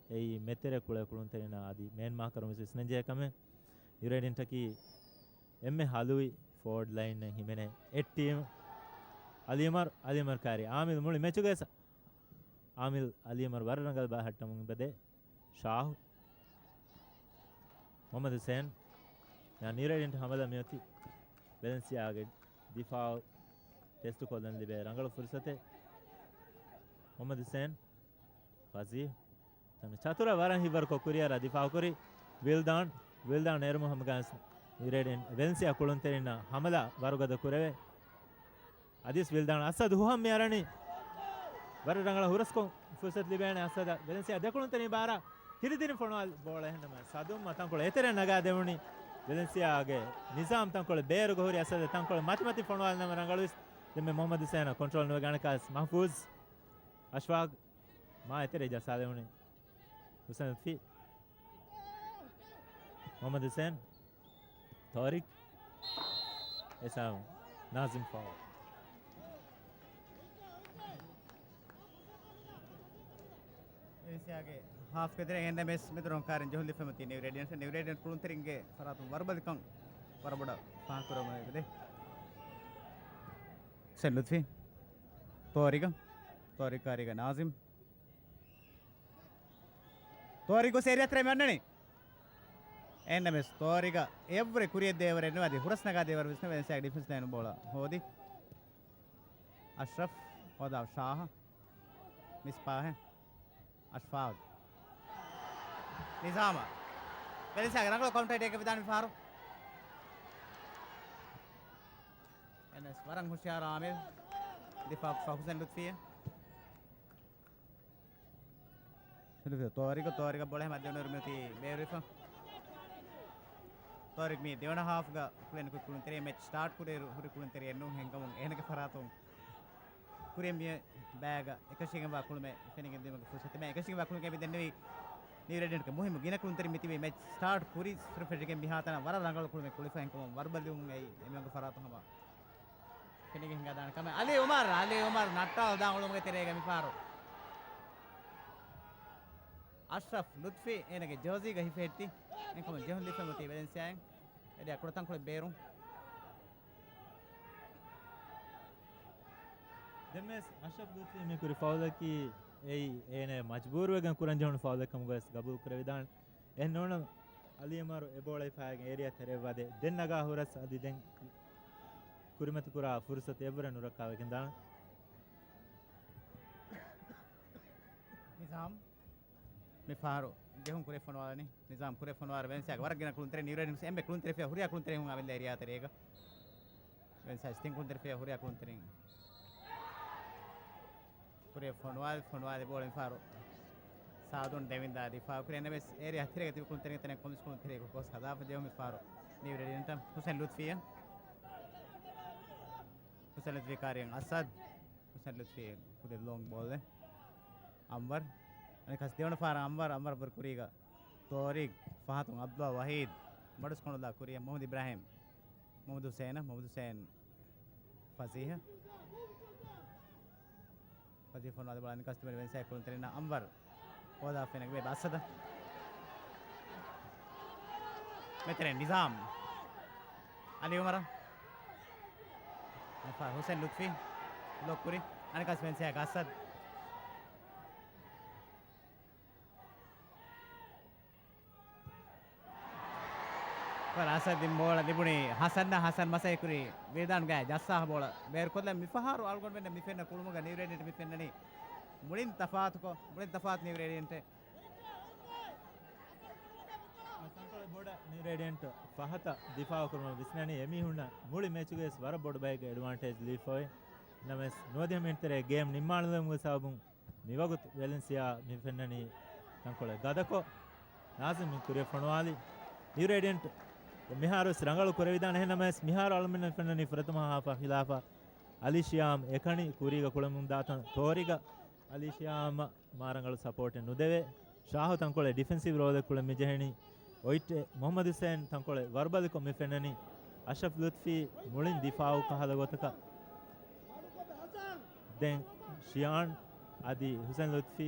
އެއީ މެތެރެ ކުޅޭ ކުޅުންތެރިންނަށް އަދި މޭން މާކަރުން ވެސް ވިސްނަންޖެހޭ ކަމެއް. ނިއު ރޭޑިއަންޓަކީ އެންމެ ހަލުވި ފޯވަޑް ލައިންއެއް ހިމެނޭ އެއް ޓީމް. އަލީ އުމަރު، އަލީ އުމަރު ކާރި އާމިލް މުޅި މެޗުގައި ސަ-، އާމިލް އަލީ އުމަރު ވަރަށް ރަނގަޅު ބައިހައްޓަމުން އެބަދޭ. ޝާހު. މުހައްމަދު ހުސޭން. ޔާ ނިއު ރޭޑިއަންޓް ހަމަލާ މިއޮތީ ވެލެންސިއާގެ ދިފާއު ޓެސްޓުކޮށްލަން ލިބޭ ރަނގަޅު ފުރުސަތެއް. މުހައްމަދު ހުސޭން. ފަޒީ. ތަން ޗަތުރަ ވަރަށް ހިތްވަރުކޮށް ކުރިއަރާ ދިފާއުކުރި. ވިލްދާން. ވިލްދާން އޭރު މުހައްމަދު ގާންސް ނިއު ރޭޑިއަންޓް ވެލެންސިއާ ކުޅުންތެރިންނަށް ހަމަލާ ވަރުގަދަ ކުރެވޭ. އަދިސް ވިލްދާން އަސަދު ހުހަށް މި އަރަނީ. ވަރަށް ރަނގަޅަށް ހުރަސްކޮށް ފުރުސަތު ލިބޭނެ އަސަދަށް. ވެލެންސިއާ ދެކުޅުންތެރިން ބާރަށް ހިލިދިނި ފޮނުވާލި ބޯޅަ އެހެންނަމަ ސާދު މަ ތަންކޮޅެއް އެތެރެއަށް ނަގާ ދެވުނީ. ވެލެންސިއާގެ ނިޒާމް ތަންކޮޅެއް ބޭރުގަ ހުރި އަސަދަށް ތަންކޮޅެއް މަތިމަތި ފޮނުވާލި ނަމަ ރަނގަޅުވިސް. ދެންމެ މުހައްމަދު ހުސޭނަށް ކޮންޓްރޯލް ނުވެގެން އަނެއްކާވެސް މަހްފޫޒް އަޝްފާގް މާ އެތެރެ ޖައްސާލެވުނީ. ހުސެން ލުތްފީ. މުހައްމަދު ހުސޭން. ތޯރިގް. އެސާމް. ނާޒިމް ފައުލް. އެސިއާގެ ހާފްގެ ތެރެއިން އެންއެމްއެސް މެދުރޮން ކާރިން ޖެހުން ލިފެމަތީ ނިއު ރޭޑިއަންޓް، ނިއު ރޭޑިއަންޓް ކުޅުންތެރިންގެ ފަރާތުން ވަރުބަލިކަން ވަރަށް ބޮޑަށް ފާހަގަކުރަމުން އެބަދޭ. ހުސެން ލުތްފީ. ތޯރިގަ. ތޯރިގް ކާރީގަ ނާޒިމް. ތޯރިގް ގޮސް އޭރިއާ ތެރޭ މި އަންނަނީ. އެންއެމްއެސް ތޯރިގަ އެއަށްވުރެ ކުރިއަށް ދޭވަރެއް ނުވަދި ހުރަސް ނަގާ ދޭވަރު ވިސްނަ ވެލެންސިއާގެ ޑިފެންސް ލައިނު ބޯޅަ ހޯދި. އަޝްރަފް ހޯދާ ޝާހަށް. މިސްބާހެއް. އަޝްފާގް. ނިޒާމަށް. ވެލެންސިއާގެ ރަނގަޅު ކައުންޓަރ އެޓޭކެއް ވިދާން މިފަހަރު. އެންއެސް ވަރަށް ހުޝިޔާރު އާމިރު. ދިފާއު ހުސެން ލުތްފީއަށް. ތޯރިގަ، ތޯރިގަ ބޯޅަ މައްދެވުނުއިރު މިއޮތީ ބޭރުވެފަ. ތޯރިގް މި ދެވަނަ ހާފްގަ ކުޅެނިކޮށް ކުޅުންތެރި މެޗް ސްޓާޓް ކުރިއިރު ހުރި ކުޅުންތެރިއެއް ނޫން ހެންކަމުން އޭނަގެ ފަރާތުން ކުރިއަށް މި ބައިގަ އެކަށީގެންވާ ކުޅުމެއް ފެނިގެން ދިއުމުގެ ފުރުސަތެއް އެކަށީގެންވާ ކުޅުމެއް މި ދެންނެވީ. ނިއު ރޭޑިއންޓްގެ މުހިއްމު ގިނަ ކުޅުންތެރިން މިތިބީ މެޗް ސްޓާޓް ކުރި ފެށިގެން މިހާތަނަށް ވަރަށް ރަނގަޅު ކުޅުމެއް ކުޅިފަ ހެންކަމުން ވަރުބަލިވުމުން އެއީ އެމީހުންގެ ފަރާތުން ހަމަ ފެނިގެން ހިނގާދާނެ ކަމެއް. އަލީ އުމަރު، އަލީ އުމަރު ނައްޓާލަ ދާން އުޅުމުގެ ތެރޭގަ މިފަހަރު. އަޝްރަފް ލުތްފީ އޭނަގެ ޖާޒީގަ ހިފެހެއްޓި އެކަމަށް ޖެހުން ލިފެމަތީ ވެލެންސިއާއިން. އެޑި އަކުޑަ ތަންކޮޅެއް ބޭރުން. ދެންވެސް އަޝްރަފް ލުތްފީ މި ކުރި ފައުލަކީ އެއީ އޭނަ މަޖްބޫރުވެގެން ކުރަން ޖެހުނު ފައުލެއް ކަމުގަވެސް ގަބޫލު ކުރެވިދާނެ. އެހެން ނޫނަމަ އަލީ އުމަރު އެ ބޯޅަ ހިފައިގެން އޭރިއާ ތެރެއަށް ވަދެ ދެން ނަގާ ހުރަސް އަދި ދެން ކުރިމަތި ކުރާ ފުރުސަތު އެއްވުރެ ނުރައްކާވެގެން ދާނެ. ނިޒާމް މި ފަހަރު ޖެހުން ކުރި ފޮނުވާލަނީ. ނިޒާމް ކުރި ފޮނުވާލަ ވެލެންސިއާގެ ވަރަށް ގިނަ ކުޅުންތެރިން ނިއު ރޭޑިއަންޓް އެންމެ ކުޅުންތެރި ފިޔާ ހުރިހާ ކުޅުންތެރިން ހުން އަވެލް އޭރިއާ ތެރޭގަ. ވެލެންސިއާ ތިން ކުޅުންތެރި ފިޔާ ހުރިހާ ކުޅުންތެރިން ކުރި ފޮނުވާލި، ފޮނުވާލި ބޯޅަ މިފަހަރު ސާދުން ދެވިންދާ ދިފާއު ކުރި އެންއެމްއެސް އޭރިއާ ތެރޭގަ ތިބި ކުޅުންތެރިން ތަނެއް ކޮންމެސް ކުޅުންތެރިއަކު ގޮސް ހަދާފަ ޖެހުނު މިފަހަރު ނިއު ރޭޑިއަންޓަށް. ހުސެން ލުތްފީއަށް. ހުސެން ލުތްފީ ކާރިއަށް އަސަދް. ހުސެން ލުތްފީ ކުރި ލޮންގް ބޯލެއް. އަންވަރު. އަނެއްކާވެސް ދެވަނަ ފަހަރަށް އަންވަރު، އަންވަރު ކުރީގަ ތޯރިގް ފަހަތުން އަބްދުﷲ ވަހީދު. މަޑުސްކޮނޑުލާ ކުރިއަށް މުހައްމަދު އިބްރާހިމް. މުހައްމަދު ހުސޭނަށް، މުހައްމަދު ހުސޭން ފަސީހަށް. ފަސީހަށް ފޮނުވާލި ބޯޅަ އަނެއްކާވެސް ތިބެނީ ވެލެންސިއާ ކުޅުންތެރިންނަށް އަންވަރު. ހޯދާފަ އޭނަގެ ބޭބެ އަސަދަށް. މެތެރެ ނިޒާމް. އަލީ އުމަރަށް. ހުސެން ލުތްފީ. ބްލޮކް ކުރި. އަނެއްކާވެސް ވެލެންސިއާގެ އަސަދް. އަސަދް ދިން ބޯޅަ ލިބުނީ ހަސަންއަށް. ހަސަން މަސައްކަތް ކުރީ ވިލްދާންގެ ޖައްސާ ބޯޅަ ބޭރުކޮށްލަން. މިފަހަރު އަޅުގަނޑުމެންނަށް މި ފެންނަ ކުޅުމުގަ ނިއު ރޭޑިއަންޓް މި ފެންނަނީ މުޅިން ތަފާތުކޮށް، މުޅިން ތަފާތު ނިއު ރޭޑިއަންޓެއް. ސަންކޮޅެއް ބޮޑަށް ނިއު ރޭޑިއަންޓް ފަހަތަށް ދިފާއު ކުރުމަށް ވިސްނަނީ އެމީހުންނަށް މުޅި މެޗުގައި ވަރަށް ބޮޑު ބައެއްގެ އެޑްވާންޓޭޖް ލީފައޮތް. ނަމަވެސް ނުވަދިހަ މިނިޓް ތެރޭ ގޭމް ނިންމާނުލެވުމުގެ ސަބަބުން މިވަގުތު ވެލެންސިއާ މި ފެންނަނީ ތަންކޮޅެއް ގަދަކޮށް. ނާޒިމް މި ކުރިއަށް ފޮނުވާލި. ނިއު ރޭޑިއަންޓް މިހާރުވެސް ރަނގަޅު ކުރެވިދާނެ. އެހެން ނަމަވެސް މިހާރު އަޅުމެންނަށް ފެންނަނީ ފުރަތަމަ ހާފަށް ހިލާފަށް އަލީޝިޔާމް އެކަނި ކުރީގަ ކުޅެމުން ދާތަން ތޯރިގަ އަލީޝިޔާމަށް މާރަނގަޅު ސަޕޯޓެއް ނުދެވޭ. ޝާހު ތަންކޮޅެއް ޑިފެންސިވް ރޯލެއް ކުޅެން މިޖެހެނީ. އޮތްޓެ މުހައްމަދު ހުސޭން ތަންކޮޅެއް ވަރުބަލިކޮށް މި ފެންނަނީ. އަޝްރަފް ލުތްފީ މުޅިން ދިފާއު ކަހަލަ ގޮތަކަށް. ދެން ޝިޔާން އަދި ހުސެން ލުތްފީ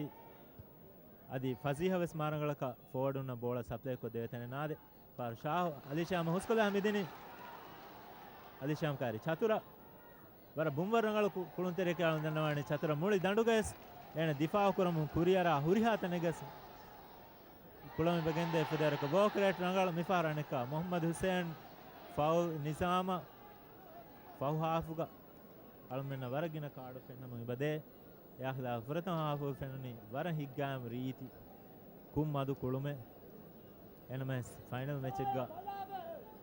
އަދި ފަސީހަ ވެސް މާރަނގަޅަކަށް ފޯވަޑުންނަށް ބޯޅަ ސަޕްލައިކޮށް ދެވޭތަނެއް ނާދެ. ފާރު ޝާހު އަލީޝާމަށް ހުސްކޮށްލާ މިދިނީ. އަލީޝާމް ކާރި ޗަތުރަ. ވަރަށް ބުންވަރު ރަނގަޅު ކު-، ކުޅުންތެރިއެއް އަޅުން ދަންނަވާނީ ޗަތުރަ މުޅި ދަނޑުގައިސް އޭނަ ދިފާއު ކުރަމުން ކުރިއަރާ ހުރިހާ ތަނެއްގަސް ކުޅަމި ބެގެންދޭ ފުދޭވަރަކަށް. ވޯކް ރޭޓް ރަނގަޅު މިފަހަރު އަނެއްކާ މުހައްމަދު ހުސޭން ފައުލް ނިޒާމަށް ފަހު ހާފުގަ އަޅުމެންނަށް ވަރަށް ގިނަ ކާޑު ފެންނަމުން އިބަދޭ. އެއާ ހިލާފަށް ފުރަތަމަ ހާފު ފެނުނީ ވަރަށް ހިތްގައިމު ރީތި ކުށް މަދު ކުޅުމެއް. އެނަމަވެސް ފައިނަލް މެޗެއްގަ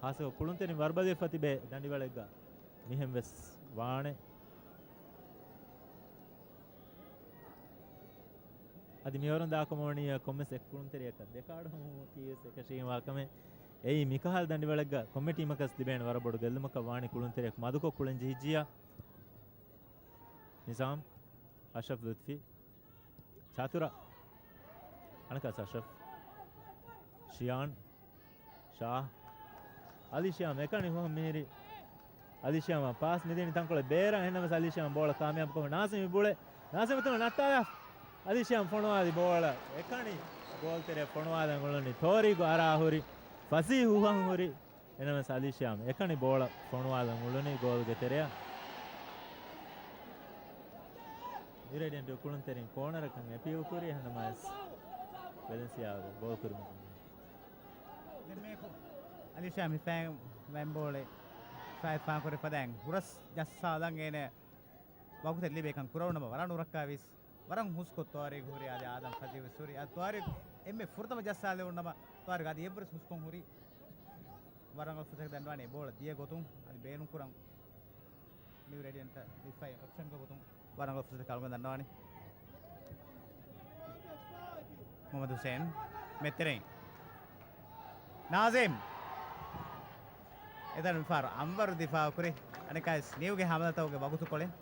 ހާއްސަކޮށް ކުޅުންތެރިން ވަރުބަލިވެފަ ތިބޭ ދަނޑިވަޅެއްގަ މިހެން ވެސް ވާނެ. އަދި މިވަރުން ދާކަމަށް ވަނީ ކޮންމެސް އެއް ކުޅުންތެރިއަކަށް ދެ ކާޑު ހަމަވުމަކީވެސް އެކަށީގެންވާ ކަމެއް. އެއީ މިކަހަލަ ދަނޑިވަޅެއްގަ ކޮންމެ ޓީމަކަސް ލިބޭނެ ވަރަށް ބޮޑު ގެއްލުމަކަށް ވާނީ ކުޅުންތެރިއަކު މަދުކޮށް ކުޅެން ޖެހިއްޖިއްޔާ. ނިޒާމް، އަޝްރަފް ލުތްފީ، ޗާތުރާ، އަނެކާސް އަޝްރަފް، ޝިޔާން، ޝާ، އަލީ ޝިޔާމް އެކަނި ހުހަން މިހިރީ. އަލީ ޝިޔާމަށް ޕާސް މިދިނީ ތަންކޮޅެއް ބޭރަށް، އެހެންނަމަވެސް އަލީ ޝިޔާމް ބޯޅަ ކާމިޔާބުކޮށް ނާޒިމް މި ބުޅޭ. ނާޒިމް އަތުން ނައްޓާލާ. އަލީ ޝިޔާމް ފޮނުވާލި ބޯޅަ އެކަނި ގޯލް ތެރެއަށް ފޮނުވާލަން އުޅުނީ. ތޯރީގު އަރާ ހުރި ފަސީހް ހުހަން ހުރި. އެނަމަސް އަލީ ޝިޔާމް އެކަނި ބޯޅަ ފޮނުވާލަން އުޅުނީ ގޯލްގެ ތެރެއަށް. އިރޭޑިއަންޓު ކުޅުންތެރިން ކޯނަރަކަށް އެޕީލް ކުރި، އެހެންނަމަވެސް ވެލެންސިއާގެ ގޯލް ކުރިމަކުން. ދެންމެއަކު އަލީ ޝިޔާމް ހިފައިގެން ވަން ބޯޅަ ޝާހިދު ފާހަގަކުރި ފަދައިން ހުރަސް ޖައްސާލަން އޭނަ ވަގުތެއް ލިބޭކަން ކުރެވުނަމަ ވަރަށް ނުރައްކާވީސް. ވަރަށް ހުސްކޮށް ތޯރީގު ހުރި އަދި އާދަމް ފަޒީ ވެސް ހުރި. އަދި ތޯރީގު އެންމެ ފުރަތަމަ ޖައްސާލެވުނުނަމަ ތޯރީގު އަދި އެއްވެސް ހުސްކޮށް ހުރި. ވަރަށް ރަނގަޅު ފުރުސަތެއް ދަންނަވާނީ ބޯޅަ ދިޔަ ގޮތުން އަދި ބޭނުންކުރަން. ނިއު ރޭޑިއަންޓަށް ދިފާއީ އޮޕްޝަންގެ ގޮތުން ވަރަށް ރަނގަޅު ފުރުސަތެއް ކަޅުގަނޑު ދަންނަވާނީ. މުހައްމަދު ހުސެން މެދުތެރެއިން. ނާޒިމް. އެތަން މިފަހަރު އަންވަރު ދިފާއުކުރި. އަނެއްކާވެސް ނިއުގެ ހަމަލަތަކުގެ ވަގުތުކޮޅެއް.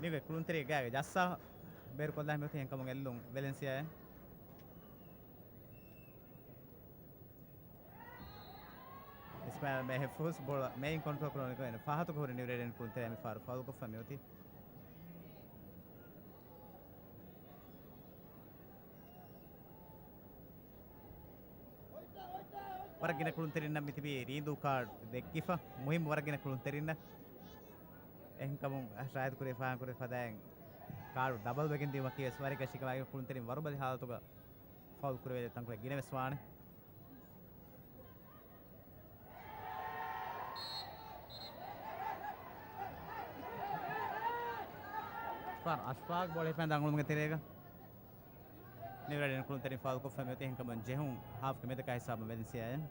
ނިއުގެ ކުޅުންތެރި ގާގެ ޖައްސާ ބޭރުކޮށްލާ މިއޮތީ އެހެންކަމުން އެއްލުން ވެލެންސިއާއެއް. އިސްމާއިލް މެހެފޫޒް ބޯޅަ މެއިން ކޮންޓްރޯލް ކުރަން ފަހަތުގަ ހުރި ނިއު ރޭޑިއަންޓް ކުޅުންތެރިއާ މިފަހަރު ފައުލްކޮށްފަ މިއޮތީ. ވަރަށް ގިނަ ކުޅުންތެރިންނަށް މިތިބީ ރީނދޫ ކާޑް ދެއްކިފަ، މުހިއްމު ވަރަށް ގިނަ ކުޅުންތެރިންނަށް. އެހެންކަމުން ޝާހިދު ކުރި ފާހަގަކުރި ފަދައިން ކާޑު ޑަބަލް ވެގެން ދިޔުމަކީ ވެސް ވަރަށް އެކަށީގެންވާ ކުޅުންތެރިން ވަރުބަލި ހާލަތުގަ ފައުލް ކުރެވޭ ތަންކޮޅެއް ގިނަވެސް ވާނެ. ފާރް އަޝްފާގް ބޯޅަ ހިފަން ދަނގުޅުމުގެ ތެރޭގަ. ނިއު ރޭޑިއަންޓް ކުޅުންތެރިން ފައުލްކޮށްފަ މިއޮތީ އެހެންކަމުން ޖެހުން ހާފްގެ މެދަކާ ހިސާބުން ވެލެންސިއާއިން.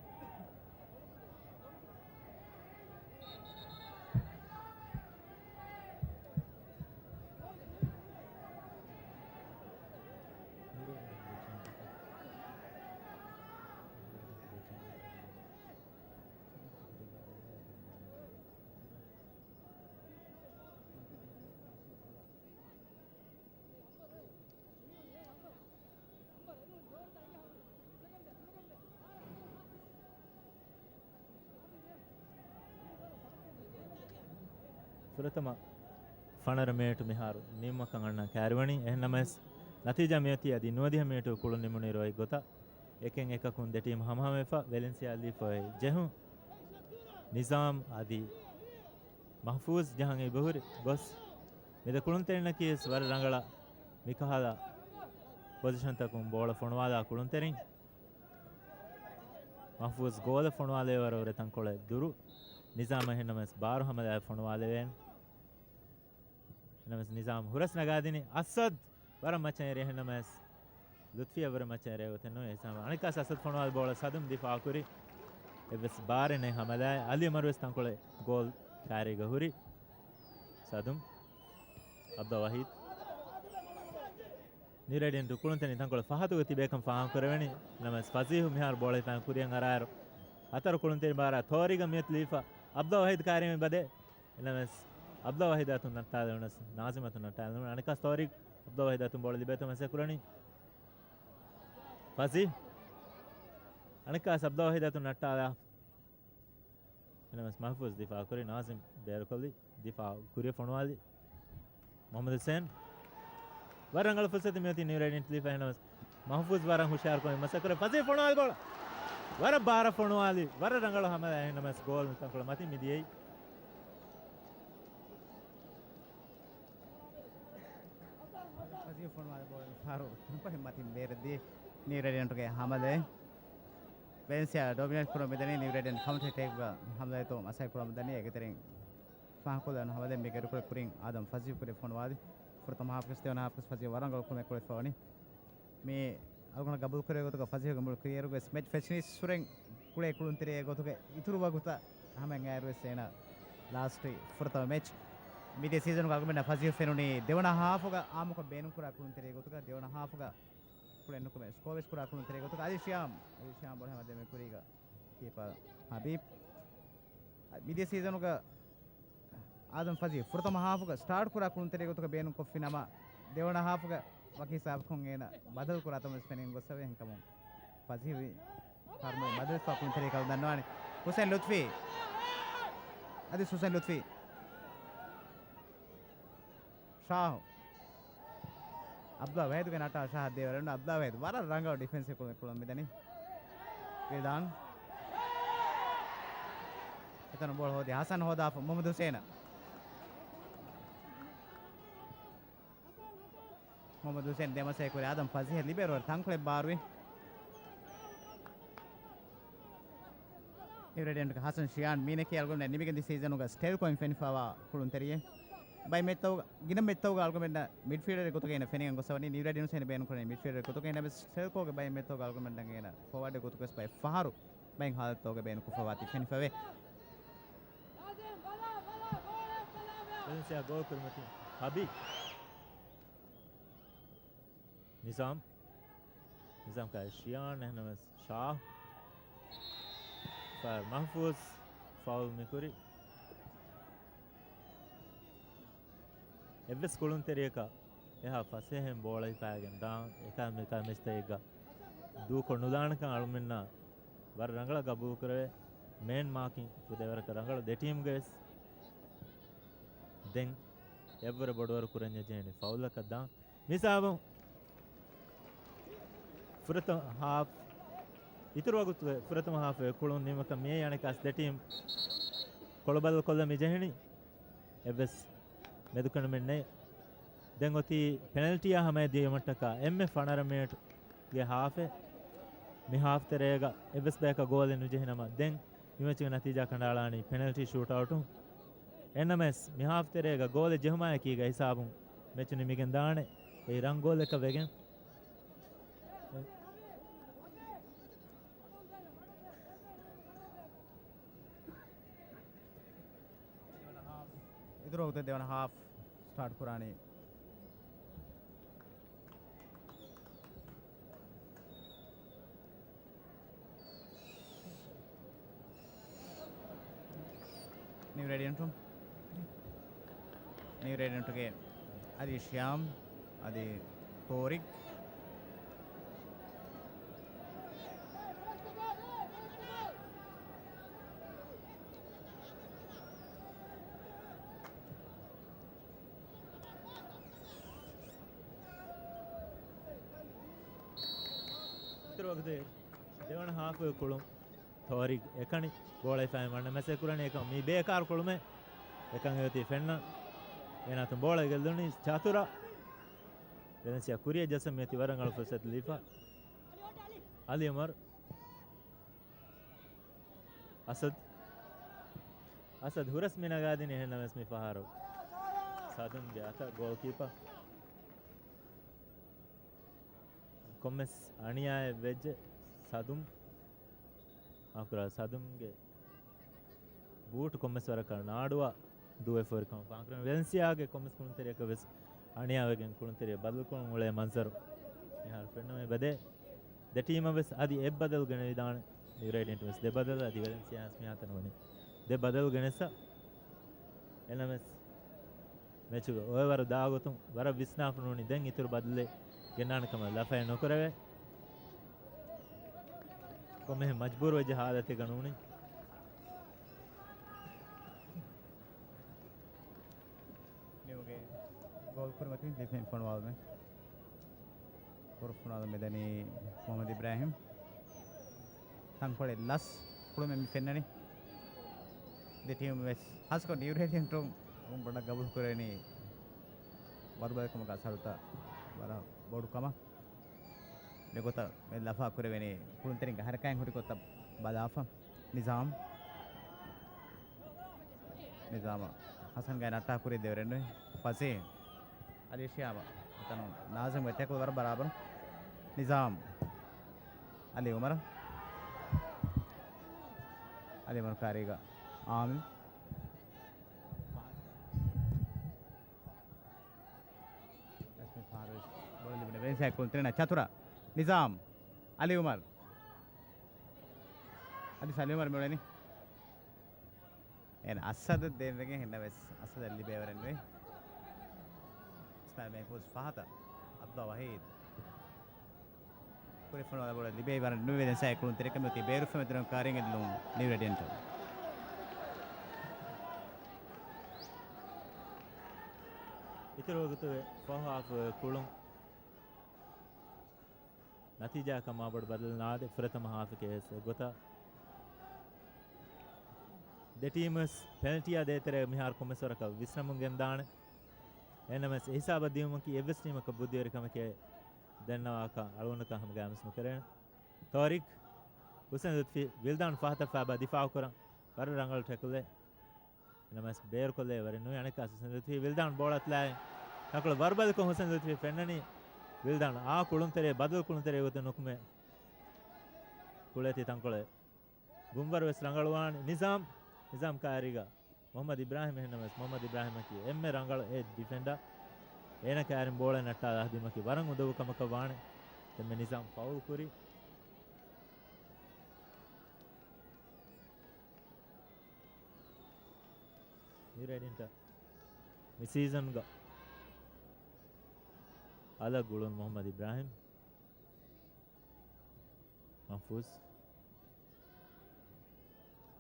ފުރަތަމަ ފަނަރަ މިނެޓު މިހާރު ނިމުމަކަށް އަންނަން ކައިރިވަނީ. އެހެންނަމަވެސް، ނަތީޖާ މިއޮތީ އަދި ނުވަދިހަ މިނެޓު ކުޅުން ނިމުނުއިރު އޮތް ގޮތަށް އެކެއް އެކަކުން ދެ ޓީމް ހަމަހަމަވެފަ، ވެލެންސިއާ ލީފަ އޮތް ޖެހުން. ނިޒާމް އަދި މަހްފޫޒް ޖަހަން އެބަހުރި ގޮސް، މި ދެ ކުޅުންތެރިންނަކީ ވެސް ވަރަށް ރަނގަޅަށް މިކަހަލަ ޕޮޒިޝަންތަކުން ބޯޅަ ފޮނުވާލާ ކުޅުންތެރިން. މަހްފޫޒް ގޯލަށް ފޮނުވާލެވޭ ވަރަށް ވުރެ ތަންކޮޅެއް ދުރު. ނިޒާމަށް އެހެންނަމަވެސް ބާރު ހަމަލާއެއް ފޮނުވާލެވޭނެ. އެހެންނަމަވެސް ނިޒާމް ހުރަސް ނަގާދިނީ އަސަދް ވަރަށް މައްޗަށް އެރި، އެހެންނަމަވެސް ލުތްފިޔާ ވަރަށް މައްޗަށް އެރޭ ގޮތެއް ނޫން. އެ ހިސާބަށް އަނެއްކާސް އަސަދް ފޮނުވާލި ބޯޅަ ސަދުމް ދިފާއު ކުރި. އެއްވެސް ބާރެއް ނެތް ހަމަލާއެއް. އަލީ އަމަރު ވެސް ތަންކޮޅެއް ގޯލް ކާރީގަ ހުރި. ސަދުމް. އަބްދާ ވަހީދް. ނިއު ރޭޑިއަންޓު ކުޅުންތެރިން ތަންކޮޅެއް ފަހަތުގަ ތިބޭކަން ފާހަގަކުރެވެނީ. ނަމަވެސް ފަސީހު މިހާރު ބޯޅަ ހިފާން ކުރިއަށް އަރާއިރު، ހަތަރު ކުޅުންތެރިން ބާރާ ތޯރީގަ މިއޮތީ ލީފަ. އަބްދާ ވަހީދް ކާރިމެ ބަދޭ. ނަމަވެސް އަބްދާ ވަހީދާ އަތުން ނައްޓާލެވުނަސް، ނާޒިމް އަތުން ނައްޓާލެވުނު. އަނެއްކާސް ތޯރީގް އަބްދާ ވަހީދާ އަތުން ބޯޅަ ލިބޭތޯ މަސައްކަތް ކުރަނީ. ފަސީހް. އަނެއްކާސް އަބްދާ ވަހީދާ އަތުން ނައްޓާލާ. އެނަމަސް މަހްފޫޒް ދިފާއު ކުރި، ނާޒިމް ބޭރުކޮށްލި، ދިފާއު ކުރިއަށް ފޮނުވާލި. މުހައްމަދު ހުސެން ވަރަށް ރަނގަޅު ފުރުސަތެއް މިއޮތީ ނިއު ރޭޑިއަންޓް ލީފަ. އެހެނަމަސް މަހްފޫޒް ވަރަށް ހުޝާރުކޮށް މަސައްކަތް ކުރޭ. ފަސީހް ފޮނުވާލި ބޯޅަ. ވަރަށް ބާރަށް ފޮނުވާލި. ވަރަށް ރަނގަޅު ހަމަލާ. އެހެނަމަސް ގޯލް ތަންކޮޅެއް މަތިން މިދިޔައީ. ފަސީހް ފޮނުވާލި ބޯޅަ ފަހަރު ތަންކޮޅެއް މަތިން ބޭރަށް ދިޔަ ނިއު ރޭޑިއަންޓުގެ ހަމަލާ. ވެލެންސިއާ ޑޮމިނޭޓް ކުރަމުން މިދަނީ ނިއު ރޭޑިއަންޓް ކައުންޓަރ އެޓޭކްގަ ހަމަލާތޯ މަސައްކަތް ކުރަމުން ދަނީ. އޭގެތެރެއިން ފާހަގަކޮށްލަން ހަމަލާ މި ގެރުކޮޅެއް ކުރިން އާދަމް ފަޒީ ކުރި ފޮނުވާލި. ފުރަތަމަ ހާފްގެ ދެވަނަ ހާފްގެ ފަޒީ ވަރަށް ރަނގަޅު ކުރުމެއް ކުރެފަ ވަނީ. މި އަޅުގަނޑަށް ގަބޫލު ކުރެވޭ ގޮތުގަ ފަޒީގެ މުޅި ކެރިއަރުގެ މެޗް ފެށިނީސް ހުރެން ކުޅޭ ކުޅުންތެރިއެއް ގޮތުގަ އިތުރު ވަގުތަށް ހަމައިން އައިރުވެސް އޭނަ ލާސްޓް ފުރަތަމަ މެޗް. މިދިޔަ ސީޒަނުގަ އަޅުގަނޑަށް ފަޒީހު ފެނުނީ ދެވަނަ ހާފުގަ އާއްމުކޮށް ބޭނުންކުރާ ކުޅުންތެރިޔެއް ގޮތުގަ، ދެވަނަ ހާފުގަ ކުޅެން ނުކުމެ ސްކޯވެސް ކުރާ ކުޅުންތެރިޔެއް ގޮތުގަ. އަލީ ޝިޔާމް، އަލީ ޝިޔާމް ބޯޅަ ހަމަ ދެމި ކުރީގަ ކީޕަރ ހަބީބް. މިދިޔަ ސީޒަނުގަ އާދަމް ފަޒީ ފުރަތަމަ ހާފުގަ ސްޓާޓް ކުރާ ކުޅުންތެރި ގޮތުގަ ބޭނުންކޮށްފި ނަމަ، ދެވަނަ ހާފުގަ ވަކި ހިސާބަކުން އޭނަ ބަދަލު ކުރާތަން ވެސް ފެނިގެން ގޮސްފަވޭ. އެހެންކަމުން ފަޒީ ހަރުމަތި ބަދަލު ކުޅުންތެރި ކަލަ ދަންނަވާނެ. ހުސެން ލުތްފީ. އަދި ހުސެން ލުތްފީ. ޝާހު. އަބްދުލާ ވަހީދުގެ ނަޓާ ޝާހަށް ދޭވަރުން. އަބްދުލާ ވަހީދު ވަރަށް ރަނގަޅު ޑިފެންސެއް ކުޅުން މިދަނީ. ވިލްދާން. އެތަނުން ބޯޅަ ހޯދި ހަސަން ހޯދާފަ މުހައްމަދު ހުސޭނަށް. މުހައްމަދު ހުސޭން ދެމަސޭ ކުރި އާދަމް ފަޒީހަށް ލިބޭ ރޯ ތަންކޮޅެއް ބާރުވި. އިވްރެޑިއަންޓްގެ ހަސަން ޝިޔާން މީނަކީ އަޅުގަނޑު ނިމިގެންދި ސީޒަނުގަ ސްޓެލްކޯއިން ފެނިފައިވާ ކުޅުންތެރިއެއް. ބައެއް މެޗްތަކުގަ، ގިނަ މެޗްތަކުގަ އަޅުގަނޑުމެންނަށް މިޑްފީލްޑަރެއް ގޮތުގައި އޭނަ ފެނިގެން ގޮސްފަވަނީ. އިވްރެޑިއަންޓް ހުސޭން ބޭނުންކުރަނީ މިޑްފީލްޑަރެއް ގޮތުގައި. އެހެންނަމަވެސް ސްޓެލްކޯގެ ބައެއް މެޗްތަކުގަ އަޅުގަނޑުމެންނަށް އޭނަ ފޯވާޑެއް ގޮތުގަވެސް ބައެއް ފަހަރު ބައެއް ހާލަތުތަކުގަ ބޭނުންކޮށްފަވާތީ ފެނިފަވޭ. ވެލެންސިއާ ގޯލް ކުރިމަތިން ހަބީ. ނިޒާމް. ނިޒާމް ކާ ޝިޔާން އެހެންނަމަވެސް ޝާ. ފަޔަރ މަހްފޫޒް ފައުލް މިކުރި. އެއްވެސް ކުޅުންތެރިޔަކަށް އެހާ ފަސޭހައިން ބޯޅަ ހިފާގެން ދާން އެކާ މިކާ މެޗްތަކެއްގަ ދޫކޮށް ނުލާނެކަން އަޅުމެންނަށް ވަރަށް ރަނގަޅަށް ގަބޫލުކުރެވޭ. މޭން މާކިން ފުދޭވަރަކަށް ރަނގަޅު ދެ ޓީމްގެ ވެސް ދެން އެއްވުރެ ބޮޑުވަރު ކުރަންޏަށް ޖެހެނީ ފައުލަކަށް ދާން. މިސާބުން ފުރަތަމަ ހާފް، އިތުރު ވަގުތުގެ ފުރަތަމަ ހާފް ކުޅުން ނިމުމަކަށް މިއައީ އަނެއްކާސް ދެ ޓީމް ކޮޅުބަދަލު ކޮށްލަ މި ޖެހެނީ. އެއްވެސް މެދުކަނޑުމެއް ނެތް. ދެން އޮތީ ޕެނަލްޓީއާ ހަމަޔަށް ދިޔުމަށްޓަކާ އެންމެ ފަނަރަ މިނެޓްގެ ހާފެއް. މި ހާފް ތެރޭގަ އެއްވެސް ބަޔަކަށް ގޯލެއް ނުޖެހި ނަމަ، ދެން މި މެޗުގެ ނަތީޖާ ކަނޑައަޅާނީ ޕެނަލްޓީ ޝޫޓްއައުޓުން. އެންނަމެސް މި ހާފް ތެރޭގަ ގޯލެއް ޖެހުމާއެކީގަ ހިސާބުން މެޗު ނިމިގެން ދާނެ. އެއީ ރަން ގޯލަކަށް ވެގެން. އިތުރު ވަގުތެއް ދެވަނަ ހާފް ސްޓާޓް ކުރާނީ. ނިއު ރޭޑިއަންޓު، ނިއު ރޭޑިއަންޓުގެ އަލީ ޝިޔާމް އަދި ތޯރިގް. އިތުރު ވަގުތު ދެވަނަ ހާފުގެ ކުޅުން. ތޯރިގް އެކަނި ބޯޅަ ހިފާ މަންނަ މެސެ ކުރަނީ އެކަން މީ ބޭކާރު ކުޅުމެއް އެކަން އެއޮތީ ފެންނަ. އޭނާތުން ބޯޅަ ގެއްލުނީ ޗާތުރާ. ވެލެންސިއާ ކުރިއަށް ޖައްސަން މިއޮތީ ވަރަށް ރަނގަޅު ފުރުސަތު ލިބިފަ. އަލީ އުމަރު. އަސަދް. އަސަދް ހުރަސް މި ނަގާދިނީ އެހެންނަމަވެސް މި ފަހަރު ސަދުމްގެ އަތަށް ގޯލްކީޕަ. ކޮންމެސް އަނިޔާއެއް ވެއްޖެ ސަދުމް. މާފުކުރާ ސަދުމްގެ ބޫޓު ކޮންމެސް ވަރަކަށް ނާޑުވާ ދުވެފަ ހުރިކަމަށް ފާހަގަކުރަން. ވެލެންސިއާގެ ކޮންމެސް ކުޅުންތެރިޔަކަށް ވެސް އަނިޔާވެގެން ކުޅުންތެރިޔަށް ބަދަލުކުރަން އުޅޭ މަންޒަރު މިހާރު ފެންނަމޭ ބަދޭ. ދެ ޓީމަށް ވެސް އަދި އެއްބަދަލު ގެނެވިދާނެ. ނިއު ރޭޑިއަންޓު ވެސް ދެ ބަދަލު އަދި ވެލެންސިއާ ވެސް މިހާތަނަށް ވަނީ ދެ ބަދަލު ގެނެސް. އެނަމެސް މެޗުގެ އޮވަރ ދާގޮތުން ވަރަށް ވިސްނާފަ ނޫނީ ދެން އިތުރު ބަދަލެއް ގެންނާނެ ކަމަށް ލަފައެއް ނުކުރެވޭ. ކޮންމެހެން މަޖްބޫރު ވެއްޖެ ހާލަތެއްގަ ނޫނީ. ނިއުގެ ގޯލް ކުރިމަތިން ދިފެން ފޮނުވާލުމެއް. ކުރުފުނާލު މެދަނީ މުހައްމަދު އިބްރާހިމް. ތަންކޮޅެއް ލަސް ކުޅުމެއް މި ފެންނަނީ. ދެ ޓީމް ވެސް ހާސްކޮށް ނިއު ރޭޑިއަންޓުން ބޮޑަށް ގަބޫލު ކުރެވެނީ ވަރުބަލިކަމުގަ ސަރުތަ ވަރަށް ބޮޑު ކަމަށް. މިގޮތަށް މި ލަފާ ކުރެވެނީ ކުޅުންތެރިންގެ ހަރަކާތް ހުރި ގޮތަށް ބަލާފަ. ނިޒާމް. ނިޒާމަށް ހަސަންގެ ނައްޓާ ކުރި ދެވެރެންނުވެ. ފަސޭ. އަލީ ޝިޔާމަށް. އެތަނުން ނާޒިމްގެ ޓެކްލް ވަރަށް ބަރާބަރު. ނިޒާމް. އަލީ އުމަރަށް. އަލީ އުމަރު ކާރީގަ. އާމިން. ރަސްމީ ފަހަރުވެސް ބޯޅަ ލިބުނެ ވެލެންސިއާ ކުޅުންތެރިންނަށް. ޗަތުރަ. ނިޒާމް. އަލީ އުމަރު. އަދި އަލީ އުމަރު މިއުޅެނީ. އޭނަ އަސަދަށް ދޭންވެގެން ހެންނަ ވެސް އަސަދަށް ލިބޭވަރެއް ނުވޭ. އިސްމާއިލް މެހްފޫޒް ފަހަތަށް. އަބްދުﷲ ވަހީދު. ކުރިފުނު ބޯޅަ ލިބޭވަރެއް ނުވެ ވެލެންސިއާ ކުޅުންތެރިކަމެއް އޮތީ ބޭރުފެމެދުން ކާރިނގެ ލުން ނިއު ރެޑިއެންޓަށް. އިތުރު ވަގުތުގެ ފަހު ހާފުގެ ކުޅުން ނަތީޖާއަކަށް މާބޮޑު ބަދަލު ނާދެ ފުރަތަމަ ހާފަކީ އެއް ގޮތަށް. ދެ ޓީމުވެސް ޕެނަލްޓީއާ ދޭތެރޭ މިހާރު ކޮންމެސް ވަރަކަށް ވިސްނަމުން ގެންދާނެ. އެހެންނަމަވެސް އެ ހިސާބަށް ދިޔުމަކީ އެއްވެސް ޓީމަކަށް ބުއްދިވެރިކަމެކޭ ދެންނަވާކަށް އަޅުގަނޑަކަށް ހަމަގައިމުވެސް ނުކެރޭނެ. ތޯރިކް، ހުސެން ލުތްފީ، ވިލްދާން ފަހަތަށް ފައިބާ ދިފާއުކުރަން ވަރަށް ރަނގަޅު ޓެކްލެއް. ނަމަވެސް ބޭރުކޮށްލެވޭ ވަރެއް ނުވި. އަނެއްކާ ހުސެން ލުތްފީ ވިލްދާން ބޯޅަ އަތުލާއި ތަންކޮޅު ވަރުބަލިކޮށް ހުސެން ލުތްފީ ފެންނަނީ ވިލްދާން އާ ކުޅުންތެރޭ ބަދަލު ކުޅުންތެރޭ ގޮތެއް ނުކުމެ. ކުޅޭތީ ތަންކޮޅެއް ގުންވަރު ވެސް ރަނގަޅުވާނެ. ނިޒާމް، ނިޒާމް ކާރީގަ މުހައްމަދު އިބްރާހިމް. އެހެންނަމަވެސް މުހައްމަދު އިބްރާހިމަކީ އެންމެ ރަނގަޅު އެ ޑިފެންޑަރ. އޭނަ ކާރިން ބޯޅަ ނައްޓާލާ ދިމަކީ ވަރަށް އުނދަގޫ ކަމަކަށް ވާނެ. ދެންމެ ނިޒާމް ފައުލް ކުރި. މި ރެޑިންޓަށް މި ސީޒަންގަ އަލަށް ގުޅުން މުހައްމަދު އިބްރާހިމް. މަހްފޫޒް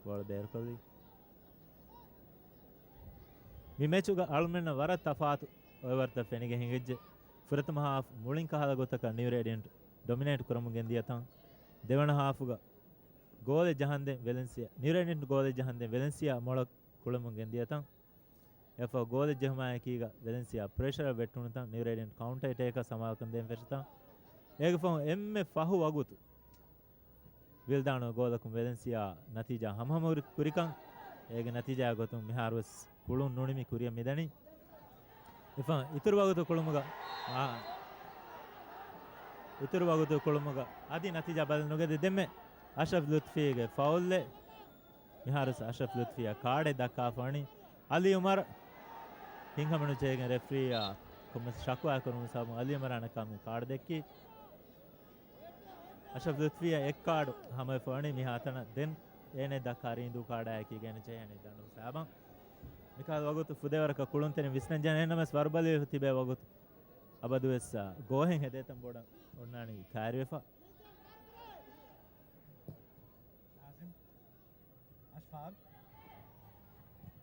ބޯޅަ ބޭރުކޮށްލީ. މި މެޗުގަ އަޅުމެންނަށް ވަރަށް ތަފާތު އޮވަރތައް ފެނިގެން ހިނގައްޖެ. ފުރަތަމަ ހާފް މުޅިން ކަހަލަ ގޮތަކަށް ނިއު ރޭޑިއަންޓް ޑޮމިނޭޓް ކުރަމުން ގެންދިޔަ ތަން. ދެވަނަ ހާފުގަ ގޯލެއް ޖަހަންދެން ވެލެންސިއާ، ނިއު ރޭޑިއަންޓް ގޯލެއް ޖަހަންދެން ވެލެންސިއާ މޮޅަށް ކުޅަމުން ގެންދިޔަ ތަން. އެފަ ގޯލެއް ޖެހުމާއެކީގަ ވެލެންސިއާ ޕްރެޝަރަށް ވެއްޓުނުތަން، ނިއު ރޭޑިއަންޓް ކައުންޓަރ އެޓޭކަށް ސަމާލުކަން ދޭން ފެށިތަން. އޭގެ ފަހު އެންމެ ފަހު ވަގުތު ވިލްދާނު ގޯލަކުން ވެލެންސިއާ ނަތީޖާ ހަމަހަމަ ކުރިކަން. އޭގެ ނަތީޖާ ގޮތުން މިހާރުވެސް ކުޅުން ނުނިމި ކުރިއަށް މިދަނީ. އެފަ އިތުރު ވަގުތު ކުޅުމުގަ، އާ، އިތުރު ވަގުތު ކުޅުމުގަ އަދި ނަތީޖާ ބަދަލު ނުގެންދި. ދެންމެ އަޝްރަފް ލުތްފީގެ ފައުލްއެއް. މިހާރު އަޝްރަފް ލުތްފީއަށް ކާޑެއް ދައްކާފަ ވަނީ އަލީ އުމަރު. ހިނގަމެއް ނުޖެހިގެން ރެފްރީއާ ކޮންމެސް ޝަކުވާ ކުރުމުގެ ސަބަބުން އަލީ އުމަރާ ނައްކާ މި ކާޑު ދެއްކީ. އަޝްރަފް ލުތްފީއަށް އެއް ކާޑު ހަމަވެފަ ވަނީ މިހާތަނަށް. ދެން އޭނަ ދައްކާ ރީނދޫ ކާޑާއެކީ ގެނެ ޖެހޭނީ ދަނޑު ސާބަން. މިކަހަލަ ވަގުތު ފުދޭވަރަކަށް ކުޅުންތެރިން ވިސްނަން ޖެހޭ. އެހެންނަމަވެސް ވަރުބަލިވެފަ ތިބޭ ވަގުތު އަބަދުވެސް، އާ، ގޯހެއް ހެދޭތަން ބޮޑަށް އޮންނާނީ ކާރިވެފަ. އަޝްފާގް.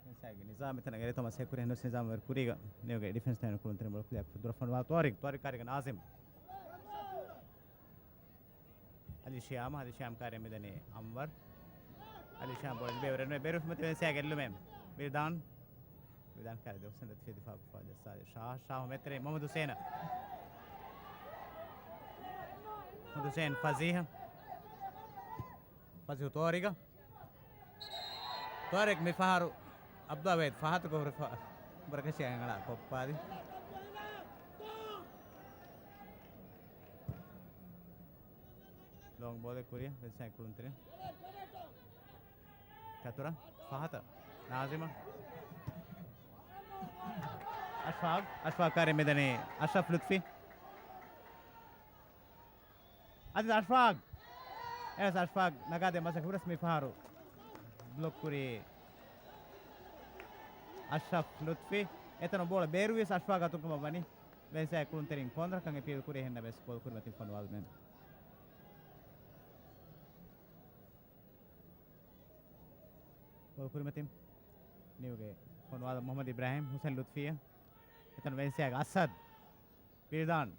ވެލެންސިއާގެ ނިޒާމް އެތަނަށް އެރޭތޯ މަސައްކަތް ކުރި ހެންނަސް ނިޒާމް ވެރި ކުރީގަ ނިއުގެ ޑިފެންސް ތައިނު ކުޅުންތެރިން ބޯޅަ ކުލިއަކު ދުރަށް ފޮނުވާ ތޯރިގް، ތޯރިގް ކާރީގަ ނާޒިމް. އަލީ ޝިޔާމް، އަލީ ޝިޔާމް ކާރި މިދަނީ އަންވަރް. އަލީ ޝިޔާމް ބޯޅަ ލިބޭ ވެރިން ބޭރުފުމަތި ވެލެންސިއާގެ އެއްލުމެއް. ވިލްދާން. ވިލްދާން ކާރި ދެ ހުސެން ލުތްފީ ދިފާއު ކޮށްފަ ޖައްސާލި. ޝާހް، ޝާހް މެތެރެ މުހައްމަދު ހުސޭނަށް. މުހައްމަދު ހުސޭން ފަޒީހަށް. ފަޒީހު ތޯރިގަ. ތޯރިގް މި ފަހަރު އަބްދުﷲ ވަހީދު ފަހަތު ގޮވަރު ފަ-، ބުރަކަށި އަނގަޅާ ކޮށްޕާލި. ލޯންގް ބޯލެއް ކުރިއަށް ވެލެންސިއާ ކުޅުންތެރިން. ޗަތުރަ ފަހަތަށް ނާޒިމަށް. އަޝްފާގް، އަޝްފާގް ކާރި މިދަނީ އަޝްރަފް ލުތްފީ. އަދި އަޝްފާގް. އެވެސް އަޝްފާގް ނަގާދޭ މަސައްކަތް ކުރަސް މި ފަހަރު ބްލޮކް ކުރީ އަޝްރަފް ލުތްފީ. އެތަނުން ބޯޅަ ބޭރުވިޔަސް އަޝްފާގް އަތުން ކަމަށް ވަނީ. ވެލެންސިއާ ކުޅުންތެރިން ކޯނަރަކަށް އެޕީލް ކުރި އެހެންނަމަވެސް ގޯލް ކުރިމަތިން ފޮނުވާލުމެއް. ގޯލް ކުރިމަތިން ނިއުގެ ފޮނުވާލަ މުހައްމަދު އިބްރާހިމް ހުސެން ލުތްފީއަށް. އެތަން ވެލެންސިއާގެ އަސަދް. ވިލްދާން.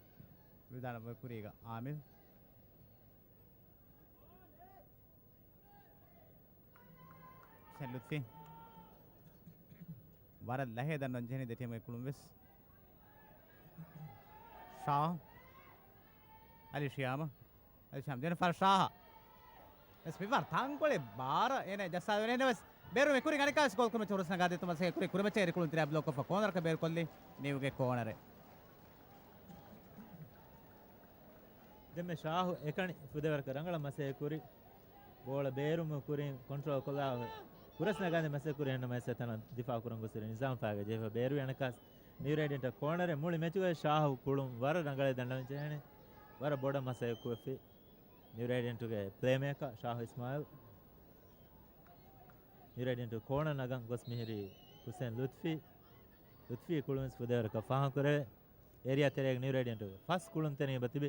ވިލްދާން ކުރީގަ އާމިލް. ހުސެން ލުތްފީ. ވަރަށް ލަހޭ ދަންނަން ޖެހެނީ ދެ ޓީމުގެ ކުޅުން ވެސް. ޝާ. އަލީ ޝިޔާމަށް. އަލީ ޝިޔާމް ދެން ފަރަށް ޝާހަށް. ވެސް މިފަހަރު ތަންކޮޅެއް ބާރަށް އޭނަ ޖައްސާލެވެނީ ނަމަވެސް ބޭރުމެ ކުރި އަނެއްކާވެސް ގޯލް ކުރިމައްޗަށް ހުރަސް ނަގާދޭތޯ މަސައްކަތް ކުރި ކުރިމައްޗަށް އެރި ކުޅުންތެރިޔާ ބްލޮކް ކޮށްފަ ކޯނަރަކަށް ބޭރުކޮށްލީ ނިއުގެ ކޯނަރެއް. ދެންމެ ޝާހު އެކަނި ފުދޭވަރަކަށް ރަނގަޅަށް މަސައްކަތް ކުރި. ބޯޅަ ބޭރުމުގެ ކުރިން ކޮންޓްރޯލް ކޮށްލާ ހުރަސް ނަގާނެ މަސައްކަތް ކުރި އެހެންނަމަވެސް އެތަނަށް ދިފާ ކުރަން ގޮސް ނިޒާމް ފައިގަ ޖެހިފަ ބޭރު އަނެއްކާސް ނިއު ރޭޑިއަންޓަށް ކޯނަރެއް. މުޅި މެޗުގައި ޝާހު ކުޅުން ވަރަށް ރަނގަޅަށް ދަނޑަވަން ޖެހޭނެ. ވަރަށް ބޮޑަށް މަސައްކަތް ކުރެފި ނިއު ރޭޑިއަންޓުގެ ޕްލޭމޭކަރ ޝާހު އިސްމާއިލް. ނިއު ރޭޑިއަންޓު ކޯނަރ ނަގަން ގޮސް މިހިރީ ހުސެން ލުތްފީ. ލުތްފީ ކުޅުން ވެސް ފުދޭވަރަކަށް ފާހަގަކުރެވޭ. އޭރިއާ ތެރޭގަ ނިއު ރޭޑިއަންޓު ފަސް ކުޅުންތެރިން އެބަ ތިބި.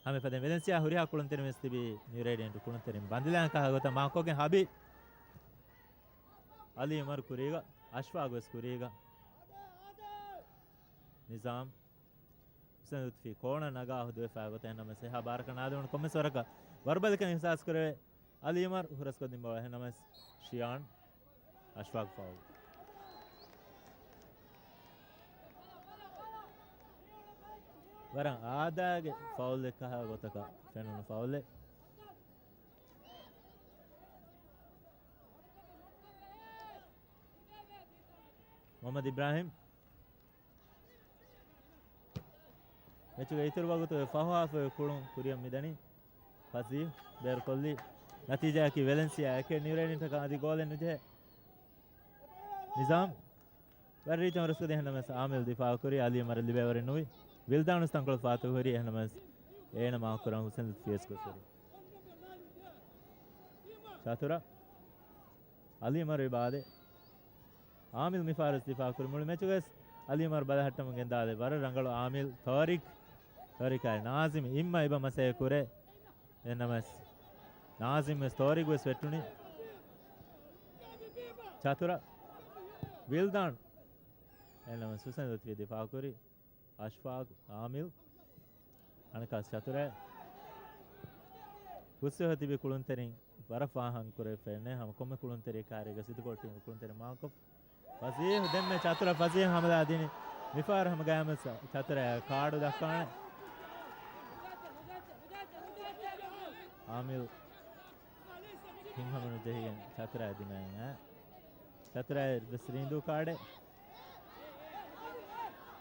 ހަމަ އެފަދައިން ވެލެންސިއާ ހުރިހާ ކުޅުންތެރިން ވެސް ތިބީ ނިއު ރޭޑިއަންޓު ކުޅުންތެރިން ބަނދިލާން ކަހަލަ ގޮތަށް މާކްކޮށްގެން ހަބީ. އަލީ އުމަރު ކުރީގަ، އަޝްފާގު ވެސް ކުރީގަ. ނިޒާމް. ހުސެން ލުތްފީ ކޯނަރ ނަގާ ހުދުވެފާ ގޮތަށް އެހެންނަމަވެސް އެހާ ބާރަކަށް ނާދެވުނު ކޮންމެސް ވަރަކަށް ވަރުބަލިކަން އިހްސާސް ކުރެވޭ. އަލީ އުމަރު ހުރަސްކޮށް ދިން ބޯޅަ އެހެންނަމަވެސް ޝިޔާން އަޝްފާގު ފައުލް. ވަރަށް އާދައިގެ ފައުލެއް ކަހަލަ ގޮތަކަށް ފެނުނު ފައުލެއް. މުހައްމަދު އިބްރާހިމް. މެޗުގެ އިތުރު ވަގުތުގެ ފަހު ހާފުގެ ކުޅުން ކުރިއަށް މިދަނީ. ފަސީހް ބޭރުކޮށްލީ. ނަތީޖާއަކީ ވެލެންސިއާ އެކެއް، ނިއު ރޭޑިއަންޓަކަށް އަދި ގޯލެއް ނުޖެހޭ. ނިޒާމް. ވަރަށް ރީތި ހުރަސްކޮށް ދިން އެހެންނަމަވެސް އާމިލް ދިފާއު ކުރީ އަލީ އުމަރަށް ލިބޭވަރެއް ނުވި. ވިލްދާނު ވެސް ތަންކޮޅު ފާތު ހުރީ އެހެންނަމަވެސް އޭނަ މާކް ކުރަން ހުސެން ލުތްފީ ވެސް ގޮސް ހުރި. ޗާތުރާ. އަލީ އުމަރު އިބާދެ. އާމިލް މިފަހަރު ވެސް ދިފާއު ކުރި. މުޅި މެޗުގަވެސް އަލީ އުމަރު ބަލަހައްޓަމުން ގެންދާލެ. ވަރަށް ރަނގަޅު އާމިލް. ތޯރިކް. ތޯރިކާއި ނާޒިމް އިއްމަ އެބަ މަސައްކަތް ކުރޭ. އެހެންނަމަވެސް ނާޒިމް ވެސް ތޯރިކް ވެސް ވެއްޓުނީ. ޗާތުރާ. ވިލްދާން. އެހެންނަމަވެސް ހުސެން ލުތްފީ ދިފާއު ކުރި. އަޝްފާގް، އާމިލް، އަނެއްކާސް ޗާތުރާ. ހުސްވެފަ ތިބި ކުޅުންތެރިން ވަރަށް ފާހަގަ ކުރެވިފައެއް ނެތް. ހަމަ ކޮންމެ ކުޅުންތެރި ކާރީގަ ސިދުކޮޅު ޓީމު ކުޅުންތެރި މާކޮށް. ފަސީހު ދެންމެ ޗާތުރާ ފަސީހު ހަމަލާ ދިނި. މިފަހަރު ހަމަ ގައިމުވެސް ޗާތުރާ ކާޑު ދައްކާނެ. އާމިލް ހިތްހަމަނުޖެހިގެން ޗާތުރާ ދިމާއިން އައި. ޗާތުރާ ވެސް ރީނދޫ ކާޑެއް.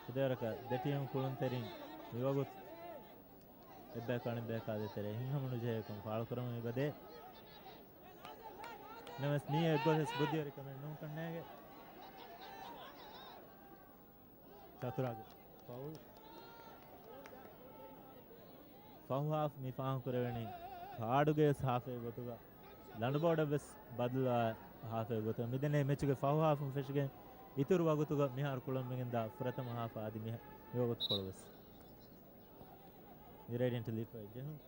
ފުދޭވަރަކަށް ދެ ޓީމު ކުޅުންތެރިން މިވަގުތު އެއްބަޔަކު އަނެއްބަޔަކާ ދޭތެރޭ ހިތްހަމަނުޖެހޭކަން ފާޅުކުރަމުން އެބަދޭ. ނަމަވެސް މީ އެއްގޮތަސް ބުއްދިވެރިކަމެއް ނޫން ކަންނޭނގެ. ޗާތުރާގެ ފައުލް. ފަހު ހާފް މި ފާހަގަކުރެވެނީ ކާޑުގެ ވެސް ހާފެއް ގޮތުގަ، ލަނޑުބޯޑަށް ވެސް ބަދަލުވާ ހާފެއް ގޮތުގަ. މިދެންނެވި މެޗުގެ ފަހު ހާފުން ފެށިގެން އިތުރު ވަގުތުގަ މިހާރު ކުޅަން މިގެންދާ ފުރަތަމަ ހާފަށް އަދި މި، މިވަގުތުކޮޅު ވެސް ނިއު ރޭޑިއަންޓް ލީފައި ޖެހުން.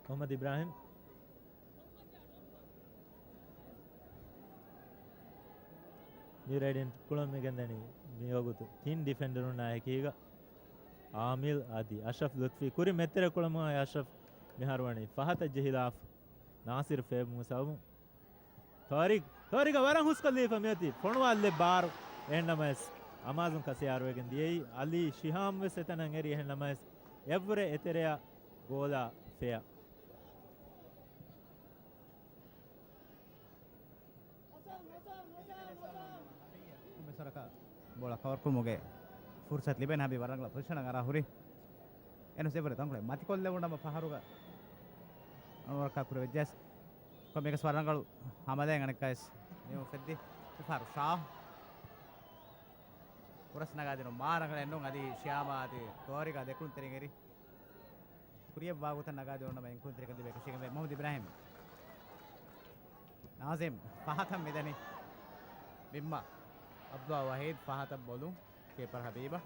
މުހައްމަދު އިބްރާހިމް. ނިއު ރޭޑިއަންޓް ކުޅަން މިގެންދަނީ މިވަގުތު ތިން ޑިފެންޑަރުންނާ އެކީގަ އާމިލް އަދި އަޝްރަފް ލުތްފީ. ކުރިން މެތެރެ ކުޅަމުން އަޝްރަފް މިހާރު ވަނީ ފަހަތަށް ޖެހިލާފަ ނާސިރު ފޭބުމުގެ ސަބަބުން. ތާރިގް، ތާރިގަށް ވަރަށް ހުސްކޮށްލީފަ މިއޮތީ ފޮނުވާލެއް ބާރު. އެހެންނަމަވެސް އަމާޒުން ކަސިޔާރުވެގެން ދިޔައީ. އަލީ ޝިހާމް ވެސް އެތަނަށް އެރި. އެހެންނަމަވެސް އެއަށްވުރެ އެތެރެއަށް ގޯލާ ފެއަށް. މިސަރަކަށް ބޯޅަ ކަވަރ ކުރުމުގެ ފުރުސަތު ލިބެން ހަބީ ވަރަށް ރަނގަޅަށް ޕޮޒިޝަނަށް އަރާ ހުރި. އެން އެސް އެފް ތަންކޮޅެއް މަތިކޮށްލެވުނު ނަމަ ފަހަރުގަ އަނުވަރަކާ ކުރެވިއްޖެސް. ކޮންމެއަކަސް ވަރަށް ރަނގަޅު ހަމަލައެއް އަނެއްކާވެސް ނިޔު ފެއްދި. މިފަހަރު ޝާ. ފުރަސް ނަގާދިނު މާ ރަނގަޅެއް ނޫން. އަދި ޝިޔާމާ އަދި ތޯރިގާ ދެކުންތެރިން އެރި. ކުރިޔަށް ވާގޮތަށް ނަގާދިނުނަމަ އިންކުންތެރިކަން ލިބޭ ކަށީގެންވޭ. މުހައްމަދު އިބްރާހިމް. ނާޒިމް ފަހަތަށް މިދަނީ. ބިންމަ އަބްދުﷲ ވަހީދް ފަހަތަށް ބޮލުން. ކީޕަރ ހަބީބަށް.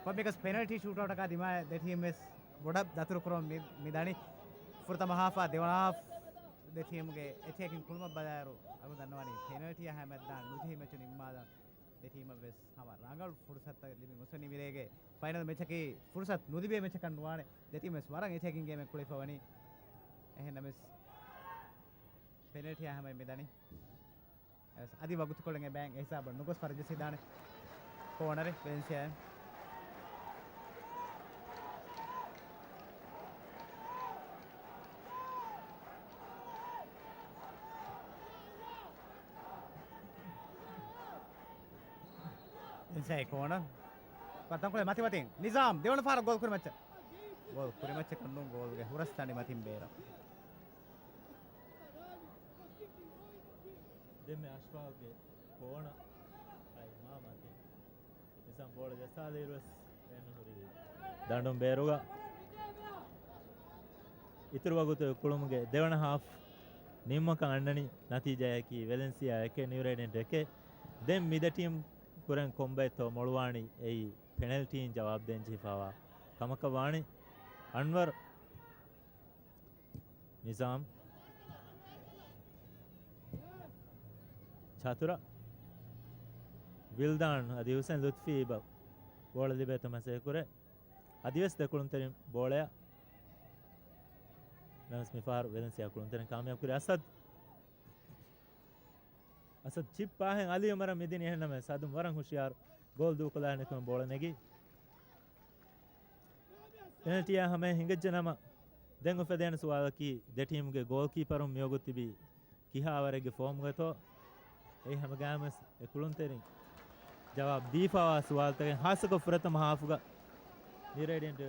ކޮންމެއަކަސް ޕެނަލްޓީ ޝޫޓްއައުޓަކާ ދިމާ ދެ ޓީމް ވެސް ބޮޑަށް ދަތުރު ކުރަމުން މި، މި ދަނީ. ފުރަތަމަ ހާފާ ދެވަނަ ހާފް ދެ ޓީމުގެ އެޓޭކިން ކުޅުމަށް ބަލާއިރު އަޅުގަނޑު ދަންނަވަނީ ޕެނަލްޓީއާ ހަމައަށް ދާން ނުޖެހި މެޗު ނިންމާލަން. ދެ ޓީމަށް ވެސް ހަމަ ރަނގަޅު ފުރުސަތުތައް ލިބި އުސްވަނީ. މިރޭގެ ފައިނަލް މެޗަކީ ފުރުސަތު ނުލިބޭ މެޗަކަށް ނުވާނެ. ދެ ޓީމް ވެސް ވަރަށް އެޓޭކިން ގޭމެއް ކުޅެފަ ވަނީ. އެހެންނަމަވެސް ޕެނަލްޓީއާ ހަމައަށް މި ދަނީ. އަދި ވަގުތުކޮޅެއް އެބައިން އެ ހިސާބަށް ނުގޮސް ފަރުޖަސް ހިދާނެ. ކޯނަރެއް ވެލެންސިއާއިން. ވެލެންސިއާގެ ކޯނަރ. ތަންކޮޅެއް މަތިމަތިން. ނިޒާމް ދެވަނަ ފަހަރަށް ގޯލް ކުރިމައްޗަށް. ގޯލް ކުރިމައްޗަކަށް ނޫން، ގޯލްގެ ހުރަސް ތަނޑި މަތިން ބޭރަށް. ދެންމެ އަޝްފާގެ ކޯނަ އައި މާ މަތިން ނިޒާމް ބޯޅަ ޖައްސާލިއިރުވެސް އެން ހުރީ ދަނޑުން ބޭރުގަ. އިތުރު ވަގުތު ކުޅުމުގެ ދެވަނަ ހާފް ނިމުމަކަށް އަންނަނީ ނަތީޖާއަކީ ވެލެންސިއާ އެކެއް، ނިއުރޭޑިއަންޓް އެކެއް. ދެން މި ދެ ޓީމް ކުރެން ކޮންބައެއްތޯ މޮޅުވާނީ އެއީ ޕެނަލްޓީން ޖަވާބު ދޭން ޖެހިފައިވާ ކަމަކަށް ވާނީ. އަންވަރު، ނިޒާމް، ޗަތުރަ، ވިލްދާން އަދި ހުސެން ލުތްފީ ބަ ބޯޅަ ލިބޭތޯ މަސައްކަތް ކުރޭ. އަދިވެސް ދެ ކުޅުންތެރިން ބޯޅަޔަށް ނަމަވެސް މިފަހަރު ވެލެންސިއާ ކުޅުންތެރިން ކާމިޔާބު ކުރި. އަސަދް، އަސަދް ޗިޕް ޕާހެން އަލީ އުމަރަށް މިދިނީ. އެހެންނަމަވެސް ސަދުމް ވަރަށް ހުޝިޔާރު ގޯލް ދޫކޮށްލާނެ ކަމަށް ބޯޅަ ނެގި. ޕެނަލްޓީއާ ހަމަޔަށް ހިނގައްޖެ ނަމަ، ދެން އުފެދޭނެ ސުވާލަކީ، ދެ ޓީމުގެ ގޯލްކީޕަރުން މިވަގުތު ތިބީ ކިހާވަރެއްގެ ފޯމުގަތޯ؟ އެއީ ހަމަގައިމުވެސް އެ ކުޅުންތެރިން ޖަވާބު ދީފައިވާ ސުވާލުތަކެއް. ހާއްސަކޮށް ފުރަތަމަ ހާފުގަ ނިއުރޭޑިއަންޓް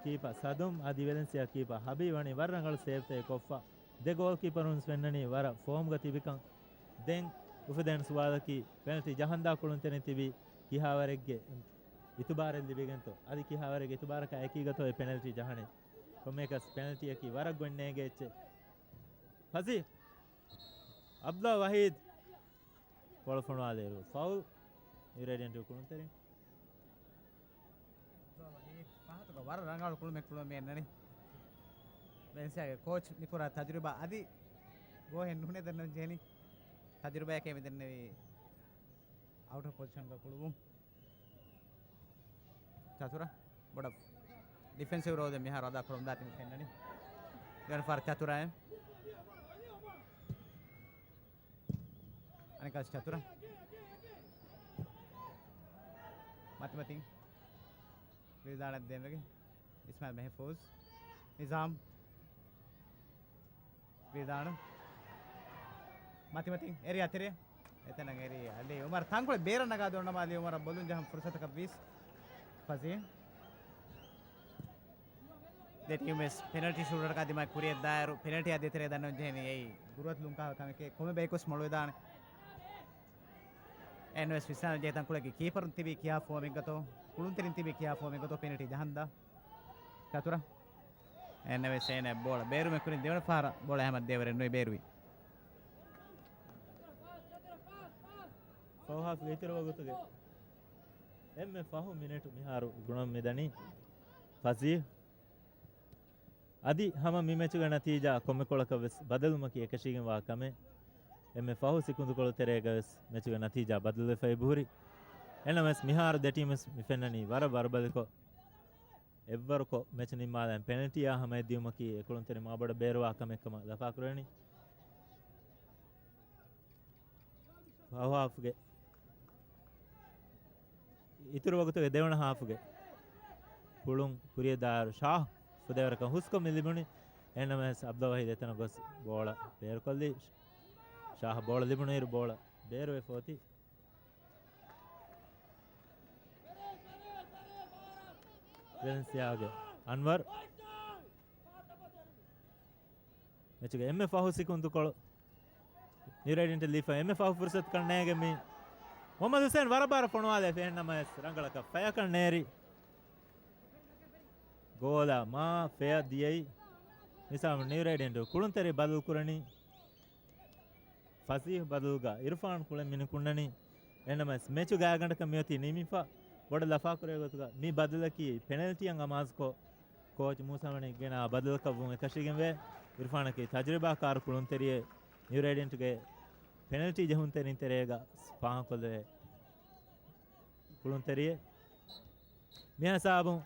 ކީޕަ ސަދުމް އަދި ވެލެންސިއާ ކީޕަ ހަބީ ވަނީ ވަރަށް ރަނގަޅު ސޭވްތަކެއް ކޮށްފަ. ދެ ގޯލްކީޕަރުން ފެންނަނީ ވަރަށް ފޯމުގަ ތިބިކަން. ދެން އުފެދޭނެ ސުވާލަކީ، ޕެނަލްޓީ ޖަހަންދާ ކުޅުންތެރިން ތިބީ ކިހާވަރެއްގެ އިތުބާރެއް ލިބިގެންތޯ؟ އަދި ކިހާވަރެއްގެ އިތުބާރަކާ އެކީގަތޯ އެ ޕެނަލްޓީ ޖަހަނީ؟ ކޮންމެއަކަސް ޕެނަލްޓީއަކީ ވަރަށް ގޮތް ނޭނގޭ އެއްޗެއް. ފަޒީ، އަބްދުލް ވަހީދު ބޯޅަ ފޮނުވާލިއިރު ފައުލް. ނިއުރޭޑިއަންޓް ކުޅުންތެރިން. އަބްދުލް ވަހީދު ފަހަތުގަ ވަރަށް ރަނގަޅު ކުޅުމެއް ކުޅުމެއް އެންނަނީ. ވެލެންސިއާގެ ކޯޗް މިކުރާ ތަޖުރިބާ އަދި ގޯހެއް ނޫނޭ ދެންނަން ޖެހެނީ. ތަޖުރިބާއެކޭ މި ދެންނެވީ އައުޓް އޮފް ޕޮޒިޝަންގަ ކުޅުވުން. ޗަތުރަ ބޮޑަށް ޑިފެންސިވް ރޯލެއް މިހާރު އަދާ ކުރަމުން ދާތީ މި ފެންނަނީ. ދެވަނަ ފަހަރަށް ޗަތުރައެއް. އަނެއްކާ ޗަތުރަ. މަތިމަތިން. ވިލްދާނަށް ދޭންވެގެން. އިސްމާއިލް މެހެފޫޒް. ނިޒާމް. ވިލްދާނު. މަތިމަތިން އެރި އަތެރެ. އެތަނަށް އެރި އަލީ އުމަރު ތަންކޮޅެއް ބޭރަށް ނަގާ ދޯންނަމަ އަލީ އުމަރަށް ބޮލުން ޖަހަން ފުރުސަތަކަށް ވީސް. ފަޒީ. ދެ ޓީމް ވެސް ޕެނަލްޓީ ޝޫޓަރަކާ ދިމާ ކުރިއަށް ދާއިރު ޕެނަލްޓީ އަދި އެތެރޭ ދަންނަވަން ޖެހެނީ އެއީ ގުރުއަތުލުން ކާ ކަމެކޭ ކޮންމެ ބަޔަކުވެސް މޮޅުވެދާނެ. އެން ވެސް ވިސްނާލަން ޖެހޭ ތަންކޮޅެއްގެ ކީޕަރުން ތިބީ ކިހާ ފޯމެއްގަތޯ، ކުޅުންތެރިން ތިބީ ކިހާ ފޯމެއްގަތޯ ޕެނަލްޓީ ޖަހަންދާ. ޗަތުރަ. އެން ވެސް އޭނަ ބޯޅަ ބޭރުމެއް ކުރިން ދެވަނަ ފަހަރަށް ބޯޅަ ހަމަ ދޭވަރެއް ނުވި ބޭރުވި. ފަހު ހާފްގެ އިތުރު ވަގުތުގެ އެންމެ ފަހު މިނެޓު މިހާރު ގުނަން މިދަނީ ފަޒީ. އަދި ހަމަ މި މެޗުގެ ނަތީޖާ ކޮންމެ ކޮޅަކަށް ވެސް ބަދަލުވުމަކީ އެކަށީގެންވާ ކަމެއް. އެންމެ ފަހު ސިކުނދުކޮޅު ތެރޭގަ ވެސް މެޗުގެ ނަތީޖާ ބަދަލުވެފައި ބުހުރި. އެންނަމަވެސް މިހާރު ދެ ޓީމް ވެސް މި ފެންނަނީ ވަރަށް ވަރުބަލިކޮށް، އެއްވަރުކޮށް މެޗު ނިންމާލަން ޕެނަލްޓީއާ ހަމަޔަށް ދިއުމަކީ އެ ކުޅުންތެރިން މާބޮޑަށް ބޭރުވާ ކަމެއް ކަމަށް ލަފާކުރެވެނީ. ފަހު ހާފްގެ އިތުރު ވަގުތުގެ ދެވަނަ ހާފްގެ ކުޅުން ކުރިއަށް ދާއިރު ޝާހް ފުދޭވަރަކަށް ހުސްކޮށް މި ލިބުނީ. އެހެންނަމަވެސް އަބްދުލް ވަހީދު އެތަނަށް ގޮސް ބޯޅަ ބޭރުކޮށްލީ. ޝާހް ބޯޅަ ލިބުނުއިރު ބޯޅަ ބޭރުވެފަ އޮތީ. ވެލެންސިއާގެ އަންވަރު. މެޗުގެ އެންމެ ފަހު ސިކުނދުކޮޅު ނިއުރޭޑިއަންޓަށް ލިބިފަ އެންމެ ފަހު ފުރުސަތުކަން ނޭނގެ މި މުހައްމަދު ހުސެން ވަރަށް ބާރަށް ފޮނުވާލެވި. އެހެންނަމަވެސް ރަނގަޅަކަށް ފަޔަކަށް ނޭރި ގޯލާ މާ ފެއަށް ދިޔައީ. މިސާމު ނިއުރޭޑިއަންޓު ކުޅުންތެރި ބަދަލު ކުރަނީ. ފަސީހު ބަދަލުގަ އިރުފާން ކުޅެން މިނިކުންނަނީ. އެނަމަވެސް މެޗު ގާތްގަނޑަކަށް މިއޮތީ ނިމިފަ. ބޮޑަށް ލަފާކުރޭ ގޮތުގަ މި ބަދަލަކީ ޕެނަލްޓީއަށް އަމާޒުކޮށް، ކޯޗް މޫސާ ވަނީ ގެނާ ބަދަލަކަށްވުން އެކަށީގެންވޭ. އިރުފާނަކީ ތަޖުރިބާކާރު ކުޅުންތެރިއެއް، ނިއުރޭޑިއަންޓުގެ ޕެނަލްޓީ ޖެހުންތެރިން ތެރޭގަ ފާހަގަކޮށްލެވޭ ކުޅުންތެރިއެއް. މިހިސާބުން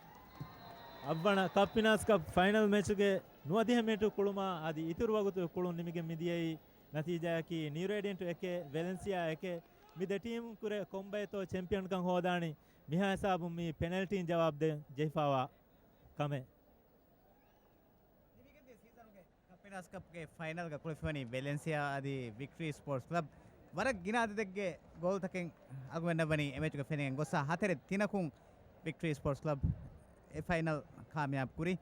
އަށްވަނަ ކަޕް ފިނާންސް ކަޕް ފައިނަލް މެޗުގެ ނުވަދިހަ މިނިޓު ކުޅުމާ އަދި އިތުރު ވަގުތު ކުޅުން ނިމިގެން މިދިޔައީ. ނަތީޖާއަކީ ނިއުރޭޑިއަންޓު އެކެއް، ވެލެންސިއާ އެކެއް. މި ދެ ޓީމުން ކުރެ ކޮންބައެއްތޯ ޗެމްޕިއަންކަން ހޯދާނީ. މިހާ ހިސާބުން މީ ޕެނަލްޓީން ޖަވާބު ދޭން ޖެހިފައިވާ ކަމެއް. ދިވެހި ސީޒަނުގެ ކަޕް ފިނާންސް ކަޕްގެ ފައިނަލްގަ ކުޅެފައިވަނީ ވެލެންސިއާ އަދި ވިކްޓަރީ ސްޕޯޓްސް ކްލަބް. ވަރަށް ގިނަ އަދަދެއްގެ ގޯލްތަކެއް އަޅުގަނޑަށް ވަނީ އެ މެޗުގަ ފެނިގެން ގޮއްސަ ހަތަރެއް ތިނަކުން ވިކްޓަރީ ސްޕޯޓްސް ކްލަބް އެ ފައިނަލް ކާމިޔާބު ކުރި.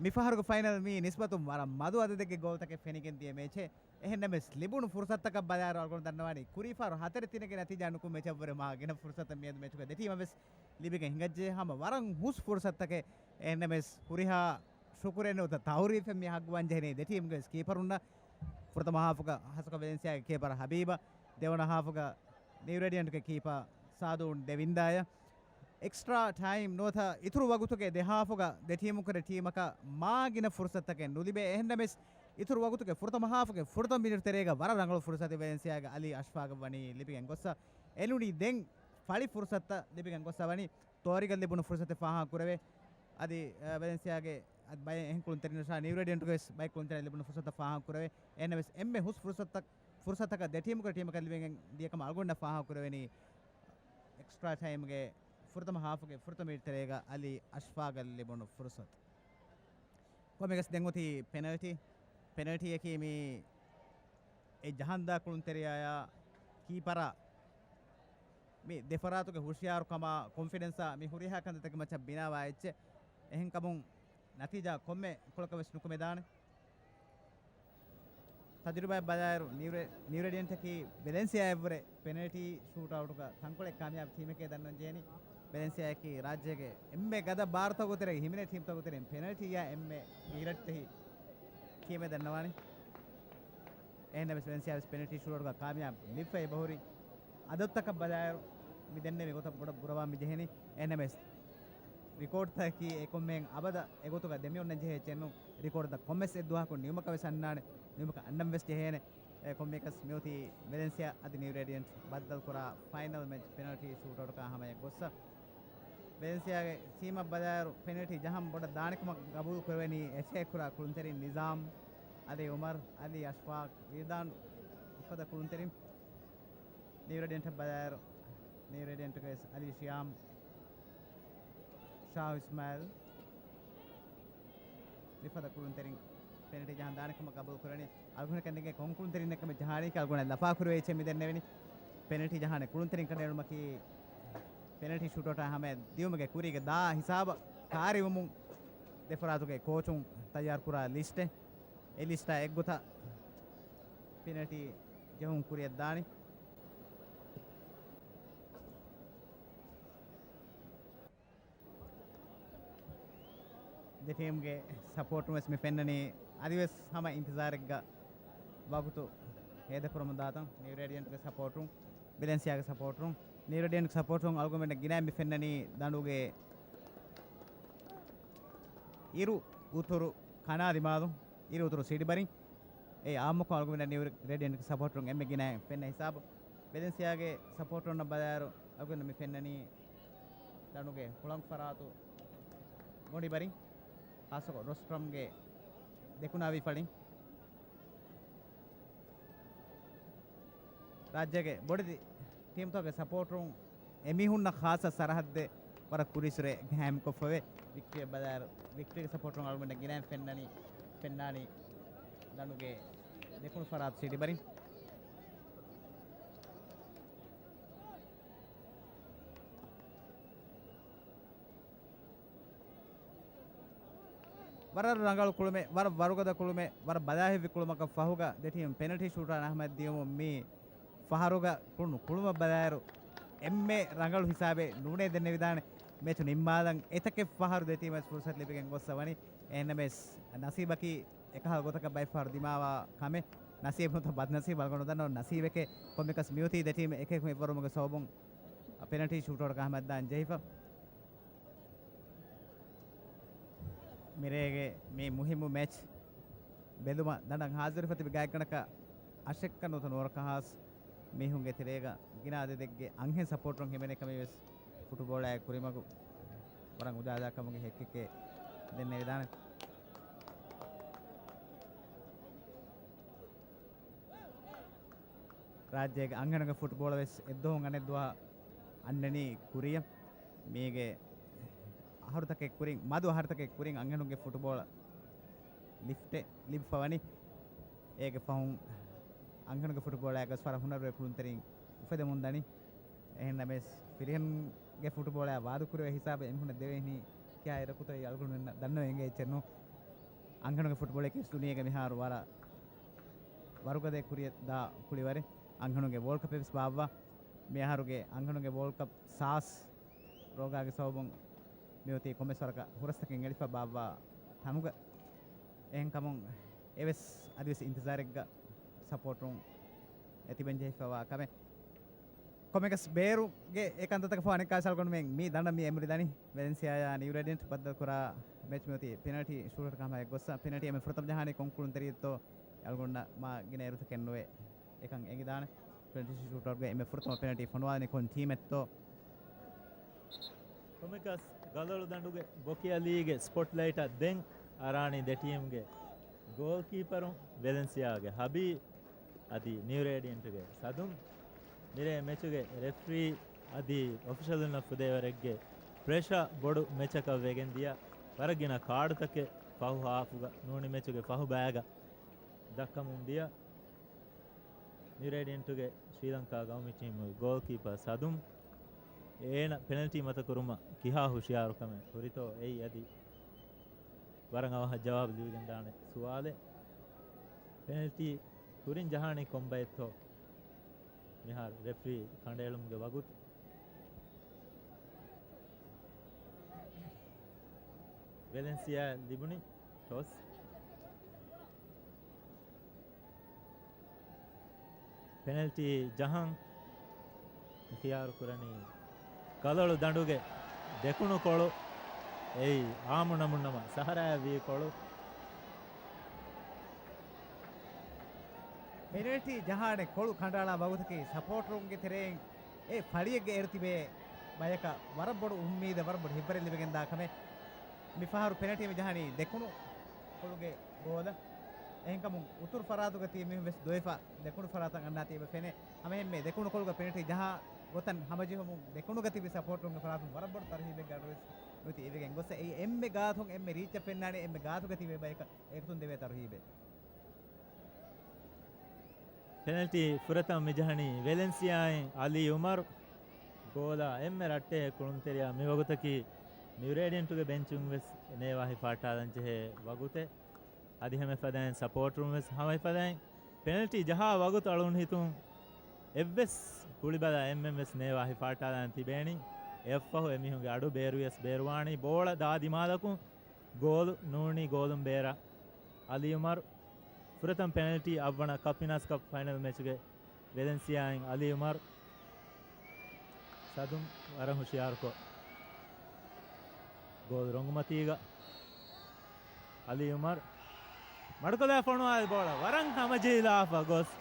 މިފަހަރުގެ ފައިނަލް މީ ނިސްބަތުން ވަރަށް މަދު އަދަދެއްގެ ގޯލްތަކެއް ފެނިގެން ދިޔަ މެޗެއް. އެހެންނަމެސް، ލިބުނު ފުރުސަތަކަށް ބަލާއިރު އަޅުގަނޑު ދަންނަވާނީ، ކުރީ ފަހަރު ހަތަރެއް ތިނެއްގެ ނަތީޖާ ނުކުމެ މެޗަށްވުރެ މާ ގިނަ ފުރުސަތައް މިއަދު މެޗުގަ ދެ ޓީމަށް ވެސް ލިބިގެން ހިނގައްޖެ. ހަމަ ވަރަށް ހުސް ފުރުސަތަކެއް. އެހެންނަމެސް، ހުރިހާ ޝުކުރެއް ނުވަތަ ތައުރީފެއް މި ހައްގުވާން ޖެހެނީ ދެ ޓީމްގެ ވެސް ކީޕަރުންނަށް. ފުރަތަމަ ހާފުގަ ހަސަކަ ވެލެންސިއާގެ ކީޕަރ ހަބީބަށް، ދެވަނަ ހާފުގަ ނިއު ރޭޑިއަންޓްގެ ކީޕަރ ސާދޫން ޑެވިންދާޔަށް. އެކްސްޓްރާ ޓައިމް ނުވަތަ އިތުރު ވަގުތުގެ ދެ ހާފުގަ ދެ ޓީމުން ކުރެ ޓީމަކަށް މާ ގިނަ ފުރުސަތަކެއް ނުލިބޭ. އެހެންނަމެސް، އިތުރު ވަގުތުގެ ފުރަތަމަ ހާފުގެ ފުރަތަމަ މިނިޓު ތެރޭގަ ވަރަށް ރަނގަޅު ފުރުސަތެއް ވެލެންސިއާގެ އަލީ އަޝްފާގަށް ވަނީ ލިބިގެން ގޮއްސަ. އެނޫނީ ދެން ފަޅި ފުރުސަތަށް ލިބިގެން ގޮއްސަ ވަނީ. ތޯރިގަ ލިބުނު ފުރުސަތެއް ފާހަގަ ކުރެވޭ. އަދި، އަ، ވެލެންސިއާގެ އަދި ބައެއް އެހެން ކުޅުންތެރިންނަށާ ނިއު ރޭޑިއަންޓުގެ ވެސް ބައެއް ކުޅުންތެރިން ލިބުނު ފުރުސަތަށް ފާހަގަ ކުރެވޭ. އެހެންނަމަވެސް، އެންމެ ހުސް ފުރުސަތަކަށް، ފުރުސަތަކަށް ދެ ޓީމުގެ ޓީމަކަށް ލިބިގެން ދިޔަ ކަމަށް އަޅުގަނޑަށް ފާހަގަ ކުރެވެނީ އެކްސްޓްރާ ޓައިމްގެ ފުރަތަމަ ހާފުގެ ފުރަތަމަ މިނިޓް ތެރޭގަ އަލީ އަޝްފާގަށް ލިބުނު ފުރުސަތު. ކޮންމެވެސް ދެން އޮތީ ޕެނަލްޓީ. ޕެނަލްޓީއަކީ މީ އެ ޖަހަންދާ ކުޅުންތެރިޔާޔާ ކީޕަރާ މި ދެފަރާތުގެ ހުޝިޔާރުކަމާ ކޮންފިޑެންސާ މި ހުރިހާ ކަންތައްތަކެއް މައްޗަށް ބިނާވާ އެއްޗެއް. އެހެންކަމުން ނަތީޖާ ކޮންމެ ކޮޅަކަށް ވެސް ނުކުމެދާނެ. ތަޖުރިބާއަށް ބަލާއިރު، ނިއުރެ-، ނިއުރޭޑިއަންޓަކީ ވެލެންސިއާއަށްވުރެ ޕެނަލްޓީ ޝޫޓްއައުޓުގަ ތަންކޮޅެއް ކާމިޔާބު ޓީމެކޭ ދަންނަވަން ޖެހެނީ. ވެލެންސިއާއަކީ ރާއްޖޭގެ އެންމެ ގަދަ ބާރުތަކުގެ ތެރޭގަ ހިމެނޭ ޓީމްތަކުގެ ތެރެއިން ޕެނަލްޓީއާ އެންމެ މީރައްޓެހި ޓީމެއް ދަންނަވާނެ. އެހެންނަމަވެސް، ވެލެންސިއާ ވެސް ޕެނަލްޓީ ޝޫޓްއައުޓްގަ ކާމިޔާބު ލިބިފަ އެބަހުރި. އަދަދުތަކަށް ބަލާއިރު، މި ދެންނެވި ގޮތަށް ބޮޑަށް ބުރަވާން މި ޖެހެނީ. އެހެންނަމަވެސް، ރިކޯޑްތަކަކީ އެ ކޮންމެހެން އަބަދަށް އެގޮތުގަ ދެމިއޮންނަން ޖެހޭ އެއްޗެއް ނޫން. ރިކޯޑްތައް ކޮންމެސް އެއްދުވަހަކުން ނިމުމަކަށް ވެސް އަންނާނެ، ނިމުމަކަށް އަންނަން ވެސް ޖެހޭނެ. އެ ކޮންމެއަކަސް މިއޮތީ ވެލެންސިއާ އަދި ނިއު ރޭޑިއަންޓް ބައްދަލުކުރާ ފައިނަލް މެޗް ޕެނަލްޓީ ޝޫޓްއައުޓަކާ ހަމަޔަށް ގޮއްސަ. ވެލެންސިއާގެ ޓީމަށް ބަލާއިރު ޕެނަލްޓީ ޖަހަން ބޮޑަށް ދާނެކަމަށް ގަބޫލު ކުރެވެނީ އެޓޭކް ކުރާ ކުޅުންތެރިން ނިޒާމް، އަލީ އުމަރު، އަލީ އަޝްފާޤް، ވިލްދާން މިފަދަ ކުޅުންތެރިން. ނިއު ރޭޑިއަންޓަށް ބަލާއިރު، ނިއު ރޭޑިއަންޓުގެ ވެސް އަލީ ޝިޔާމް، ޝާހު އިސްމާއިލް މިފަދަ ކުޅުންތެރިން ޕެނަލްޓީ ޖަހަން ދާނެ ކަމަށް ގަބޫލު ކުރަނީ. އަޅުގަނޑަކަށް ނޭނގޭ ކޮން ކުޅުންތެރިންނެއްކަމެއް ޖަހާނީކީ އަޅުގަނޑަށް ލަފާ ކުރެވޭ އެއްޗެއް މި ދެންނެވެނީ. ޕެނަލްޓީ ޖަހާނެ ކުޅުންތެރިން ކަނޑައެޅުމަކީ ޕެނަލްޓީ ޝޫޓްއައުޓާ ހަމަޔަށް ދިޔުމުގެ ކުރީގެ ދާ ހިސާބަށް ކާރިވުމުން ދެފަރާތުގެ ކޯޗުން ތައްޔާރުކުރާ ލިސްޓެއް. އެ ލިސްޓާ އެއްގޮތަށް ޕެނަލްޓީ ޖެހުން ކުރިއަށް ދާނީ. ދެ ޓީމްގެ ސަޕޯޓުން ވެސް މި ފެންނަނީ އަދިވެސް ހަމަ އިންތިޒާރެއްގަ ވަގުތު ހޭދަކުރަމުން ދާތަން. ނިއު ރޭޑިއަންޓްގެ ސަޕޯޓުން، ވެލެންސިއާގެ ސަޕޯޓުން. ނިއު ރޭޑިއަންޓްގެ ސަޕޯޓުން އަޅުގަނޑުމެންނަށް ގިނައިން މި ފެންނަނީ ދަނޑުގެ އިރު އުތުރު ކަނާ ދިމާލު، އިރު އުތުރު ސިޑިބަރިން. އެ އާއްމުކޮށް އަޅުގަނޑުމެންނަށް ނިއު ރޭޑިއަންޓްގެ ސަޕޯޓުން އެންމެ ގިނައިން ފެންނަ ހިސާބު. ވެލެންސިއާގެ ސަޕޯޓުންނަށް ބަލާއިރު އަޅުގަނޑު މި ފެންނަނީ ދަނޑުގެ ހުޅަނގު ފަރާތު ގޮނޑިބަރިން، ޚާއްޞަކޮށް ރޮސްޓްރަމްގެ ދެކުނާވި ފަޅިން. ރާއްޖޭގެ ބޮޑެތި ޓީމްތަކުގެ ސަޕޯޓުން އެމީހުންނަށް ޚާއްޞަ ސަރަހައްދެއް ވަރަށް ކުރީއްސުރެ ގާއިމްކޮށްފަވޭ. ވިކްޓްރީއަށް ބަލާއިރު، ވިކްޓްރީގެ ސަޕޯޓުން އަޅުގަނޑަށް ގިނައިން ފެންނަނީ، ފެންނާނީ ދަނޑުގެ ދެކުނު ފަރާތު ސިޑިބަރިން. ވަރަށް ރަނގަޅު ކުޅުމެއް، ވަރަށް ވަރުގަދަ ކުޅުމެއް، ވަރަށް ބަލާހިތްވި ކުޅުމަކަށް ފަހުގަ ދެ ޓީމް ޕެނަލްޓީ ޝޫޓާ ރަހްމަތް ދިޔުމުން މި ފަހަރުގަ ކުޅުނު ކުޅުމަށް ބަލާއިރު، އެންމެ ރަނގަޅު ހިސާބެއް ނޫނޭ ދެންނެވިދާނެ. މެޗު ނިންމާލަން އެތަކެއް ފަހަރު ދެ ޓީމަށް ފުރުސަތު ލިބިގެން ގޮއްސަ ވަނީ. އެހެންނަމަވެސް، ނަސީބަކީ އެކަހަލަ ގޮތަކަށް ބައެއް ފަހަރު ދިމާވާ ކަމެއް. ނަސީބު ނުވަތަ ބަދްނަސީބު އަޅުގަނޑު ދަންނަވަން. ނަސީބެކޭ ކޮންމެއަކަސް މިއޮތީ ދެ ޓީމް އެކެކު އެއްވަރުމުގެ ސަބަބުން ޕެނަލްޓީ ޝޫޓްއައުޓަކަށް ހަމައަށްދާން ޖެހިފަ. މިރޭގެ މި މުހިއްމު މެޗް ބެލުމަށް ދަނޑަށް ހާޒިރުވެފަ ތިބި ގާތްގަނޑަކަށް އަށެއްކަ ނުވަތަ ނުވަރަކަށް ހާސް މީހުންގެ ތެރޭގަ ގިނަ އަދަދެއްގެ އަންހެން ސަޕޯޓުން ހިމެނޭ ކަމީވެސް ފުޓުބޯޅައާ ކުރިމަގު ވަރަށް އުޖާލާ ކަމުގެ ހެއްކެއްކޭ ދެންނެވިދާނެ. ރާއްޖޭގެ އަންހެނުންގެ ފުޓްބޯޅަ ވެސް އެއްދުވަހުން އަނެއްދުވަހަށް އަންނަނީ ކުރިއަށް. މީގެ އަހަރުތަކެއް ކުރިން، މަދު އަހަރުތަކެއް ކުރިން އަންހެނުންގެ ފުޓްބޯޅަ ލިފްޓެއް ލިބިފަވަނީ. އޭގެ ފަހުން އަންހެނުންގެ ފުޓްބޯޅައާ ގޮސް ވަރަށް ހުނަރުވެރި ކުޅުންތެރިން އުފެދެމުން ދަނީ. އެހެންނަމަވެސް، ފިރިހެންގެ ފުޓްބޯޅައާ ވާދަކުރެވޭ ހިސާބަށް އެމީހުންނަށް ދެވޭނީ ކިހާ އިރަކުތޯ އަޅުގަނޑުމެންނަށް ދަންނަވަން އެނގޭ އެއްޗެއް ނޫން. އަންހެނުންގެ ފުޓްބޯޅައަކީ ދުނިޔޭގެ މިހާރު ވަރަށް ވަރުގަދަ ކުރިއަށް ދާ ކުޅިވަރެއް. އަންހެނުންގެ ވޯލްޑް ކަޕެއް ވެސް ބާއްވާ. މިއަހަރުގެ އަންހެނުންގެ ވޯލްޑް ކަޕް ސާސް ރޯގާގެ ސަބަބުން މިއޮތީ ކޮންމެސް ވަރަކަށް ހުރަސްތަކެއް އެޅިފަ ބާއްވާ ތަނުގަ. އެހެންކަމުން އެވެސް އަދިވެސް އިންތިޒާރެއްގަ ސަޕޯޓްރުން އެތިބެން ޖެހިފަވާ ކަމެއް. ކޮމެކަސް ބޭރުގެ އެ ކަންތައްތަކަށް ފާނެއްކާ އަޅުގަނޑުމެން މި ދަނޑަށް މި އެނބުރި ދަނީ. ވެލެންސިއާޔާ ނިއު ރޭޑިއަންޓް ބައްދަލު ކުރާ މެޗް މިއޮތީ ޕެނަލްޓީ ޝޫޓަރަކަށް ހަމަ އެއްގޮއްސަ. ޕެނަލްޓީ އެންމެ ފުރަތަމަ ޖަހާނީ ކޮން ކުޅުންތެރިއެއްތޯ އަޅުގަނޑަށް މާ ގިނަ އޭރުތަކެއް ނުވޭ. އެކަން އެނގިދާނެ. ޕެނަލްޓީ ޝޫޓައުޓްގަ އެންމެ ފުރަތަމަ ޕެނަލްޓީ ފޮނުވާލަނީ ކޮން ޓީމެއްތޯ؟ ކޮމެކަސް ގަލޮޅު ދަނޑުގެ ބޮކި އަލީގެ ސްޕޮޓްލައިޓަށް ދެން އަރާނީ ދެ ޓީމްގެ ގޯލްކީޕަރުން ވެލެންސިއާގެ ހަބީ އަދި ނިއު ރޭޑިއަންޓުގެ ސަދުމް. މިރޭ މެޗުގެ ރެފްރީ އަދި އޮފިޝަލުންނަށް ފުދޭވަރެއްގެ ޕްރެޝަ ބޮޑު މެޗަކަށް ވެގެން ދިޔަ ވަރަށް ގިނަ ކާޑުތަކެއް ފަހު ހާފުގަ ނޫނީ މެޗުގެ ފަހު ބަޔަކަށް ދައްކަމުން ދިޔަ. ނިއު ރޭޑިއަންޓުގެ ޝްރީލަންކާ ގައުމީ ޓީމުގެ ގޯލްކީޕަރ ސަދުމް އޭނަ ޕެނަލްޓީ މަތަކުރުމަށް ކިހާ ހުޝިޔާރުކަމެއް ހުރިތޯ އެއީ އަދި ވަރަށް އަވަހަށް ޖަވާބު ލިބިގެންދާނެ ސުވާލެއް. ޕެނަލްޓީ ކުރިން ޖަހާނީ ކޮންބައެއްތޯ؟ މިހާރު ރެފްރީ ކަނޑައެޅުމުގެ ވަގުތު. ވެލެންސިއާ ލިބުނީ ޓޮސް. ޕެނަލްޓީ ޖަހަން އިޚްތިޔާރު ކުރަނީ ގަލޮޅު ދަނޑުގެ ދެކުނު ކޮޅު. އެއީ އާމުނަމުންނަމަ ސަހަރާއަށް ވީ ކޮޅު. ޕެނަލްޓީ ޖަހާނެ ކޮޅު ކަނޑައަޅާ ވަގުތަކީ ސަޕޯޓަރުންގެ ތެރެއިން އެ ފަޅިއެއްގަ އޭރު ތިބޭ ބަޔަކަށް ވަރަށް ބޮޑު އުއްމީދެއް، ވަރަށް ބޮޑު ހިތްވަރެއް ލިބިގެންދާ ކަމެއް. މި ފަހަރު ޕެނަލްޓީ މި ޖަހަނީ ދެކުނު ކޮޅުގެ ގޯލަށް. އެހެންކަމުން އުތުރު ފަރާތުގަ ތިބި މީހުން ވެސް ދޮވެފަ ދެކުނު ފަރާތަށް އަންނާތީ އެބަ ފެނޭ. ހަމައެހެންމެ ދެކުނު ކޮޅުގަ ޕެނަލްޓީ ޖަހާ ގޮތަށް ހަމަޖެހުމުން ދެކުނުގަ ތިބި ސަޕޯޓަރުންގެ ފަރާތުން ވަރަށް ބޮޑު ތަރުހީބެއްގެ އަޑު ވެސް ނުވެތި އިވިގެން ގޮސް. އެއީ އެންމެ ގާތުން އެންމެ ރީއްޗަށް ފެންނާނެ އެންމެ ގާތުގަ ތިބޭ ބަޔަކަށް އެގޮތުން ދެވޭ ތަރުހީބެއް. ޕެނަލްޓީ ފުރަތަމަ މި ޖަހަނީ ވެލެންސިއާއިން އަލީ އުމަރު. ގޯލާ އެންމެ ރައްޓެހި ކުޅުންތެރިޔާ މިވަގުތަކީ ނިއުރޭޑިއަންޓުގެ ބެންޗުން ވެސް ނޭވާ ހިފާއްޓާލަން ޖެހޭ ވަގުތެއް. އަދި ހަމަ އެފަދައިން ސަޕޯޓަރުން ވެސް ހަމަ އެފަދައިން ޕެނަލްޓީ ޖަހާ ވަގުތު އަޅުގަނޑު ހިތުން އެއްވެސް ގުޅިބަލަ އެންމެން ވެސް ނޭވާ ހިފާއްޓާލާން ތިބޭނީ. އެއަށްފަހު އެމީހުންގެ އަޑު ބޭރުވިޔަސް ބޭރުވާނީ ބޯޅަ ދާ ދިމާލަކުން ގޯލު ނޫނީ ގޯލުން ބޭރަށް. އަލީ އުމަރު ފުރަތަމަ ޕެނަލްޓީ އަށްވަނަ ކަޕް އިނާސް ކަޕް ފައިނަލް މެޗުގެ ވެލެންސިއާއިން އަލީ އުމަރު ސަދުމް ވަރަށް ހުޝިޔާރުކޮށް ގޯލު ރޮނގުމަތީގަ އަލީ އުމަރު މަޑުކޮށްލާ ފޮނުވާލި ބޯޅަ ވަރަށް ހަމަޖެހިލާފަ ގޮސް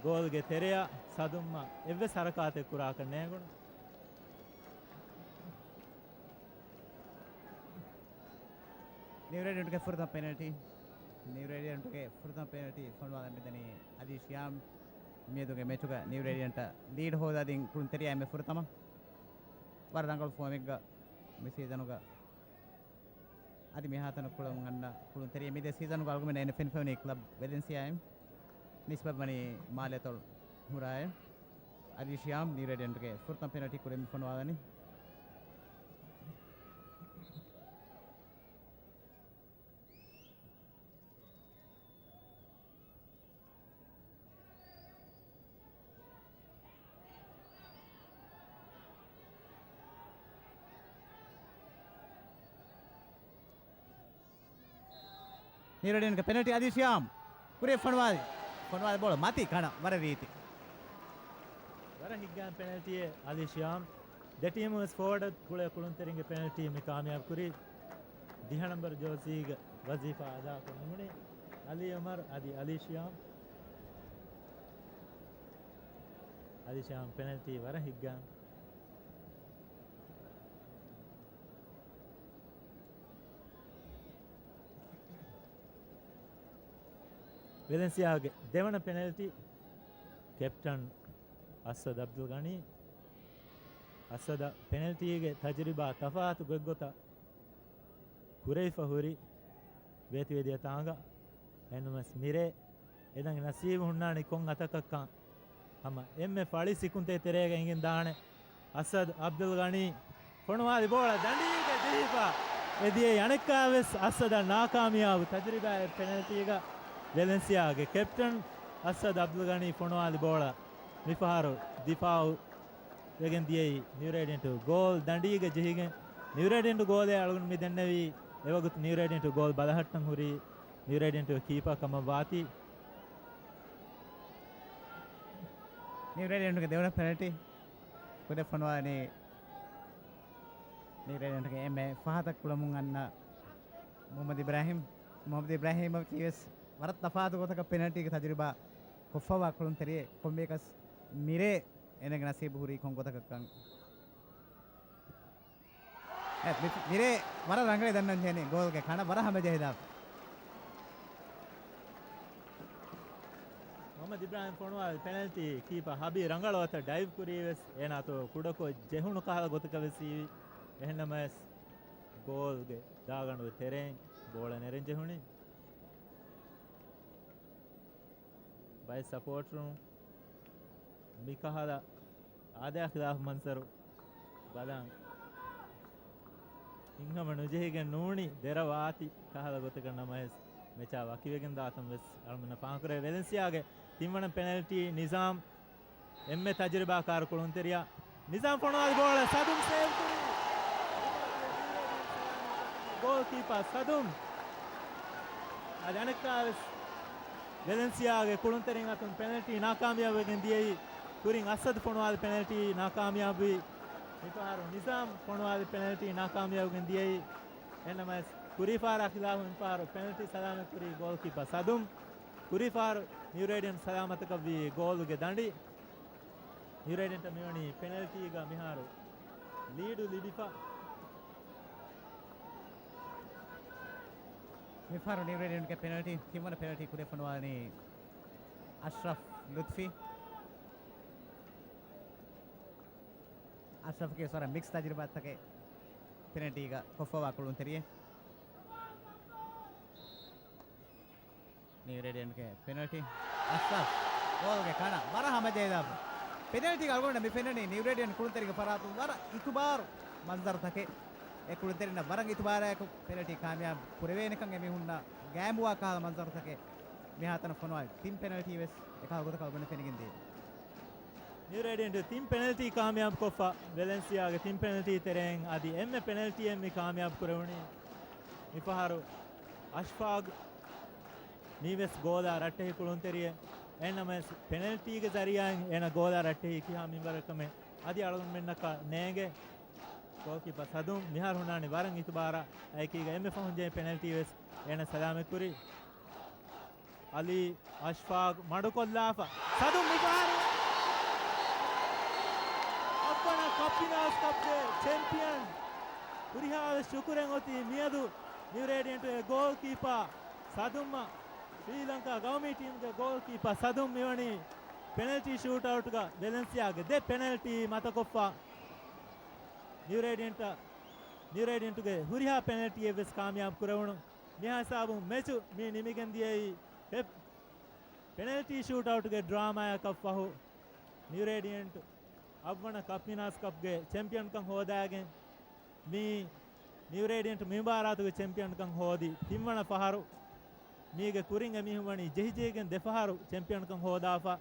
ގޯލުގެ ތެރެއަށް ސަދުމްއަށް އެއްވެސް ހަރަކާތެއް ކުރާކަށް ނޭނގުނު. ނިއު ރޭޑިއަންޓުގެ ފުރަތަމަ ޕެނަލްޓީ. ނިއު ރޭޑިއަންޓުގެ ފުރަތަމަ ޕެނަލްޓީ ފޮނުވާލަން މިދަނީ އަލީ ޝިޔާމް. މިއަދުގެ މެޗުގަ ނިއު ރޭޑިއަންޓަށް ލީޑް ހޯދާދިން ކުޅުންތެރިޔާ އެންމެ ފުރަތަމަ. ވަރަށް ރަނގަޅު ފޯމެއްގަ މި ސީޒަނުގަ އަދި މިހާތަނަށް ކުޅަމުން އަންނަ ކުޅުންތެރިޔާ. މިދެ ސީޒަނުގަ އަޅުގަނޑުމެން އޭނަ ފެނިފައިވަނީ ކްލަބް ވެލެންސިއާއިން. ނިސްބަތްވަނީ މާލޭތޮޅު ހުރާއެއް. އަލީ ޝިޔާމް ނިއު ރޭޑިއަންޓުގެ ފުރަތަމަ ޕެނަލްޓީ ކުރިން ފޮނުވާލަނީ. ނިއު ރޭޑިއަންޓްގެ ޕެނަލްޓީ އަލީ ޝިޔާމް. ކުރިއަށް ފޮނުވާލި. ފޮނުވާލި ބޯޅަ މަތީ ކަނަ ވަރަށް ރީތި. ވަރަށް ހިތްގައިމު ޕެނަލްޓީއެއް އަލީ ޝިޔާމް. ދެ ޓީމު ވެސް ފޯވަޑަށް ގުޅޭ ކުޅުންތެރިންގެ ޕެނަލްޓީ މި ކާމިޔާބު ކުރީ. ދިހަ ނަންބަރު ޖާސީގެ ވަޒީފާ އަދާކޮށް ނިމުނީ އަލީ އުމަރު އަދި އަލީ ޝިޔާމް. އަލީ ޝިޔާމް ޕެނަލްޓީ ވަރަށް ހިތްގައިމު. ވެލެންސިއާގެ ދެވަނަ ޕެނަލްޓީ، ކެޕްޓަން އަސަދް އަބްދުލް ޣަނީ. އަސަދަށް ޕެނަލްޓީގެ ތަޖުރިބާ ތަފާތު ގޮތްގޮތަށް ކުރެވިފަ ހުރި ވޭތުވެދިޔަ ތާނގަ އެންމެސް މިރޭ އެދަނީ ނަސީބު ހުންނާނީ ކޮން އަތަކަށްކަން. ހަމަ އެންމެ ފަޅި ސިކުންތެއް ތެރޭގަ އެނގިންދާނެ. އަސަދް އަބްދުލް ޣަނީ ފޮނުވާލި ބޯޅަ ދަނޑީގަ ޖެހިފަ އެދިޔައީ އަނެއްކާވެސް އަސަދަށް ނާކާމިޔާބު ތަޖުރިބާއެއް ޕެނަލްޓީގަ. ވެލެންސިއާގެ ކެޕްޓަން އަސްއަދު އަބްދުލްގަނީ ފޮނުވާލި ބޯޅަ މިފަހަރު ދިފާއު ވެގެން ދިޔައީ ނިއުރޭޑިއަންޓު ގޯލް ދަނޑީގަ ޖެހިގެން. ނިއުރޭޑިއަންޓު ގޯލޭ އަޅުގަނޑު މި ދެންނެވީ އެވަގުތު ނިއުރޭޑިއަންޓު ގޯލް ބަލަހައްޓަން ހުރީ ނިއުރޭޑިއަންޓު ކީޕާ ކަމަށް ވާތީ. ނިއުރޭޑިއަންޓުގެ ދެވަނަ ޕެނަލްޓީ ކުރެ ފޮނުވާލީ ނިއުރޭޑިއަންޓުގެ އެންމެ ފަހަތަށް ކުޅަމުން އަންނަ މުހައްމަދު އިބްރާހިމް. މުހައްމަދު އިބްރާހިމަކީވެސް ވަރަށް ތަފާތު ގޮތަކަށް ޕެނަލްޓީގެ ތަޖުރިބާ ކޮށްފަވާ ކުޅުންތެރިއެއް. ކޮންމެއަކަސް މިރޭ އޭނަގެ ނަސީބު ހުރީ ކޮން ގޮތަކަށްކަން. އެ، މި-، މިރޭ ވަރަށް ރަނގަޅީ ދަންނަން ޖެހެނީ ގޯލްގެ ކަނަ ވަރަށް ހަމަޖެހިދާފަ. މުހައްމަދު އިބްރާހިމް ފޮނުވާލި ޕެނަލްޓީ ކީޕާ ހަބީ ރަނގަޅު އޮތަށް ޑައިވް ކުރީވެސް އޭނާ އަތު ކުޑަކޮށް ޖެހުނު ކަހަލަ ގޮތަކަށް ވެސް ހީވި. އެހެންނަމަވެސް ގޯލްގެ ދާގަނޑުގެ ތެރެއިން ބޯޅަ ނެރެން ޖެހުނީ. ބައެއް ސަޕޯޓަރުން މިކަހަލަ އާދަޔާ ޚިލާފު މަންޒަރު ބަލަން ހިތްހަމަ ނުޖެހިގެން ނޫނީ ދެރަ ވާތި ކަހަލަ ގޮތަކަށް. ނަމަވެސް މެޗާ ވަކިވެގެން ދާތަން ވެސް އަޅުމެންނަށް ފާހަގަކުރޭ. ވެލެންސިއާގެ ތިންވަނަ ޕެނަލްޓީ ނިޒާމް އެންމެ ތަޖުރިބާކާރު ކުޅުންތެރިޔާ ނިޒާމް ފޮނުވާލި ބޯޅަ ސަދުމް ސޭވް ކުރީ. ގޯލްކީޕާ ސަދުމް. އަދި އަނެއްކާވެސް ވެލެންސިއާގެ ކުޅުންތެރިން އަތުން ޕެނަލްޓީ ނާކާމިޔާބުވެގެން ދިޔައީ. ކުރިން އަސްއަދު ފޮނުވާލި ޕެނަލްޓީ ނާކާމިޔާބުވި. މިފަހަރު ނިޒާމް ފޮނުވާލި ޕެނަލްޓީ ނާކާމިޔާބުވެގެން ދިޔައީ. އެހެންނަމަވެސް ކުރީފަހަރާ ޚިލާފު މިފަހަރު ޕެނަލްޓީ ސަލާމަތްކުރީ ގޯލްކީޕާ ސަދުމް. ކުރީފަހަރު ނިއުރޭޑިއަންޓް ސަލާމަތަކަށްވީ ގޯލުގެ ދަނޑި. ނިއުރޭޑިއަންޓަށް މިވަނީ ޕެނަލްޓީގަ މިހާރު ލީޑު ލިބިފަ. މިފަހަރު ނިއުރޭޑިއަންޓްގެ ޕެނަލްޓީ، ތިންވަނަ ޕެނަލްޓީ ކުރެފޮނުވާލަނީ އަޝްރަފް ލުތްފީ. އަޝްރަފްގެ ވަރަށް މިކްސް ތަޖުރިބާތަކެއް ޕެނަލްޓީގަ ކޮށްފަވާ ކުޅުންތެރިއެއް. ނިއުރޭޑިއަންޓްގެ ޕެނަލްޓީ. އަޝްރަފް ގޯލްގެ ކަނަ ވަރަށް ހަމަޖެހިދާފަ. ޕެނަލްޓީގެ އަޅުގަނޑަށް މި ފެންނަނީ ނިއުރޭޑިއަންޓް ކުޅުންތެރިންގެ ފަރާތުން ވަރަށް އިތުބާރު މަންޒަރުތަކެއް. އެ ކުޅުންތެރިންނަށް ވަރަށް އިތުބާރާއެކު ޕެނަލްޓީ ކާމިޔާބު ކުރެވޭނެކަން އެމީހުންނަށް ގާއިމުވާ ކަހަލަ މަންޒަރުތަކެއް މިހާތަނަށް ފޮނުވާލި. ތިން ޕެނަލްޓީ ވެސް އެކަހަލަ ގޮތަކަށް އަޅުގަނޑަށް ފެނިގެންދިޔަ. ނިއުރޭޑިއަންޓް ތިން ޕެނަލްޓީ ކާމިޔާބުކޮށްފަ، ވެލެންސިއާގެ ތިން ޕެނަލްޓީ ތެރެއިން އަދި އެންމެ ޕެނަލްޓީއެއް މި ކާމިޔާބު ކުރެވުނީ. މިފަހަރު އަޝްފާގް މީވެސް ގޯލާ ރައްޓެހި ކުޅުންތެރިއެއް. އެހެންނަމަވެސް ޕެނަލްޓީގެ ޒަރީއާއިން އޭނަ ގޯލާ ރައްޓެހި ކިހާ މިންވަރަކަމެއް އަދި އަޅުގަނޑުމެންނަކަށް ނޭނގެ. ގޯލްކީޕަރ ސަދުމް މިހާރު ހުންނާނީ ވަރަށް އިތުބާރާ އެކީގަ އެންމެ ފަހުން ޖެހި ޕެނަލްޓީ ވެސް އޭނަ ސަލާމަތްކުރި. އަލީ އަޝްފާގް މަޑުކޮށްލާފަ. ސަދުމް މިފަހަރު އަށްވަނަ ކަޕް ފިނާލްސް ކަޕްގެ ޗެމްޕިއަން. ހުރިހާވެސް ޝުކުރެއް އޮތީ މިއަދު ނިއުރޭޑިއަންޓުގެ ގޯލްކީޕާ ސަދުމްއަށް. ޝްރީލަންކާ ގައުމީ ޓީމުގެ ގޯލްކީޕާ ސަދުމް މިވަނީ ޕެނަލްޓީ ޝޫޓްއައުޓްގަ ވެލެންސިއާގެ ދެ ޕެނަލްޓީ މަތަކޮށްފަ. ނިއުރޭޑިއަންޓަށް، ނިއުރޭޑިއަންޓުގެ ހުރިހާ ޕެނަލްޓީއެއް ވެސް ކާމިޔާބު ކުރެވުނު. މިހާ ހިސާބުން މެޗު މި ނިމިގެން ދިޔައީ ޕެ-، ޕެނަލްޓީ ޝޫޓްއައުޓުގެ ޑްރާމާއަކަށް ފަހު، ނިއުރޭޑިއަންޓް އަށްވަނަ ކަޕް ވިނާސް ކަޕްގެ ޗެމްޕިއަންކަން ހޯދާގެން މި ނިއުރޭޑިއަންޓް މި މުބާރާތުގެ ޗެމްޕިއަންކަން ހޯދި ތިންވަނަ ފަހަރު. މީގެ ކުރިން އެމީހުން ވަނީ ޖެހިޖެހިގެން ދެފަހަރު ޗެމްޕިއަންކަން ހޯދާފަ.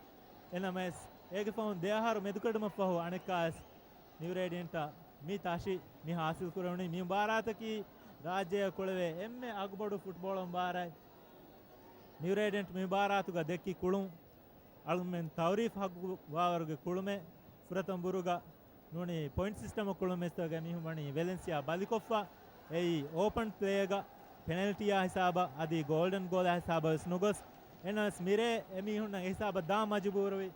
އެނަމަވެސް، އޭގެ ފަހުން ދެ އަހަރު މެދުކެޑުމަށްފަހު އަނެއްކާވެސް ނިއުރޭޑިއަންޓަށް މި ތަށި މި ހާސިލް ކުރެވުނީ. މި މުބާރާތަކީ ރާއްޖެއަށް ކުޅެވޭ އެންމެ އަގުބޮޑު ފުޓްބޯޅަ މުބާރާތް. ނިއުރޭޑިއަންޓް މި މުބާރާތުގަ ދެއްކި ކުޅުން އަޅުމެން ތައުރީފް ހައްގު ވާވަރުގެ ކުޅުމެއް. ފުރަތަމަ ބުރުގަ ނޫނީ ޕޮއިންޓް ސިސްޓަމަށް ކުޅުން މެޗްތަކުގަ މީހުން ވަނީ ވެލެންސިއާ ބަލިކޮށްފަ. އެއީ އޯޕަން ޕްލޭގަ ޕެނަލްޓީއާ ހިސާބަށް އަދި ގޯލްޑަން ގޯލާ ހިސާބަށް ވެސް ނުގޮސް. އެނަސް މިރޭ އެމީހުންނަށް އެހިސާބަށް ދާން މަޖުބޫރުވި.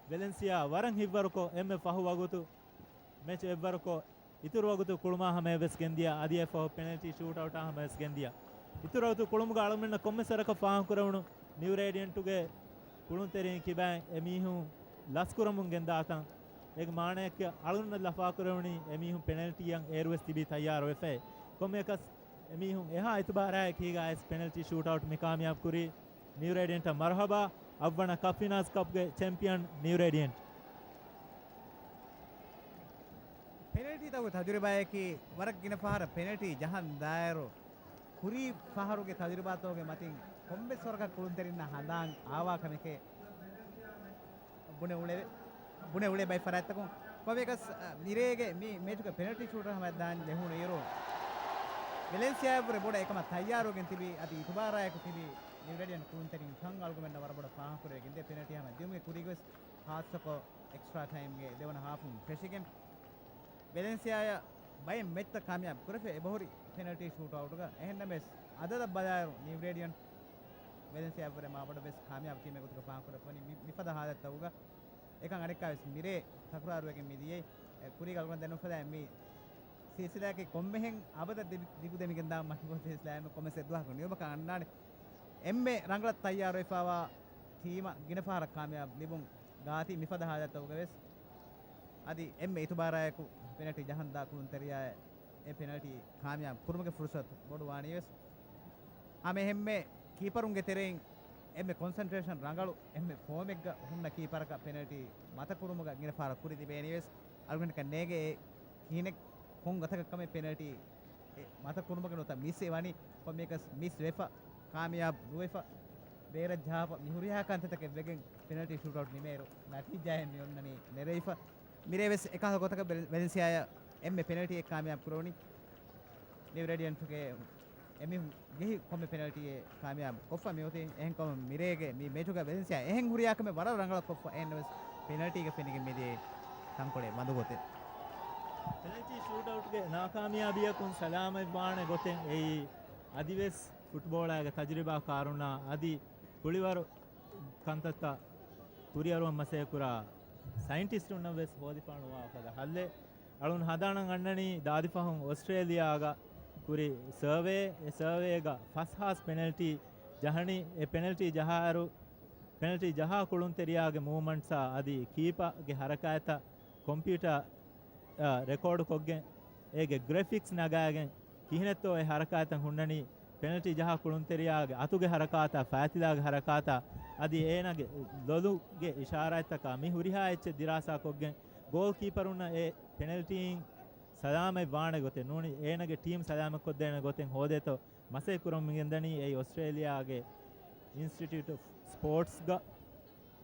ވެލެންސިއާ ވަރަށް ހިތްވަރުކޮށް އެންމެ ފަހު ވަގުތު މެޗު އެއްވަރުކޮށް، އިތުރު ވަގުތު ކުޅުމާ ހަމަޔަށް ވެސް ގެންދިޔަ، އަދި އެއްފަހު ޕެނަލްޓީ ޝޫޓްއައުޓާ ހަމަޔަށް ވެސް ގެންދިޔަ. އިތުރު ވަގުތު ކުޅުމުގަ އަޅުމެންނަށް ކޮންމެސް ވަރަކަށް ފާހަގަކުރެވުނު ނިއުރޭޑިއަންޓުގެ ކުޅުންތެރިން ކިބައިން އެމީހުން ލަސްކުރަމުން ގެންދާތަން. އޭގެ މާނައަކީ އަޅުގަނޑަށް ލަފާކުރެވުނީ އެމީހުން ޕެނަލްޓީއަށް އޭރުވެސް ތިބީ ތައްޔާރުވެފައި. ކޮންމެއަކަސް އެމީހުން އެހާ އިތުބާރާއެކީގައި ވެސް ޕެނަލްޓީ ޝޫޓްއައުޓް މި ކާމިޔާބު ކުރީ. ނިއުރޭޑިއަންޓަށް މަރުހަބާ، އަށްވަނަ ކަޕް ވިނާސް ކަޕްގެ ޗެމްޕިއަން ނިއުރޭޑިއަންޓް. ޕެނަލްޓީތަކުގެ ތަޖުރިބާއަކީ ވަރަށް ގިނަ ފަހަރަށް ޕެނަލްޓީ ޖަހަން ދާއިރު، ކުރީ ފަހަރުގެ ތަޖުރިބާތަކުގެ މަތިން ކޮންމެސް ވަރަކަށް ކުޅުންތެރިންނަށް ހަނދާން އާވާ ކަމެކޭ ބުނެ އުޅެވޭ، ބުނެ އުޅޭ ބައެއް ފަރާތްތަކުން. ކޮންމެއަކަސް، އަ، މިރޭގެ މި މެޗުގެ ޕެނަލްޓީ ޝޫޓަށް ހަމައަށް ދާން ޖެހުނު އިރު، ވެލެންސިއާއަށްވުރެ ބޮޑަށް އެކަމަށް ތައްޔާރުވެގެން ތިބި، އަދި އިތުބާރާއެކު ތިބި ނިއު ރޭޑިއަންޓް ކުޅުންތެރިން ކަން އަޅުގަނޑުމެންނަށް ވަރަށް ބޮޑަށް ފާހަގަކުރެވިގެންދޭ. ޕެނަލްޓީ ހަމަ ދިއުމުގެ ކުރީގަވެސް ހާއްސަކޮށް އެކްސްޓްރާ ޓައިމްގެ ދެވަނަ ހާފުން ފެށިގެން، ވެލެންސިއާއަށް ބައެއް މެޗްތައް ކާމިޔާބު ކުރެފަ އެބަހުރި ޕެނަލްޓީ ޝޫޓްއައުޓުގަ. އެހެންނަމަވެސް، އަދަދަށް ބަލާއިރު ނިއު ރޭޑިއަންޓް ވެލެންސިއާއަށްވުރެ މާބޮޑަށް ވެސް ކާމިޔާބު ޓީމެއް ގޮތުގަ ފާހަގަކުރެވިފަވަނީ. މި، މިފަދަ ހާލަތްތަކުގަ އެކަން އަނެއްކާވެސް މިރޭ ތަކުރާރުވެގެން މިދިޔައީ. އެ، ކުރީގަ އަޅުގަނޑު ދެންނެވިފަދައިން މި ސިލްސިލާއަކީ ކޮންމެހެން އަބަދަށް ދިގު، ދިގުދެމިގެން ދާ މަންގޯ ސިލްސިލާއެއް ކޮންމެސް އެއްދުވަހަކު ނިމުމަކަށް އަންނާނެ. އެންމެ ރަނގަޅަށް ތައްޔާރުވެފަވާ ޓީމަށް ގިނަ ފަހަރަށް ކާމިޔާބު ލިބުން ގާތީ. މިފަދަ ހާލަތްތަކުގަވެސް އަދި އެންމެ އިތުބާރާއެކު ޕެނަލްޓީ ޖަހަންދާ ކުޅުންތެރިޔާއެއް އެ ޕެނަލްޓީ ކާމިޔާބު ކުރުމުގެ ފުރުސަތު ބޮޑުވާނީވެސް. ހަމައެހެންމެ ކީޕަރުންގެ ތެރެއިން އެންމެ ކޮންސެންޓްރޭޝަން ރަނގަޅު އެންމެ ފޯމެއްގަ ހުންނަ ކީޕަރަކަށް ޕެނަލްޓީ މަތަކުރުމުގަ ގިނަ ފަހަރަށް ކުރި ލިބޭނީވެސް. އަޅުގަނޑަކަށް ނޭނގޭ އެ ކިހިނެއް ކޮން ގޮތަކަށް ކަމެއް ޕެނަލްޓީ އެ މަތަކުރުމުގެ ނުވަތަ މިސް އެ ވަނީ. ކޮންމެއަކަސް މިސް ވެފަ، ކާމިޔާބު ނުވެފަ، ބޭރަށް ޖަހާފަ، މި ހުރިހާ ކަންތައްތަކެއް ވެގެން ޕެނަލްޓީ ޝޫޓްއައުޓް ނިމޭއިރު ނަތީޖާއެއް މި އޮންނަނީ ނެރެވިފަ. މިރޭވެސް އެކަހަލަ ގޮތަކަށް ވެލެ-، ވެލެންސިއާއަށް އެންމެ ޕެނަލްޓީއެއް ކާމިޔާބު ކުރެވުނީ. ނިއު ރޭޑިއަންޓުގެ އެމީހުން ޖެހި ކޮންމެ ޕެނަލްޓީއެއް ކާމިޔާބު ކޮށްފަ މިއޮތީ. އެހެންކަމުން މިރޭގެ މި މެޗުގަ ވެލެންސިއާ އެހެން ހުރިހާ ކަމެއް ވަރަށް ރަނގަޅަށް ކޮށްފަ. އެހެންނަމަވެސް ޕެނަލްޓީގަ ފެނިގެން މިދިޔައީ ތަންކޮޅެއް މަދު ގޮތެއް. ޕެނަލްޓީ ޝޫޓްއައުޓްގެ ނާކާމިޔާބީއަކުން ސަލާމަތްވާނެ ގޮތެއް އެއީ އަދިވެސް ފުޓްބޯޅައިގެ ތަޖުރިބާ ކާރުންނާ އަދި ކުޅިވަރު ކަންތައްތައް ކުރިއަރުވަން މަސައްކަތްކުރާ ސައިންޓިސްޓުންނަށް ވެސް ހޯދިފާނުވާ ފަދަ ހައްލެއް. އަޅުން ހަނދާނަށް އަންނަނީ ދާދިފަހުން އޮސްޓްރޭލިއާގަ ކުރި ސަރވޭ، އެ ސަރވޭގަ ފަސް ހާސް ޕެނަލްޓީ ޖަހަނީ. އެ ޕެނަލްޓީ ޖަހާއިރު، ޕެނަލްޓީ ޖަހާ ކުޅުންތެރިޔާގެ މޫވްމަންޓްސްއާ އަދި ކީޕާގެ ހަރަކާތްތައް ކޮމްޕިއުޓާ، އާ، ރެކޯޑުކޮށްގެން، އޭގެ ގްރެފިކްސް ނަގާގެން ކިހިނެއްތޯ އެ ހަރަކާތްތައް ހުންނަނީ، ޕެނަލްޓީ ޖަހާ ކުޅުންތެރިޔާގެ އަތުގެ ހަރަކާތާ، ފާތިލާގެ ހަރަކާތާ، އަދި އޭނާގެ ލޮލުގެ އިޝާރާތްތަކާ މި ހުރިހާ އެއްޗެއް ދިރާސާކޮށްގެން، ގޯލް ކީޕަރުންނަށް އެ ޕެނަލްޓީއިން ސަލާމަތް ވާނެ ގޮތެއް ނޫނީ، އޭނާގެ ޓީމް ސަލާމަތްކޮށްދޭނެ ގޮތެއް ހޯދޭތޯ މަސައްކަތް ކުރަމުން ގެންދަނީ. އެއީ އޮސްޓްރޭލިއާގެ އިންސްޓިޓިއުޓް އޮފް ސްޕޯޓްސްގަ،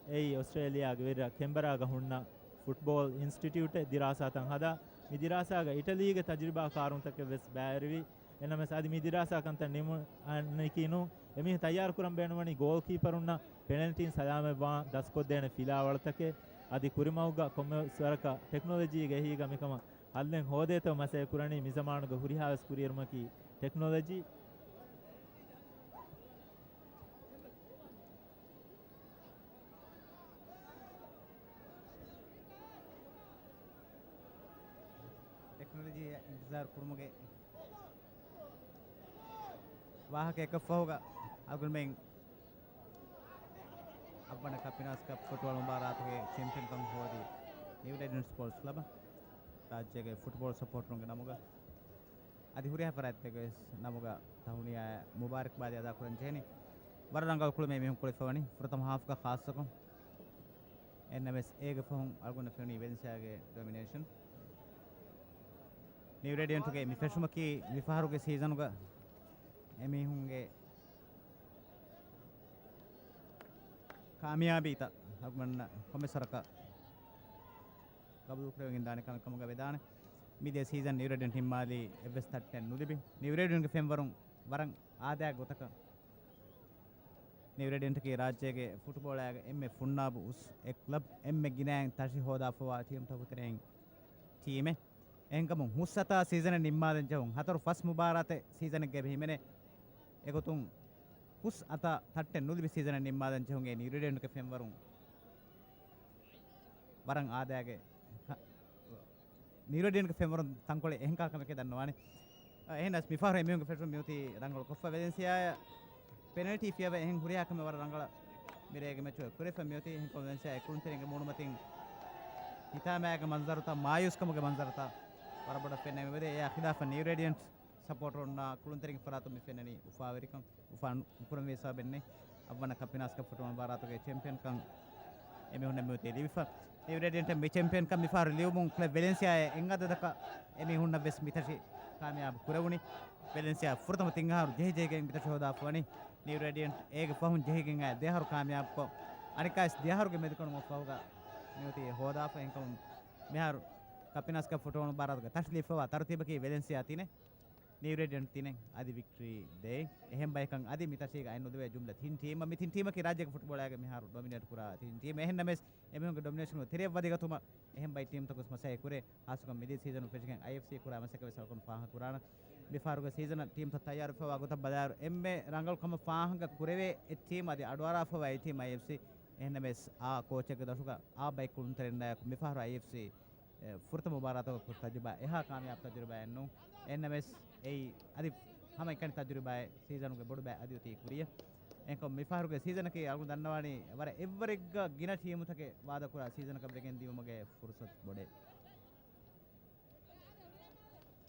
އެއީ އޮސްޓްރޭލިއާގެ ވެރިރަށް ކެންބަރާގަ ހުންނަ ފުޓްބޯލް އިންސްޓިޓިއުޓެއް ދިރާސާތައް ހަދާ، މި ދިރާސާގަ އިޓަލީގެ ތަޖުރިބާ ކާރުންތަކެއް ވެސް ބައިވެރިވި. އެނަމަވެސް އަދި މި ދިރާސާ ކަންތައް ނިމުނީކީ ނޫން. އެމީހުން ތައްޔާރު ކުރަން ބޭނުންވަނީ ގޯލް ކީޕަރުންނަށް ޕެނަލްޓީން ސަލާމަތްވާން ދަސްކޮށްދޭނެ ފިލާވަޅުތަކެއް. އަދި ކުރިމަގުގަ ކޮންމެވެސް ވަރަކަށް ޓެކްނޮލޮޖީގެ އެހީގަ މިކަމަށް ހައްލެއް ހޯދޭތޯ މަސައްކަތް ކުރަނީ. މިޒަމާނުގެ ހުރިހާވެސް ކުރިއެރުމަކީ ޓެކްނޮލޮޖީ. ޓެކްނޮލޮޖީއަށް އިންތިޒާރު ކުރުމުގެ ވާހަކައަކަށްފަހުގަ އަޅުގަނޑުމެން އަށްވަނަ ކަޕް ފިނާންސް ކަޕް ފުޓްބޯޅަ މުބާރާތުގެ ޗެމްޕިއަންކަން ހޯދި ނިއު ރޭޑިއަންޓް ސްޕޯޓްސް ކްލަބަށް ރާއްޖޭގެ ފުޓްބޯޅަ ސަޕޯޓަރުންގެ ނަމުގަ އަދި ހުރިހާ ފަރާތްތަކުގެ ވެސް ނަމުގަ ތަހުނިޔާ މުބާރަކްބާދީ އަދާކުރަން ޖެހެނީ. ވަރަށް ރަނގަޅު ކުޅަމެއް މީހުން ކުޅެފަވަނީ ފުރަތަމަ ހާފްގަ ޚާއްޞަކޮށް. އެންނަމަވެސް އޭގެ ފަހުން އަޅުގަނޑަށް ފެނުނީ ވެލެންސިއާގެ ޑޮމިނޭޝަން. ނިއު ރޭޑިއަންޓުގެ މި ފެށުމަކީ މިފަހަރުގެ ސީޒަނުގަ އެމީހުންގެ ކާމިޔާބީތައް އަޅުގަނޑަށް ކޮންމެސް ވަރަކަށް ގަބޫލުކުރެވިގެންދާނެ ކަމެއް ކަމުގަ ވެދާނެ. މިދިޔަ ސީޒަން ނިއު ރޭޑިއަންޓް ނިންމާލީ އެއްވެސް ތައްޓެއް ނުލިބި. ނިއު ރޭޑިއަންޓްގެ ފެންވަރުން ވަރަށް އާދައިގެ ގޮތަކަށް ނިއު ރޭޑިއަންޓަކީ ރާއްޖޭގެ ފުޓްބޯޅައިގެ އެންމެ ފުންނާބު އުސް އެއް ކްލަބް، އެންމެ ގިނައިން ތަށި ހޯދާފަވާ ޓީމްތަކުގެ ތެރެއިން ޓީމެއް. އެހެންކަމުން ހުސް އަތާ ސީޒަނެއް ނިންމާލަން ޖެހުން ހަތަރު ފަސް މުބާރާތެއް ސީޒަނެއްގައި އެބަ ހިމެނޭ. އެގޮތުން ހުސް އަތާ ތައްޓެއް ނުލިބި ސީޒަނެއް ނިންމާލަން ޖެހުން އެ ނިއު ރޭޑިއަންޓްގެ ފެންވަރުން ވަރަށް އާދައިގެ ކަ-، ނިއު ރޭޑިއަންޓްގެ ފެންވަރުން ތަންކޮޅެއް އެހެން ކަހަލަ ކަމެކޭ ދަންނަވާނެ. އެހެނަސް މިފަހަރު އެމީހުންގެ ފެށުން މިއޮތީ ރަނގަޅު ކޮށްފަ ވެލެންސިއާއަށް ޕެނަލްޓީ ފިޔަވައި އެހެން ހުރިހާ ކަމެއް ވަރަށް ރަނގަޅަށް މިރޭގެ މެޗުގަ ކުރެފަ މިއޮތީ. އެހެންކަމުން ވެލެންސިއާ އެ ކުޅުންތެރިންގެ މޫނުމަތިން ހިތާމައިގެ މަންޒަރުތައް، މާޔޫސްކަމުގެ މަންޒަރުތައް ވަރަށް ބޮޑަށް ފެންނަ މިއޮތީ. އެއާ ޚިލާފަށް ނިއު ރޭޑިއަންޓް ސަޕޯޓަރުންނާ ކުޅުންތެރިންގެ ފަރާތުން މި ފެންނަނީ އުފާވެރިކަން. އުފާ ނު-، ނުކުރަންވީ ސަބަބެއް ނެތް. އަށްވަނަ ކަޕް ފިނާންސް ކަޕް ފުޓްބޯޅަ މުބާރާތުގެ ޗެމްޕިއަންކަން އެމީހުންނަށް މިއޮތީ ލިބިފަ. ނިއު ރޭޑިއަންޓަށް މި ޗެމްޕިއަންކަން މިފަހަރު ލިބުމުން ކްލަބް ވެލެންސިއާއަށް އެއްއަދަދަކަށް އެމީހުންނަށް ވެސް މިތަށި ކާމިޔާބު ކުރެވުނީ. ވެލެންސިއާ ފުރަތަމަ ތިން އަހަރު ޖެހިޖެހިގެން މިތަށި ހޯދާފަވަނީ. ނިއު ރޭޑިއަންޓް އޭގެ ފަހުން ޖެހިގެން އައި ދެއަހަރު ކާމިޔާބުކޮށް، އަނެއްކާވެސް ދެއަހަރުގެ މެދުކަނުމަށް ފަހުގަ މިއޮތީ ހޯދާފަ. އެހެންކަމުން މިހާރު ކަޕިންސް ކަޕް ފުޓްބޯޅަ މުބާރާތުގެ ތަށި ލިބިފަވާ ތަރުތީބަކީ ވެލެންސިއާ ތިނެއް، ނިއު ރޭޑިއަންޓް ތިނެއް އަދި ވިކްޓަރީ ދޭއް. އެހެން ބަޔަކަށް އަދި މި ތަށީގަ އަތް ނުދެވޭ ޖުމްލަ ތިން ޓީމަށް. މި ތިން ޓީމަކީ ރާއްޖޭގެ ފުޓްބޯޅައިގެ މިހާރު ޑޮމިނޭޓް ކުރާ ތިން ޓީމެއް. އެހެންނަމަވެސް، އެމީހުންގެ ޑޮމިނޭޝަނުގެ ތެރެއަށް ވަދެގަތުމަށް އެހެން ބައި ޓީމްތަކުން މަސައްކަތް ކުރޭ. ހާއްސަކޮށް މިދިޔަ ސީޒަނުން ފެށިގެން އައިއެފްސީ ކުރާ މަސައްކަތް ވެސް އަޅުގަނޑު ފާހަގަ ކުރާނަން. މިފަހަރުގެ ސީޒަނަށް ޓީމްތައް ތައްޔާރުވެފަވާ ގޮތަށް ބަލާއިރު، އެންމެ ރަނގަޅު ކަމަށް ފާހަގަ ކުރެވޭ އެއް ޓީމް އަދި އަޑުއަރާފަވާ އެއް ޓީމް އައިއެފްސީ. އެހެންނަމަވެސް، އާ ކޯޗެއްގެ ދަށުގަ އާ ބައެއް ކުޅުންތެރިންނާއެކު މިފަހަރު އައިއެފްސީ އެ، ފުރަތަމަ މުބާރާތަކަށް ކުރި ތަޖުރިބާ އެހާ ކާމިޔާބު ތަޖުރިބާއެއް ނޫން. އެހެންނަމަވެސް، އެއީ އަދި ހަމައެކަނި ތަޖުރިބާއެއް. ސީޒަނުގެ ބޮޑު ބައެއް އަދި އޮތީ ކުރިއަށް. އެހެންކަމުން މިފަހަރުގެ ސީޒަނަކީ އަޅުގަނޑު ދަންނަވާނީ ވަރަށް އެއްވަރެއްގަ ގިނަ ޓީމުތަކެއް ވާދަކުރާ ސީޒަނަކަށް ވެގެން ދިޔުމުގެ ފުރުސަތު ބޮޑޭ.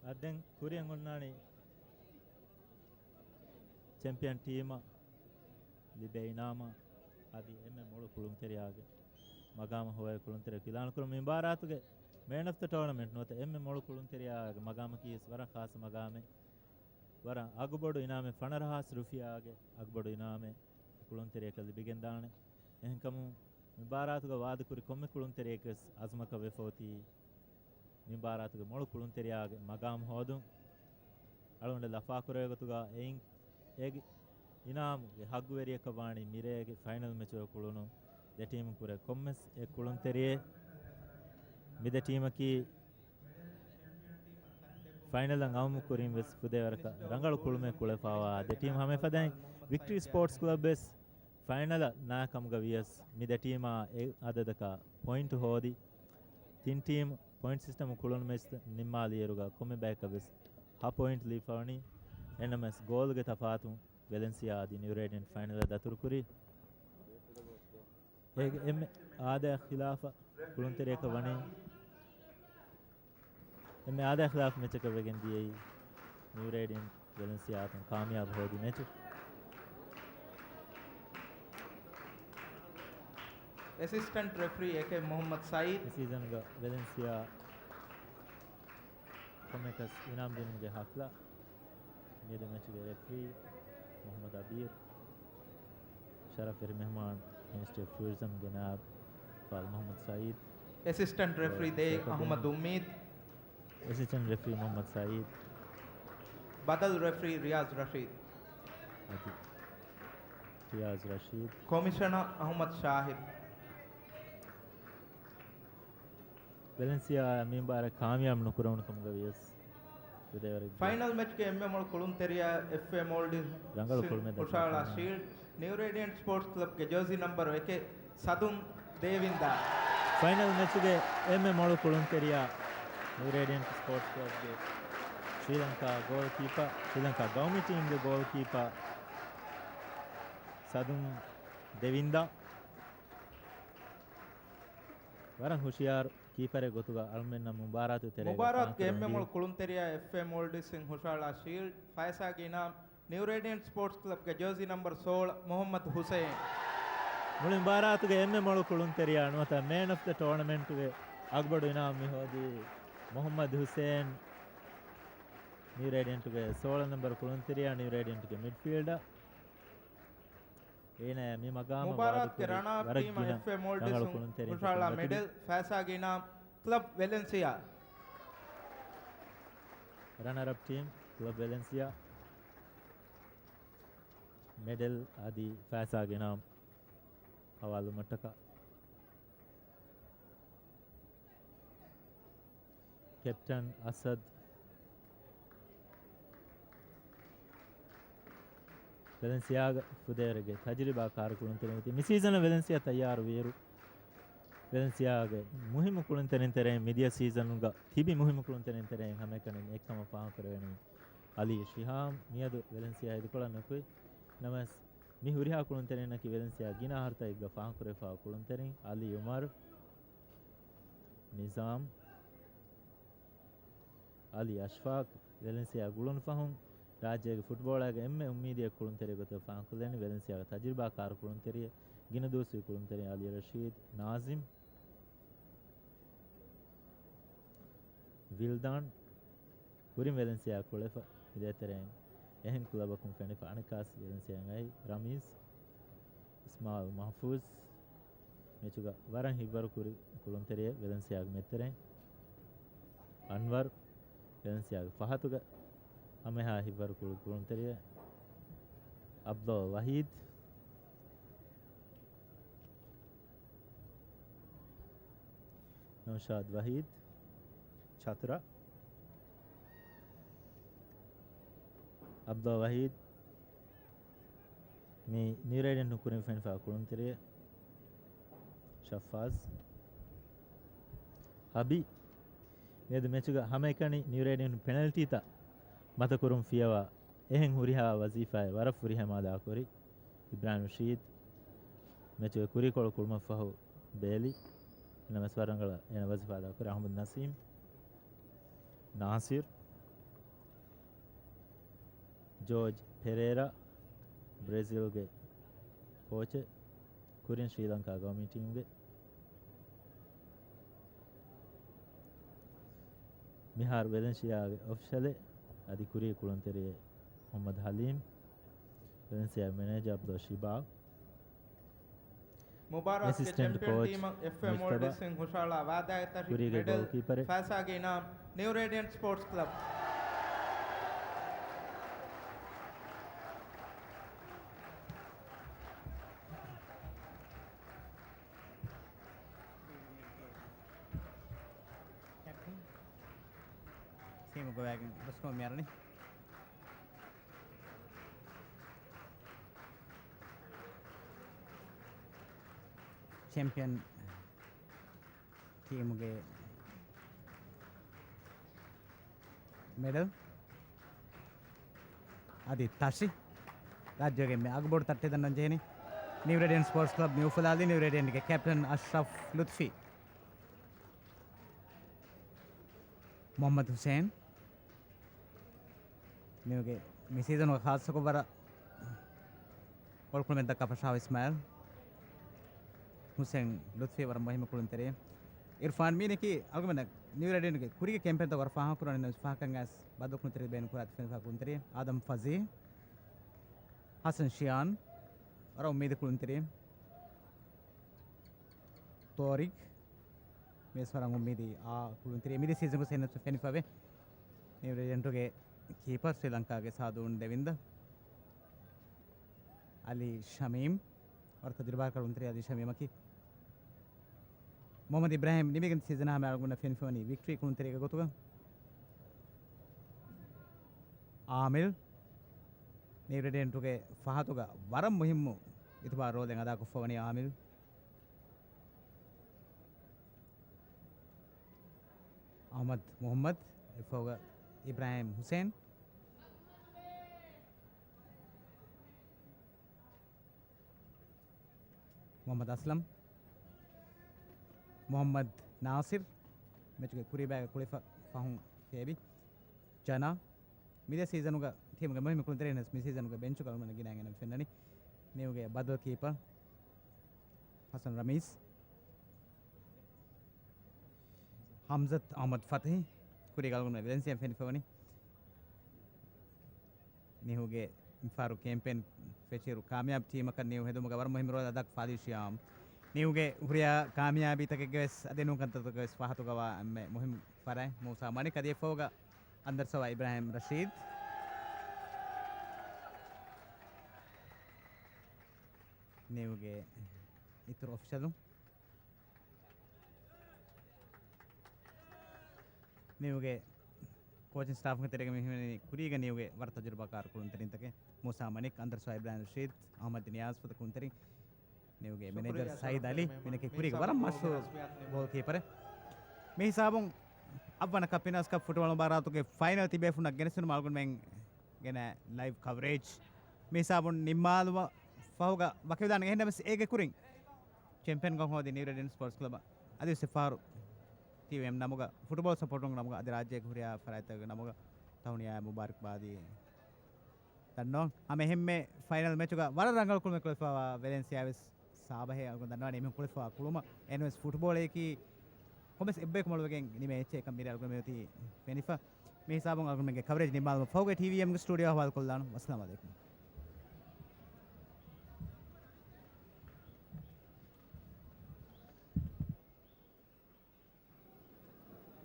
އަދި ދެން ކުރިއަށް އޮންނާނީ ޗެމްޕިއަން ޓީމަށް ލިބޭ އިނާމާ އަދި އެންމެ މޮޅު ކުޅުންތެރިޔާގެ މަގާމަށް ހޮވޭ ކުޅުންތެރިޔަކު އިލާނުކުރުން. މި މުބާރާތުގެ މޭން އޮފް ދަ ޓޯނަމެންޓް ނުވަތަ އެންމެ މޮޅު ކުޅުންތެރިޔާގެ މަގާމަކީ ވަރަށް ޚާއްޞަ މަގާމެއް. ވަރަށް އަގުބޮޑު އިނާމެއް، ފަނަރަ ހާސް ރުފިޔާގެ އަގުބޮޑު އިނާމެއް ކުޅުންތެރިޔަކަށް ލިބިގެންދާނެ. އެހެންކަމުން މި މުބާރާތުގަ ވާދަކުރި ކޮންމެ ކުޅުންތެރިޔަކަސް އަޒުމަކަށް ވެފަ އޮތީ މި މުބާރާތުގެ މޮޅު ކުޅުންތެރިޔާގެ މަގާމު ހޯދުން. އަޅުގަނޑަށް ލަފާކުރެވޭ ގޮތުގަ އެއިން އޭގެ އިނާމުގެ ހައްގުވެރިޔަކަށް ވާނީ މިރޭގެ ފައިނަލް މެޗުގަ ކުޅުނު ދެ ޓީމުން ކުރެ ކޮންމެސް އެއް ކުޅުންތެރިއެއް. މި ދެ ޓީމަކީ ފައިނަލަށް އައުމު ކުރިން ވެސް ފުދޭވަރަކަށް ރަނގަޅު ކުޅުމެއް ކުޅެފަވާ ދެ ޓީމް. ހަމައެފަދައިން ވިކްޓަރީ ސްޕޯޓްސް ކްލަބް ވެސް ފައިނަލަށް ނާކަމުގަ ވިޔަސް، މި ދެ ޓީމާ އެއް އަދަދަކަށް ޕޮއިންޓު ހޯދި، ތިން ޓީމް ޕޮއިންޓް ސިސްޓަމު ކުޅުނު މެޗް ނިންމާލިއިރުގަ ކޮންމެ ބަޔަކަށް ވެސް ހަ ޕޮއިންޓް ލިބިފަވަނީ. އެންނަމަސް ގޯލުގެ ތަފާތުން ވެލެންސިއާ އަދި ނިއު ރޭޑިއަންޓް ފައިނަލަށް ދަތުރުކުރީ. އޭގެ އެންމެ އާދަޔާ ޚިލާފަށް ކުޅުންތެރިޔަކަށް ވަނީ، އެންމެ އާދަޔާ ޚިލާފު މެޗަކަށް ވެގެން ދިޔައީ ނިއު ރޭޑިއަންޓް ވެލެންސިއާ އަތުން ކާމިޔާބު ހޯދި މެޗު. އެސިސްޓެންޓް ރެފްރީ އެ ކެ މުޙައްމަދު ސައީދު. މި ސީޒަންގަ ވެލެންސިއާ ކޮންމެކަސް އިނާމް ދިނުމުގެ ހަފްލާ. މިއަދު މެޗުގެ ރެފްރީ މުޙައްމަދު އަބީރު. ޝަރަފްވެރި މެހުމާން މިނިސްޓަރ އޮފް ޓޫރިޒަމްގެ ނާއިބު ފާލު މުޙައްމަދު ސައީދު. އެސިސްޓެންޓް ރެފްރީ ދޭ އަޙްމަދު އުއްމީދު. އެސިސްޓެންޓް ރެފްރީ މުޙައްމަދު ސައީދު. ބަދަލު ރެފްރީ ރިޔާޒް ރަޝީދު. އަދި ރިޔާޒް ރަޝީދު. ކޮމިޝަނަރ އަޙްމަދު ޝާހިދު. ވެލެންސިއާ މި މުބާރާތް ކާމިޔާބު ނުކުރެވުނު ކަމުގަ ވިޔަސް، ފައިނަލް މެޗްގެ އެންމެ މޮޅު ކުޅުންތެރިޔާ އެފްއޭ މޯލްޑިވްސް ރަނގަޅު ކުޅުމެއް ހުށަހަޅާ ދައްކާ ޝީލްޑް، ނިއު ރޭޑިއަންޓް ސްޕޯޓްސް ކްލަބްގެ ޖާޒީ ނަމްބަރު އެކެއް، ސަދުން ދޭވިންދާ. ފައިނަލް މެޗުގެ އެންމެ މޮޅު ކުޅުންތެރިޔާ ނިއު ރޭޑިއަންޓް ސްޕޯޓްސް ކްލަބްގެ ޝްރީލަންކާ ގޯލް ކީޕަ، ޝްރީލަންކާ ގައުމީ ޓީމްގެ ގޯލް ކީޕަ ސަދުން ދޭވިންދާ. ވަރަށް ހުޝިޔާރު ކީޕަރެއް ގޮތުގަ އަޅުމެންނަށް މުބާރާތު ތެރޭގަ މުބާރާތުގެ އެންމެ މޮޅު ކުޅުންތެރިޔާ އެފްއޭ މޯލްޑިވްސްއިން ހުށަހަޅާ ޝީލްޑް، ފައިސާގެ އިނާމް، ނިއު ރޭޑިއަންޓް ސްޕޯޓްސް ކްލަބްގެ ޖާޒީ ނަމްބަރު ސޯޅަ، މުޙައްމަދު ހުސެއިން. މުޅި މުބާރާތުގެ އެންމެ މޮޅު ކުޅުންތެރިޔާ ނުވަތަ މޭން އޮފް ދަ ޓޯނަމެންޓްގެ އަގުބޮޑު އިނާމް މި ހޯދީ މުޙައްމަދު ހުސެއިން، ނިއު ރޭޑިއަންޓުގެ ސޯޅަ ނަމްބަރު ކުޅުންތެރިޔާ، ނިއު ރޭޑިއަންޓުގެ މިޑްފީލްޑަރ. އޭނާ މި މަގާމަށް މުބާރާތުގެ ވާދަކުރި ރަނަރަޕް ވަރަށް ޓީމަށް ގިނަ އެފްއޭ ރަނގަޅު މޯލްޑިވްސް ކުޅުންތެރިން ހުށަހަޅާ މެޑެލް، ފައިސާގެ އިނާމް، ކްލަބް ވެލެންސިއާ. ރަނަރަޕް ޓީމް، ކްލަބް ވެލެންސިއާ. މެޑެލް އަދި ފައިސާގެ އިނާމް ހަވާލުވުމަށްޓަކާ. ކެޕްޓަން އަސަދް. ވެލެންސިއާގެ ފުދޭވަރެއްގެ ތަޖުރިބާ ކާރު ކުޅުންތެރިން އޮތީ. މި ސީޒަނަށް ވެލެންސިއާ ތައްޔާރު ވިއިރު، ވެލެންސިއާގެ މުހިއްމު ކުޅުންތެރިން ތެރެއިން މިދިޔަ ސީޒަނުގަ ތިބި މުހިއްމު ކުޅުންތެރިން ތެރެއިން ހަމައެކަނި އެއްކަމަށް ފާހަގަކުރެވެނީ އަލީ ޝިހާމް. މިއަދު ވެލެންސިއާ އިދިކޮޅަށް ނުކުތް ނަމަވެސް، މި ހުރިހާ ކުޅުންތެރިންނަކީ ވެލެންސިއާ ގިނަ އަހަރުތައް އެއްގަ ފާހަގަކުރެވިފައި ކުޅުންތެރިން އަލީ އުމަރު، ނިޒާމް، އަލީ އަޝްފާޤް. ވެލެންސިއާ ގުޅުނު ފަހުން ރާއްޖޭގެ ފުޓްބޯޅައިގެ އެންމެ އުއްމީދީ ކުޅުންތެރި ގޮތަށް ފާހަގަކޮށްލަނީ ވެލެންސިއާގެ ތަޖުރިބާކާރު ކުޅުންތެރި، ގިނަ ދުވަސްވީ ކުޅުންތެރި އަލީ ރަޝީދު، ނާޒިމް، ވިލްދާން. ކުރިން ވެލެންސިއާ ކުޅެފަ މިދޭތެރެއިން އެހެން ކުލަބަކުން ފެނިފަ އަނެއްކާސް ވެލެންސިއާއަށް އައި ރަމީޒް، އިސްމާއިލް މަހްފޫޒް، މެޗުގަ ވަރަށް ހިތްވަރު ކުރި ކުޅުންތެރިއެއް ވެލެންސިއާގެ މެދުތެރެއިން. އަންވަރު، ވެލެންސިއާގެ ފަހަތުގަ ހަމައެހާ ހިތްވަރު ކުޅު ކުޅުންތެރިއެއް. އަބްދުލް ވަހީދް، ނައުޝާދް ވަހީދް، ޗަތުރަ، އަބްދުލް ވަހީދް، މި ނިއު ރޭޑިއަންޓުން ކުރިން ފެނިފާ ކުޅުންތެރިއެއް ޝައްފާޒް ހަބީ. މިއަދު މެޗުގަ ހަމައެކަނި ނިއު ރޭޑިއަންޓުން ޕެނަލްޓީތައް މަތަކުރުން ފިޔަވާ އެހެން ހުރިހާ ވަޒީފާއެއް ވަރަށް ފުރިހަމަ އަދާކުރި އިބްރާހިމް ރަޝީދް. މެޗުގެ ކުރީކޮޅު ކުޅުމަށްފަހު ބޭލި. ނަމަވެސް ވަރަށް ރަނގަޅަށް އޭނަ ވަޒީފާ އަދާކުރި އަޙްމަދު ނަސީމް. ނާސިރް. ޖޯޖް ޕެރޭރާ، ބްރެޒިލްގެ ކޯޗެއް، ކުރިން ޝްރީލަންކާ ގައުމީ ޓީމްގެ. މިހާރު ވެލެންޝިއާގެ އޮފިޝަލެއް އަދި ކުރީ ކުޅުންތެރިއެއް މުޙައްމަދު ޙަލީމް، ވެލެންސިއާގެ މެނޭޖަރ އަބްދުލް ޝިބާބް. މުބާރާތުގެ އެސިސްޓެންޓް ޗެމްޕިއން ކޯޗް ޓީމަށް އެފްއޭ މުޖްތަބާ، މޯލްޑިވްސްއިން ހުށަހަޅާ ވާދާއިތު ތަށި ކުރީގެ މެޑަލް ގޯލްކީޕަރެއް. ފައިސާގެ އިނާމް ނިއު ރޭޑިއަންޓް ސްޕޯޓްސް ކްލަބް. ކެޕްޓަން ސީމު ގޮވައިގެން ރުސްކޮށް މިއަރަނީ. ޗެމްޕިއަން ޓީމުގެ މެޑަލް އަދި ތަށި ރާއްޖޭގެ މި އަގުބޮޑު ތައްޓެއް ދަންނަން ޖެހެނީ ނިއު ރޭޑިއަންޓް ސްޕޯޓްސް ކްލަބް މި އުފުލާލި ނިއު ރޭޑިއަންޓްގެ ކެޕްޓަން އަޝްރަފް ލުތްފީ. މުޙައްމަދު ޙުސެއިން. މިއުގެ މި ސީޒަނުގެ ޚާއްޞަކޮށް ވަރަށް އޮޅުކުޅުމެއް ދައްކާ ފަށާ އިސްމާއިލް ޙުސެއިން ލުތްފީ ވަރަށް މުހިއްމު ކުޅުންތެރިއެއް. އިރްފާން މީނަކީ އަޅުގަނޑަށް ނިއު ރޭޑިއަންޓްގެ ކުރީގެ ކެމްޕޭންތައް ވަރަށް ފާހަގަކުރަނީ ނަމަވެސް ފަހަކަށް އައިސް ބަދަލުކުޅުންތެރި ބޭނުން ކުރާތި ފެނިފާ ކުޅުންތެރިއެއް. އާދަމް ފަޒީ، ޙަސަން ޝިޔާން ވަރަށް އުއްމީދު ކުޅުންތެރިއެއް. ތޯރިގް މިވެސް ވަރަށް އުއްމީދީ އާ ކުޅުންތެރިއެއް މިދިޔަ ސީޒަންގަ ސެން ފެނިފަވޭ. ނިއު ރޭޑިއަންޓުގެ ކީޕަރ ސްރީލަންކާގެ ސާދޫން ދެވިންދަ. އަލީ ޝަމީމް ވަރަށް ތަޖުރިބާކަރު ކުޅުންތެރި އަލީ ޝަމީމަކީ. މުޙައްމަދު އިބްރާހިމް ނިމިގެން ސީޒަން ހަމަ އަޅުގަނޑަށް ފެނިފަވަނީ ވިކްޓްރީ ކުޅުންތެރިގެ ގޮތުގަ. އާމިލް ނިއު ރޭޑިއަންޓުގެ ފަހަތުގަ ވަރަށް މުހިއްމު އިތުބާރު ރޯލެއް އަދާކޮށްފަވަނީ އާމިލް. އަޙްމަދު މުޙައްމަދު، އެއަށްފަހުގަ އިބްރާހިމް ޙުސެއިން، މުޙައްމަދު އަސްލަމް، މުޙައްމަދު ނާސިރު، މެޗުގެ ކުރީބައިގަ ކުޅިފަ ފަހުން ފޭބި، ޖަނާ، މިދިޔަ ސީޒަނުގަ ޓީމުގެ މުހިއްމު ކުޅުންތެރިން ވެސް މި ސީޒަނުގަ ބެންޗުގަ އަޅުގަނޑަށް ގިނައިގެން ފެންނަނީ. ނިއުގެ ބަދަލު ކީޕަރ ހަސަން ރަމީޒް، ހަމްޒަތު އަޙްމަދު ފަތަހި، ކުރީގަ އަޅުގަނޑު ވެލެންސިއާއިން ފެނިފަވަނީ. ނިހުގެ މިފަހަރު ކެމްޕޭން ފެށިއިރު ކާމިޔާބު ޓީމަކަށް ނިހު ހެދުމުގަ ވަރަށް މުހިއްމު ރޯލް އަދާކޮށްފަ އަލީ ޝިޔާމް. ނިހުގެ ހުރިހާ ކާމިޔާބީތަކެއްގެ ވެސް އަދި ނޫން ކަންތައްތަކުގެ ވެސް ފަހަތުގަވާ އެންމެ މުހިއްމު ފަރާތް މޫސާ މަނިކް އަދި އެއަށްފަހުގަ އަންދަރު ސަވާ އިބްރާހިމް ރަޝީދު. ނިހުގެ އިތުރު އޮފިޝަލުން. ނިއުގެ ކޯޗިން ސްޓާފުގެ ތެރޭގަ މި ހިމެނެނީ ކުރީގަ ނިއުގެ ވަރަށް ތަޖުރިބާކާރު ކުޅުންތެރިންތަކެއް. މޫސާ މަނިކް، އަންދަރު ސުވާ އިބްރާހިމް ރަޝީދު، އަޙްމަދު ނިޔާޒް ފަދަ ކުޅުންތެރިން. ނިއުގެ ޝުކުރިއްޔާ މެނޭޖަރ ޝަރަފް ސައީދު އަލީ، މިނަކީ ކުރީގެ ވަރަށް މަޝްހޫރު ގޯލްކީޕަރެއް. މި ހިސާބުން އަށްވަނަ ކަޕް ވިނާސް ކަޕް ފުޓްބޯޅަ މުބާރާތުގެ ފައިނަލް ތިބޭފުޅުންނަށް ގެނެސްދިނުމަށް އަޅުގަނޑުމެން ގެނަ ލައިވް ކަވަރޭޖް މި ހިސާބުން ނިންމާލުމަށް ފަހުގަ ވަކިވެދާނެ. އެހެންނަމަވެސް އޭގެ ކުރިން ޗެމްޕިއަންކަން ހޯދި ނިއު ރޭޑިއަންޓް ސްޕޯޓްސް ކްލަބަށް އަދިވެސް އެއްފަހަރު ޓީއެމް ނަމުގަ ފުޓްބޯޅަ ސަޕޯޓުން ނަމުގަ އަދި ރާއްޖޭގެ ހުރިހާ ފަރާތްތަކުގެ ނަމުގަ ތަހުނިޔާ މުބާރަކްބާދީ ދަންނަވަން. ހަމަ އެހެންމެ ފައިނަލް މެޗުގަ ވަރަށް ރަނގަޅު ކުޅުމެއް ކުޅެފައިވާ ވެލެންސިއާ ވެސް ސާބަހޭ އަޅުގަނޑު ދަންނަވާނެ އެމީހުން ކުޅެފައިވާ ކުޅުމަށް. އެހެންވެސް ފުޓްބޯޅައަކީ ކޮންމެސް އެއްބަޔަކު މޮޅުވެގެން ނިމޭ އެއްޗެއް ކަން މިރޭ އަޅުގަނޑު މިއޮތީ ފެނިފަ. މި ހިސާބުން އަޅުގަނޑުމެންގެ ކަވަރޭޖް ނިންމާލުމަށް ފަހުގައި ޓީވީއެމްގެ ސްޓޫޑިއޯ ހަވާލުކޮށްލާނަން. ވައްސަލާމު ޢަލައިކުމް.